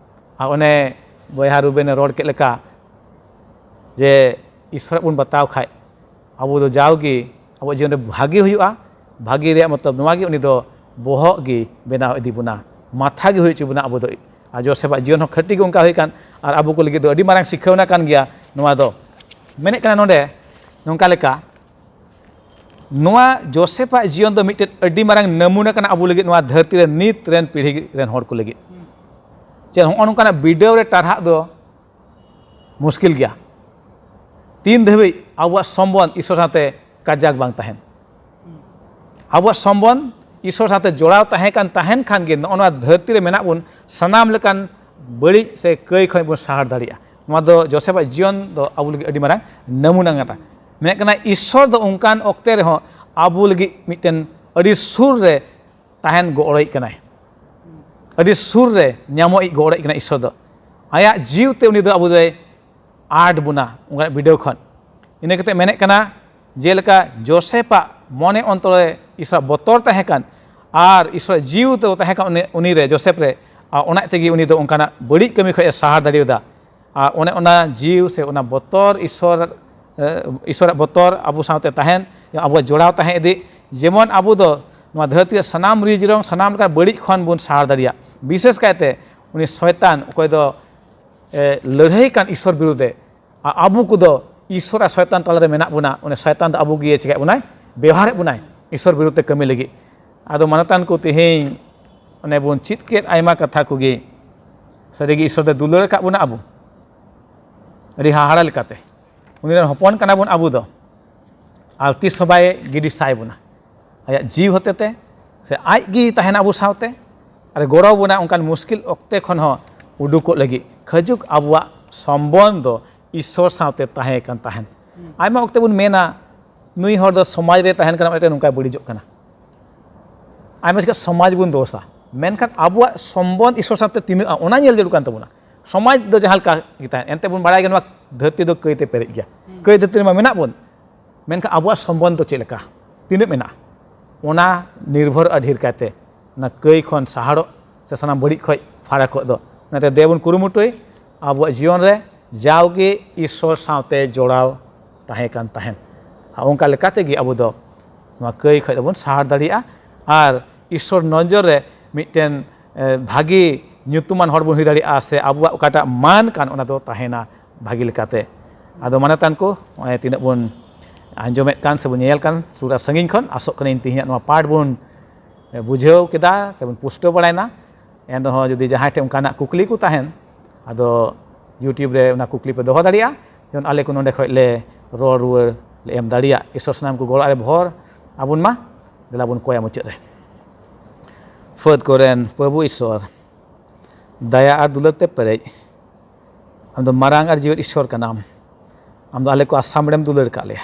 ᱟᱨ ᱚᱱᱮ ᱵᱚᱭᱦᱟ ᱨᱩᱵᱮᱱᱮ ᱨᱚᱲ ᱠᱮᱫ ᱞᱮᱠᱟ ᱡᱮ ᱤᱥᱚᱨᱟᱜ ᱵᱚᱱ ᱵᱟᱛᱟᱣ ᱠᱷᱟᱡ ᱟᱵᱚ ᱫᱚ ᱡᱟᱣᱜᱮ ᱟᱵᱚᱣᱟᱜ ᱡᱤᱭᱚᱱ ᱨᱮ ᱵᱷᱟᱜᱮ ᱦᱩᱭᱩᱜᱼᱟ᱾ ᱵᱷᱟᱜᱮ ᱨᱮᱭᱟᱜ ᱢᱚᱛᱞᱚᱵ ᱱᱚᱣᱟ ᱜᱮ, ᱩᱱᱤ ᱫᱚ ᱵᱚᱦᱚᱜ ᱜᱮ ᱵᱮᱱᱟᱣ ᱤᱫᱤ ᱵᱚᱱᱟ, ᱢᱟᱛᱷᱟ ᱜᱮ ᱦᱩᱭ ᱦᱚᱪᱚ ᱵᱚᱱᱟ ᱟᱵᱚ ᱫᱚ᱾ ᱟᱨ ᱡᱳᱥᱮᱯᱟᱜ ᱡᱤᱭᱚᱱ ᱦᱚᱸ ᱠᱷᱟᱹᱴᱤ ᱜᱮ ᱚᱱᱠᱟ ᱦᱩᱭ ᱠᱟᱱ, ᱟᱨ ᱟᱵᱚ ᱠᱚ ᱞᱟᱹᱜᱤᱫ ᱫᱚ ᱟᱹᱰᱤ ᱢᱟᱨᱟᱝ ᱥᱤᱠᱷᱟᱹᱣᱱᱟ ᱠᱟᱱ ᱜᱮᱭᱟ ᱱᱚᱣᱟ ᱫᱚ᱾ ᱢᱮᱱᱮᱫ ᱠᱟᱱᱟ ᱱᱚᱰᱮ ᱱᱚᱝᱠᱟ ᱞᱮᱠᱟ, ᱱᱚᱣᱟ ᱡᱳᱥᱮᱯᱟᱜ ᱡᱤᱭᱚᱱ ᱫᱚ ᱢᱤᱫᱴᱮᱱ ᱟᱹᱰᱤ ᱢᱟᱨᱟᱝ ᱱᱟᱢᱩᱱᱟ ᱠᱟᱱᱟ ᱟᱵᱚ ᱞᱟᱹᱜᱤᱫ, ᱱᱚᱣᱟ ᱫᱷᱟᱹᱨᱛᱤ ᱨᱮ ᱱᱤᱛ ᱨᱮᱱ ᱯᱤᱲᱦᱤ ᱨᱮᱱ ᱦᱚᱲ ᱠᱚ ᱞᱟᱹᱜᱤᱫ᱾ ᱪᱮᱫ ᱱᱚᱜᱼᱚ ᱱᱚᱝᱠᱟᱱᱟᱜ ᱵᱤᱰᱟᱹᱣ ᱨᱮ ᱴᱟᱨᱦᱟᱜ ᱫᱚ ᱢᱩᱥᱠᱤᱞ ᱜᱮᱭᱟ᱾ ᱛᱤᱱ ᱫᱷᱟᱹᱵᱤᱡ ᱟᱵᱚᱣᱟᱜ ᱥᱚᱢᱵᱚᱱᱫᱷ ᱤᱥᱚᱨ ᱥᱟᱶᱛᱮ ᱠᱟᱡᱟᱠ ᱵᱟᱝ ᱛᱟᱦᱮᱱ, ᱟᱵᱚᱣᱟᱜ ᱥᱚᱢᱵᱚᱱᱫᱷ ᱤᱥᱚᱨ ᱥᱟᱶᱛᱮ ᱡᱚᱲᱟᱣ ᱛᱟᱦᱮᱸ ᱠᱟᱱ, ᱛᱟᱦᱮᱱ ᱠᱷᱟᱱ ᱜᱮ ᱱᱚᱜᱼᱚ ᱱᱚᱣᱟ ᱫᱷᱟᱹᱨᱛᱤ ᱨᱮ ᱢᱮᱱᱟᱜ ᱵᱚᱱ ᱥᱟᱱᱟᱢ ᱞᱮᱠᱟᱱ ᱵᱟᱹᱲᱤᱡ ᱥᱮ ᱠᱟᱹᱭ ᱠᱷᱚᱱ ᱵᱚᱱ ᱥᱟᱦᱟ ᱫᱟᱲᱮᱭᱟᱜᱼᱟ᱾ ᱱᱚᱣᱟ ᱫᱚ ᱡᱳᱥᱮᱯᱟᱜ ᱡᱤᱭᱚᱱ ᱫᱚ ᱟᱵᱚ ᱞᱟᱹᱜᱤᱫ ᱟᱹᱰᱤ ᱢᱟᱨᱟᱝ ᱱᱟᱢᱩᱱᱟ ᱠᱟᱱᱟ᱾ ᱢᱮᱱᱮᱫ ᱠᱟᱱᱟ ᱤᱥᱚᱨ ᱫᱚ ᱚᱱᱠᱟᱱ ᱚᱠᱛᱮ ᱨᱮᱦᱚᱸ ᱟᱵᱚ ᱞᱟᱹᱜᱤᱫ ᱢᱤᱫᱴᱮᱱ ᱟᱹᱰᱤ ᱥᱩᱨ ᱨᱮ ᱛᱟᱦᱮᱱ ᱜᱚᱲᱚᱭᱮᱫ ᱠᱟᱱᱟᱭ, ᱟᱹᱰᱤ ᱥᱩᱨ ᱨᱮ ᱧᱟᱢᱚᱜ ᱤᱡ ᱜᱚᱲᱚᱭᱮᱫ ᱠᱟᱱᱟᱭ ᱤᱥᱚᱨ ᱫᱚ᱾ ᱟᱭᱟᱜ ᱡᱤᱣᱤ ᱛᱮ ᱩᱱᱤ ᱫᱚ ᱟᱵᱚ ᱫᱚᱭ ᱟᱴ ᱵᱚᱱᱟ ᱚᱱᱠᱟᱱᱟᱜ ᱵᱤᱰᱟᱹᱣ ᱠᱷᱚᱱ᱾ ᱤᱱᱟᱹ ᱠᱟᱛᱮ ᱢᱮᱱᱮᱫ ᱠᱟᱱᱟ ᱡᱮᱞᱮᱠᱟ ᱡᱳᱥᱮᱯᱟᱜ ᱢᱚᱱᱮ ᱚᱱᱛᱚᱨ ᱨᱮ ᱤᱥᱚᱨᱟᱜ ᱵᱚᱛᱚᱨ ᱛᱟᱦᱮᱸ ᱠᱟᱱ ᱟᱨ ᱤᱥᱚᱨᱟᱜ ᱡᱤᱣᱤ ᱛᱮ ᱛᱟᱦᱮᱸ ᱠᱟᱱ ᱩᱱᱤ, ᱩᱱᱤ ᱨᱮ, ᱡᱳᱥᱮᱯ ᱨᱮ, ᱟᱨ ᱚᱱᱟ ᱛᱮᱜᱮ ᱩᱱᱤ ᱫᱚ ᱚᱱᱠᱟᱱᱟᱜ ᱵᱟᱹᱲᱤᱡ ᱠᱟᱹᱢᱤ ᱠᱷᱚᱱ ᱮ ᱥᱟᱦᱟ ᱫᱟᱲᱮᱭᱟᱫᱟ᱾ ᱟᱨ ᱚᱱᱮ ᱚᱱᱟ ᱡᱤᱣᱤ ᱥᱮ ᱚᱱᱟ ᱵᱚᱛᱚᱨ ᱤᱥᱚᱨ, ᱮ, ᱤᱥᱚᱨᱟᱜ ᱵᱚᱛᱚᱨ ᱟᱵᱚ ᱥᱟᱶᱛᱮ ᱛᱟᱦᱮᱱ, ᱟᱵᱚᱣᱟᱜ ᱡᱚᱲᱟᱣ ᱛᱟᱦᱮᱸ ᱤᱫᱤ, ᱡᱮᱢᱚᱱ ᱟᱵᱚ ᱫᱚ ᱱᱚᱣᱟ ᱫᱷᱟᱹᱨᱛᱤ ᱨᱮ ᱥᱟᱱᱟᱢ ᱨᱤᱡᱽ ᱨᱚᱝ, ᱥᱟᱱᱟᱢ ᱞᱮᱠᱟᱱ ᱵᱟᱹᱲᱤᱡ ᱠᱷᱚᱱ ᱵᱚᱱ ᱥᱟᱦᱟ ᱫᱟᱲᱮᱭᱟᱜ᱾ ᱵᱤᱥᱮᱥ ᱠᱟᱭᱛᱮ ᱩᱱᱤ ᱥᱚᱭᱛᱟᱱ ᱚᱠᱚᱭ ᱫᱚ, ᱮ, ᱞᱟᱹᱲᱦᱟᱹᱭ ᱠᱟᱱ ᱤᱥᱚᱨ ᱵᱤᱨᱩᱫᱷᱮ, ᱟᱨ ᱟᱵᱚ ᱠᱚᱫᱚ ᱤᱥᱚᱨ ᱟᱨ ᱥᱚᱭᱛᱟᱱ ᱛᱟᱞᱟᱨᱮ ᱢᱮᱱᱟᱜ ᱵᱚᱱᱟ᱾ ᱚᱱᱮ ᱥᱚᱭᱛᱟᱱ ᱫᱚ ᱟᱵᱚ ᱜᱮ ᱪᱮᱠᱟᱭᱮᱫ ᱵᱚᱱᱟᱭ? ᱵᱮᱣᱦᱟᱨᱮᱫ ᱵᱚᱱᱟᱭ ᱤᱥᱚᱨ ᱵᱤᱨᱩᱫᱷ ᱛᱮ ᱠᱟᱹᱢᱤ ᱞᱟᱹᱜᱤᱫ᱾ ᱟᱫᱚ ᱢᱟᱱᱚᱛᱟᱱ ᱠᱚ, ᱛᱮᱦᱮᱧ ᱚᱱᱮ ᱵᱚᱱ ᱪᱮᱫ ᱠᱮᱫ ᱟᱭᱢᱟ ᱠᱟᱛᱷᱟ ᱠᱚᱜᱮ, ᱥᱟᱹᱨᱤᱜᱮ ᱤᱥᱚᱨ ᱫᱚᱭ ᱫᱩᱞᱟᱹᱲ ᱟᱠᱟᱫ ᱵᱚᱱᱟ ᱟᱵᱚ ᱟᱹᱰᱤ ᱦᱟᱦᱟᱲᱟ ᱞᱮᱠᱟᱛᱮ᱾ ᱩᱱᱤ ᱨᱮᱱ ᱦᱚᱯᱚᱱ ᱠᱟᱱᱟ ᱵᱚᱱ ᱟᱵᱚ ᱫᱚ, ᱟᱨ ᱛᱤᱥ ᱦᱚᱸ ᱵᱟᱭ ᱜᱤᱰᱤ ᱥᱟᱭ ᱵᱚᱱᱟ᱾ ᱟᱭᱟᱜ ᱡᱤᱣᱤ ᱦᱚᱛᱮᱛᱮ ᱥᱮ ᱟᱡ ᱜᱮ ᱛᱟᱦᱮᱱᱟ ᱟᱵᱚ ᱥᱟᱶᱛᱮ ᱟᱨ ᱜᱚᱲᱚ ᱵᱚᱱᱟ ᱚᱱᱠᱟᱱ ᱢᱩᱥᱠᱤᱞ ᱚᱠᱛᱮ ᱠᱷᱚᱱ ᱦᱚᱸ ᱩᱰᱩᱠᱚᱜ ᱞᱟᱹᱜᱤᱫ᱾ ᱠᱷᱟᱹᱡᱩᱜ ᱟᱵᱚᱣᱟᱜ ᱥᱚᱢᱵᱚᱱᱫᱷ ᱫᱚ ᱤᱥᱚᱨ ᱥᱟᱶᱛᱮ ᱛᱟᱦᱮᱸ ᱠᱟᱱ ᱛᱟᱦᱮᱸᱱ᱾ ᱟᱭᱢᱟ ᱚᱠᱛᱮ ᱵᱚᱱ ᱢᱮᱱᱟ, ᱱᱩᱭ ᱦᱚᱲ ᱫᱚ ᱥᱚᱢᱟᱡᱽ ᱨᱮ ᱛᱟᱦᱮᱱ ᱠᱟᱱᱟ, ᱚᱱᱟᱛᱮ ᱱᱚᱝᱠᱟᱭ ᱵᱟᱹᱲᱤᱡᱚᱜ ᱠᱟᱱᱟ᱾ ᱟᱭᱢᱟ ᱡᱚᱠᱷᱚᱱ ᱥᱚᱢᱟᱡᱽ ᱵᱚᱱ ᱫᱳᱥᱟ, ᱢᱮᱱᱠᱷᱟᱱ ᱟᱵᱚᱣᱟᱜ ᱥᱚᱢᱵᱚᱱᱫᱷ ᱤᱥᱚᱨ ᱥᱟᱶᱛᱮ ᱛᱤᱱᱟᱹᱜᱼᱟ, ᱚᱱᱟ ᱧᱮᱞ ᱡᱟᱹᱨᱩᱲ ᱠᱟᱱ ᱛᱟᱵᱚᱱᱟ᱾ ᱥᱚᱢᱟᱡᱽ ᱫᱚ ᱡᱟᱦᱟᱸ ᱞᱮᱠᱟ ᱜᱮ ᱛᱟᱦᱮᱱ, ᱮᱱᱛᱮ ᱵᱚᱱ ᱵᱟᱲᱟᱭ ᱜᱮᱭᱟ ᱱᱚᱣᱟ ᱫᱷᱟᱹᱨᱛᱤ ᱫᱚ ᱠᱟᱹᱭᱛᱮ ᱯᱮᱨᱮᱡ ᱜᱮᱭᱟ, ᱠᱟᱹᱭ ᱫᱷᱟᱹᱨᱛᱤ ᱨᱮᱢᱟ ᱢᱮᱱᱟᱜ ᱵᱚᱱ, ᱢᱮᱱᱠᱷᱟᱱ ᱟᱵᱚᱣᱟᱜ ᱥᱚᱢᱵᱚᱱᱫᱷ ᱫᱚ ᱪᱮᱫ ᱞᱮᱠᱟ? ᱛᱤᱱᱟᱹᱜ ᱢᱮᱱᱟᱜᱼᱟ, ᱚᱱᱟ ᱱᱤᱨᱵᱷᱚᱨᱚᱜᱼᱟ ᱰᱷᱮᱨ ᱠᱟᱭᱛᱮ ᱚᱱᱟ ᱠᱟᱹᱭ ᱠᱷᱚᱱ ᱥᱟᱦᱟᱲᱚᱜ ᱥᱮ ᱥᱟᱱᱟᱢ ᱵᱟᱹᱲᱤᱡ ᱠᱷᱚᱱ ᱯᱷᱟᱨᱟᱠᱚᱜ ᱫᱚ᱾ ᱚᱱᱟᱛᱮ ᱫᱮ ᱵᱚᱱ ᱠᱩᱨᱩᱢᱩᱴᱩᱭ ᱟᱵᱚᱣᱟᱜ ᱡᱤᱭᱚᱱ ᱨᱮ ᱡᱟᱣᱜᱮ ᱤᱥᱥᱚᱨ ᱥᱟᱶᱛᱮ ᱡᱚᱲᱟᱣ ᱛᱟᱦᱮᱸ ᱠᱟᱱ ᱛᱟᱦᱮᱸᱱ᱾ ᱟᱨ ᱚᱱᱠᱟ ᱞᱮᱠᱟ ᱛᱮᱜᱮ ᱟᱵᱚ ᱫᱚ ᱱᱚᱣᱟ ᱠᱟᱹᱭ ᱠᱷᱚᱱ ᱫᱚᱵᱚᱱ ᱥᱟᱦᱟᱲ ᱫᱟᱲᱮᱭᱟᱜᱼᱟ᱾ ᱟᱨ ᱤᱥᱥᱚᱨ ᱱᱚᱡᱚᱨ ᱨᱮ ᱢᱤᱫᱴᱮᱱ ᱮ, ᱵᱷᱟᱜᱮ ᱧᱩᱛᱩᱢᱟᱱ ᱦᱚᱲ ᱵᱚᱱ ᱦᱩᱭ ᱫᱟᱲᱮᱭᱟᱜᱼᱟ, ᱥᱮ ᱟᱵᱚᱣᱟᱜ ᱚᱠᱟᱴᱟᱜ ᱢᱟᱱ ᱠᱟᱱ ᱚᱱᱟ ᱫᱚ ᱛᱟᱦᱮᱱᱟ ᱵᱷᱟᱜᱮ ᱞᱮᱠᱟᱛᱮ᱾ ᱟᱫᱚ ᱢᱟᱱᱚᱛᱟᱱ ᱠᱚ, ᱱᱚᱜᱼᱚᱭ ᱛᱤᱱᱟᱹᱜ ᱵᱚᱱ ᱟᱸᱡᱚᱢᱮᱫ ᱠᱟᱱ ᱥᱮᱵᱚᱱ ᱧᱮᱞ ᱠᱟᱱ ᱥᱩᱨ ᱟᱨ ᱥᱟᱺᱜᱤᱧ ᱠᱷᱚᱱ, ᱟᱥᱚᱜ ᱠᱟᱹᱱᱟᱹᱧ ᱛᱮᱦᱮᱧᱟᱜ ᱱᱚᱣᱟ ᱯᱟᱴ ᱵᱚᱱ ᱮ, ᱵᱩᱡᱷᱟᱹᱣ ᱠᱮᱫᱟ ᱥᱮᱵᱚᱱ ᱯᱩᱥᱴᱟᱹᱣ ᱵᱟᱲᱟᱭᱮᱱᱟ᱾ ᱮᱱ ᱨᱮᱦᱚᱸ ᱡᱩᱫᱤ ᱡᱟᱦᱟᱸᱭ ᱴᱷᱮᱱ ᱚᱱᱠᱟᱱᱟᱜ ᱠᱩᱠᱞᱤ ᱠᱚ ᱛᱟᱦᱮᱱ, ᱟᱫᱚ YouTube ᱨᱮ ᱚᱱᱟ ᱠᱩᱠᱞᱤ ᱯᱮ ᱫᱚᱦᱚ ᱫᱟᱲᱮᱭᱟᱜᱼᱟ, ᱡᱮᱢᱚᱱ ᱟᱞᱮ ᱠᱚ ᱱᱚᱸᱰᱮ ᱠᱷᱚᱱ ᱞᱮ ᱨᱚᱲ ᱨᱩᱣᱟᱹᱲ ᱞᱮ ᱮᱢ ᱫᱟᱲᱮᱭᱟᱜ᱾ ᱤᱥᱚᱨ ᱥᱟᱱᱟᱢ ᱠᱚ ᱜᱚᱲᱚ ᱟᱨᱮ ᱵᱷᱚᱨ ᱟᱵᱚᱱ ᱢᱟ᱾ ᱫᱮᱞᱟ ᱵᱚᱱ ᱠᱚᱭᱟ ᱢᱩᱪᱟᱹᱫ ᱨᱮ᱾ ᱯᱷᱟᱹᱫ ᱠᱚᱨᱮᱱ ᱯᱨᱚᱵᱷᱩ ᱤᱥᱚᱨ, ᱫᱟᱭᱟ ᱟᱨ ᱫᱩᱞᱟᱹᱲ ᱛᱮ ᱯᱮᱨᱮᱡ, ᱟᱢ ᱫᱚ ᱢᱟᱨᱟᱝ ᱟᱨ ᱡᱤᱣᱮᱫ ᱤᱥᱚᱨ ᱠᱟᱱᱟᱢ᱾ ᱟᱢ ᱫᱚ ᱟᱞᱮ ᱠᱚ ᱟᱥᱟᱢ ᱨᱮᱢ ᱫᱩᱞᱟᱹᱲ ᱠᱟᱜ ᱞᱮᱭᱟ᱾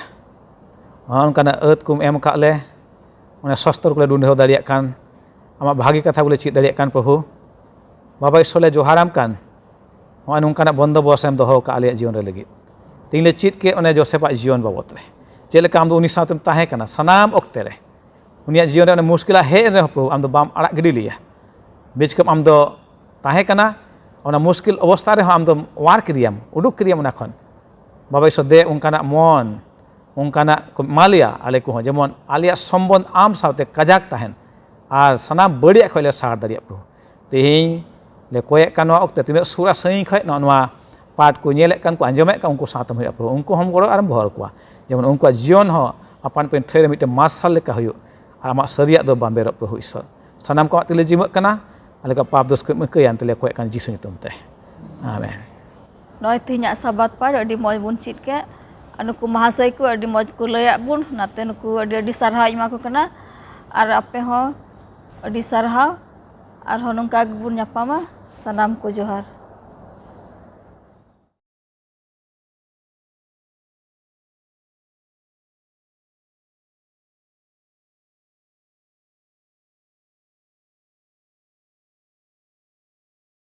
ᱱᱚᱜᱼᱚ ᱱᱚᱝᱠᱟᱱᱟᱜ ᱟᱹᱛ ᱠᱚᱢ ᱮᱢ ᱠᱟᱜ ᱞᱮ, ᱚᱱᱟ ᱥᱚᱥᱛᱚᱨ ᱠᱚᱞᱮ ᱰᱩᱸᱰᱷᱟᱹᱣ ᱫᱟᱲᱮᱭᱟᱜ ᱠᱟᱱ, ᱟᱢᱟᱜ ᱵᱷᱟᱹᱜᱤ ᱠᱟᱛᱷᱟ ᱵᱚᱞᱮ ᱪᱮᱫ ᱫᱟᱲᱮᱭᱟᱜ ᱠᱟᱱ ᱯᱨᱚᱵᱷᱩ᱾ ᱵᱟᱵᱟ ᱤᱥᱚᱨ ᱞᱮ ᱡᱚᱦᱟᱨᱟᱢ ᱠᱟᱱ, ᱱᱚᱜᱼᱚᱭ ᱱᱚᱝᱠᱟᱱᱟᱜ ᱵᱚᱱᱫᱚᱵᱚᱥ ᱮᱢ ᱫᱚᱦᱚ ᱠᱟᱜ ᱟᱞᱮᱭᱟᱜ ᱡᱤᱭᱚᱱ ᱨᱮ ᱞᱟᱹᱜᱤᱫ᱾ ᱛᱮᱦᱮᱧ ᱞᱮ ᱪᱮᱫ ᱠᱮᱫ ᱚᱱᱮ ᱡᱳᱥᱮᱯᱟᱜ ᱡᱤᱭᱚᱱ ᱵᱟᱵᱚᱫ ᱨᱮ, ᱪᱮᱫ ᱞᱮᱠᱟ ᱟᱢ ᱫᱚ ᱩᱱᱤ ᱥᱟᱶᱛᱮᱢ ᱛᱟᱦᱮᱸ ᱠᱟᱱᱟ ᱥᱟᱱᱟᱢ ᱚᱠᱛᱮ ᱨᱮ᱾ ᱩᱱᱤᱭᱟᱜ ᱡᱤᱭᱚᱱ ᱨᱮ ᱚᱱᱮ ᱢᱩᱥᱠᱤᱞᱟᱜ ᱦᱮᱡ ᱮᱱ ᱨᱮᱦᱚᱸ ᱯᱨᱚᱵᱷᱩ ᱟᱢ ᱫᱚ ᱵᱟᱢ ᱟᱲᱟᱜ ᱜᱤᱰᱤ ᱞᱮᱭᱟ᱾ ᱵᱤᱪᱠᱚᱢ ᱟᱢ ᱫᱚ ᱛᱟᱦᱮᱸ ᱠᱟᱱᱟ, ᱚᱱᱟ ᱢᱩᱥᱠᱤᱞ ᱚᱵᱚᱥᱛᱟ ᱨᱮᱦᱚᱸ ᱟᱢ ᱫᱚᱢ ᱚᱣᱟᱨ ᱠᱮᱫᱮᱭᱟᱢ, ᱩᱰᱩᱠ ᱠᱮᱫᱮᱭᱟᱢ ᱚᱱᱟ ᱠᱷᱚᱱ᱾ ᱵᱟᱵᱟ ᱤᱥᱚᱨ ᱫᱮ ᱚᱱᱠᱟᱱᱟᱜ ᱢᱚᱱ, ᱚᱱᱠᱟᱱᱟᱜ ᱠᱚ ᱮᱢᱟ ᱞᱮᱭᱟ ᱟᱞᱮ ᱠᱚᱦᱚᱸ, ᱡᱮᱢᱚᱱ ᱟᱞᱮᱭᱟᱜ ᱥᱚᱢᱵᱚᱱᱫᱷ ᱟᱢ ᱥᱟᱶᱛᱮ ᱠᱟᱡᱟᱠ ᱛᱟᱦᱮᱱ ᱟᱨ ᱥᱟᱱᱟᱢ ᱵᱟᱹᱲᱤᱡᱟᱜ ᱠᱷᱚᱱ ᱞᱮ ᱥᱟᱦᱟᱨ ᱫᱟᱲᱮᱭᱟᱜ ᱯᱨᱚᱵᱷᱩ᱾ ᱛᱮᱦᱮᱧ ᱞᱮ ᱠᱚᱭᱮᱜ ᱠᱟᱱ ᱱᱚᱣᱟ ᱚᱠᱛᱮ ᱛᱤᱱᱟᱹᱜ ᱥᱩᱨ ᱟᱨ ᱥᱟᱺᱜᱤᱧ ᱠᱷᱚᱱ ᱱᱚᱜᱼᱚ ᱱᱚᱣᱟ ᱯᱟᱴ ᱠᱚ ᱧᱮᱞᱮᱫ ᱠᱟᱱ ᱠᱚ ᱟᱸᱡᱚᱢᱮᱫ ᱠᱟᱱ ᱩᱱᱠᱩ ᱥᱟᱶᱛᱮᱢ ᱦᱩᱭᱩᱜᱼᱟ ᱯᱨᱚᱵᱷᱩ, ᱩᱱᱠᱩ ᱦᱚᱸᱢ ᱜᱚᱲᱚ ᱟᱨᱮᱢ ᱵᱚᱦᱚᱨ ᱠᱚᱣᱟ, ᱡᱮᱢᱚᱱ ᱩᱱᱠᱩᱣᱟᱜ ᱡᱤᱭᱚᱱ ᱦᱚᱸ ᱟᱯᱟᱱ ᱟᱹᱯᱤᱱ ᱴᱷᱟᱹᱭ ᱨᱮ ᱢᱤᱫᱴᱮᱱ ᱢᱟᱨᱥᱟᱞ ᱞᱮᱠᱟ ᱦᱩᱭᱩᱜ ᱟᱨ ᱟᱢᱟᱜ ᱥᱟᱹᱨᱤᱭᱟᱜ ᱫᱚ ᱵᱟᱢᱵᱮᱨᱚᱜ ᱯᱨᱚᱵᱷᱩ ᱤᱥᱚᱨ᱾ ᱥᱟᱱᱟᱢ ᱠᱚᱣᱟᱜ ᱛᱤᱞᱟᱹ ᱡᱤᱢᱟᱹᱜ ᱠᱟᱱᱟ, ᱟᱞᱮ ᱠᱚ ᱯᱟᱯ ᱫᱳᱥ ᱠᱚ ᱤᱠᱟᱹᱭᱟ ᱮᱱᱛᱮ ᱞᱮ ᱠᱚᱭᱮᱜ ᱠᱟᱱ ᱡᱤᱥᱩ ᱧᱩᱛᱩᱢ ᱛᱮ᱾ ᱟᱢᱮᱱ᱾ ᱱᱚᱜᱼᱚᱭ ᱛᱮᱦᱮᱧᱟᱜ ᱥᱟᱵᱟᱛ ᱯᱟᱴ ᱟᱹᱰᱤ ᱢᱚᱡᱽ ᱵᱚᱱ ᱪᱮᱫ ᱠᱮᱫ᱾ ᱟᱨ ᱱᱩᱠᱩ ᱢᱟᱦᱟᱥᱚᱭ ᱠᱚ ᱟᱹᱰᱤ ᱢᱚᱡᱽ ᱠᱚ ᱞᱟᱹᱭᱟᱫ ᱵᱚᱱ, ᱚᱱᱟᱛᱮ ᱱᱩᱠᱩ ᱟᱹᱰᱤ ᱟᱹᱰᱤ ᱥᱟᱨᱦᱟᱣ ᱤᱧ ᱮᱢᱟ ᱠᱚ ᱠᱟᱱᱟ᱾ ᱟᱨ ᱟᱯᱮ ᱦᱚᱸ ᱟᱹᱰᱤ ᱥᱟᱨᱦᱟᱣ᱾ ᱟᱨᱦᱚᱸ ᱱᱚᱝᱠᱟ ᱜᱮᱵᱚᱱ ᱧᱟᱯᱟᱢᱟ᱾ ᱥᱟᱱᱟᱢ ᱠᱚ ᱡᱚᱦᱟᱨ᱾